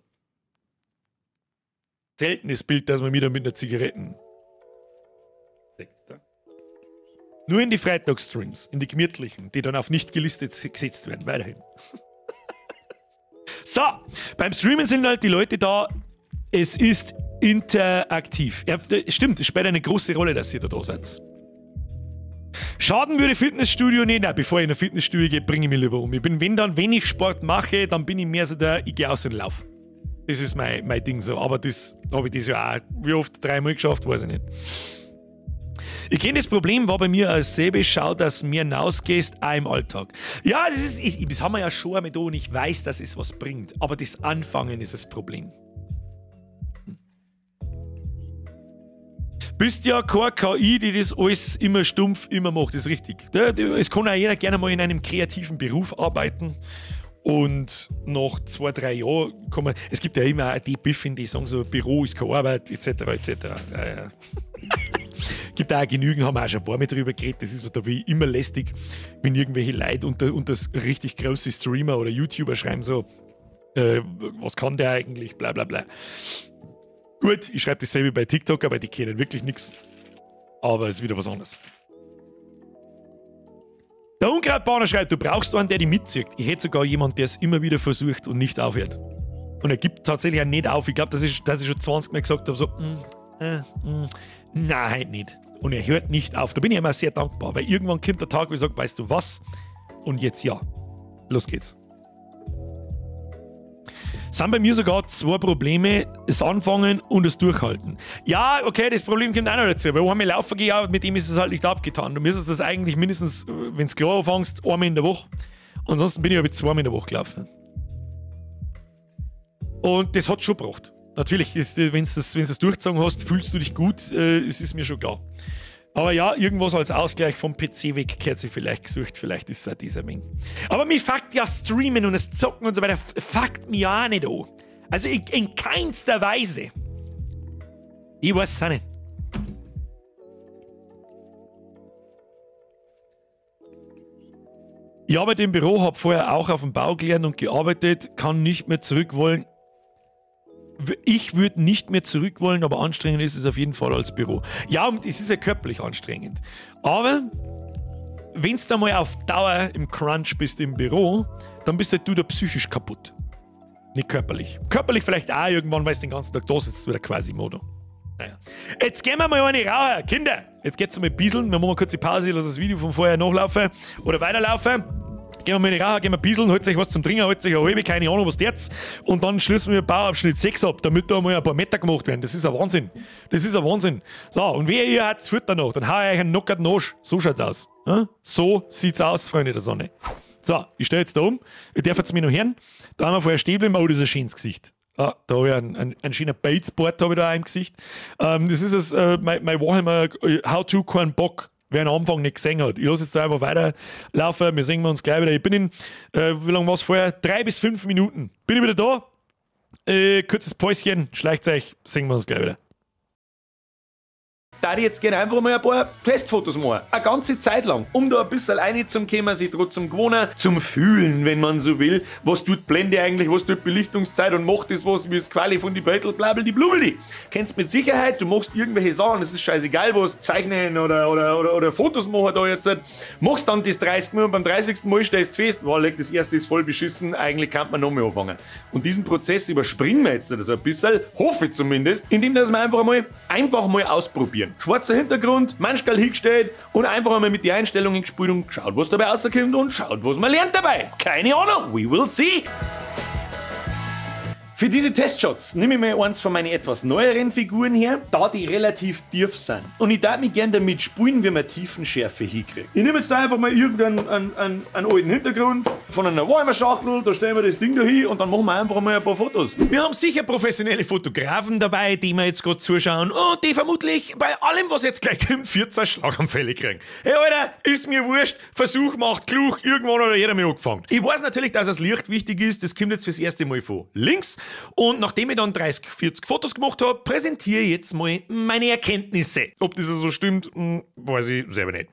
Seltenes Bild, dass man wieder mit einer Zigaretten Nur in die Freitagsstreams, in die gemütlichen, die dann auf nicht gelistet gesetzt werden. Weiterhin. So, beim Streamen sind halt die Leute da. Es ist interaktiv. Ja, stimmt, es spielt eine große Rolle, dass ihr da seid. Schaden würde Fitnessstudio nicht. Nein, bevor ich in ein Fitnessstudio gehe, bringe ich mich lieber um. Ich bin, wenn ich Sport mache, dann bin ich mehr so der, ich gehe aus und laufe. Das ist mein Ding so. Aber das habe ich das ja auch, wie oft, 3-mal geschafft, weiß ich nicht. Ich kenne das Problem, war bei mir als selbe, schau, dass mehr hinausgehst, auch im Alltag. Ja, das ist, das haben wir ja schon einmal da und ich weiß, dass es was bringt. Aber das Anfangen ist das Problem. Bist ja keine KI, die das alles immer stumpf immer macht, das ist richtig. Es kann auch jeder gerne mal in einem kreativen Beruf arbeiten und nach 2, 3 Jahren kann man, es gibt ja immer auch die Biffen, die sagen so, Büro ist keine Arbeit, etc. etc. Ja, ja. Gibt auch genügend, haben wir auch schon ein paar Mal drüber geredet, das ist mir da wie immer lästig, wenn irgendwelche Leute unter richtig große Streamer oder YouTuber schreiben so, was kann der eigentlich, bla bla bla. Gut, ich schreibe dasselbe bei TikTok, aber die kennen wirklich nichts. Aber es ist wieder was anderes. Der Unkrautbauer schreibt, du brauchst einen, der dich mitzieht. Ich hätte sogar jemanden, der es immer wieder versucht und nicht aufhört. Und er gibt tatsächlich auch nicht auf. Ich glaube, dass ich schon 20 Mal gesagt habe, so, nein, nicht. Und er hört nicht auf. Da bin ich immer sehr dankbar, weil irgendwann kommt der Tag, wo ich sage, weißt du was? Und jetzt ja. Los geht's. Es sind bei mir sogar 2 Probleme, das Anfangen und das Durchhalten. Ja, okay, das Problem kommt auch noch dazu, weil einmal laufen gehe, mit dem ist es halt nicht abgetan. Du müsstest das eigentlich mindestens, wenn du klar anfängst, einmal in der Woche. Ansonsten bin ich aber 2-mal in der Woche gelaufen. Und das hat schon gebracht. Natürlich, wenn du das durchgezogen hast, fühlst du dich gut, es ist mir schon klar. Aber ja, irgendwas als Ausgleich vom PC weg gehört sich vielleicht gesucht, vielleicht ist es auch dieser Menge. Aber mich fuckt ja Streamen und das Zocken und so weiter, fuckt mich ja auch nicht an. Also in keinster Weise. Ich weiß es auch nicht. Ich arbeite im Büro, habe vorher auch auf dem Bau gelernt und gearbeitet, kann nicht mehr zurück wollen. Ich würde nicht mehr zurück wollen, aber anstrengend ist es auf jeden Fall als Büro. Ja, und es ist ja körperlich anstrengend. Aber wenn du da mal auf Dauer im Crunch bist im Büro, dann bist halt du da psychisch kaputt. Nicht körperlich. Körperlich vielleicht auch irgendwann, weil du den ganzen Tag da sitzt, wieder quasi Modo. Naja. Jetzt gehen wir mal eine rauchen. Kinder, jetzt geht's mal ein bisschen. Wir machen mal kurz die Pause, ich lasse das Video von vorher nachlaufen oder weiterlaufen. Gehen wir mal in die Raucher, gehen wir ein bisschen, holt euch was zum Trinken, holt euch eine halbe, keine Ahnung, was der. Und dann schließen wir Bauabschnitt 6 ab, damit da mal ein paar Meter gemacht werden. Das ist ein Wahnsinn. Das ist ein Wahnsinn. So, und wer ihr habt Futter noch, dann hau ich euch einen knockerten Arsch. So schaut's aus. So sieht's aus, Freunde der Sonne. So, ich stehe jetzt da um. Ihr dürft jetzt mich noch hören. Da haben wir vorher stehen bleiben. Oh, das ist ein schönes Gesicht. Ah, da habe ich einen schönen Batesboard habe ich da auch im Gesicht. Das ist es, mein Warhammer How-to kein Bock. Wer am Anfang nicht gesehen hat. Ich lasse jetzt da einfach weiterlaufen. Wir sehen uns gleich wieder. Ich bin in, wie lange war es vorher? 3 bis 5 Minuten. Bin ich wieder da? Kurzes Päuschen, schleicht euch, sehen wir uns gleich wieder.
Da ich jetzt gerne einfach mal ein paar Testfotos machen. Eine ganze Zeit lang, um da ein bisschen reinzukommen, sich trotzdem gewohnen, zum Fühlen, wenn man so will. Was tut Blende eigentlich, was tut Belichtungszeit und macht das was, wie ist die Quali von die Beutel, blablabla, blubberli. Kennst mit Sicherheit, du machst irgendwelche Sachen, das ist scheißegal, was, zeichnen oder Fotos machen da jetzt. Machst dann das 30 Mal und beim 30. Mal stellst du fest, boah, das erste ist voll beschissen, eigentlich kann man nochmal anfangen. Und diesen Prozess überspringen wir jetzt so ein bisschen, hoffe ich zumindest, indem dass wir einfach mal ausprobieren. Schwarzer Hintergrund, manchmal hingestellt und einfach einmal mit den Einstellungen gespielt und geschaut, was dabei rauskommt und schaut, was man lernt dabei. Keine Ahnung, we will see. Für diese Testshots nehme ich mir eins von meinen etwas neueren Figuren her, da die relativ tief sind. Und ich darf mich gerne damit spielen, wie man Tiefenschärfe hinkriegt. Ich nehme jetzt da einfach mal irgendeinen einen alten Hintergrund von einer Warhammer-Schachtel, da stellen wir das Ding da hin und dann machen wir einfach mal ein paar Fotos.
Wir haben sicher professionelle Fotografen dabei, die mir jetzt gerade zuschauen und die vermutlich bei allem, was jetzt gleich kommt, 14 Schlaganfälle kriegen. Hey Alter, ist mir wurscht, Versuch macht klug, irgendwann hat jeder mal angefangen. Ich weiß natürlich, dass das Licht wichtig ist, das kommt jetzt fürs erste Mal von links. Und nachdem ich dann 30, 40 Fotos gemacht habe, präsentiere ich jetzt mal meine Erkenntnisse. Ob das so stimmt, weiß ich selber nicht.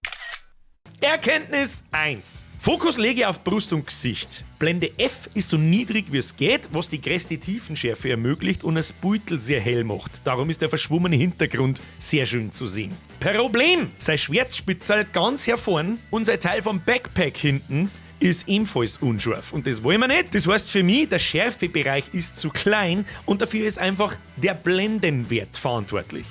Erkenntnis 1. Fokus lege ich auf Brust und Gesicht. Blende F ist so niedrig wie es geht, was die größte Tiefenschärfe ermöglicht und das Beutel sehr hell macht. Darum ist der verschwommene Hintergrund sehr schön zu sehen. Problem! Sein Schwertspitzel ganz hervorn und sein Teil vom Backpack hinten ist ebenfalls unscharf. Und das wollen wir nicht. Das heißt für mich, der Schärfebereich ist zu klein und dafür ist einfach der Blendenwert verantwortlich.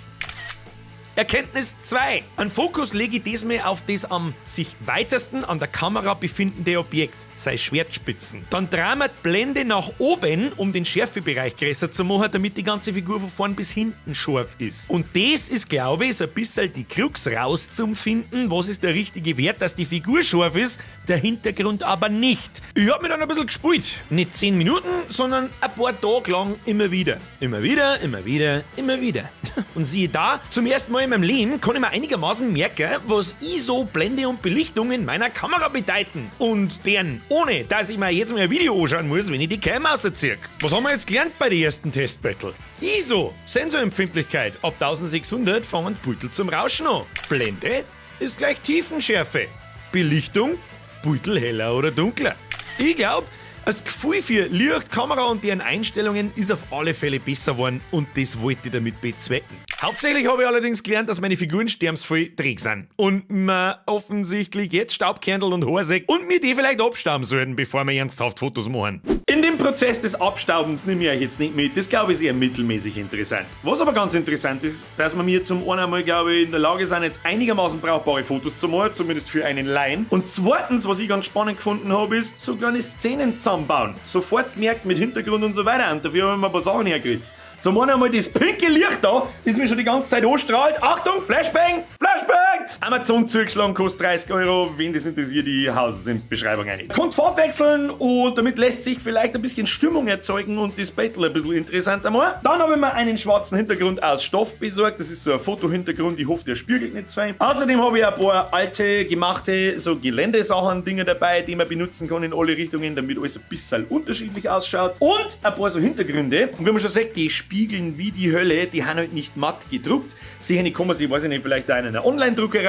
Erkenntnis 2. An Fokus lege ich diesmal auf das am sich weitesten an der Kamera befindende Objekt, sei Schwertspitzen. Dann drehen wir die Blende nach oben, um den Schärfebereich größer zu machen, damit die ganze Figur von vorn bis hinten scharf ist. Und das ist, glaube ich, so ein bisschen die Krux rauszufinden, was ist der richtige Wert, dass die Figur scharf ist, der Hintergrund aber nicht. Ich hab mir dann ein bisschen gespielt. Nicht 10 Minuten, sondern ein paar Tage lang immer wieder. Immer wieder, immer wieder, immer wieder. Und siehe da, zum ersten Mal in meinem Leben kann ich mir einigermaßen merken, was ISO, Blende und Belichtung in meiner Kamera bedeuten. Und deren, ohne dass ich mir jetzt mal ein Video anschauen muss, wenn ich die Cam rausziehe. Was haben wir jetzt gelernt bei den ersten Testbattle? ISO, Sensorempfindlichkeit, ab 1600 fangen die Beutel zum Rauschen an. Blende ist gleich Tiefenschärfe. Belichtung, Beutel heller oder dunkler. Ich glaube, das Gefühl für Licht, Kamera und deren Einstellungen ist auf alle Fälle besser geworden und das wollte ich damit bezwecken. Hauptsächlich habe ich allerdings gelernt, dass meine Figuren sternsvoll träge sind und man offensichtlich jetzt Staubkernel und Haarsäck und mir die vielleicht abstauben sollten, bevor wir ernsthaft Fotos machen.
In dem Prozess des Abstaubens nehme ich euch jetzt nicht mit, das glaube ich ist eher mittelmäßig interessant. Was aber ganz interessant ist, dass wir mir zum einen einmal, glaube ich, in der Lage sind, jetzt einigermaßen brauchbare Fotos zu machen, zumindest für einen Laien. Und zweitens, was ich ganz spannend gefunden habe, ist, so kleine Szenen zusammenbauen. Sofort gemerkt mit Hintergrund und so weiter. Und dafür haben wir ein paar Sachen hergekriegt. Zum einen einmal das pinke Licht da, das mir schon die ganze Zeit anstrahlt. Achtung, Flashbang, Flashbang! Amazon zugeschlagen, kostet 30 Euro. Wen das interessiert, die Hauses in die Beschreibung rein. Kommt Farb wechseln und damit lässt sich vielleicht ein bisschen Stimmung erzeugen und das Battle ein bisschen interessanter machen. Dann habe ich mir einen schwarzen Hintergrund aus Stoff besorgt. Das ist so ein Fotohintergrund. Ich hoffe, der spiegelt nicht zu viel. Außerdem habe ich ein paar alte, gemachte, so Geländesachen, Dinge dabei, die man benutzen kann in alle Richtungen, damit alles ein bisschen unterschiedlich ausschaut. Und ein paar so Hintergründe. Und wie man schon sagt, die spiegeln wie die Hölle, die haben halt nicht matt gedruckt. Sicher nicht kann man sich, weiß ich nicht, vielleicht auch in einer Online-Druckerei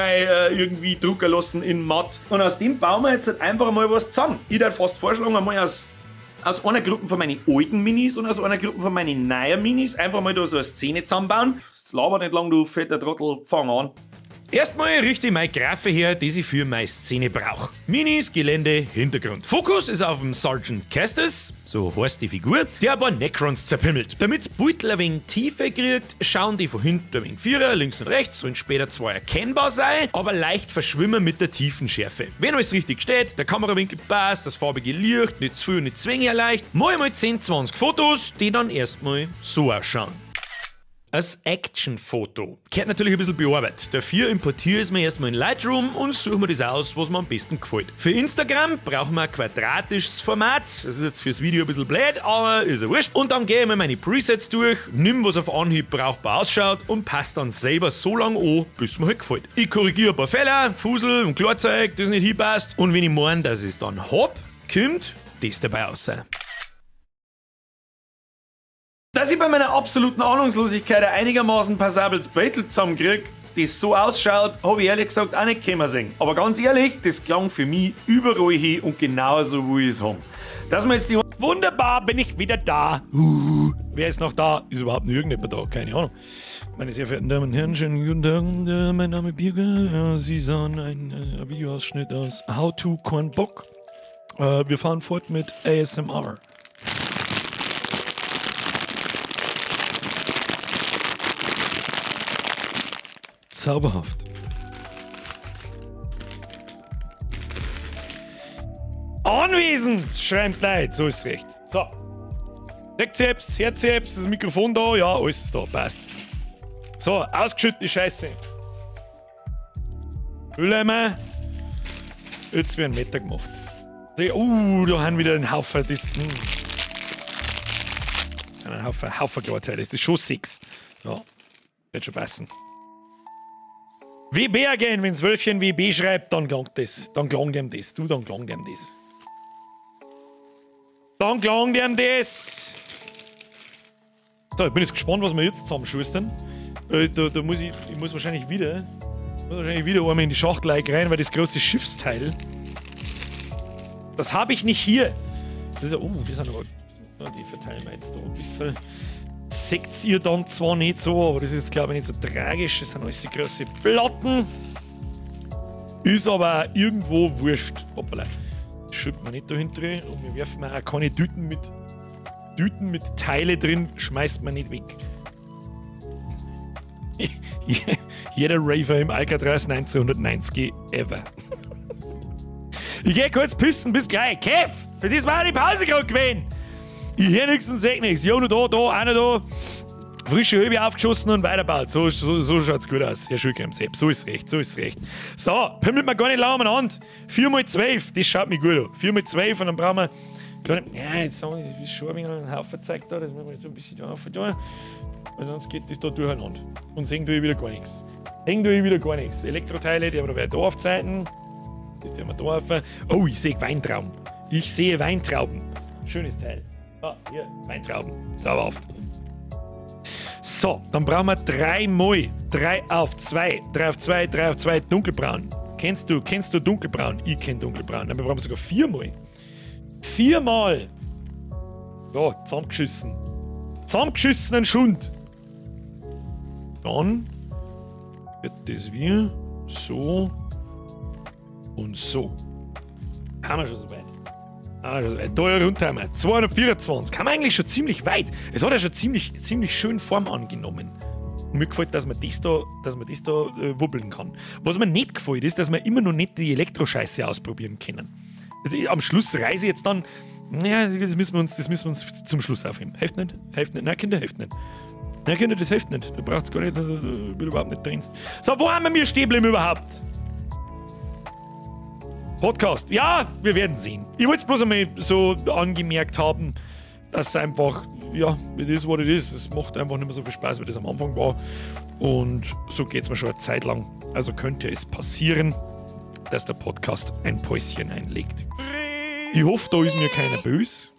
irgendwie drucken lassen in matt. Und aus dem bauen wir jetzt halt einfach mal was zusammen. Ich würde fast vorschlagen, einmal aus einer Gruppe von meinen alten Minis und aus einer Gruppe von meinen neuen Minis einfach mal da so eine Szene zusammenbauen. Jetzt laber nicht lang, du fetter Trottel, fang an.
Erstmal richte ich meine Graffe her, die ich für meine Szene brauche. Minis, Gelände, Hintergrund. Fokus ist auf dem Sergeant Castus, so heißt die Figur, der ein paar Necrons zerpimmelt. Damit's Beutel ein wenig Tiefe kriegt, schauen die von hinten ein wenig Vierer, links und rechts, sollen später zwar erkennbar sein, aber leicht verschwimmen mit der Tiefenschärfe. Wenn alles richtig steht, der Kamerawinkel passt, das farbige Licht, nicht zu viel und nicht zu wenig leicht, mal 10, 20 Fotos, die dann erstmal so ausschauen. Als Action-Foto. Gehört natürlich ein bisschen bearbeitet. Dafür importiere ich es mir erstmal in Lightroom und suche mir das aus, was mir am besten gefällt. Für Instagram brauchen wir ein quadratisches Format. Das ist jetzt fürs Video ein bisschen blöd, aber ist ja wurscht. Und dann gehe ich mir meine Presets durch, nimm, was auf Anhieb brauchbar ausschaut und passe dann selber so lange an, bis mir halt gefällt. Ich korrigiere ein paar Fehler, Fusel und Klarzeug, das nicht hinpasst. Und wenn ich meine, dass ich es dann hab, kommt das dabei raus.
Dass ich bei meiner absoluten Ahnungslosigkeit ein einigermaßen passables Battle zusammenkrieg, das so ausschaut, habe ich ehrlich gesagt auch nicht können sehen. Aber ganz ehrlich, das klang für mich überall hin und genauso wie ich es haben. Dass wir jetzt die
Wunderbar, bin ich wieder da. Wer ist noch da? Ist überhaupt noch irgendjemand da? Keine Ahnung. Meine sehr verehrten Damen und Herren, schönen guten Tag. Mein Name ist Birger. Sie sahen einen Videoausschnitt aus How to Korn Bock. Wir fahren fort mit ASMR. Zauberhaft. Anwesend, schreibt Leid, so ist es recht. So. Deckzeps, Herzeps, das Mikrofon da, ja, alles ist da, passt. So, ausgeschüttet die Scheiße. Mülleimer. Jetzt wird ein Meter gemacht. Da haben wieder einen Haufen, das. Ein Haufen Klarteile, das ist schon 6. Ja, wird schon passen. WB again, wenn's Wölfchen WB schreibt, dann klangt das. Dann klangt ihm das. Du, dann klangt ihm das. Dann klangt ihm das. So, ich bin jetzt gespannt, was wir jetzt zusammenschustern. Da muss ich muss wahrscheinlich wieder einmal in die Schachtel rein, weil das große Schiffsteil Das habe ich nicht hier. Das ist ja, oh, die sind aber. Ja, die verteilen wir jetzt da ein bisschen. Seht ihr dann zwar nicht so, aber das ist jetzt, glaube ich, nicht so tragisch. Das sind alles die große Platten. Ist aber irgendwo wurscht. Hoppala. Das schütten wir nicht dahinter. Und wir werfen auch keine Tüten mit Teile drin, schmeißt man nicht weg. Jeder Raver im Alcatraz 1990 ever. Ich geh kurz pissen, bis gleich. Kev, für das war die Pause gerade gewesen. Ich hör nix und seh nix. Ja, nur da, einer da. Frische Hübe aufgeschossen und weiterbaut. So schaut's gut aus. Herr Schulkreim, Sepp. So ist recht, so ist recht. So, pimmelt mir gar nicht lang umeinander. 4x12, das schaut mir gut an. 4x12 und dann brauchen wir. Ja, jetzt ist schon ein wenig ein Haufen Zeug da, das müssen wir jetzt ein bisschen da rauf tun. Weil sonst geht das da durcheinander. Und sehen tue ich wieder gar nichts. Sehen tue ich wieder gar nichts. Elektroteile, die haben wir da aufzeiten. Das die haben wir da auf. Oh, ich sehe Weintrauben. Ich sehe Weintrauben. Schönes Teil. Ah, hier, Weintrauben. Zauberhaft. So, dann brauchen wir 3 mal. 3 auf 2. 3 auf 2, 3 auf 2, dunkelbraun. Kennst du dunkelbraun? Ich kenn dunkelbraun. Dann brauchen wir sogar 4 mal. 4 mal. Ja, zusammengeschissen. Zusammengeschissenen Schund. Dann wird das wie so und so. Haben wir schon so weit. Also, da runter haben wir 224. Haben wir eigentlich schon ziemlich weit. Es hat ja schon ziemlich schön Form angenommen. Und mir gefällt, dass man das da, wubbeln kann. Was mir nicht gefällt, ist, dass wir immer noch nicht die Elektroscheiße ausprobieren können. Also, am Schluss reise ich jetzt dann. Naja, das müssen wir uns zum Schluss aufheben. Hilft nicht? Hilft nicht? Nein, Kinder, hilft nicht. Nein, Kinder, das hilft nicht. Da braucht es gar nicht, da wird überhaupt nicht drin. So, wo haben wir stehen überhaupt? Podcast. Ja, wir werden sehen. Ich wollte es bloß einmal so angemerkt haben, dass es einfach, ja, it is what it is. Es macht einfach nicht mehr so viel Spaß, wie das am Anfang war. Und so geht es mir schon eine Zeit lang. Also könnte es passieren, dass der Podcast ein Päuschen einlegt. Ich hoffe, da ist mir keiner böse.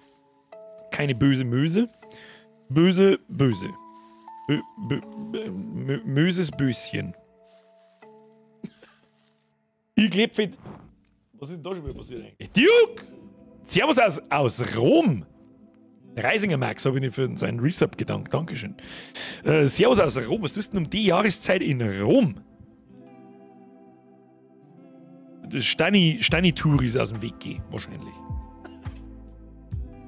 Keine böse Möse. Böse, böse. Möses Böschen. Ich lebe für. Was ist denn da schon wieder passiert eigentlich? Duke! Servus aus Rom! Reisinger Max, habe ich nicht für seinen Resub gedankt. Dankeschön. Servus aus Rom. Was tust du denn um die Jahreszeit in Rom? Das Steini-Touris aus dem Weg gehen, wahrscheinlich.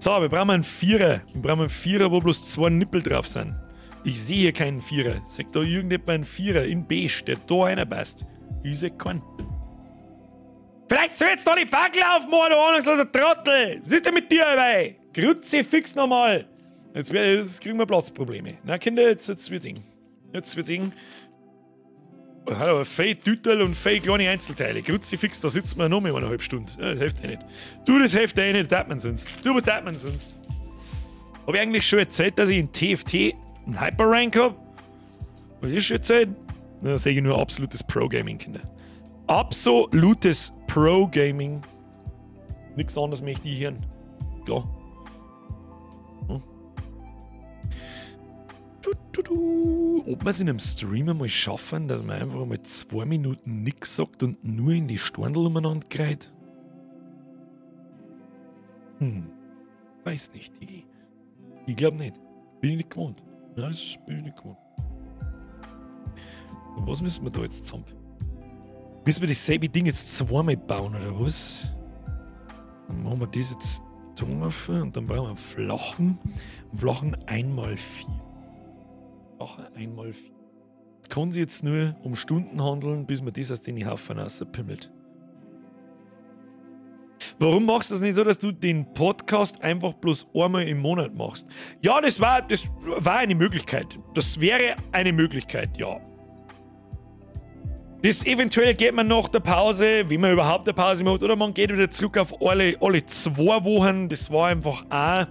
So, wir brauchen einen Vierer. Wir brauchen einen Vierer, wo bloß 2 Nippel drauf sind. Ich sehe hier keinen Vierer. Sagt da irgendjemand einen Vierer in beige, der da einer passt? Ich sehe keinen. Vielleicht soll jetzt da die Backel aufmachen, du ahnungsloser Trottel! Was ist denn mit dir dabei? Kruzifix nochmal! Jetzt kriegen wir Platzprobleme. Na Kinder, jetzt wird's eng. Jetzt wird's eng. Aber viel Tütel und viel kleine Einzelteile. Kruzifix, da sitzt man noch mehr 1,5 Stunden. Ja, das hilft eh nicht. Du, das hilft eh nicht, das tat man sonst. Du, was tat man sonst? Hab ich eigentlich schon erzählt, dass ich in TFT einen Hyper-Rank hab? Was ist schon erzählt? Da sehe ich nur absolutes Pro-Gaming, Kinder. Absolutes Pro-Gaming. Nichts anderes möchte ich hören. Klar. Hm. Ob wir es in einem Stream einmal schaffen, dass man einfach mal 2 Minuten nichts sagt und nur in die Storndl umeinander gerät? Weiß nicht, Digi. Ich glaube nicht. Bin ich nicht gewohnt. Nein, das bin ich nicht gewohnt. Und was müssen wir da jetzt zusammen? Müssen wir dasselbe Ding jetzt zweimal bauen, oder was? Dann machen wir das jetzt da auf und dann brauchen wir einen flachen. Einen flachen 1x4. Flachen 1x4. Es kann sich jetzt nur um Stunden handeln, bis man das aus den Haufen rauspimmelt. Warum machst du das nicht so, dass du den Podcast einfach bloß einmal im Monat machst? Ja, das war eine Möglichkeit. Das wäre eine Möglichkeit, ja. Das eventuell geht man nach der Pause, wenn man überhaupt eine Pause macht, oder man geht wieder zurück auf alle 2 Wochen. Das war einfach auch,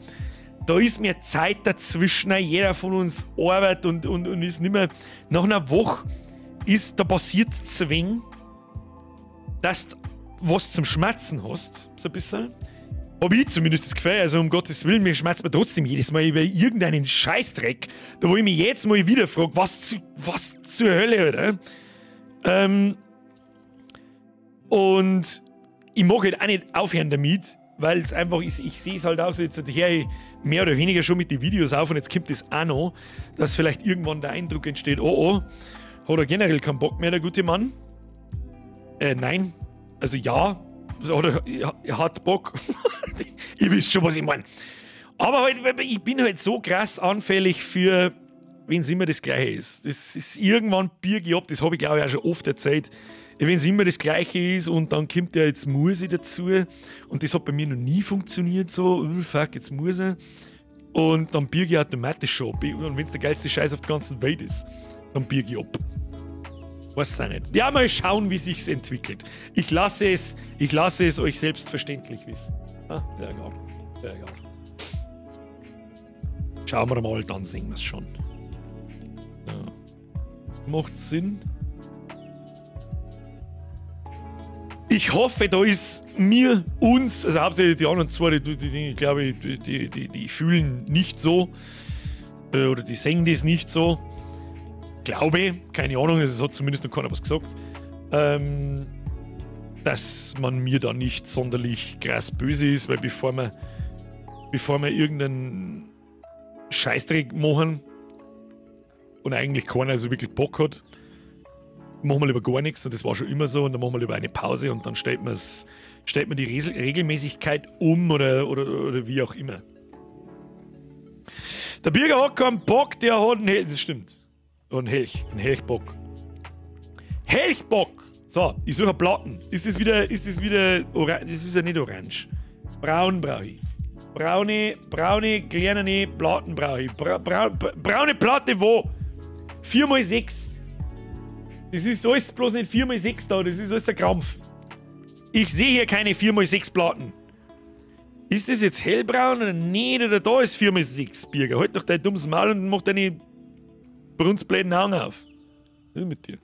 da ist mehr Zeit dazwischen, jeder von uns arbeitet und ist nicht mehr, nach einer Woche ist, da passiert zwing, dass du was zum Schmerzen hast, so ein bisschen. Hab ich zumindest das Gefühl, also um Gottes Willen, mir schmerzt mir trotzdem jedes Mal über irgendeinen Scheißdreck, da wo ich mich jetzt mal wieder frage, was zur Hölle, oder? Und ich mag halt auch nicht aufhören damit, Weil es einfach ist, ich sehe es halt auch so, jetzt höre ich mehr oder weniger schon mit den Videos auf und jetzt kommt das auch noch, dass vielleicht irgendwann der Eindruck entsteht, oh oh, hat er generell keinen Bock mehr, der gute Mann? Nein. Also ja, oder er hat Bock. Ihr wisst schon, was ich meine. Aber halt, ich bin halt so krass anfällig für, wenn es immer das Gleiche ist. Das ist irgendwann birg ich ab, das habe ich glaube ich auch schon oft erzählt. Wenn es immer das Gleiche ist und dann kommt ja jetzt muss ich dazu und das hat bei mir noch nie funktioniert so, oh, fuck, jetzt muss ich. Und dann birg ich automatisch schon ab. Und wenn es der geilste Scheiß auf der ganzen Welt ist, dann birg ich ab. Weiß es auch nicht. Ja, mal schauen, wie sich's entwickelt. Ich lasse es euch selbstverständlich wissen. Ah, sehr gut. Sehr gut. Schauen wir mal, dann sehen wir's schon. Ja. Macht Sinn. Ich hoffe, da ist mir, uns, also hauptsächlich die anderen zwei, die glaube ich, die fühlen nicht so, oder die sehen das nicht so. Glaube, keine Ahnung, es hat zumindest noch keiner was gesagt, dass man mir da nicht sonderlich krass böse ist, weil bevor wir irgendeinen Scheißdreck machen und eigentlich keiner so wirklich Bock hat, machen wir lieber gar nichts und das war schon immer so und dann machen wir lieber eine Pause und dann stellt man die Regelmäßigkeit um oder wie auch immer. Der Birger hat keinen Bock, der hat einen Helch, das stimmt. Und Helch, ein Helchbock. Helchbock! So, ich suche Platten. Ist das wieder orange? Das ist ja nicht orange. Braun brauche ich. Braune, kleine Platten brauche ich. Braune Platte wo? 4x6. Das ist alles bloß nicht 4x6 da, das ist alles der Krampf. Ich sehe hier keine 4x6 Platten. Ist das jetzt hellbraun oder nicht? Oder da ist 4x6, Birger. Halt doch dein dummes Maul und mach deine brunzbläden Augen auf. Was ist mit dir?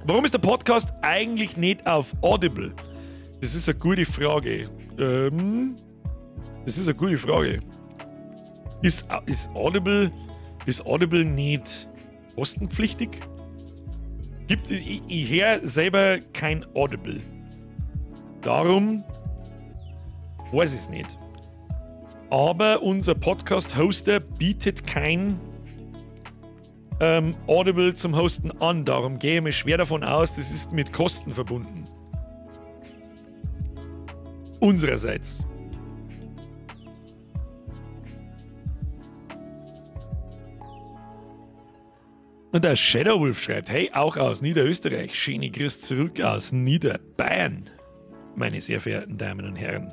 Warum ist der Podcast eigentlich nicht auf Audible? Das ist eine gute Frage. Das ist eine gute Frage. Ist Audible nicht kostenpflichtig? Ich höre selber kein Audible. Darum weiß ich es nicht. Aber unser Podcast-Hoster bietet kein Audible zum Hosten an. Darum gehe ich mir schwer davon aus, das ist mit Kosten verbunden. Unsererseits. Und der Shadowwolf schreibt, hey, auch aus Niederösterreich, schöne Grüße zurück aus Niederbayern, meine sehr verehrten Damen und Herren.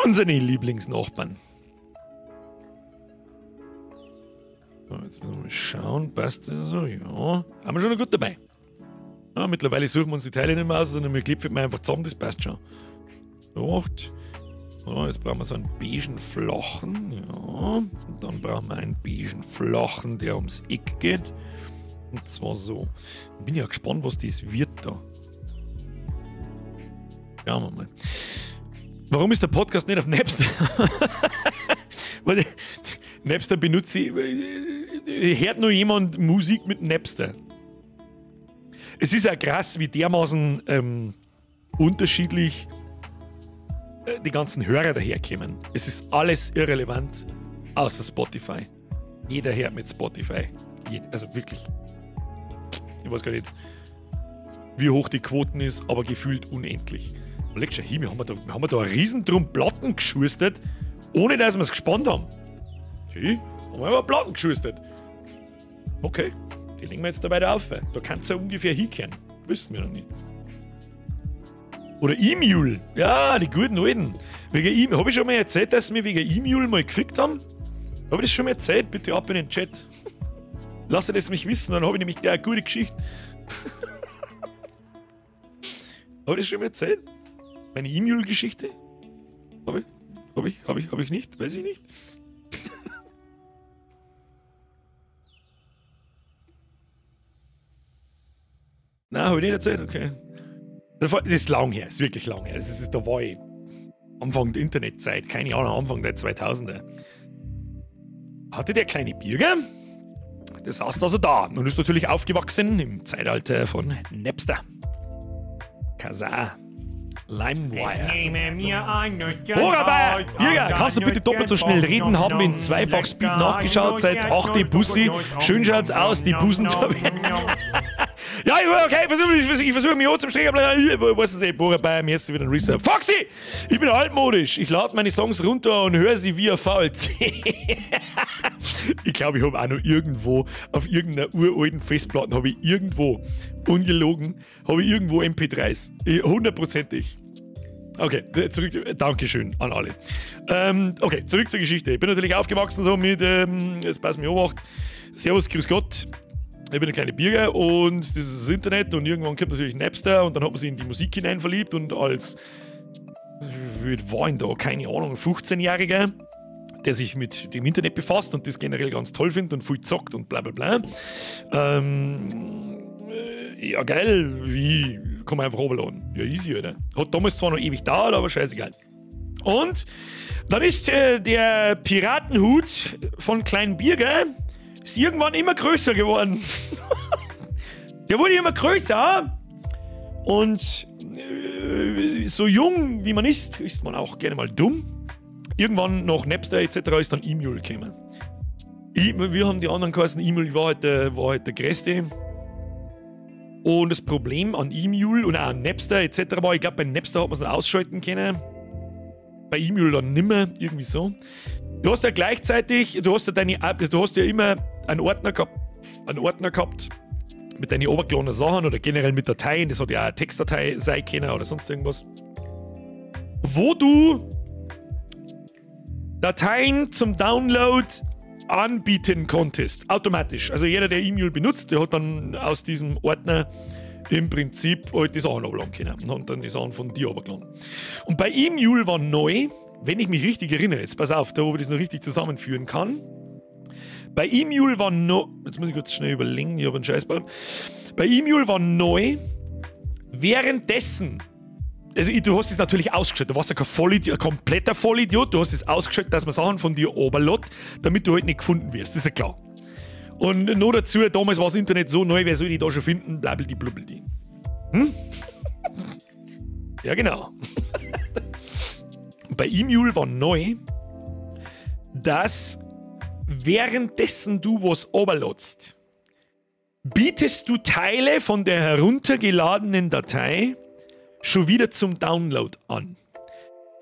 Unsere Lieblingsnachbarn. So, jetzt müssen wir mal schauen, passt das so? Ja, haben wir schon noch gut dabei. Ja, mittlerweile suchen wir uns die Teile nicht mehr aus, sondern wir klipfen wir einfach zusammen, das passt schon. So, 8. So, jetzt brauchen wir so einen beigen flachen, ja. Und dann brauchen wir einen beigen flachen, der ums Eck geht. Und zwar so. Ich bin ja gespannt, was das wird da. Schauen wir mal. Warum ist der Podcast nicht auf Napster? Weil Napster benutze ich. Hört nur jemand Musik mit Napster? Es ist ja krass, wie dermaßen unterschiedlich die ganzen Hörer daherkommen. Es ist alles irrelevant, außer Spotify. Jeder hört mit Spotify. Also wirklich. Ich weiß gar nicht, wie hoch die Quoten ist, aber gefühlt unendlich. Leg schon hin, wir haben da einen riesen Drum Platten geschustert, ohne dass wir es gespannt haben. Okay, haben wir aber Platten geschustert. Okay, die legen wir jetzt da weiter auf. Da kannst du ja ungefähr hinkehren. Wissen wir noch nicht. Oder E-Mule. Ja, die guten alten. Wegen E-Mule. Habe ich schon mal erzählt, dass wir wegen E-Mule mal gefickt haben? Habe ich das schon mal erzählt? Bitte ab in den Chat. Lass das mich wissen, dann habe ich nämlich eine gute Geschichte. Habe ich das schon mal erzählt? Meine E-Mule-Geschichte? Habe ich? Habe ich nicht? Weiß ich nicht. Nein, habe ich nicht erzählt, okay. Das ist lang her, ist wirklich lang her. Das ist, da war ich Anfang der Internetzeit, keine Ahnung, Anfang der 2000er. Hatte der kleine Birger, der saß also da und ist natürlich aufgewachsen im Zeitalter von Napster. Kazaa. LimeWire.
Ich nehme mir ein Nüsschen
Bohrer
raus
Bürger,
aus
kannst du
der
bitte doppelt so schnell
Nüsschenbox.
reden? Haben wir in Zweifach-Speed
Lecker,
nachgeschaut, seit 8 Bussi. Schön schaut's aus, die Busen. Ja, okay, ich versuche mich auch zum Strich, aber was ist eh, Bohrer bei mir jetzt wieder ein Reset. Foxy! Ich bin altmodisch. Ich lade meine Songs runter und höre sie via VLC. Ich glaube, ich habe auch noch irgendwo auf irgendeiner uralten Festplatte habe ich irgendwo, ungelogen, habe ich irgendwo MP3s. Hundertprozentig. Okay, zurück. Dankeschön an alle. Okay, zurück zur Geschichte. Ich bin natürlich aufgewachsen so mit, jetzt pass mir Obacht, Servus, grüß Gott. Ich bin der kleine Birger und das ist das Internet und irgendwann kommt natürlich Napster und dann hat man sich in die Musik hinein verliebt und als, wie war denn da, keine Ahnung, 15-Jähriger, der sich mit dem Internet befasst und das generell ganz toll findet und viel zockt und bla bla bla. Ja geil, wie, kann man einfach runterladen. Ja, easy, oder? Hat damals zwar noch ewig gedauert, aber scheißegal. Und dann ist der Piratenhut von Klein Birger ist irgendwann immer größer geworden. Der wurde immer größer. Und so jung wie man ist, ist man auch gerne mal dumm. Irgendwann nach Napster etc. ist dann eMule gekommen. Wir haben die anderen geheißen, eMule war halt der größte. Und das Problem an eMule und auch an Napster etc. war, ich glaube, bei Napster hat man es noch ausschalten können. Bei eMule dann nimmer, irgendwie so. Du hast ja gleichzeitig, du hast ja deine, du hast ja immer einen Ordner gehabt mit deinen obergeladenen Sachen oder generell mit Dateien, das hat ja auch eine Textdatei sein können oder sonst irgendwas, wo du Dateien zum Download anbieten konntest, automatisch. Also jeder, der eMule benutzt, der hat dann aus diesem Ordner im Prinzip halt die Sachen runterladen können und dann die Sachen von dir runtergeladen. Und bei eMule war neu, wenn ich mich richtig erinnere, jetzt pass auf, da wo ich das noch richtig zusammenführen kann. Bei eMule war neu, jetzt muss ich kurz schnell überlegen, ich habe einen Scheiß gebaut. Bei eMule war neu, währenddessen, also du hast es natürlich ausgeschaltet, du warst ja kein Vollidiot, ein kompletter Vollidiot, du hast es ausgeschaltet, dass man Sachen von dir runterlädt, damit du halt nicht gefunden wirst, das ist ja klar. Und nur dazu, damals war das Internet so neu, wer soll die da schon finden, blablabla. Hm? Ja, genau. Bei eMule war neu, dass währenddessen du was runterlädst, bietest du Teile von der heruntergeladenen Datei schon wieder zum Download an.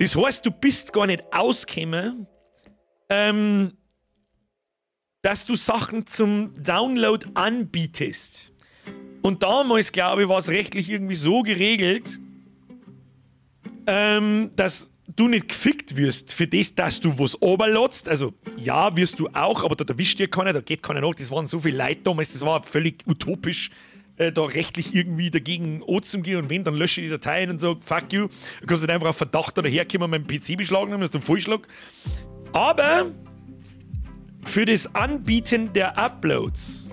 Das heißt, du bist gar nicht ausgekommen, dass du Sachen zum Download anbietest. Und damals, glaube ich, war es rechtlich irgendwie so geregelt, dass du nicht gefickt wirst für das, dass du was runterlädst. Also ja, wirst du auch, aber da erwischt dir keiner, da geht keiner nach. Das waren so viele Leute damals, das war völlig utopisch, da rechtlich irgendwie dagegen anzugehen. Und wenn, dann lösche ich die Dateien und sag, fuck you. Du kannst nicht einfach auf Verdacht da daherkommen und meinen PC beschlagen haben, das ist ein Vollschlag. Aber für das Anbieten der Uploads,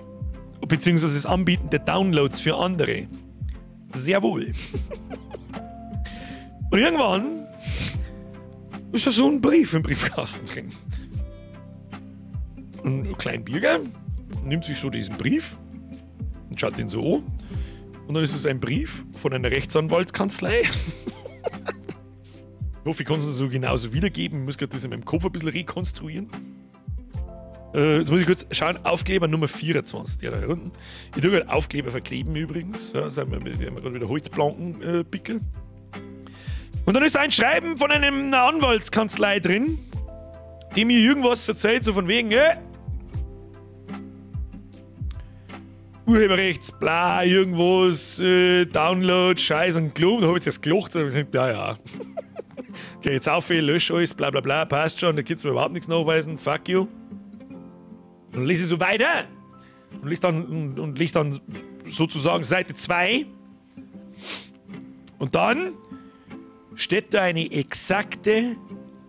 beziehungsweise das Anbieten der Downloads für andere, sehr wohl. Und irgendwann ist da so ein Brief im Briefkasten drin. Ein kleiner Birger nimmt sich so diesen Brief und schaut den so an. Und dann ist es ein Brief von einer Rechtsanwaltskanzlei. Ich hoffe, ich kann es so genauso wiedergeben. Ich muss gerade das in meinem Kopf ein bisschen rekonstruieren. Jetzt muss ich kurz schauen. Aufkleber Nummer 24, der da unten. Ich tue gerade Aufkleber verkleben übrigens. Ja, sind wir gerade wieder Holzplanken pickeln. Und dann ist ein Schreiben von einer Anwaltskanzlei drin, die mir irgendwas verzeiht, so von wegen, Urheberrechts, bla, irgendwas, Download, Scheiß und Klum. Da habe ich jetzt erst gelacht und habe gesagt, ja, ja. Okay, jetzt auf, lösch alles, bla bla bla, passt schon, da kannst du mir überhaupt nichts nachweisen, fuck you. Und dann lese ich so weiter und lese dann sozusagen Seite 2. Und dann steht da eine exakte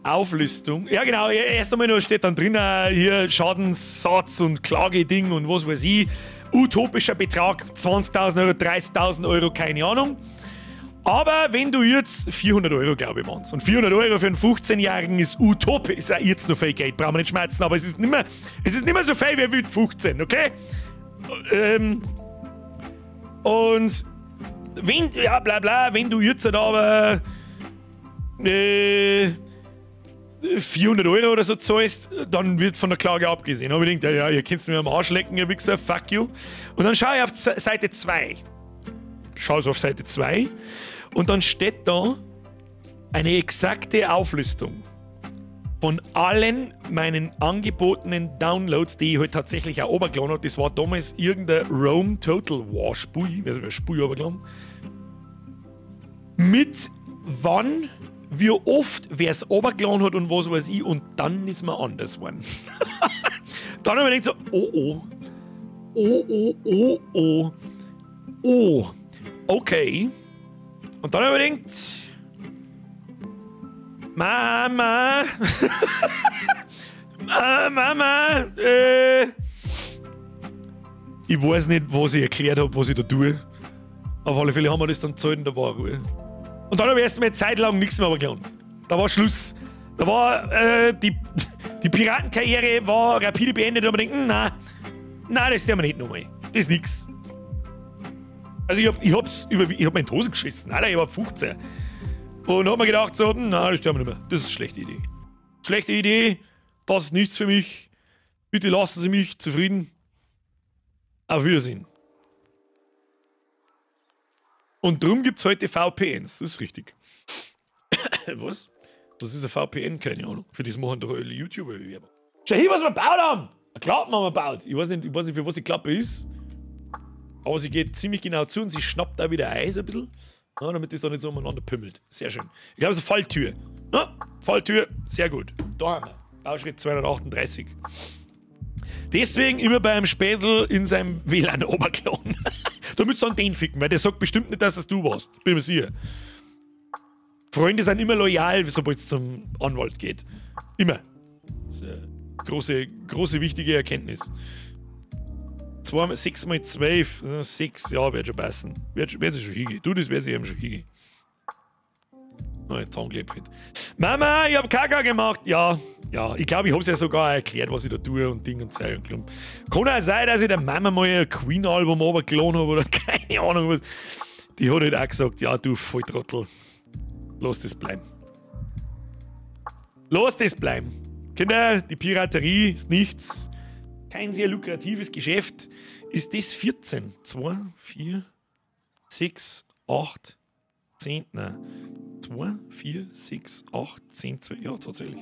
Auflistung. Ja genau, erst einmal nur steht dann drin, hier Schadenssatz und Klageding und was weiß ich. Utopischer Betrag, 20.000 Euro, 30.000 Euro, keine Ahnung. Aber wenn du jetzt 400 Euro, glaube ich, waren's. Und 400 Euro für einen 15-Jährigen ist utopisch. Ist auch jetzt noch viel Geld, brauchen wir nicht schmerzen, aber es ist nicht mehr so viel wie mit 15, okay? Und Wenn, ja, bla bla, wenn du jetzt aber 400 Euro oder so zahlst, dann wird von der Klage abgesehen. Aber ich denke, ja, ihr könnt mir am Arsch lecken, ihr Wichser, fuck you. Und dann schaue ich auf Seite 2. Schau so auf Seite 2 und dann steht da eine exakte Auflistung von allen meinen angebotenen Downloads, die ich halt tatsächlich auch runtergeladen habe. Das war damals irgendein Rome Total War Spiel, also ein Spiel runtergeladen. Mit wann, wie oft, wer es runtergeladen hat und was weiß ich, und dann ist mir anders geworden. Dann habe ich gedacht so, oh oh, oh oh oh oh, oh, okay. Und dann habe ich gedacht, Mama, Mama, ich weiß nicht, was ich erklärt habe, was ich da tue. Auf alle Fälle haben wir das dann gezahlt und da war Ruhe. Und dann habe ich erst mal eine Zeit lang nichts mehr geladen. Da war Schluss. Da war die Piratenkarriere war rapide beendet und man denkt, nein, nein, das tun wir nicht nochmal. Das ist nix. Also ich hab mir in die Hose geschissen, Alter, ich war 15. Und hab mir gedacht so, nein, das tun wir nicht mehr. Das ist eine schlechte Idee. Schlechte Idee, das ist nichts für mich. Bitte lassen Sie mich zufrieden. Auf Wiedersehen. Und drum gibt's heute VPNs, das ist richtig. Was? Was ist ein VPN? Keine Ahnung. Für das machen doch alle YouTuber Werbung. Schau hier, was wir gebaut haben! Eine Klappe haben wir gebaut. Ich weiß nicht, für was die Klappe ist. Aber sie geht ziemlich genau zu und sie schnappt da wieder Eis ein bisschen. Ja, damit das da nicht so umeinander pimmelt. Sehr schön. Ich glaube, es ist eine Falltür. Ja, Falltür, sehr gut. Da haben wir. Bauschritt 238. Deswegen immer beim Spätzl in seinem WLAN runtergeladen. Da müsst ihr dann den ficken, weil der sagt bestimmt nicht, dass das du warst. Bin mir sicher. Freunde sind immer loyal, sobald es zum Anwalt geht. Immer. Das ist eine große, große, wichtige Erkenntnis. 2, 6 mal 12, 6, ja, wird schon passen. Wird sich schon hingehen. Du, das wird sich eben schon hingehen. Oh, jetzt angeklebt. Mama, ich hab Kaka gemacht. Ja, ja, ich glaube, ich hab's ja sogar erklärt, was ich da tue und Ding und Zeug und Klump. Kann auch sein, dass ich der Mama mal ein Queen-Album runtergeladen habe oder keine Ahnung was. Die hat halt auch gesagt, ja, du Volltrottel, lass das bleiben. Lass das bleiben. Kinder, die Piraterie ist nichts. Kein sehr lukratives Geschäft. Ist das 14? 2, 4, 6, 8, 10, nein. 2, 4, 6, 8, 10, 12. Ja, tatsächlich.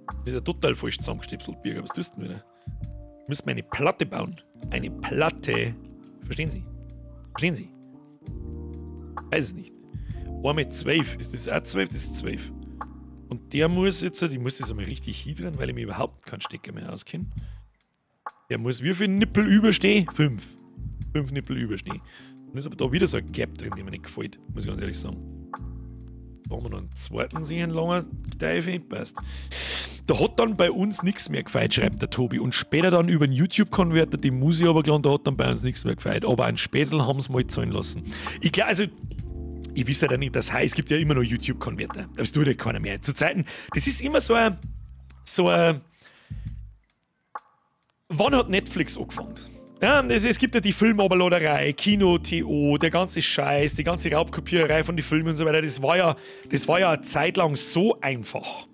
Das ist ja total falsch zusammengestipselt, Birger. Was tust du denn wieder? Müssen wir eine Platte bauen. Eine Platte. Verstehen Sie? Verstehen Sie? Weiß es nicht. 1 mit 12. Ist das auch 12? Das ist 12. Und der muss jetzt, ich muss das einmal richtig hindern, weil ich mir überhaupt keinen Stecker mehr auskenne. Der muss wie viel Nippel überstehen? 5. 5 Nippel überstehen. Und ist aber da wieder so ein Gap drin, der mir nicht gefällt, muss ich ganz ehrlich sagen. Da haben wir noch einen zweiten sehen, langer Teufel, passt. Da hat dann bei uns nichts mehr gefällt, schreibt der Tobi. Und später dann über den YouTube-Konverter, die muss ich aber gelernt, da hat dann bei uns nichts mehr gefällt. Aber einen Spätzl haben sie mal zahlen lassen. Ich glaube, also, ich weiß ja nicht, das heißt, es gibt ja immer noch YouTube-Konverter. Das tut ja keiner mehr. Zu Zeiten, das ist immer so ein. Wann hat Netflix angefangen? Ja, es gibt ja die Filmoberladerei, Kino.to, der ganze Scheiß, die ganze Raubkopiererei von den Filmen und so weiter. Das war ja eine Zeit lang so einfach,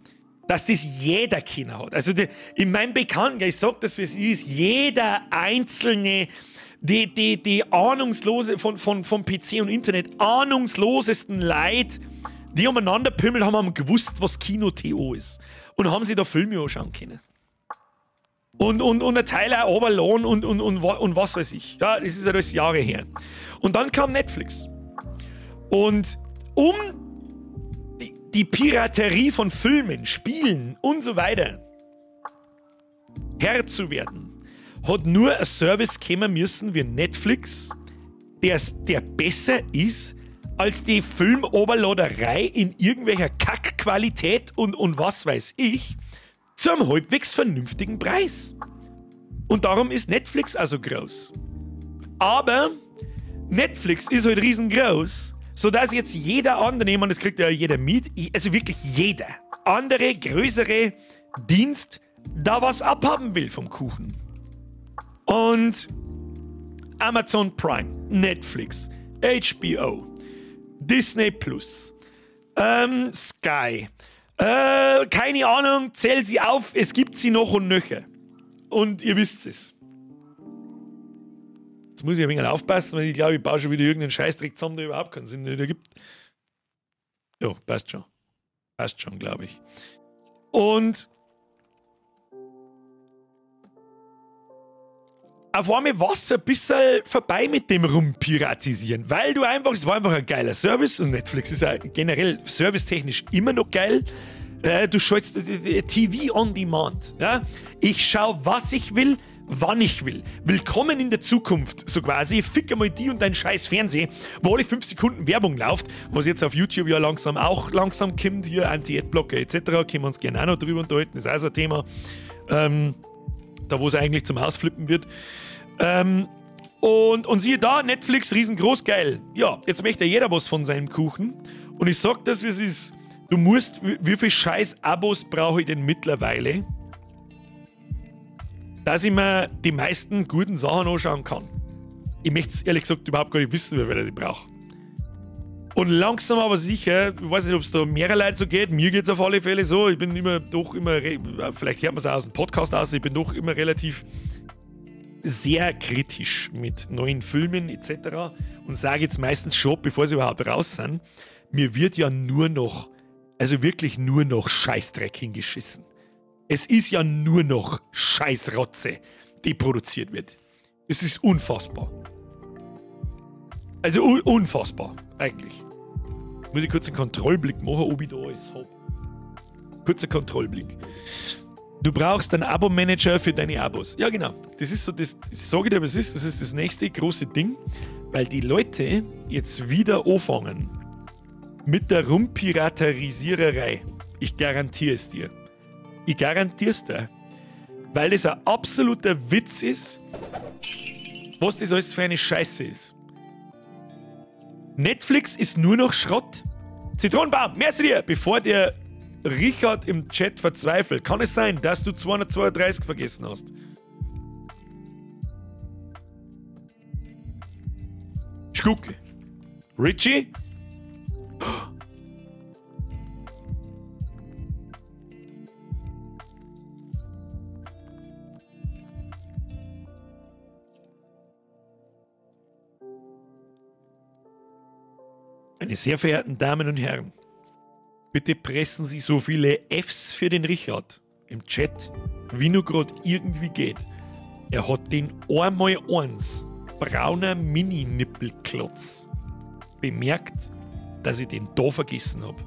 dass das jeder Kinder hat. Also in meinem Bekanntenkreis, ich sag das, wie es ist, jeder einzelne, die ahnungslose, von PC und Internet, ahnungslosesten Leute, die umeinander pümmeln, haben gewusst, was Kino.to ist. Und haben sich da Filme anschauen können. Und ein Teil auch runterladen und was weiß ich. Ja, das ist ja alles Jahre her. Und dann kam Netflix. Und um die Piraterie von Filmen, Spielen und so weiter Herr zu werden, hat nur ein Service kommen müssen wie Netflix, der besser ist als die Filmoberladerei in irgendwelcher Kackqualität und was weiß ich, zu einem halbwegs vernünftigen Preis. Und darum ist Netflix also groß. Aber Netflix ist halt riesengroß, sodass jetzt jeder andere, ich meine, das kriegt ja jeder mit, also wirklich jeder andere, größere Dienst da was abhaben will vom Kuchen. Und Amazon Prime, Netflix, HBO, Disney Plus, Sky, keine Ahnung, zähl sie auf, es gibt sie noch und nöcher. Und ihr wisst es. Jetzt muss ich ein wenig aufpassen, weil ich glaube, ich baue schon wieder irgendeinen Scheißdreck zusammen, der überhaupt keinen Sinn mehr gibt. Ja, passt schon. Passt schon, glaube ich. Und auf einmal war es ein bisschen vorbei mit dem Rumpiratisieren, weil du einfach, es war einfach ein geiler Service und Netflix ist ja generell servicetechnisch immer noch geil. Du schaltest TV on Demand. Ja? Ich schaue, was ich will, wann ich will. Willkommen in der Zukunft, so quasi. Fick einmal die und dein scheiß Fernsehen, wo alle 5 Sekunden Werbung läuft, was jetzt auf YouTube ja langsam auch langsam kommt, hier Anti-Ad-Blocker etc., können wir uns gerne auch noch drüber unterhalten, ist auch so ein Thema, da wo es eigentlich zum Ausflippen wird. Und siehe da, Netflix, riesengroß, geil. Ja, jetzt möchte jeder was von seinem Kuchen. Und ich sag das, wie es ist. Du musst, wie viel scheiß Abos brauche ich denn mittlerweile, dass ich mir die meisten guten Sachen anschauen kann. Ich möchte es ehrlich gesagt überhaupt gar nicht wissen, wie viel ich brauche. Und langsam aber sicher, ich weiß nicht, ob es da mehrere Leute so geht, mir geht es auf alle Fälle so, ich bin immer doch immer, vielleicht hört man es auch aus dem Podcast aus, ich bin doch immer relativ sehr kritisch mit neuen Filmen etc. und sage jetzt meistens schon, bevor sie überhaupt raus sind, mir wird ja nur noch, also wirklich nur noch Scheißdreck hingeschissen. Es ist ja nur noch Scheißrotze, die produziert wird. Es ist unfassbar. Also unfassbar, eigentlich. Muss ich kurz einen Kontrollblick machen, ob ich da alles hab. Kurzer Kontrollblick. Du brauchst einen Abo-Manager für deine Abos. Ja, genau. Das ist so, das sage ich dir, was ist. Das ist das nächste große Ding, weil die Leute jetzt wieder anfangen mit der Rumpiraterisiererei. Ich garantiere es dir. Ich garantiere es dir. Weil das ein absoluter Witz ist, was das alles für eine Scheiße ist. Netflix ist nur noch Schrott. Zitronenbaum, merci dir! Bevor der Richard im Chat verzweifelt, kann es sein, dass du 232 vergessen hast? Ich gucke. Richie? Meine sehr verehrten Damen und Herren, bitte pressen Sie so viele Fs für den Richard im Chat, wie nur gerade irgendwie geht. Er hat den 1x1 brauner Mini-Nippelklotz bemerkt, dass ich den da vergessen habe.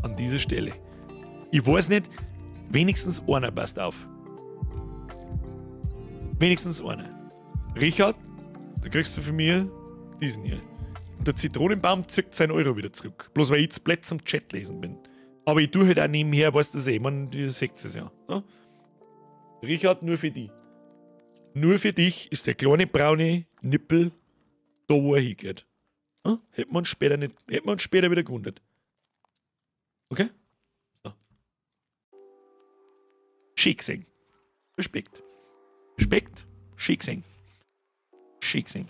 An dieser Stelle. Ich weiß nicht, wenigstens einer passt auf. Wenigstens einer. Richard, da kriegst du von mir diesen hier. Und der Zitronenbaum zieht seinen Euro wieder zurück. Bloß weil ich jetzt blöd zum Chat lesen bin. Aber ich tue halt auch nebenher, weißt du das eh. Ich meine, du seht es ja. Ne? Richard, nur für dich. Nur für dich ist der kleine braune Nippel da, wo er hingeht. Ne? Hätten wir uns später nicht, hätten wir uns später wieder gewundert. Okay? So. Schön gesehen. Respekt. Respekt. Schön gesehen. Schön gesehen.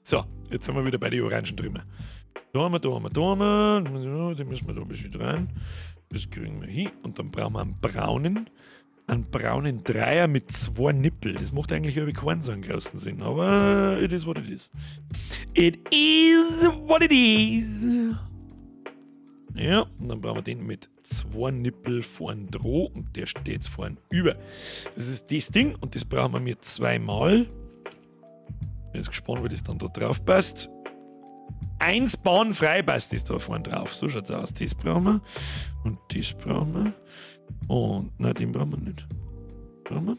So, jetzt sind wir wieder bei den Orangen drüben. Da haben wir, da haben wir, da haben wir. Den müssen wir da ein bisschen rein. Das kriegen wir hin. Und dann brauchen wir einen braunen Dreier mit 2 Nippel. Das macht eigentlich irgendwie keinen so einen großen Sinn. Aber it is what it is. It is what it is. Ja, und dann brauchen wir den mit 2 Nippel vorn dran und der steht vorn über. Das ist das Ding und das brauchen wir mir zweimal. Bin jetzt gespannt, wie das dann da drauf passt. 1 Bahn frei passt das da vorne drauf. So schaut's aus. Das brauchen wir. Und das brauchen wir. Und nein, den brauchen wir nicht. Brauchen wir.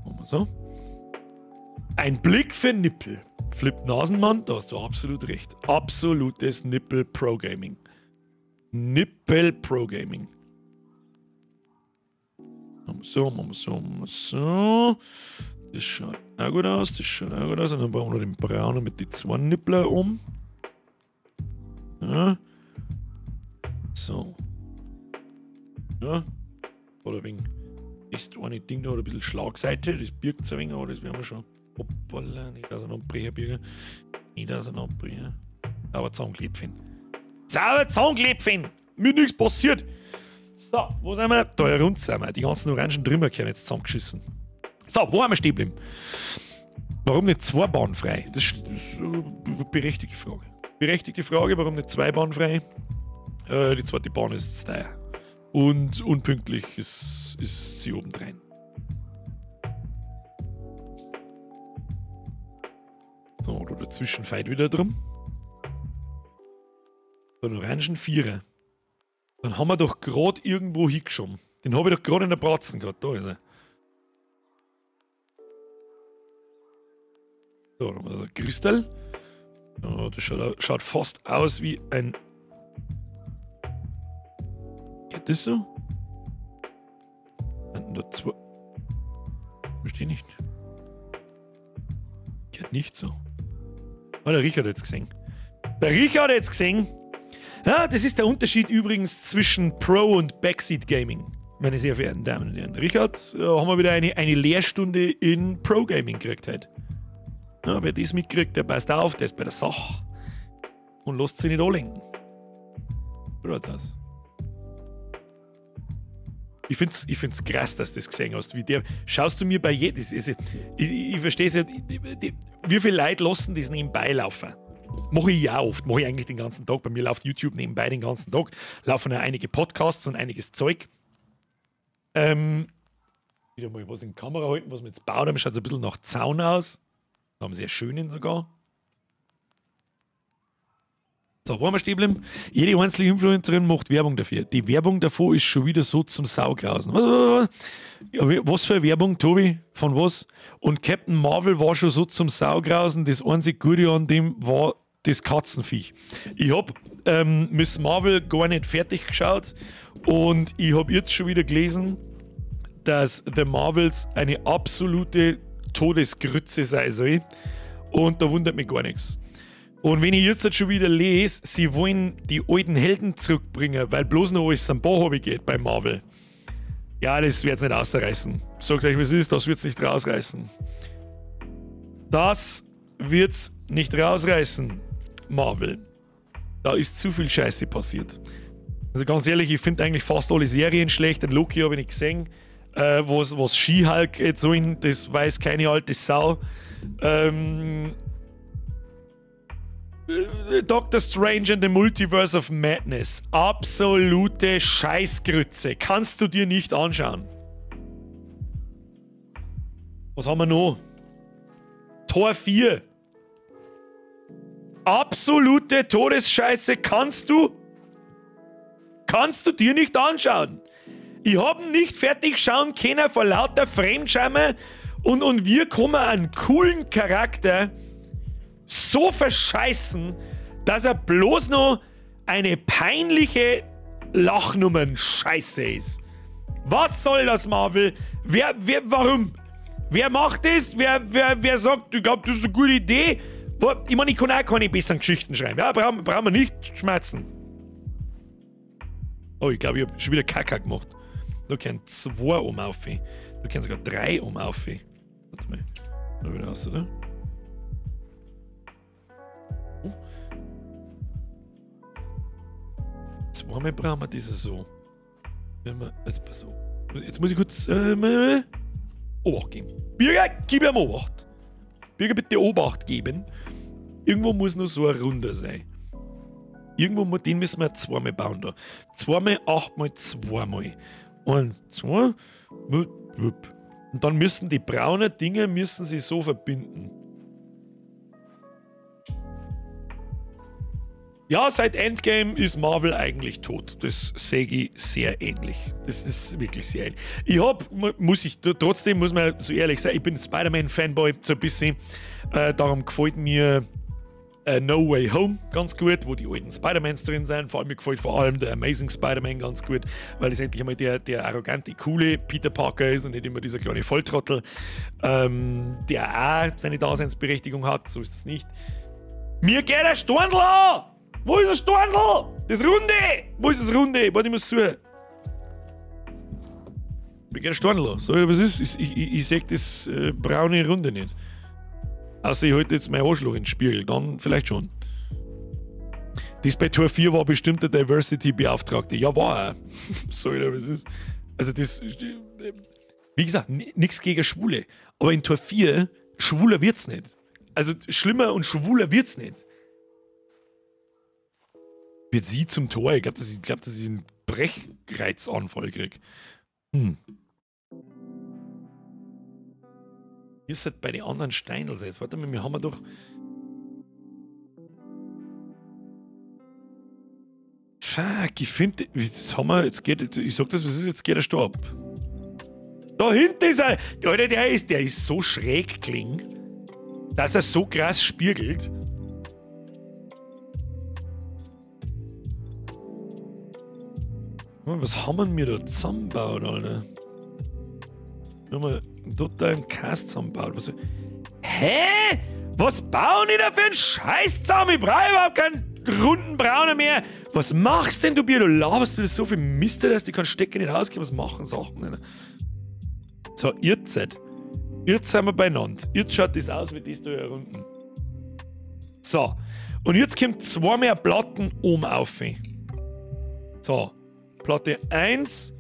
Machen wir so. Ein Blick für Nippel. Flip Nasenmann, da hast du absolut recht. Absolutes Nippel Pro Gaming. Nippel Pro Gaming. Machen wir so, machen wir so, machen wir so. Das schaut auch gut aus, das schaut auch gut aus. Und dann brauchen wir noch den braunen mit den 2 Nippler um. Ja. So. Ja. Oder wegen. Das eine Ding da hat ein bisschen Schlagseite, das birgt es ein wenig, aber das werden wir schon. Hoppala, nicht auseinanderbrechen, Birger. Nicht auseinanderbrechen. Aber zusammenklebt. Sauber zusammenklebt! Mir nichts passiert! So, wo sind wir? Da herunter sind wir. Die ganzen orangen Trümmer können jetzt zusammengeschissen. So, wo haben wir stehen geblieben? Warum nicht zwei Bahnen frei? Das ist eine berechtigte Frage. Berechtigte Frage, warum nicht zwei Bahnen frei? Die zweite Bahn ist zu teuer. Und unpünktlich ist sie obendrein. So, da dazwischen feit wieder drum. Den orangen Vierer. Dann haben wir doch gerade irgendwo hingeschoben. Den habe ich doch gerade in der Bratzen gehabt. Da ist er. So, dann haben wir Kristall. Oh, das schaut fast aus wie ein. Geht das so? Da zwei. Verstehe nicht. Geht nicht so. Oh, der Richard hat jetzt gesehen. Der Richard hat jetzt gesehen. Ja, das ist der Unterschied übrigens zwischen Pro- und Backseat Gaming, meine sehr verehrten Damen und Herren. Richard, haben wir wieder eine Lehrstunde in Pro Gaming gekriegt heute. Ja, wer das mitkriegt, der passt auf, der ist bei der Sache und lässt sich nicht anlenken. So schaut's aus. Ich find's krass, dass du das gesehen hast. Wie der, schaust du mir bei jedem. Ich verstehe es ja. Wie viele Leute lassen das nebenbei laufen? Mache ich ja oft, mache ich eigentlich den ganzen Tag. Bei mir läuft YouTube nebenbei den ganzen Tag. Laufen ja einige Podcasts und einiges Zeug. Wieder mal was in die Kamera halten, was wir jetzt bauen haben. Schaut ein bisschen nach Zaun aus. Da haben sehr schönen sogar. So, wo haben wir stehen geblieben? Jede einzelne Influencerin macht Werbung dafür. Die Werbung davor ist schon wieder so zum Saugrausen. Was für Werbung, Tobi? Von was? Und Captain Marvel war schon so zum Saugrausen. Das einzige Gute an dem war das Katzenviech. Ich habe Miss Marvel gar nicht fertig geschaut und ich habe jetzt schon wieder gelesen, dass The Marvels eine absolute Todesgrütze sein soll. Und da wundert mich gar nichts. Und wenn ich jetzt schon wieder lese, sie wollen die alten Helden zurückbringen, weil bloß noch alles am Bauhobby geht bei Marvel. Ja, das wird's nicht ausreißen. Sag's euch, wie es ist, das wird's nicht rausreißen. Das wird's nicht rausreißen, Marvel. Da ist zu viel Scheiße passiert. Also ganz ehrlich, ich finde eigentlich fast alle Serien schlecht. Den Loki habe ich nicht gesehen. Was She-Hulk jetzt so in, das weiß keine alte Sau. Doctor Strange and the Multiverse of Madness. Absolute Scheißgrütze. Kannst du dir nicht anschauen. Was haben wir noch? Tor 4. Absolute Todesscheiße. Kannst du dir nicht anschauen. Ich hab ihn nicht fertig schauen können vor lauter Fremdscheimer und wir kommen einen coolen Charakter so verscheißen, dass er bloß noch eine peinliche Lachnummern-Scheiße ist. Was soll das, Marvel? Wer, warum? Wer macht das? Wer sagt, ich glaube, das ist eine gute Idee? Ich meine, ich kann auch keine besseren Geschichten schreiben. Ja, brauchen wir nicht schmerzen. Oh, ich glaube, ich habe schon wieder Kacke gemacht. Da können 2 um auf. Da können sogar 3 um auf. Warte mal. Da wieder raus, oder? Oh. Zweimal brauchen wir diese so. Wenn wir, jetzt pass auf. Jetzt muss ich kurz Obacht geben. Birger, gib ihm Obacht. Birger, bitte Obacht geben. Irgendwo muss nur so eine Runde sein. Irgendwo, den müssen wir zweimal bauen da. Zweimal, achtmal, zweimal. 1, 2. Und dann müssen die braunen Dinge müssen sie so verbinden. Ja, seit Endgame ist Marvel eigentlich tot. Das sehe ich sehr ähnlich. Das ist wirklich sehr ähnlich. Ich hab, muss ich, trotzdem muss man so ehrlich sein, ich bin Spider-Man-Fanboy so ein bisschen. Darum gefällt mir No Way Home ganz gut, wo die alten Spider-Mans drin sind. Vor allem, mir gefällt vor allem der Amazing Spider-Man ganz gut, weil es endlich einmal der arrogante, coole Peter Parker ist und nicht immer dieser kleine Volltrottel, der auch seine Daseinsberechtigung hat. So ist das nicht. Mir geht der Storndl an! Wo ist das Storndl? Das Runde! Wo ist das Runde? Warte, ich muss suchen. Mir geht Stornlo. So, was ist? Ich sehe das braune Runde nicht. Außer ich halte jetzt mein Arschloch in den Spiegel, dann vielleicht schon. Das bei Tor 4 war bestimmt der Diversity-Beauftragte. Ja, war er. Sorry, was ist? Also das... Wie gesagt, nichts gegen Schwule. Aber in Tor 4, schwuler wird's nicht. Also schlimmer und schwuler wird's nicht. Wird sie zum Tor? Ich glaube, dass ich einen Brechreizanfall krieg. Hm. Ihr seid bei den anderen Steindl jetzt. Warte mal, wir haben doch... Fuck, ich finde... Jetzt haben wir... Jetzt geht, ich sag das, was ist jetzt? Geht der Stopp. Da hinten ist er! Alter, der ist so schräg klingen, dass er so krass spiegelt. Was haben wir da zusammengebaut, Alter? Wir haben total einen Cast zusammengebaut. Was, hä? Was bauen die da für einen Scheiß zusammen? Ich brauche überhaupt keinen runden Braunen mehr. Was machst denn du, Bier? Du laberst wieder so viel Mist, dass die keinen Stecker nicht rausgeben. Was machen Sachen? Alter? So, jetzt seid. Jetzt sind wir beieinander. Jetzt schaut das aus wie das da hier unten. So. Und jetzt kommt zwei mehr Platten oben auf. So. Platte 1,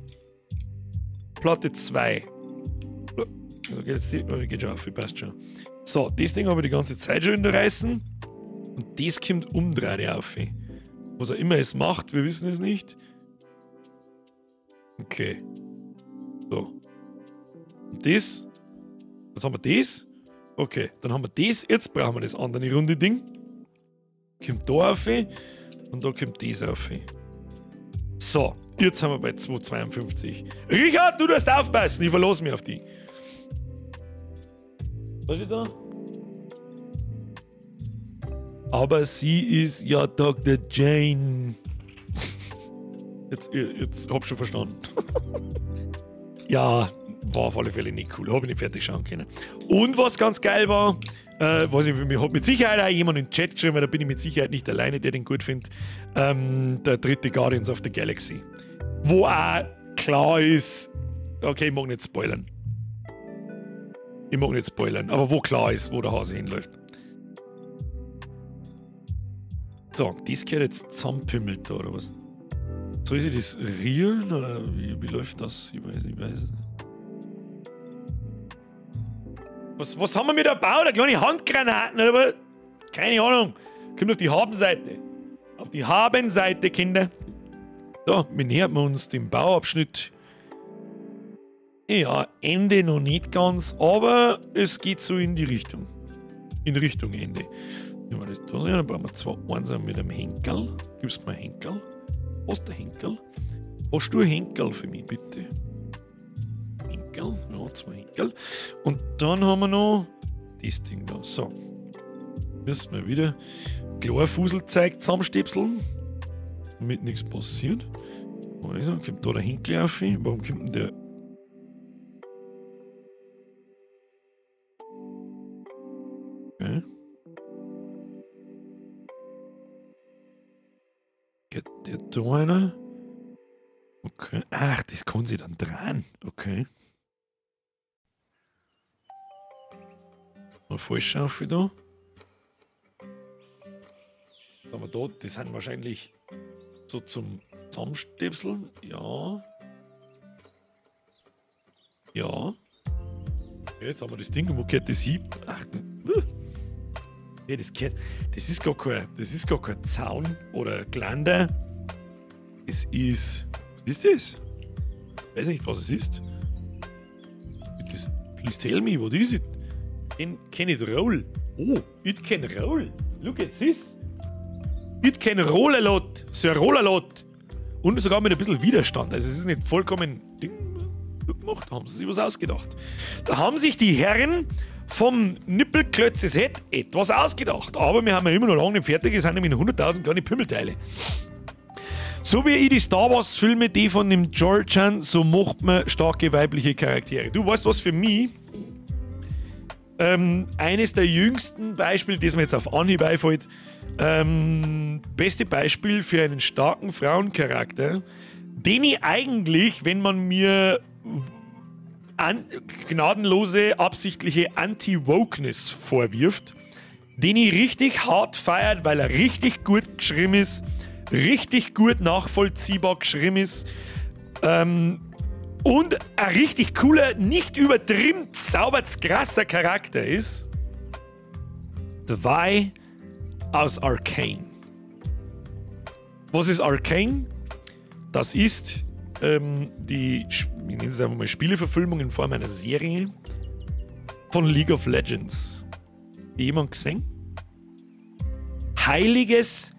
Platte 2. Also geht jetzt die, oh, geht schon auf, passt schon. So, das Ding habe ich die ganze Zeit schon in der Reißen. Und das kommt umdreht auf. Was er immer es macht, wir wissen es nicht. Okay. So. Und das. Jetzt haben wir das. Okay, dann haben wir das. Jetzt brauchen wir das andere runde Ding. Kommt da auf. Und da kommt das auf. So, jetzt sind wir bei 2,52. Richard, du darfst aufpassen, ich verlasse mich auf dich. Was ist da? Aber sie ist ja Dr. Jane. Jetzt hab ich schon verstanden. Ja, war auf alle Fälle nicht cool. Hab ich nicht fertig schauen können. Und was ganz geil war, weiß ich, mir hat mit Sicherheit auch jemand in den Chat geschrieben, weil da bin ich mit Sicherheit nicht alleine, der den gut findet. Der dritte Guardians of the Galaxy. Wo auch klar ist, okay, ich mag nicht spoilern. Ich mag nicht spoilern, aber wo klar ist, wo der Hase hinläuft. So, das gehört jetzt zusammenpimmelt da, oder was? Soll ich das rühren, oder wie läuft das? Ich weiß es nicht. Was haben wir mit da gebaut? Eine kleine Handgranaten, oder was? Keine Ahnung. Kommt auf die Habenseite. Auf die Habenseite, Kinder. So, wir nähern uns dem Bauabschnitt. Ja, Ende noch nicht ganz, aber es geht so in die Richtung. In Richtung Ende. Nehmen wir das da rein, dann brauchen wir zwei Einser mit einem Henkerl. Gibst du mir Henkerl? Was ist der Henkerl? Hast du ein Henkerl für mich, bitte? Henkerl, ja, zwei Henkerl. Und dann haben wir noch das Ding da. So. Müssen wir wieder Chlorfuselzeug zusammenstäpseln, damit nichts passiert. Also, kommt da der Henkel auf? Warum kommt denn der? Okay. Geht der da einer? Okay. Ach, das kann sich dann drehen. Okay. Mal falsch auf da. Was haben wir da? Das sind wahrscheinlich so zum Zusammenstäpseln. Ja. Ja. Okay, jetzt haben wir das Ding. Wo geht das hin? Ach, okay, das geht. Das ist gar kein Zaun oder Geländer. Es ist. Was ist das? Ich weiß nicht, was es ist. Das, please tell me, what is it? Can it roll? Oh, it can roll. Look at this. It can roll a lot. So roll a lot. Und sogar mit ein bisschen Widerstand. Also es ist nicht vollkommen Ding gemacht. Da haben sie sich was ausgedacht. Da haben sich die Herren vom Nippelklötze Set etwas ausgedacht. Aber wir haben ja immer noch lange nicht fertig. Es sind nämlich 100.000 kleine Pümmelteile. So wie ich die Star Wars Filme, die von dem George han, so macht man starke weibliche Charaktere. Du weißt was für mich? Eines der jüngsten Beispiele, das mir jetzt auf Anhieb einfällt, beste Beispiel für einen starken Frauencharakter, den ich eigentlich, wenn man mir gnadenlose, absichtliche Anti-Wokeness vorwirft, den ich richtig hart feiert, weil er richtig gut geschrieben ist, richtig gut nachvollziehbar geschrieben ist, und ein richtig cooler, nicht übertrieben zaubert krasser Charakter ist. Vi aus Arcane. Was ist Arcane? Das ist die, ich nenne es einfach mal Spieleverfilmung in Form einer Serie von League of Legends. Jemand gesehen? Heiliges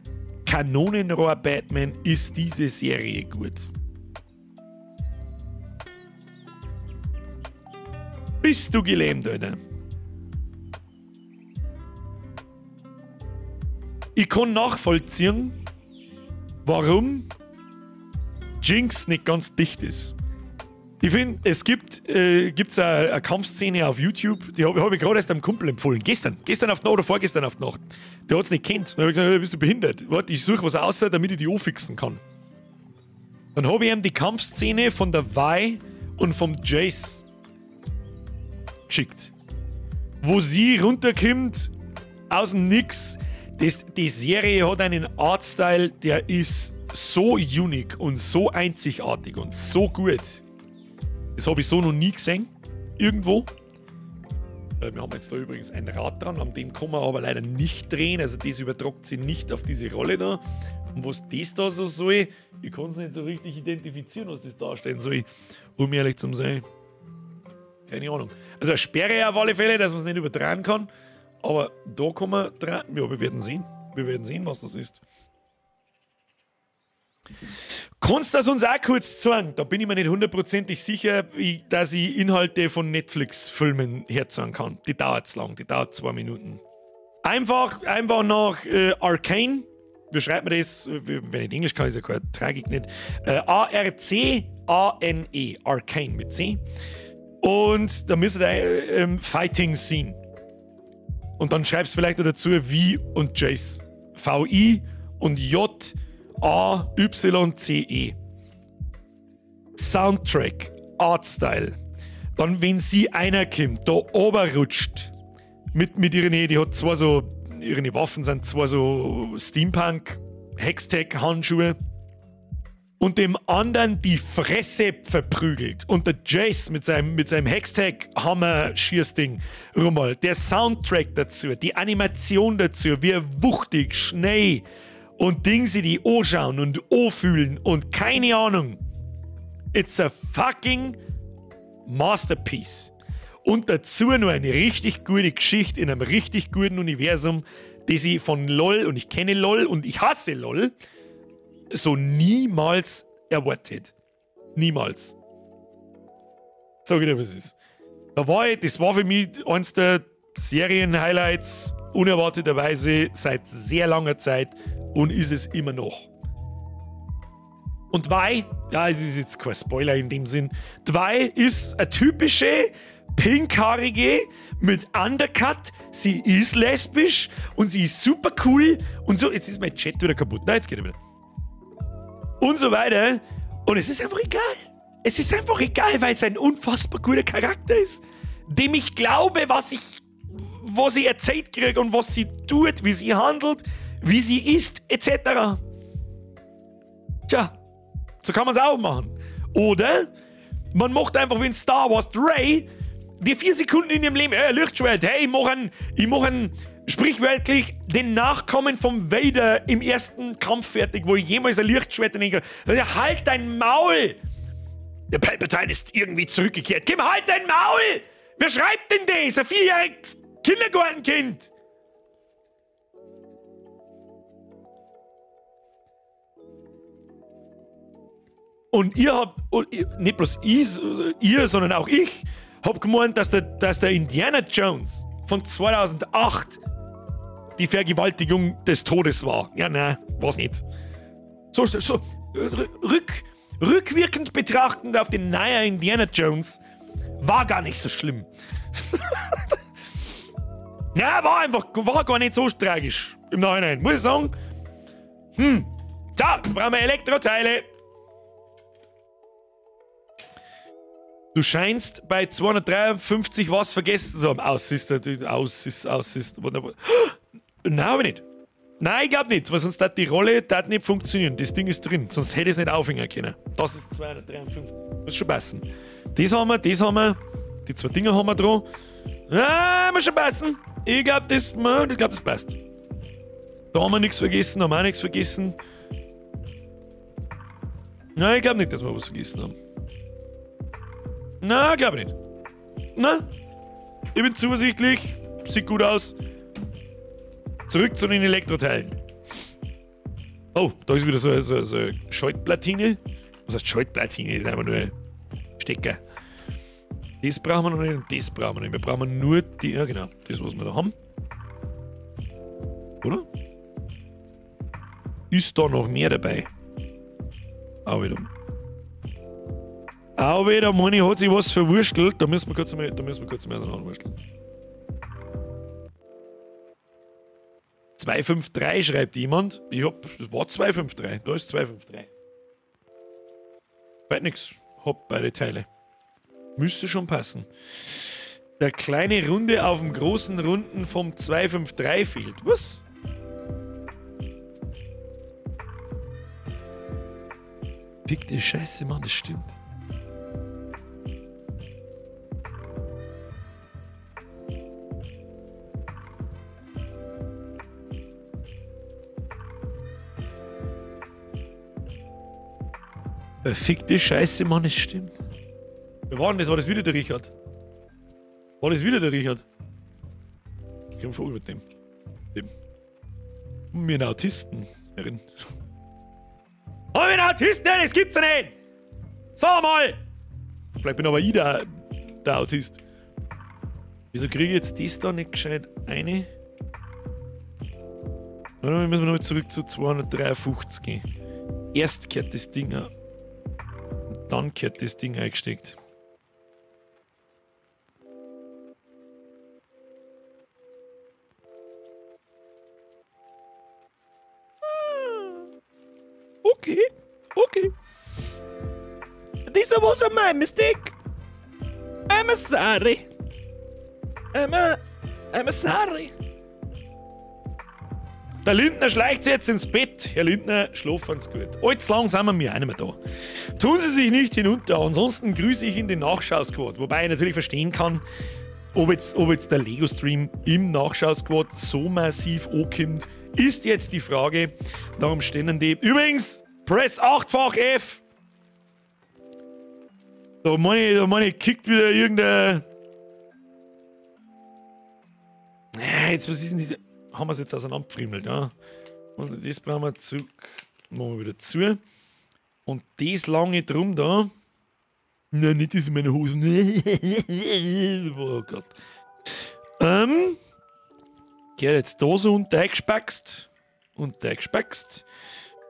Kanonenrohr Batman, ist diese Serie gut. Bist du gelähmt, Alter? Ich kann nachvollziehen, warum Jinx nicht ganz dicht ist. Ich finde, es gibt eine Kampfszene auf YouTube, die hab ich gerade erst einem Kumpel empfohlen. Gestern auf die Nacht oder vorgestern auf die Nacht. Der hat es nicht kennt. Dann habe ich gesagt, bist du behindert? Warte, ich suche was aus, damit ich die anfixen kann. Dann habe ich ihm die Kampfszene von der Vi und vom Jace geschickt. Wo sie runterkommt, aus dem Nix. Die Serie hat einen Artstyle, der ist so unique und so einzigartig und so gut. Das habe ich so noch nie gesehen. Irgendwo. Wir haben jetzt da übrigens ein Rad dran, an dem kann man aber leider nicht drehen. Also das übertragt sie nicht auf diese Rolle da. Und was das da so soll, ich kann es nicht so richtig identifizieren, was das darstellen soll. Um ehrlich zu sein. Keine Ahnung. Also eine Sperre auf alle Fälle, dass man es nicht übertragen kann. Aber da kann man dran. Ja, wir werden sehen. Wir werden sehen, was das ist. Kannst du das uns auch kurz zeigen? Da bin ich mir nicht hundertprozentig sicher, dass ich Inhalte von Netflix-Filmen herzeigen kann. Die dauert's lang, die dauert 2 Minuten. Einfach nach Arcane. Wie schreibt man das? Wenn ich Englisch kann, ist ja keine Tragik nicht. A-R-C-A-N-E. Arcane mit C. Und da müsst ihr Fighting Scene. Und dann schreibst du vielleicht noch dazu V und Jace. V-I und J. A-Y-C-E. Soundtrack, Artstyle. Dann, wenn sie einer kommt, da oberrutscht, mit ihren, die hat zwei so, ihre Waffen sind zwei so Steampunk, Hextech-Handschuhe und dem anderen die Fresse verprügelt. Und der Jace mit seinem Hextech-Hammer-Schießding rummal. Der Soundtrack dazu, die Animation dazu, wie wuchtig, schnell und Dinge, die anschauen und anfühlen und keine Ahnung. It's a fucking masterpiece. Und dazu noch eine richtig gute Geschichte in einem richtig guten Universum, die sie von LOL, und ich kenne LOL und ich hasse LOL, so niemals erwartet. Niemals. Sag ich dir, was es ist. Das war für mich eins der Serien-Highlights, unerwarteterweise seit sehr langer Zeit und ist es immer noch. Und Vi, ja, es ist jetzt kein Spoiler in dem Sinn, Vi ist eine typische pinkhaarige mit Undercut, sie ist lesbisch und sie ist super cool und so, jetzt ist mein Chat wieder kaputt, na, jetzt geht er wieder. Und so weiter. Und es ist einfach egal. Es ist einfach egal, weil es ein unfassbar guter Charakter ist, dem ich glaube, was sie erzählt kriegt und was sie tut, wie sie handelt, wie sie ist, etc. Tja, so kann man es auch machen. Oder man macht einfach wie in Star Wars Rey, die 4 Sekunden in ihrem Leben, Lichtschwert, hey, ich mach einen sprichwörtlich den Nachkommen vom Vader im ersten Kampf fertig, wo ich jemals ein Lichtschwert in den kann. Halt dein Maul! Der Palpatine ist irgendwie zurückgekehrt. Kim, halt dein Maul! Wer schreibt denn das? Ein 4-jähriges Kindergartenkind! Und ihr habt, nicht bloß ihr, sondern auch ich, hab gemeint, dass der Indiana Jones von 2008 die Vergewaltigung des Todes war. Ja, nein, war's nicht. So rückwirkend betrachtend auf den neuen Indiana Jones war gar nicht so schlimm. Ja, war gar nicht so tragisch im Nachhinein. Muss ich sagen. Da brauchen wir Elektroteile. Du scheinst bei 253 was vergessen zu haben. Aus ist, aus ist, aus ist. Wunderbar. Nein, aber nicht. Nein, ich glaube nicht, weil sonst hat die Rolle dat nicht funktionieren. Das Ding ist drin, sonst hätte ich es nicht aufhängen können. Das ist 253. Muss schon passen. Das haben wir, das haben wir. Die zwei Dinger haben wir dran. Ah, muss schon passen. Ich glaube, das, ich glaub, das passt. Da haben wir nichts vergessen, haben wir auch nichts vergessen. Nein, ich glaube nicht, dass wir was vergessen haben. Nein, glaube ich nicht. Nein. Ich bin zuversichtlich. Sieht gut aus. Zurück zu den Elektroteilen. Oh, da ist wieder so eine Schaltplatine. Was heißt Schaltplatine? Das ist einfach nur ein Stecker. Das brauchen wir noch nicht und das brauchen wir nicht. Wir brauchen nur die, ja genau, das, was wir da haben. Oder? Ist da noch mehr dabei? Auch wieder. Auch wieder, meine, hat sich was verwurstelt. Da müssen wir kurz mal, auseinanderwursteln. 253 schreibt jemand. Ich hab, das war 253. Da ist 253. Weit nix. Hab beide Teile. Müsste schon passen. Der kleine Runde auf dem großen Runden vom 253 fehlt. Was? Fick die Scheiße, Mann, das stimmt. Fick die Scheiße, Mann, es stimmt. Wer war denn das? War das wieder der Richard? War das wieder der Richard? Ich komm Vogel mit dem. Dem. Mir einen Autisten, Herrin. Oh, mir einen Autisten, das gibt's ja nicht! Sag mal! Vielleicht bin aber ich der Autist. Wieso kriege ich jetzt das da nicht gescheit eine? Warte mal, müssen wir nochmal zurück zu 253 gehen. Erst kehrt das Ding an. Dann kehrt das Ding eingesteckt. Okay, okay. This was a my mistake. I'm sorry. I'm sorry. Der Lindner schleicht sich jetzt ins Bett. Herr Lindner, schlafen Sie gut. Allzu lang sind wir auch nicht mehr da. Tun Sie sich nicht hinunter. Ansonsten grüße ich in den Nachschau-Squad. Wobei ich natürlich verstehen kann, ob jetzt der Lego-Stream im Nachschau-Squad so massiv ankommt, ist jetzt die Frage. Darum stehen die. Übrigens, Press 8-fach F. Da meine ich, kickt wieder irgendein. Jetzt, was ist denn diese. Haben wir es jetzt auseinandergefriemelt, ja. Und das brauchen wir zurück. Machen wir wieder zu. Und das lange drum da. Nein, nicht das in meinen Hosen. Oh Gott. Geht jetzt da so unter eingespackst. Und eingespackst.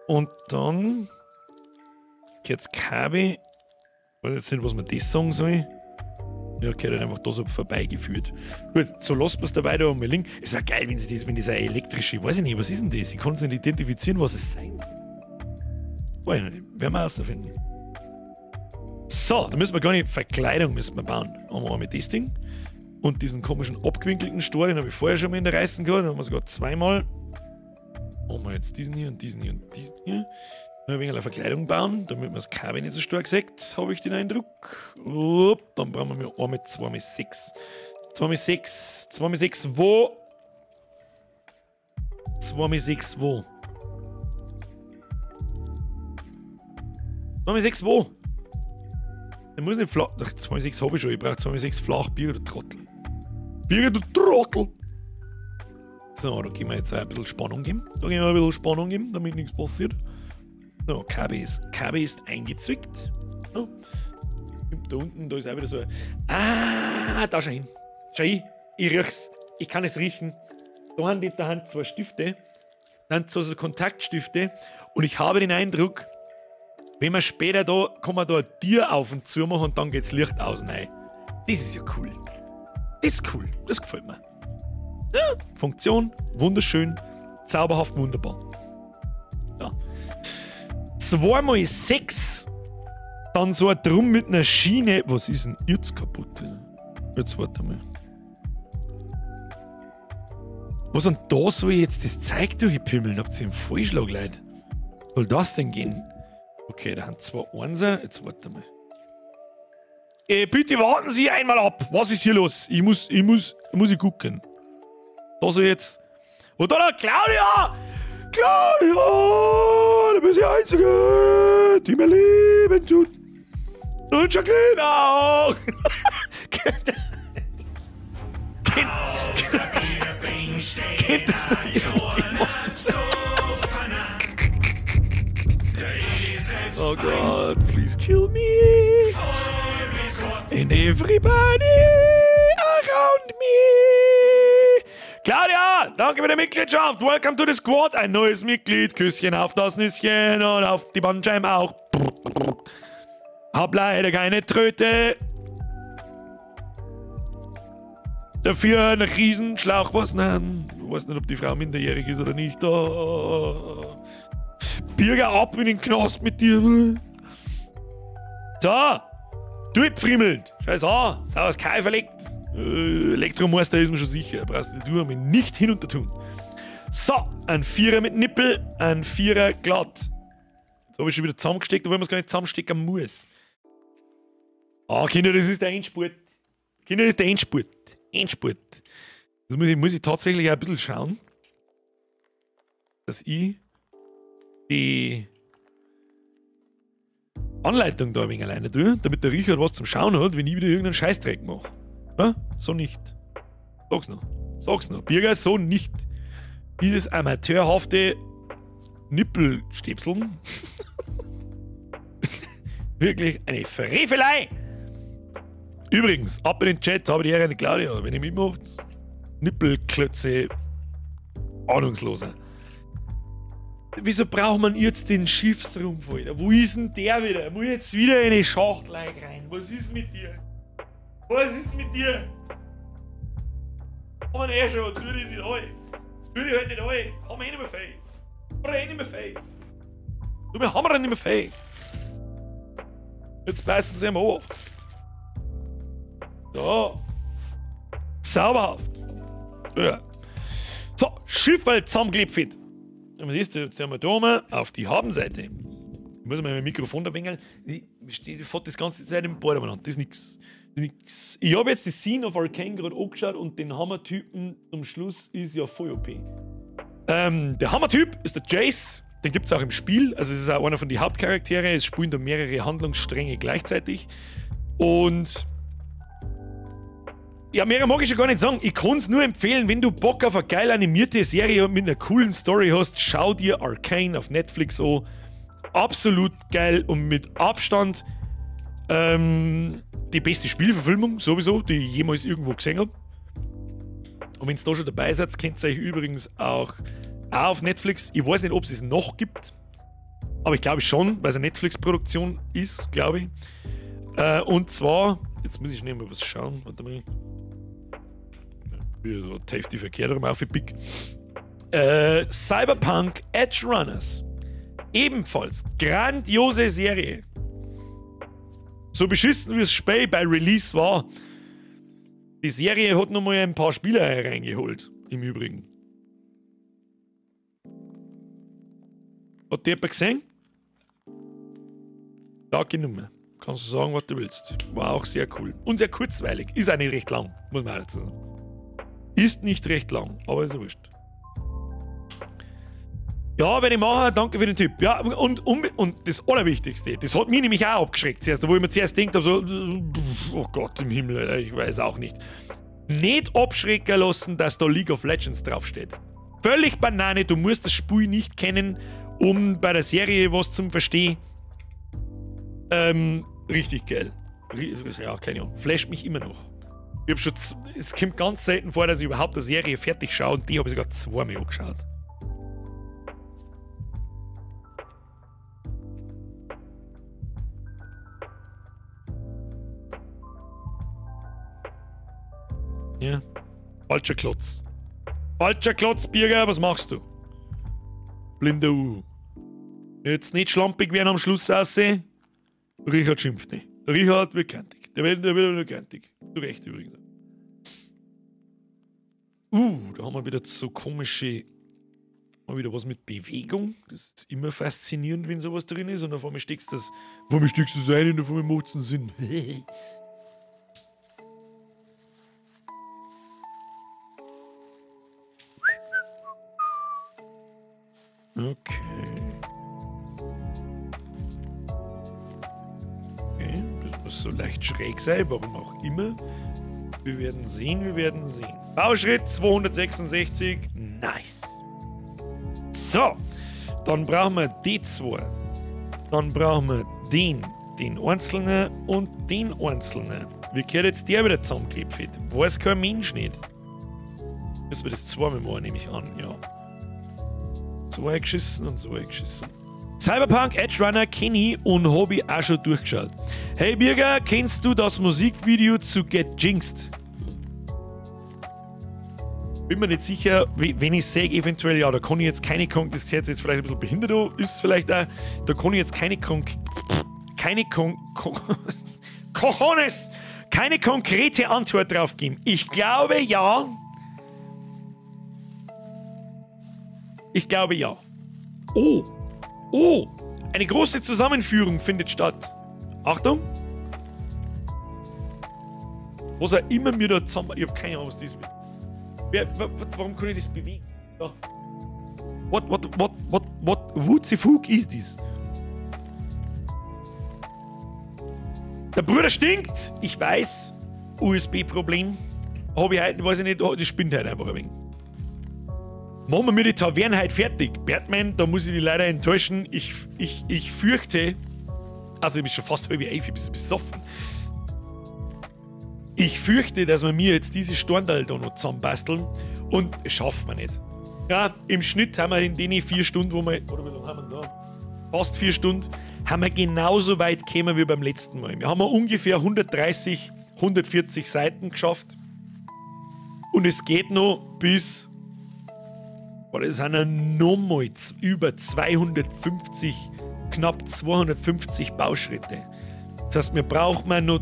Und dann geht das Kabel. Ich weiß jetzt nicht, was man das sagen soll. Ja, okay, hat einfach da so vorbeigeführt. Gut, so lassen wir es dabei da einmal liegen. Es wäre geil, wenn sie das, wenn dieser elektrische, ich weiß nicht, was ist denn das? Ich kann es nicht identifizieren, was es sein soll. Weiß ich nicht, werden wir herausfinden. So, da müssen wir gar nicht, Verkleidung müssen wir bauen. Haben wir einmal das Ding. Und diesen komischen abgewinkelten Stor, den habe ich vorher schon mal in der Reißen gehabt. Den haben wir sogar zweimal. Haben wir jetzt diesen hier und diesen hier und diesen hier. Ein wenig eine Verkleidung bauen, damit man das Kabel nicht so stark sieht, habe ich den Eindruck. Upp, dann brauchen wir einmal 2 mal 6. 2 mal 6, 2 mal 6, wo? 2 mal 6, wo? 2 mal 6, wo? Ich muss nicht flach. 2 mal 6 habe ich schon, ich brauche 2 mal 6 flach, Bier, du Trottel. Bier, du Trottel! So, da gehen wir jetzt ein bisschen Spannung geben. Da gehen wir ein bisschen Spannung geben, damit nichts passiert. So, KB ist eingezwickt. So. Da unten, da ist auch wieder so ein. Ah, da schau hin. Schau hin, ich riech's. Ich kann es riechen. Da haben die da haben zwei Stifte. Da haben zwei so Kontaktstifte. Und ich habe den Eindruck, wenn man später da, kann man da ein Tier auf und zu machen und dann geht's Licht aus. Nein. Das ist ja cool. Das ist cool. Das gefällt mir. Ja, Funktion, wunderschön, zauberhaft, wunderbar. Ja. 2 mal 6. Dann so ein Drum mit einer Schiene. Was ist denn jetzt kaputt? Jetzt warte mal. Was und da soll ich jetzt das Zeug durchpimmeln? Habt ihr einen Vollschlag, Leute? Soll das denn gehen? Okay, da haben zwei Einser. Jetzt warte mal. Bitte warten Sie einmal ab. Was ist hier los? Ich muss gucken. Da soll jetzt. Und da noch Claudia! Claudia! Du bist die Einzige, die mir lieben tut. Und Jacqueline auch! Kennt das noch irgendjemand? Oh God, please kill me. And everybody around me. Claudia, danke für die Mitgliedschaft. Welcome to the squad. Ein neues Mitglied. Küsschen auf das Nüsschen und auf die Bandscheibe auch. Hab leider keine Tröte. Dafür einen Riesenschlauch. Was? Nein, ich weiß nicht, ob die Frau minderjährig ist oder nicht. Oh. Birger, ab in den Knast mit dir. So. Du pfrimmelt. Scheiß an. Sauers Kai verlegt. Elektromeister ist mir schon sicher. Brauchst du die Tour nicht hinunter tun. So, ein Vierer mit Nippel, ein Vierer glatt. Jetzt habe ich schon wieder zusammengesteckt, obwohl man es gar nicht zusammenstecken muss. Ah, Kinder, das ist der Endspurt. Kinder, das ist der Endspurt. Endspurt. Das muss ich tatsächlich auch ein bisschen schauen, dass ich die Anleitung da ein wenig alleine tue, damit der Richard was zum Schauen hat, wenn ich wieder irgendeinen Scheißdreck mache. Ja? So nicht. Sag's noch. Sag's noch. Birger, so nicht. Dieses amateurhafte Nippelstäbseln. Wirklich eine Frevelei. Übrigens, ab in den Chat habe ich die Ehre an die Claudia. Wenn ihr mitmacht, Nippelklötze, Ahnungsloser. Wieso braucht man jetzt den Schiffsrumpf, Alter? Wo ist denn der wieder? Muss ich jetzt wieder in eine Schachtel rein? Was ist mit dir? Was ist mit dir? Haben wir eh schon, tu dich nicht ein. Tu dich halt nicht ein. Haben wir eh nicht mehr fähig. Haben wir eh nicht mehr fähig. Du, wir haben nicht mehr fähig. Jetzt beißen sie ihm auf. So. Zauberhaft. Ja. So, Schiffel zusammengeklebt. Und das haben wir da mal auf die Habenseite. Ich muss mal mein Mikrofon da winkeln. Ich fahre das ganze Zeit im Bord umeinander. Das ist nix. Nix. Ich habe jetzt die Scene of Arcane gerade angeschaut und den Hammertypen zum Schluss ist ja voll OP. Der Hammertyp ist der Jace. Den gibt es auch im Spiel. Also es ist auch einer von den Hauptcharaktere. Es spielen da mehrere Handlungsstränge gleichzeitig. Und ja, mehr mag ich schon gar nicht sagen. Ich kann es nur empfehlen, wenn du Bock auf eine geil animierte Serie mit einer coolen Story hast, schau dir Arcane auf Netflix an. Absolut geil und mit Abstand die beste Spielverfilmung sowieso, die ich jemals irgendwo gesehen habe. Und wenn ihr da schon dabei seid, könnt ihr euch übrigens auch auf Netflix, ich weiß nicht, ob es es noch gibt, aber ich glaube schon, weil es eine Netflix-Produktion ist, glaube ich. Und zwar, jetzt muss ich schnell mal was schauen, warte mal. So die verkehrt rum aufgepickt. Cyberpunk Edgerunners. Ebenfalls grandiose Serie. So beschissen wie es Spiel bei Release war. Die Serie hat nochmal ein paar Spieler reingeholt. Im Übrigen. Hat die jemand gesehen? Starke Nummer. Kannst du sagen, was du willst. War auch sehr cool. Und sehr kurzweilig. Ist auch nicht recht lang, muss man auch dazu sagen. Ist nicht recht lang, aber ist ja wurscht. Ja, werde ich machen, danke für den Tipp. Ja, und das Allerwichtigste, das hat mich nämlich auch abgeschreckt zuerst, wo ich mir zuerst gedacht habe, so, oh Gott im Himmel, Alter, ich weiß auch nicht. Nicht abschrecken lassen, dass da League of Legends draufsteht. Völlig Banane, du musst das Spiel nicht kennen, um bei der Serie was zum Verstehen. Richtig geil. Ja, keine Ahnung. Flasht mich immer noch. Ich hab schon, es kommt ganz selten vor, dass ich überhaupt eine Serie fertig schaue und die habe ich sogar zweimal angeschaut. Ja. Falscher Klotz. Falscher Klotz, Birger, was machst du? Blinder U. Jetzt nicht schlampig werden am Schluss aussehen. Richard schimpft nicht. Der Richard wird grantig. Der wird nur grantig. Zu Recht übrigens. Da haben wir wieder so komische. Mal wieder was mit Bewegung. Das ist immer faszinierend, wenn sowas drin ist. Und auf einmal steckst du das. Auf einmal steckst du das ein und auf einmal macht es einen Sinn. Okay. Okay, das muss so leicht schräg sein, warum auch immer. Wir werden sehen, wir werden sehen. Bauschritt 266, nice. So, dann brauchen wir die zwei. Dann brauchen wir den einzelnen und den einzelnen. Wie gehört jetzt der wieder zusammengeklebt? Weiß kein Mensch nicht. Müssen wir das zweimal machen, nehme ich an, ja. So eingeschissen und so eingeschissen. Cyberpunk Edge Runner kenn ich und hab ich auch schon durchgeschaut. Hey Birger, kennst du das Musikvideo zu Get Jinxed? Bin mir nicht sicher, wenn ich sage, eventuell, ja, da kann ich jetzt keine das hört sich jetzt vielleicht ein bisschen behindert an, ist vielleicht auch, da kann ich jetzt keine Cojones, keine konkrete Antwort drauf geben. Ich glaube ja. Ich glaube ja. Oh, oh, eine große Zusammenführung findet statt. Achtung. Was auch immer mir da zusammen. Ich habe keine Ahnung, was das ist. Warum kann ich das bewegen? Ja. What the fuck ist das? Der Bruder stinkt! Ich weiß. USB-Problem. Habe ich heute, weiß ich nicht, das spinnt heute einfach ein wenig. Machen wir mir die Taverne heute fertig. Bertman, da muss ich dich leider enttäuschen. Ich fürchte, also ich bin schon fast halb elf, ich bin besoffen. Ich fürchte, dass wir mir jetzt diese Storndal da noch zusammenbasteln und schaffen wir nicht. Ja, im Schnitt haben wir in den 4 Stunden, wo wir, oder wie lange haben wir da? Fast 4 Stunden, haben wir genauso weit gekommen wie beim letzten Mal. Wir haben ungefähr 130, 140 Seiten geschafft. Und es geht noch bis. Boah, das sind ja nochmal über 250, knapp 250 Bauschritte. Das heißt, wir brauchen noch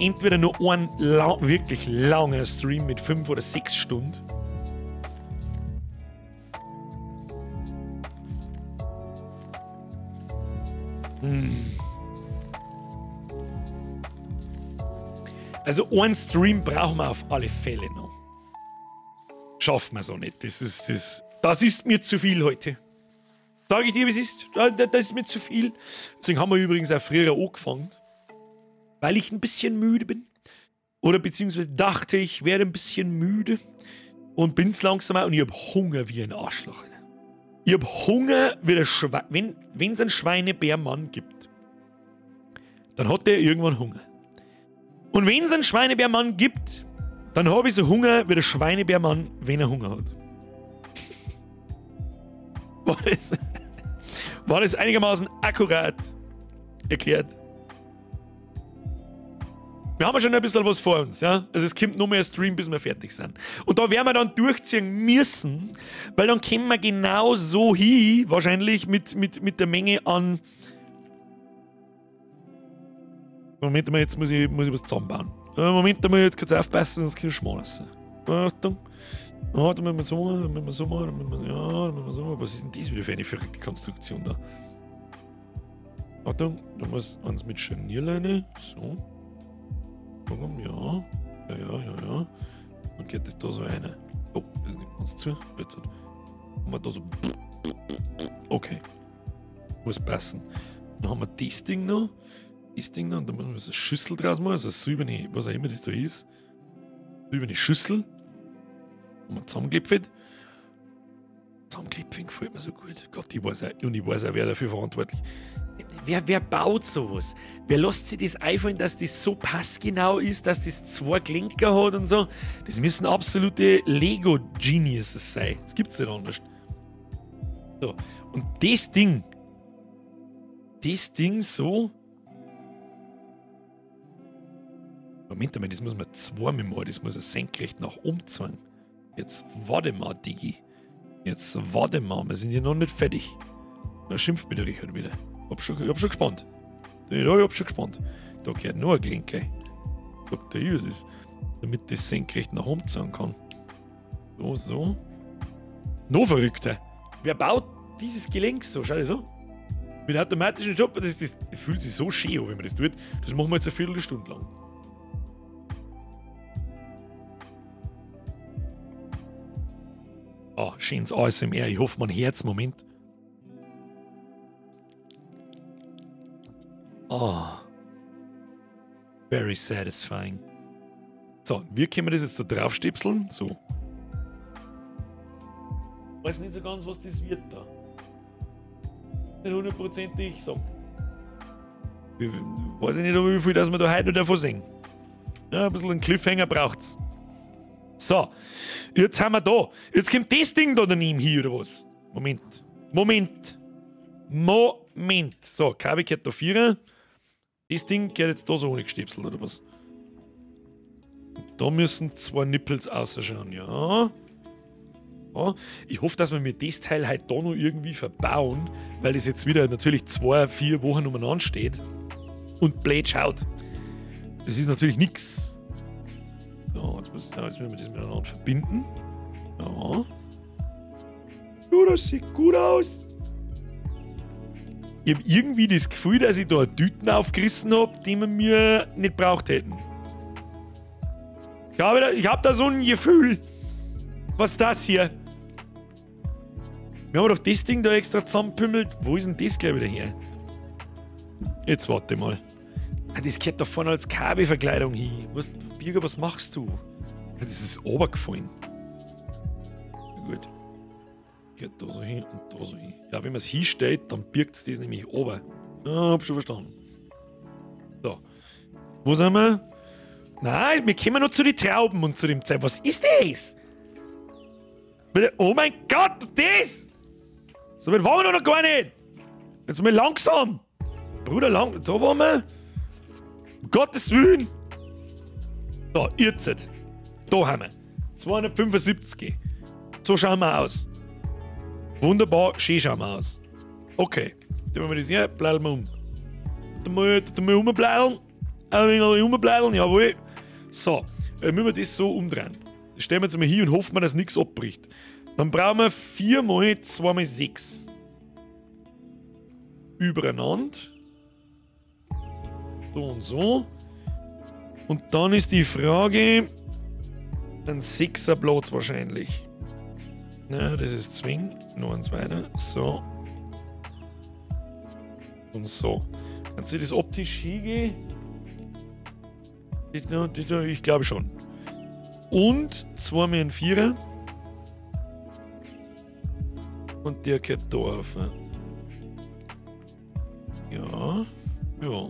entweder nur einen wirklich langen Stream mit 5 oder 6 Stunden. Also einen Stream brauchen wir auf alle Fälle noch. Schaffen wir so nicht. Das ist mir zu viel heute. Sag ich dir, wie es ist. Das ist mir zu viel. Deswegen haben wir übrigens auch früher angefangen. Weil ich ein bisschen müde bin. Oder beziehungsweise dachte ich, werde ein bisschen müde. Und bin's langsam auch. Und ich hab Hunger wie ein Arschloch. Ich hab Hunger wie der Schwein. Wenn es einen Schweinebärmann gibt, dann hat der irgendwann Hunger. Und wenn es einen Schweinebärmann gibt, dann habe ich so Hunger wie der Schweinebärmann, wenn er Hunger hat. War das einigermaßen akkurat erklärt? Wir haben ja schon ein bisschen was vor uns, ja? Also es kommt noch mehr Stream, bis wir fertig sind. Und da werden wir dann durchziehen müssen, weil dann kommen wir genau so hin, wahrscheinlich mit der Menge an... Moment mal, jetzt muss ich was zusammenbauen. Moment mal, jetzt kurz aufpassen, sonst kann ich Schmarrn raus. Achtung. Ja, da müssen wir so machen, da müssen wir so machen, da müssen wir, ja, da müssen wir so machen. Was ist denn das wieder für eine verrückte Konstruktion da? Achtung, da muss eins mit Scharnierleine. So. Ja. Ja. Dann geht das da so rein. Oh, das ist nicht ganz zu. Jetzt haben wir da so. Okay. Muss passen. Dann haben wir das Ding noch. Das Ding noch. Und da müssen wir so eine Schüssel draus machen. Also eine silberne, was auch immer das da ist. Silberne Schüssel. Und man zusammengeklebt. Zusammenklepfen gefällt mir so gut. Gott, ich weiß auch, und ich weiß auch, wer dafür verantwortlich ist. Wer baut sowas? Wer lässt sich das einfallen, dass das so passgenau ist, dass das 2 Klinker hat und so? Das müssen absolute Lego-Geniuses sein. Das gibt's nicht anders. So, und das Ding so. Moment einmal, das muss man zweimal machen, das muss er senkrecht nach oben zeigen. Jetzt warte mal, Digi. Jetzt warte mal, wir sind hier noch nicht fertig. Da schimpft mir der Richard wieder. Ich hab schon gespannt. Ja, ich hab schon gespannt. Da gehört nur ein Klinke. Sagt der was ist. Damit das senkrecht nach oben ziehen kann. So, so. Noch verrückter. Wer baut dieses Gelenk so? Schau das an. Mit automatischen Stopp, das fühlt sich so schön an, wenn man das tut. Das machen wir jetzt eine Viertelstunde lang. Ah, schönes ASMR. Ich hoffe, man hört's. Moment. Ah. Very satisfying. So, wir können das jetzt da drauf stipseln. So. Ich weiß nicht so ganz, was das wird da. Nicht hundertprozentig sagen. Ich weiß nicht, wie viel dass wir da heute noch davon sehen. Ja, ein bisschen einen Cliffhanger braucht's. So, jetzt haben wir da. Jetzt kommt das Ding da daneben hier, oder was? Moment. Moment. Moment. So, Kabel gehört da 4. Das Ding gehört jetzt da so ohne gestipselt, oder was? Da müssen 2 Nippels ausschauen, ja. Ja. Ich hoffe, dass wir mir das Teil heute da noch irgendwie verbauen, weil das jetzt wieder natürlich 2, 4 Wochen umeinander steht und blöd schaut. Das ist natürlich nix. So, jetzt müssen wir das miteinander verbinden. Ja. Ja, das sieht gut aus. Ich habe irgendwie das Gefühl, dass ich da Tüten aufgerissen habe, die wir mir nicht braucht hätten. Ich hab da so ein Gefühl. Was ist das hier? Wir haben doch das Ding da extra zusammenpümmelt. Wo ist denn das gleich wieder her? Jetzt warte mal. Ah, das gehört da vorne als Kabelverkleidung hin. Was, Birger, was machst du? Ah, das ist runtergefallen. Na gut. Gehört da so hin und da so hin. Ja, wenn man es hinstellt, dann birgt es das nämlich oben. Ah, hab schon verstanden. So. Wo sind wir? Nein, wir kommen noch zu den Trauben und zu dem Zeug. Was ist das? Oh mein Gott, das! So weit waren wir noch gar nicht! Jetzt mal langsam! Bruder, lang, da waren wir. Um Gottes Willen! So, jetzt. Da haben wir. 275. So schauen wir aus. Wunderbar, schön schauen wir aus. Okay. Dann machen wir das hier, bleiben wir um. Da mal umbleiben. Ein wenig umbleiben, jawohl. So, dann müssen wir das so umdrehen. Das stellen wir jetzt mal hin und hoffen wir, dass nichts abbricht. Dann brauchen wir 4 mal 2 mal 6. Übereinander. So und so. Und dann ist die Frage, ein 6er Platz wahrscheinlich. Na, das ist zwingend. Noch eins weiter. So. Und so. Kannst du das optisch hingehen? Ich glaube schon. Und 2 mal ein 4er. Und der geht da auf. Ja. Ja.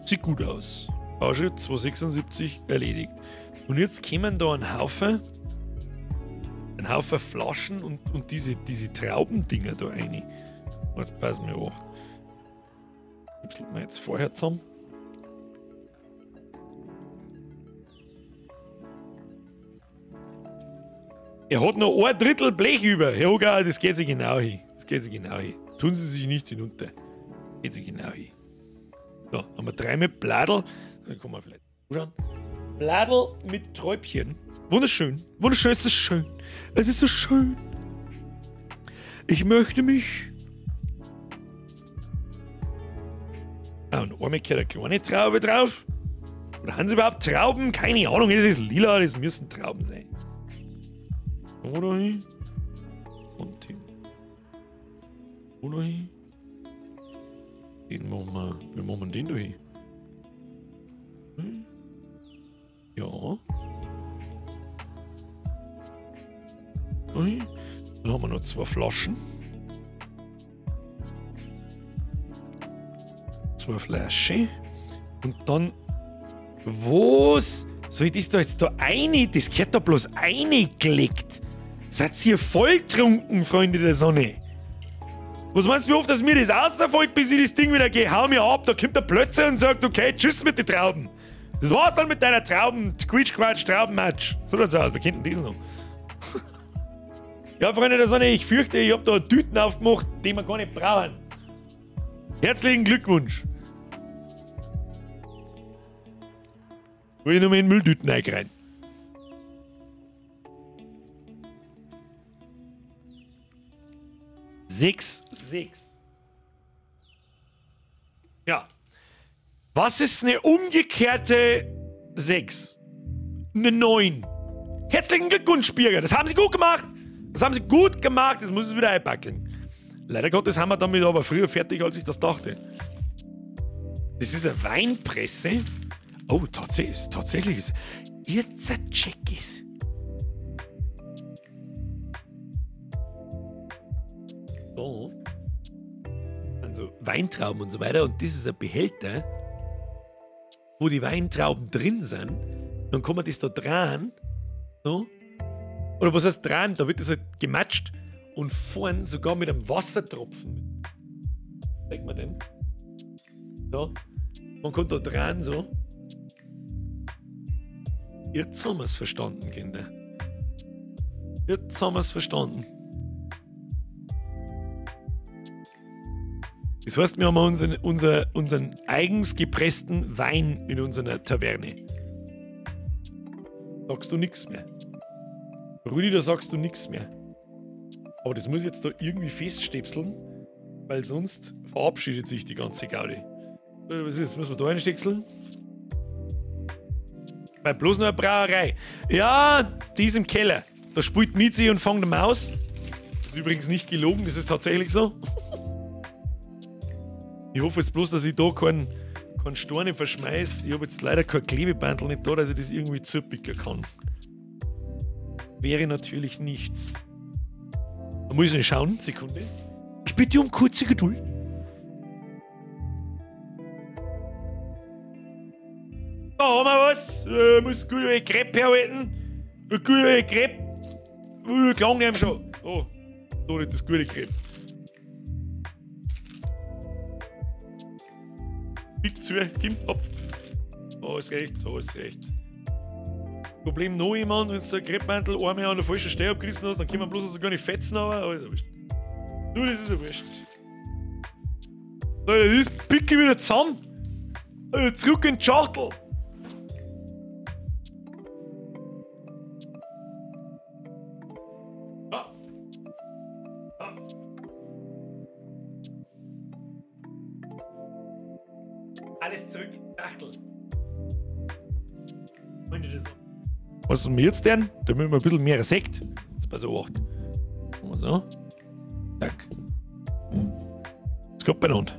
Sieht gut aus. Bauschritt 276 erledigt. Und jetzt kommen da ein Haufen Flaschen und diese Traubendinger da rein. Jetzt passen wir auf. Gipselt wir jetzt vorher zusammen. Er hat noch ein Drittel Blech über. Herr Hoger, das geht sich genau hin. Das geht sich genau hin. Tun Sie sich nicht hinunter. Geht sich genau hin. So, haben wir 3 mit Bladel. Dann kann man vielleicht anschauen. Bladel mit Träubchen. Wunderschön. Wunderschön, es ist schön. Es ist so schön. Ich möchte mich. Ah, und einmal gehört eine kleine Traube drauf. Oder haben sie überhaupt Trauben? Keine Ahnung, es ist lila, das müssen Trauben sein. Oder hin. Und den. Oder hin. Den machen wir. Wie machen wir den da hin? Hm? Ja. Dann haben wir noch 2 Flaschen. 2 Flaschen. Und dann. Was? Soll ich das da jetzt da rein? Das gehört da bloß reingelegt. Seid ihr volltrunken, Freunde der Sonne? Was meinst du, wie oft, dass mir das rausfällt, bis ich das Ding wieder gehe? Hau mir ab, da kommt der Plötze und sagt, okay, tschüss mit den Trauben. Das war's dann mit deiner Trauben, Quietsch-Quatsch, Traubenmatsch. So schaut's aus, wir könnten das noch. Ja, Freunde der Sonne, ich fürchte, ich hab da Tüten aufgemacht, die wir gar nicht brauchen. Herzlichen Glückwunsch. Will ich nochmal in Mülltüten rein. 6, 6. Ja. Was ist eine umgekehrte 6? Eine 9. Herzlichen Glückwunsch, Birger. Das haben Sie gut gemacht. Das haben Sie gut gemacht. Das muss ich wieder einpackeln. Leider Gottes haben wir damit aber früher fertig, als ich das dachte. Das ist eine Weinpresse. Oh, tatsächlich ist. Jetzt check ich's. So. Also Weintrauben und so weiter. Und das ist ein Behälter, wo die Weintrauben drin sind. Dann kann man das da dran. So. Oder was heißt dran? Da wird das halt gematscht und vorn sogar mit einem Wassertropfen. Zeig mal den. So. Man kommt da dran so. Jetzt haben wir es verstanden, Kinder. Jetzt haben wir es verstanden. Das heißt, wir haben unseren eigens gepressten Wein in unserer Taverne. Sagst du nichts mehr. Rudi, da sagst du nichts mehr. Aber das muss ich jetzt da irgendwie feststepseln, weil sonst verabschiedet sich die ganze Gaudi. So, was ist jetzt? Müssen wir da reinsteckseln? Weil bloß noch eine Brauerei. Ja, die ist im Keller. Da spielt Mizi und fängt eine Maus. Das ist übrigens nicht gelogen, das ist tatsächlich so. Ich hoffe jetzt bloß, dass ich da keinen Storne verschmeiß. Ich habe jetzt leider kein Klebebandel nicht da, dass ich das irgendwie zupicken kann. Wäre natürlich nichts. Da muss ich nicht schauen. Sekunde. Ich bitte um kurze Geduld. Da haben wir was. Muss gut eine Crepe herhalten. Eine gute Crepe. Klang nehmen schon. Oh, da nicht das gute Crepe. Pick zu, Kim, hopp. Oh, ist recht, so ist recht. Problem noch jemand, wenn du so ein Kreppmantel einmal an der falschen Stelle abgerissen hast, dann kann man bloß so gar nicht fetzen, aber ist ja wurscht. Du, das ist ja wurscht. So, das ist picke wieder zusammen. Zurück in die Schachtel. Ja. Ja. Alles zurück in die Schachtel. Was haben wir jetzt denn? Da müssen wir ein bisschen mehr Sekt. Jetzt pass auf, 8. So. Zack. Jetzt kommt beieinander.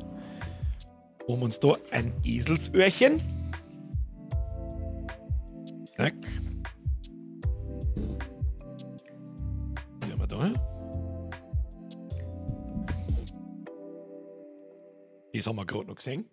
Holen wir uns da ein Eselsöhrchen. Zack. Die haben wir da. Das haben wir gerade noch gesehen.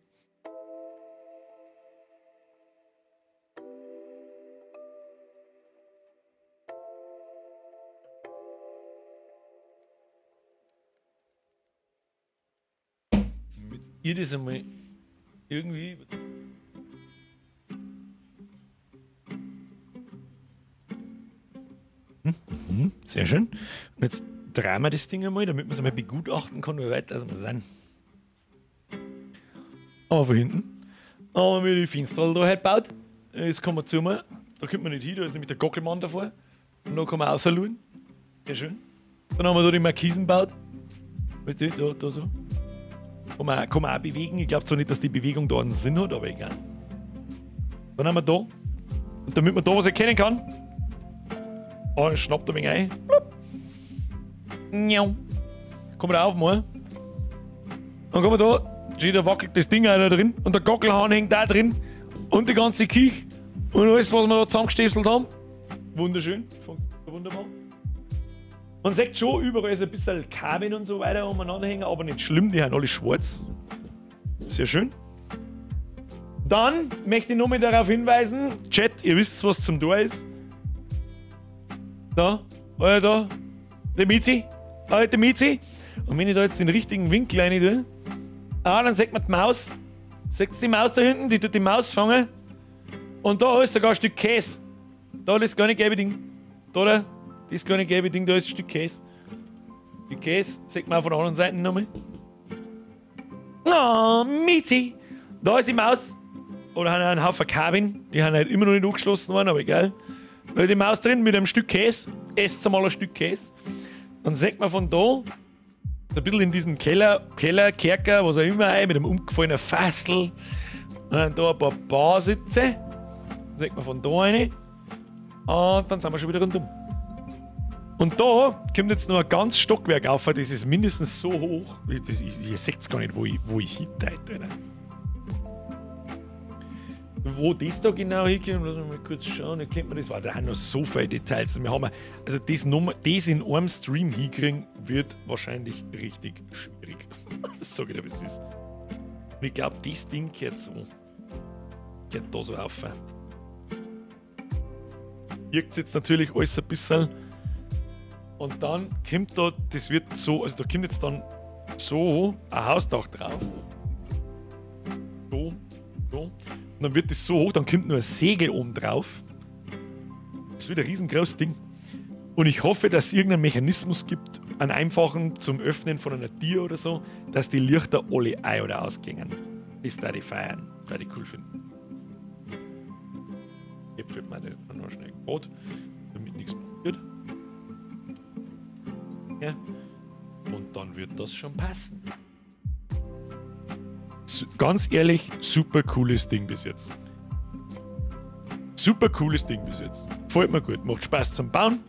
Ihr das einmal irgendwie. Sehr schön. Und jetzt drehen wir das Ding einmal, damit man es einmal begutachten kann, wie weit das wir sind. Aber von hinten haben wir die Fenster da heute gebaut. Jetzt kommen wir zu mir. Da kommt man nicht hin, da ist nämlich der Gockelmann davor. Und da kann man rausschauen. Sehr schön. Dann haben wir da die Markisen gebaut. Weißt du, da so. Kann man auch bewegen. Ich glaube zwar nicht, dass die Bewegung da einen Sinn hat, aber egal. Dann haben wir da. Und damit man da was erkennen kann. Oh, dann schnappt er mich ein. Komm da auf mal. Dann kommen wir da. Da wackelt das Ding auch da drin. Und der Gockelhahn hängt da drin. Und die ganze Küche. Und alles, was wir da zusammengestöpselt haben. Wunderschön. Funktioniert wunderbar. Man sieht schon, überall ist ein bisschen Kabel und so weiter umeinander hängen, aber nicht schlimm, die sind alle schwarz. Sehr schön. Dann möchte ich nochmal darauf hinweisen, Chat, ihr wisst, was zum Tor ist. Da, da, der Mizi, der Mizi. Und wenn ich da jetzt den richtigen Winkel rein tue, dann sieht man die Maus. Seht ihr die Maus da hinten? Die tut die Maus fangen. Und da ist sogar ein Stück Käse. Da ist das kleine gelbe Ding. Da, da. Das kleine gelbe Ding, da ist ein Stück Käse. Stück Käse, sieht man auch von der anderen Seite nochmal. Oh, Mizi! Da ist die Maus. Oder haben einen Haufen Kabin, die haben halt immer noch nicht angeschlossen worden, aber egal. Da die Maus drin mit einem Stück Käse, esst mal ein Stück Käse. Dann sieht man von da ein bisschen in diesen Keller, Kerker, was auch immer, ein, mit einem umgefallenen Fassel. Und dann da ein paar Barsitze. Dann sieht man von da eine. Und dann sind wir schon wieder rundum. Und da kommt jetzt noch ein ganz Stockwerk auf, das ist mindestens so hoch. Ihr seht es gar nicht, wo ich hindeute. Wo das da genau hinkommt, lass mich mal kurz schauen, da kennt man das. War da auch noch so viele Details. Wir haben also das, das in einem Stream hinkriegen, wird wahrscheinlich richtig schwierig. Das sage ich dir, wie es ist. Und ich glaube, das Ding gehört so. Gehört da so auf. Wirkt jetzt natürlich alles ein bisschen. Und dann kommt da, das wird so, also da kommt jetzt dann so ein Hausdach drauf. So, so. Und dann wird das so hoch, dann kommt nur ein Segel oben drauf. Das wird ein riesengroßes Ding. Und ich hoffe, dass es irgendeinen Mechanismus gibt, einen einfachen zum Öffnen von einer Tür oder so, dass die Lichter alle ein- oder ausgehen. Das da die feiern, da die cool finden. Jetzt wird man das noch schnell gebaut, damit nichts passiert. Ja. Und dann wird das schon passen. Ganz ehrlich, super cooles Ding bis jetzt. Super cooles Ding bis jetzt. Gefällt mir gut, macht Spaß zum Bauen.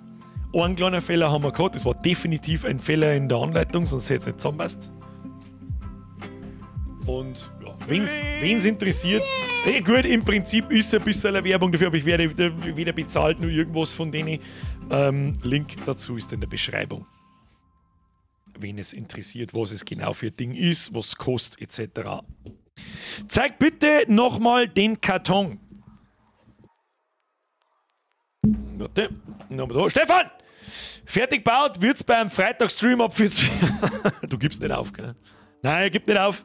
Einen kleinen Fehler haben wir gehabt, das war definitiv ein Fehler in der Anleitung, sonst hätte es nicht zusammenpasst. Und ja, wen's interessiert, gut, im Prinzip ist es ein bisschen eine Werbung dafür, aber ich werde weder bezahlt noch irgendwas von denen. Link dazu ist in der Beschreibung. Wen es interessiert, was es genau für ein Ding ist, was es kostet, etc. Zeig bitte nochmal den Karton. Warte, nochmal da. Stefan! Fertig gebaut wird's beim Freitagstream ab 40. Du gibst nicht auf, gell? Nein, er gibt nicht auf.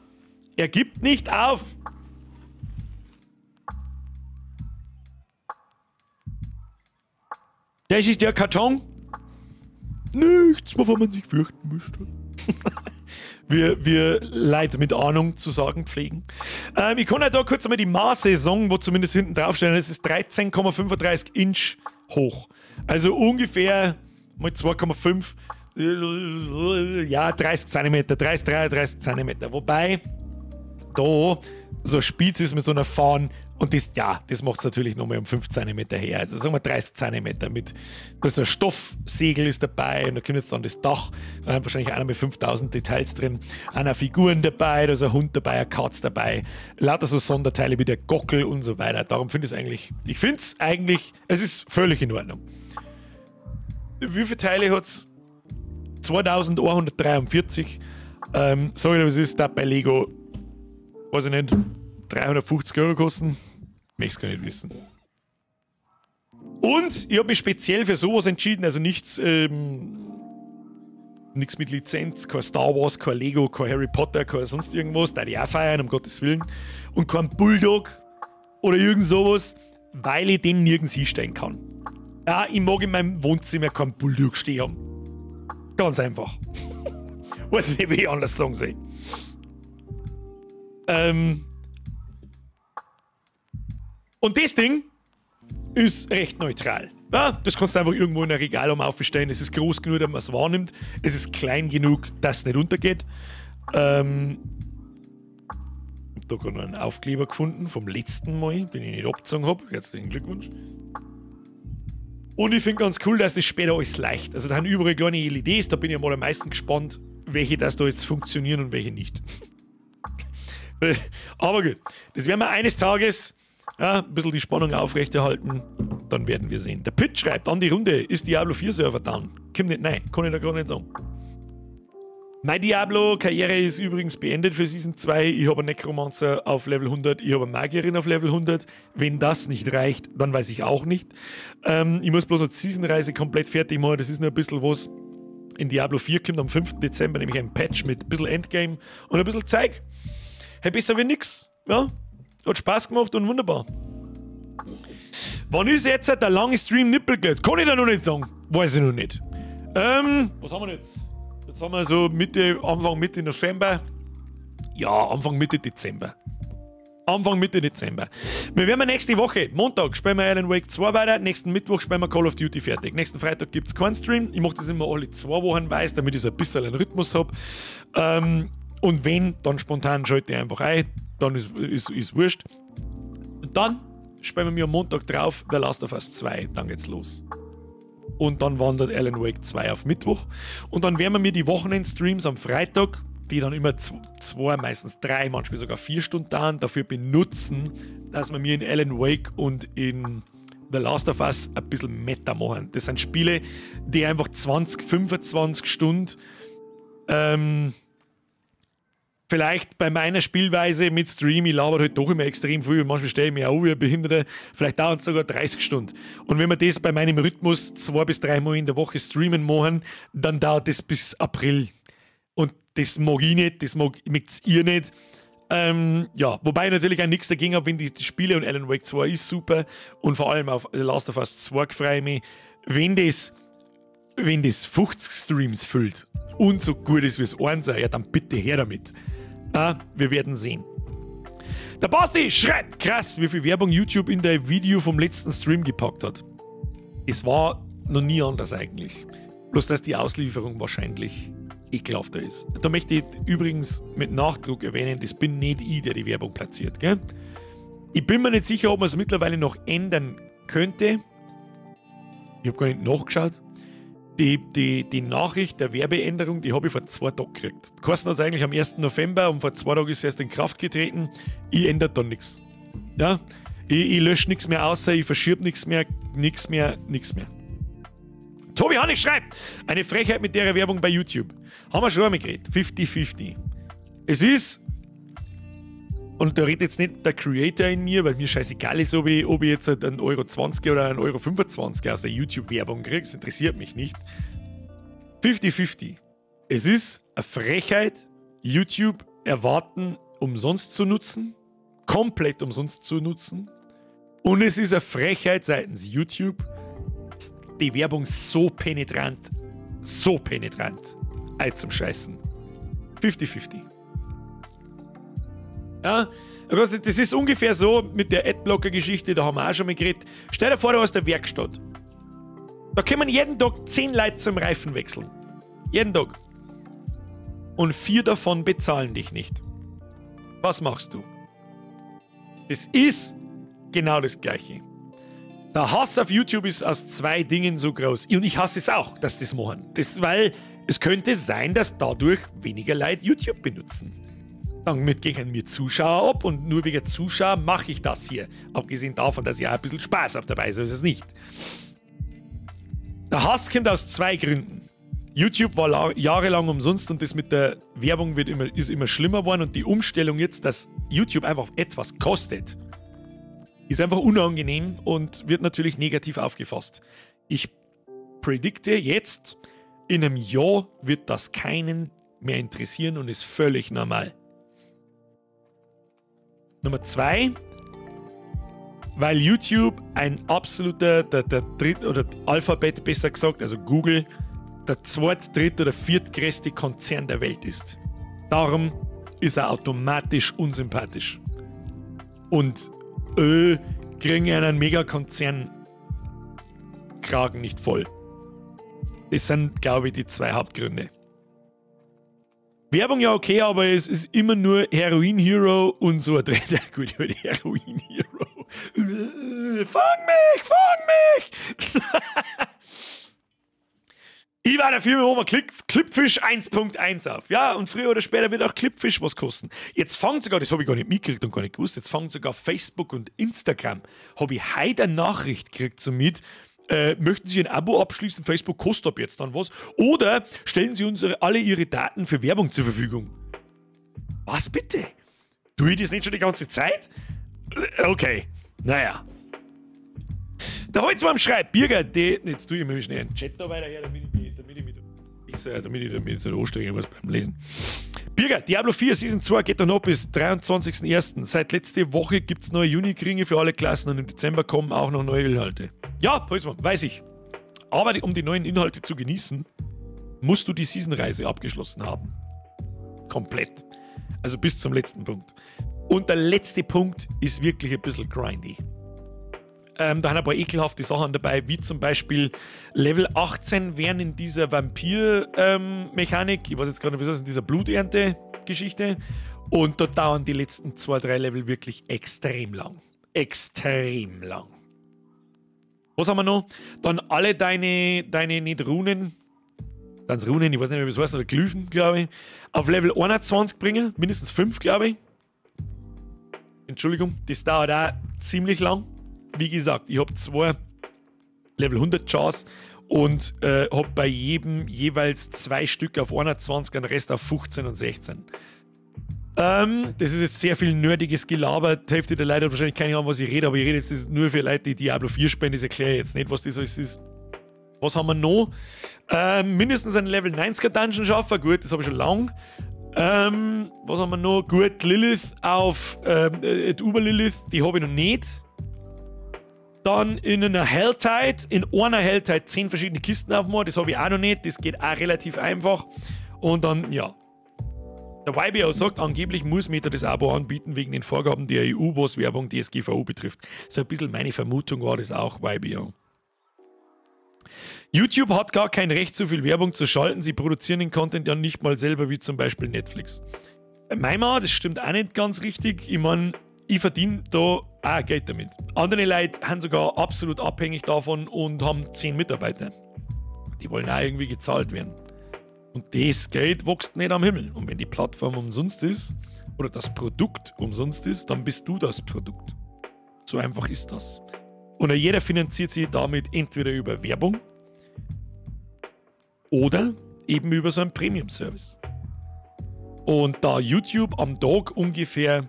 Er gibt nicht auf! Das ist der Karton. Nichts, wovon man sich fürchten müsste. Wir Leute mit Ahnung zu sagen pflegen. Ich kann ja da kurz einmal die Maße sagen, wo zumindest hinten drauf stehen. Es ist 13,35 Inch hoch. Also ungefähr mal 2,5, ja, 30 cm, 30, 33 cm. Wobei da so ein Spitz ist mit so einer Fahne. Und das, ja, das macht es natürlich nochmal um 5 cm her. Also sagen wir 30 cm mit, da ist ein Stoffsegel ist dabei und da kommt jetzt dann das Dach. Da haben wahrscheinlich einer mit 5000 Details drin. Einer Figuren dabei, da ist ein Hund dabei, eine Katze dabei. Lauter so Sonderteile wie der Gockel und so weiter. Darum finde ich es eigentlich, es ist völlig in Ordnung. Wie viele Teile hat es? 2143. Sag ich dir, was ist da bei Lego? Weiß ich nicht. 350 Euro kosten? Möchte es gar nicht wissen. Und ich habe mich speziell für sowas entschieden, also nichts, nichts mit Lizenz, kein Star Wars, kein Lego, kein Harry Potter, kein sonst irgendwas, da die auch feiern, um Gottes Willen. Und kein Bulldog oder irgend sowas, weil ich den nirgends hinstellen kann. Ja, ich mag in meinem Wohnzimmer keinen Bulldog stehen haben. Ganz einfach. Weiß nicht, wie ich anders sagen soll. Und das Ding ist recht neutral. Ja, das kannst du einfach irgendwo in ein Regal aufstellen. Es ist groß genug, dass man es wahrnimmt. Es ist klein genug, dass es nicht untergeht. Ich habe da gerade noch einen Aufkleber gefunden vom letzten Mal, den ich nicht abgezogen habe. Herzlichen Glückwunsch. Und ich finde ganz cool, dass das später alles leicht. Also da haben überall kleine LEDs, da bin ich mal am meisten gespannt, welche das da jetzt funktionieren und welche nicht. Aber gut, das werden wir eines Tages, ja, ein bisschen die Spannung aufrechterhalten, dann werden wir sehen. Der Pitt schreibt an die Runde, ist Diablo 4 Server down? Kommt nicht, nein, kann ich da gar nicht sagen. Meine Diablo-Karriere ist übrigens beendet für Season 2. Ich habe einen Necromancer auf Level 100, ich habe eine Magierin auf Level 100. Wenn das nicht reicht, dann weiß ich auch nicht. Ich muss bloß eine Season-Reise komplett fertig machen, das ist nur ein bisschen was. In Diablo 4 kommt am 5. Dezember nämlich ein Patch mit ein bisschen Endgame und ein bisschen Zeug. Hey, besser wie nix. Ja, hat Spaß gemacht und wunderbar. Wann ist jetzt der lange Stream Nippelgeld? Kann ich da noch nicht sagen. Weiß ich noch nicht. Was haben wir jetzt? Jetzt haben wir so Mitte, Anfang, Mitte November. Ja, Anfang, Mitte Dezember. Anfang Mitte Dezember. Wir werden nächste Woche, Montag, spielen wir Alan Wake 2 weiter, nächsten Mittwoch spielen wir Call of Duty fertig. Nächsten Freitag gibt es keinen Stream. Ich mache das immer alle 2 Wochen weiß, damit ich so ein bisschen einen Rhythmus habe. Und wenn, dann spontan schalte ich einfach ein, dann ist wurscht. Und dann spielen wir am Montag drauf The Last of Us 2, dann geht's los. Und dann wandert Alan Wake 2 auf Mittwoch. Und dann werden wir die Wochenendstreams am Freitag, die dann immer 2, meistens 3, manchmal sogar 4 Stunden dauern, dafür benutzen, dass wir mir in Alan Wake und in The Last of Us ein bisschen Meta machen. Das sind Spiele, die einfach 20, 25 Stunden vielleicht bei meiner Spielweise mit Stream, ich laber halt doch immer extrem viel und manchmal stelle ich mich auch wie ein Behinderter, vielleicht dauert es sogar 30 Stunden. Und wenn wir das bei meinem Rhythmus 2 bis 3 Mal in der Woche streamen machen, dann dauert das bis April. Und das mag ich nicht, das mag ihr nicht. Ja, wobei ich natürlich auch nichts dagegen habe, wenn die Spiele und Alan Wake 2 ist super und vor allem auf The Last of Us 2 freue ich mich, wenn das 50 Streams füllt und so gut ist wie es eins, ja dann bitte her damit. Ah, wir werden sehen. Der Basti schreibt, krass, wie viel Werbung YouTube in der Video vom letzten Stream gepackt hat. Es war noch nie anders eigentlich. Bloß, dass die Auslieferung wahrscheinlich ekelhafter ist. Da möchte ich übrigens mit Nachdruck erwähnen, das bin nicht ich, der die Werbung platziert. Gell? Ich bin mir nicht sicher, ob man es mittlerweile noch ändern könnte. Ich habe gar nicht nachgeschaut. Die Nachricht der Werbeänderung, die habe ich vor 2 Tagen gekriegt. Kosten hat es eigentlich am 1. November und vor 2 Tagen ist es erst in Kraft getreten. Ich ändere da nichts. Ja? Ich lösche nichts mehr außer, ich verschiebe nichts mehr, nichts mehr, nichts mehr. Tobi Hanig schreibt, eine Frechheit mit der Werbung bei YouTube. Haben wir schon einmal geredet. 50-50. Es ist, und da redet jetzt nicht der Creator in mir, weil mir scheißegal ist, ob ich jetzt 1,20 Euro oder 1,25 Euro aus der YouTube-Werbung kriege. Das interessiert mich nicht. 50-50. Es ist eine Frechheit, YouTube erwarten, umsonst zu nutzen. Komplett umsonst zu nutzen. Und es ist eine Frechheit seitens YouTube, die Werbung so penetrant zum Scheißen. 50-50. Ja, das ist ungefähr so mit der Adblocker-Geschichte, da haben wir auch schon mal geredet. Stell dir vor, du hast eine Werkstatt. Da kommen jeden Tag 10 Leute zum Reifen wechseln. Jeden Tag. Und 4 davon bezahlen dich nicht. Was machst du? Das ist genau das Gleiche. Der Hass auf YouTube ist aus 2 Dingen so groß. Und ich hasse es auch, dass das machen. Das, weil es könnte sein, dass dadurch weniger Leute YouTube benutzen. Damit gehen mir Zuschauer ab und nur wegen Zuschauer mache ich das hier. Abgesehen davon, dass ich auch ein bisschen Spaß habe dabei, so ist es nicht. Der Hass kommt aus 2 Gründen. YouTube war jahrelang umsonst und das mit der Werbung ist immer schlimmer geworden und die Umstellung jetzt, dass YouTube einfach etwas kostet, ist einfach unangenehm und wird natürlich negativ aufgefasst. Ich predikte jetzt, in einem Jahr wird das keinen mehr interessieren und ist völlig normal. Nummer 2, weil YouTube ein absoluter, der dritt- oder Alphabet besser gesagt, also Google, der zweit-, dritt- oder viertgrößte Konzern der Welt ist. Darum ist er automatisch unsympathisch. Und kriegen einen Megakonzern Kragen nicht voll. Das sind, glaube ich, die 2 Hauptgründe. Werbung ja okay, aber es ist immer nur Heroin Hero und so ein Dritter. Gut, Heroin Hero. Fang mich, fang mich! Ich war dafür, wir machen Clipfish 1.1 auf. Ja, und früher oder später wird auch Clipfish was kosten. Jetzt fangen sogar, das habe ich gar nicht mitgekriegt und gar nicht gewusst, jetzt fangen sogar Facebook und Instagram. Habe ich heute eine Nachricht gekriegt so mit, möchten Sie ein Abo abschließen? Facebook kostet ab jetzt dann was. Oder stellen Sie uns alle Ihre Daten für Werbung zur Verfügung. Was bitte? Tue ich das nicht schon die ganze Zeit? Okay, naja. Der Holzmann schreibt, Birger, jetzt tue ich mir schnell einen Chat da weiter her, damit ich so anstrengen was beim Lesen. Birger, Diablo 4 Season 2 geht doch noch bis 23.01. Seit letzte Woche gibt es neue Unique-Ringe für alle Klassen und im Dezember kommen auch noch neue Inhalte. Ja, Holzmann, weiß ich. Aber um die neuen Inhalte zu genießen, musst du die Season-Reise abgeschlossen haben. Komplett. Also bis zum letzten Punkt. Und der letzte Punkt ist wirklich ein bisschen grindy. Da haben ein paar ekelhafte Sachen dabei, wie zum Beispiel Level 18 wären in dieser Vampir-Mechanik, ich weiß jetzt gar nicht, wie das ist, in dieser Bluternte-Geschichte. Und da dauern die letzten 2, 3 Level wirklich extrem lang. Extrem lang. Was haben wir noch? Dann alle deine nicht Runen, dann Runen, ich weiß nicht mehr, wie es heißt, oder Glyphen, glaube ich, auf Level 21 bringen, mindestens 5, glaube ich. Entschuldigung, das dauert auch ziemlich lang. Wie gesagt, ich habe 2 Level 100 Chars und habe bei jedem jeweils 2 Stück auf 21 und den Rest auf 15 und 16. Das ist jetzt sehr viel nerdiges Gelaber. Die Hälfte der Leute hat wahrscheinlich keine Ahnung, was ich rede, aber ich rede jetzt nur für Leute, die Diablo 4 spielen. Das erkläre ich jetzt nicht, was das alles ist. Was haben wir noch? Mindestens einen Level 90er Dungeon schaffen. Gut, das habe ich schon lang. Was haben wir noch? Gut, Lilith auf die Uber-Lilith, die habe ich noch nicht. Dann in einer Helltide, in einer Helltide 10 verschiedene Kisten aufmachen, das habe ich auch noch nicht. Das geht auch relativ einfach. Und dann, ja. Der YBO sagt, angeblich muss Meta das Abo anbieten wegen den Vorgaben der EU, was Werbung DSGVO betrifft. So ein bisschen meine Vermutung war das auch, YBO. YouTube hat gar kein Recht, so viel Werbung zu schalten. Sie produzieren den Content ja nicht mal selber, wie zum Beispiel Netflix. Mein das stimmt auch nicht ganz richtig. Ich meine, ich verdiene da auch Geld damit. Andere Leute sind sogar absolut abhängig davon und haben 10 Mitarbeiter. Die wollen auch irgendwie gezahlt werden. Und das Geld wächst nicht am Himmel. Und wenn die Plattform umsonst ist oder das Produkt umsonst ist, dann bist du das Produkt. So einfach ist das. Und jeder finanziert sich damit entweder über Werbung oder eben über so einen Premium-Service. Und da YouTube am Tag ungefähr,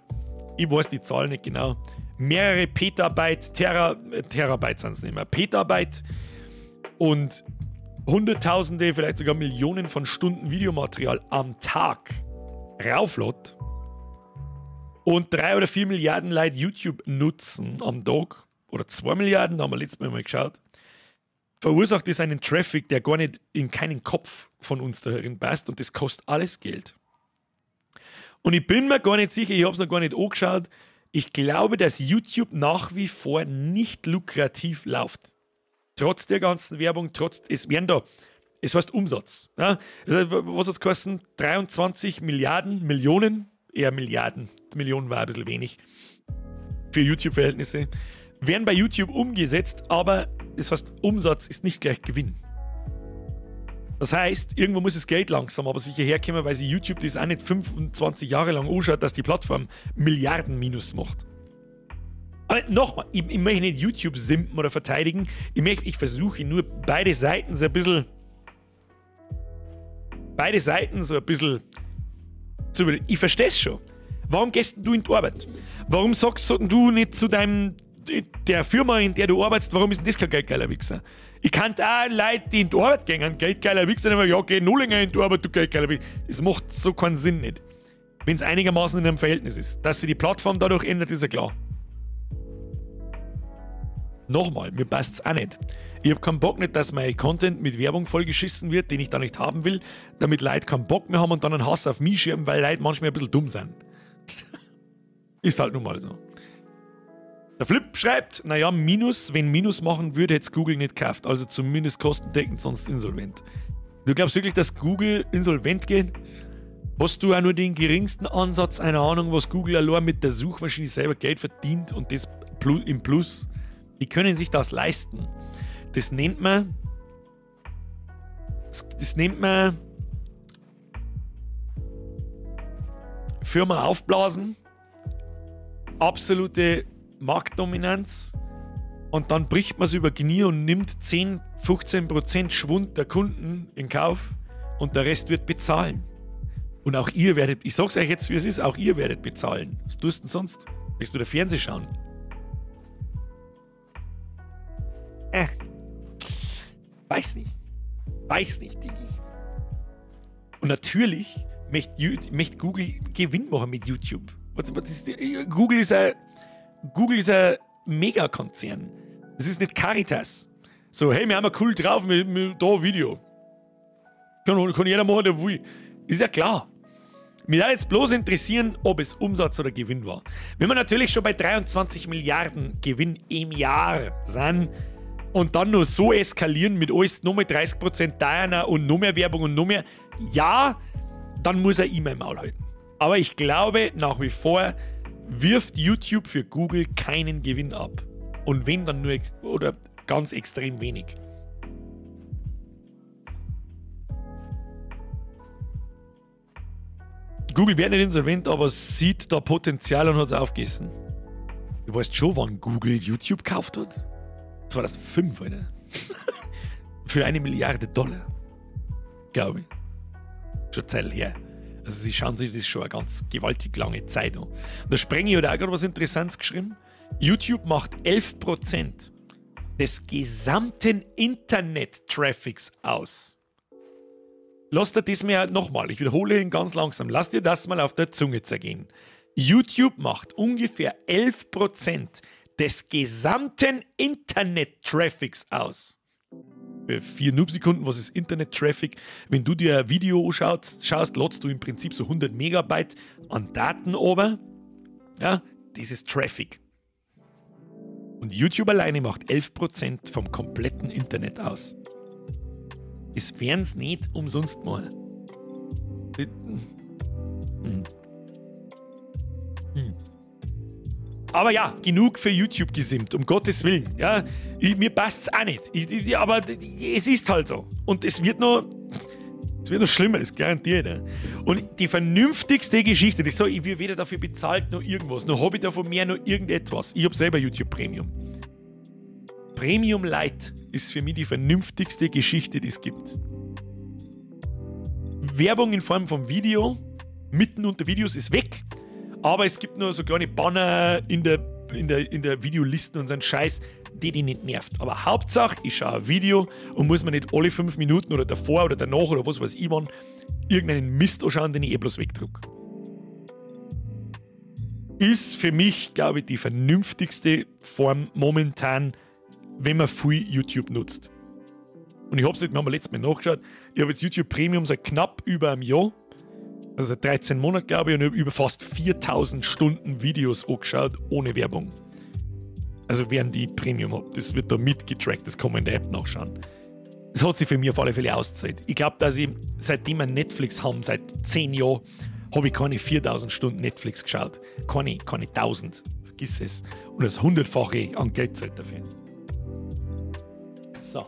ich weiß die Zahl nicht genau, mehrere Petabyte, Terabyte sind es nicht mehr, Petabyte und Hunderttausende, vielleicht sogar Millionen von Stunden Videomaterial am Tag rauflädt und 3 oder 4 Milliarden Leute YouTube nutzen am Tag, oder 2 Milliarden, da haben wir letztes Mal geschaut, verursacht das einen Traffic, der gar nicht in keinen Kopf von uns darin passt, und das kostet alles Geld. Und ich bin mir gar nicht sicher, ich habe es noch gar nicht angeschaut, ich glaube, dass YouTube nach wie vor nicht lukrativ läuft. Trotz der ganzen Werbung, trotz, es werden da, es heißt Umsatz. Ja? Was hat es gekostet? 23 Milliarden, Millionen, eher Milliarden, Millionen war ein bisschen wenig für YouTube-Verhältnisse, werden bei YouTube umgesetzt, aber das heißt, Umsatz ist nicht gleich Gewinn. Das heißt, irgendwo muss das Geld langsam aber sicher herkommen, weil sich YouTube das auch nicht 25 Jahre lang anschaut, dass die Plattform Milliarden Minus macht. Aber nochmal, ich möchte nicht YouTube simpen oder verteidigen. Ich versuche nur beide Seiten so ein bisschen. Beide Seiten so ein bisschen zu überlegen. Ich verstehe es schon. Warum gehst du in die Arbeit? Warum sagst du nicht zu deinem, der Firma, in der du arbeitest, warum ist denn das kein geldgeiler Wichser? Ich kann auch Leute, die in die Arbeit gehen, geldgeiler Wichser, immer, ja, geh noch länger in die Arbeit, du geldgeiler Wichser. Das macht so keinen Sinn nicht. Wenn es einigermaßen in einem Verhältnis ist. Dass sich die Plattform dadurch ändert, ist ja klar. Nochmal, mir passt es auch nicht. Ich habe keinen Bock nicht, dass mein Content mit Werbung vollgeschissen wird, den ich da nicht haben will, damit Leute keinen Bock mehr haben und dann einen Hass auf mich schirmen, weil Leute manchmal ein bisschen dumm sind. Ist halt nun mal so. Der Flip schreibt, naja, Minus, wenn Minus machen würde, hätte es Google nicht gekauft. Also zumindest kostendeckend, sonst insolvent. Du glaubst wirklich, dass Google insolvent geht? Hast du auch nur den geringsten Ansatz einer Ahnung, was Google allein mit der Suchmaschine selber Geld verdient und das im Plus? Die können sich das leisten. Das nennt man Firma aufblasen, absolute Marktdominanz, und dann bricht man es über Knie und nimmt 10, 15% Schwund der Kunden in Kauf und der Rest wird bezahlen. Und auch ihr werdet, ich sag's euch jetzt, wie es ist, auch ihr werdet bezahlen. Was tust du denn sonst? Willst du der Fernseh schauen? Weiß nicht. Weiß nicht, Digi. Und natürlich möchte Google Gewinn machen mit YouTube. Google ist ein Megakonzern. Das ist nicht Caritas. So, hey, wir haben cool drauf, wir, da Video. Kann jeder machen, der will. Ist ja klar. Mich würde jetzt bloß interessieren, ob es Umsatz oder Gewinn war. Wenn wir natürlich schon bei 23 Milliarden Gewinn im Jahr sind und dann nur so eskalieren mit alles nochmal 30% teurer und noch mehr Werbung und noch mehr, ja, dann muss er immer im Maul halten. Aber ich glaube, nach wie vor wirft YouTube für Google keinen Gewinn ab. Und wenn, dann nur oder ganz extrem wenig. Google wird nicht insolvent, aber sieht da Potenzial und hat es aufgegessen. Du weißt schon, wann Google YouTube gekauft hat? 2005, Alter. Für 1 Milliarde Dollar. Glaube ich. Schon Zeit her. Also sie schauen sich das schon eine ganz gewaltig lange Zeit an. Und der Sprengi hat auch gerade was Interessantes geschrieben. YouTube macht 11% des gesamten Internet-Traffics aus. Lass dir das mir nochmal, ich wiederhole ihn ganz langsam, lass dir das mal auf der Zunge zergehen. YouTube macht ungefähr 11% des gesamten Internet-Traffics aus. Für 4 Noob-Sekunden, was ist Internet-Traffic? Wenn du dir ein Video anschaust, ladst du im Prinzip so 100 Megabyte an Daten runter. Ja, das ist Traffic. Und YouTube alleine macht 11% vom kompletten Internet aus. Das werden's nicht umsonst mal. Aber ja, genug für YouTube gesimmt, um Gottes Willen. Ja, mir passt's auch nicht. Aber es ist halt so. Und es wird noch schlimmer, das garantiere ich. Ne? Und die vernünftigste Geschichte, das sag ich, ich werde weder dafür bezahlt noch irgendwas, noch habe ich davon mehr noch irgendetwas. Ich habe selber YouTube Premium. Premium Lite ist für mich die vernünftigste Geschichte, die es gibt. Werbung in Form von Video, mitten unter Videos ist weg, aber es gibt nur so kleine Banner in der Videolisten und so einen Scheiß, die nicht nervt. Aber Hauptsache, ich schaue ein Video und muss mir nicht alle 5 Minuten oder davor oder danach oder was weiß ich wann irgendeinen Mist anschauen, den ich eh bloß wegdruck. Ist für mich, glaube ich, die vernünftigste Form momentan, wenn man viel YouTube nutzt. Und ich habe es jetzt, wir haben letztes Mal nachgeschaut, ich habe jetzt YouTube Premium seit knapp über einem Jahr, also seit 13 Monaten, glaube ich, und ich habe über fast 4000 Stunden Videos angeschaut, ohne Werbung. Also während ich Premium habe, das wird da mitgetrackt, das kann man in der App nachschauen. Das hat sich für mich auf alle Fälle ausgezahlt. Ich glaube, dass ich, seitdem wir Netflix haben, seit 10 Jahren, habe ich keine 4000 Stunden Netflix geschaut. Keine 1000. Vergiss es. Und das 100-fache an Geld zahlt dafür. So.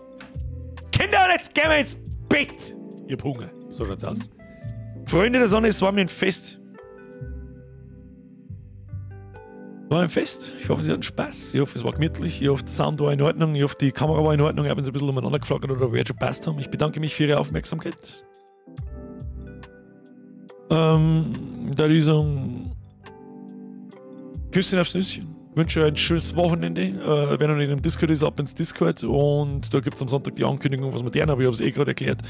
Kinder, jetzt gehen wir ins Bett! Ich hab Hunger. So schaut's aus. Freunde der Sonne, es war mir ein Fest. War ein Fest. Ich hoffe, Sie hatten Spaß. Ich hoffe, es war gemütlich. Ich hoffe, der Sound war in Ordnung. Ich hoffe, die Kamera war in Ordnung. Auch wenn sie ein bisschen umeinander geflackert oder wird schon passt haben. Ich bedanke mich für Ihre Aufmerksamkeit. Da ist ein Küsschen aufs Nüsschen. Wünsche euch ein schönes Wochenende. Wer noch nicht im Discord ist, ab ins Discord. Und da gibt es am Sonntag die Ankündigung, was wir deren, aber ich habe es eh gerade erklärt.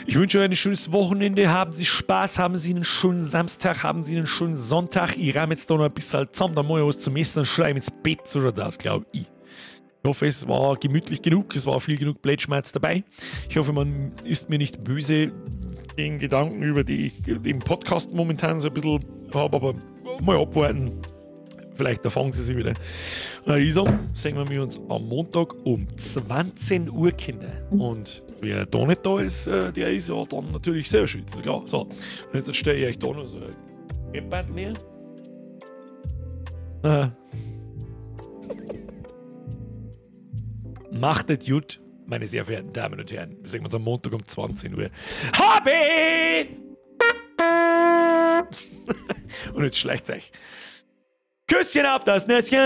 Ich wünsche euch ein schönes Wochenende. Haben Sie Spaß, haben Sie einen schönen Samstag, haben Sie einen schönen Sonntag. Ich räume jetzt da noch ein bisschen zusammen, dann mache ich was zum Essen und schreibe ins Bett. So schaut's aus, glaube ich. Ich hoffe, es war gemütlich genug, es war viel genug Blödschmerz dabei. Ich hoffe, man ist mir nicht böse den Gedanken, über die ich im Podcast momentan so ein bisschen habe, aber mal abwarten. Vielleicht erfangen sie sich wieder. Na, ich sag, sehen wir uns am Montag um 20 Uhr, Kinder. Und wer da nicht da ist, der ist ja dann natürlich selber schuld. Ist klar. So, und jetzt stelle ich euch da noch so ein Webbein leer. Macht es gut, meine sehr verehrten Damen und Herren. Wir sehen uns am Montag um 20 Uhr. Habe! Und jetzt schleicht euch. Küsschen auf das Näschen.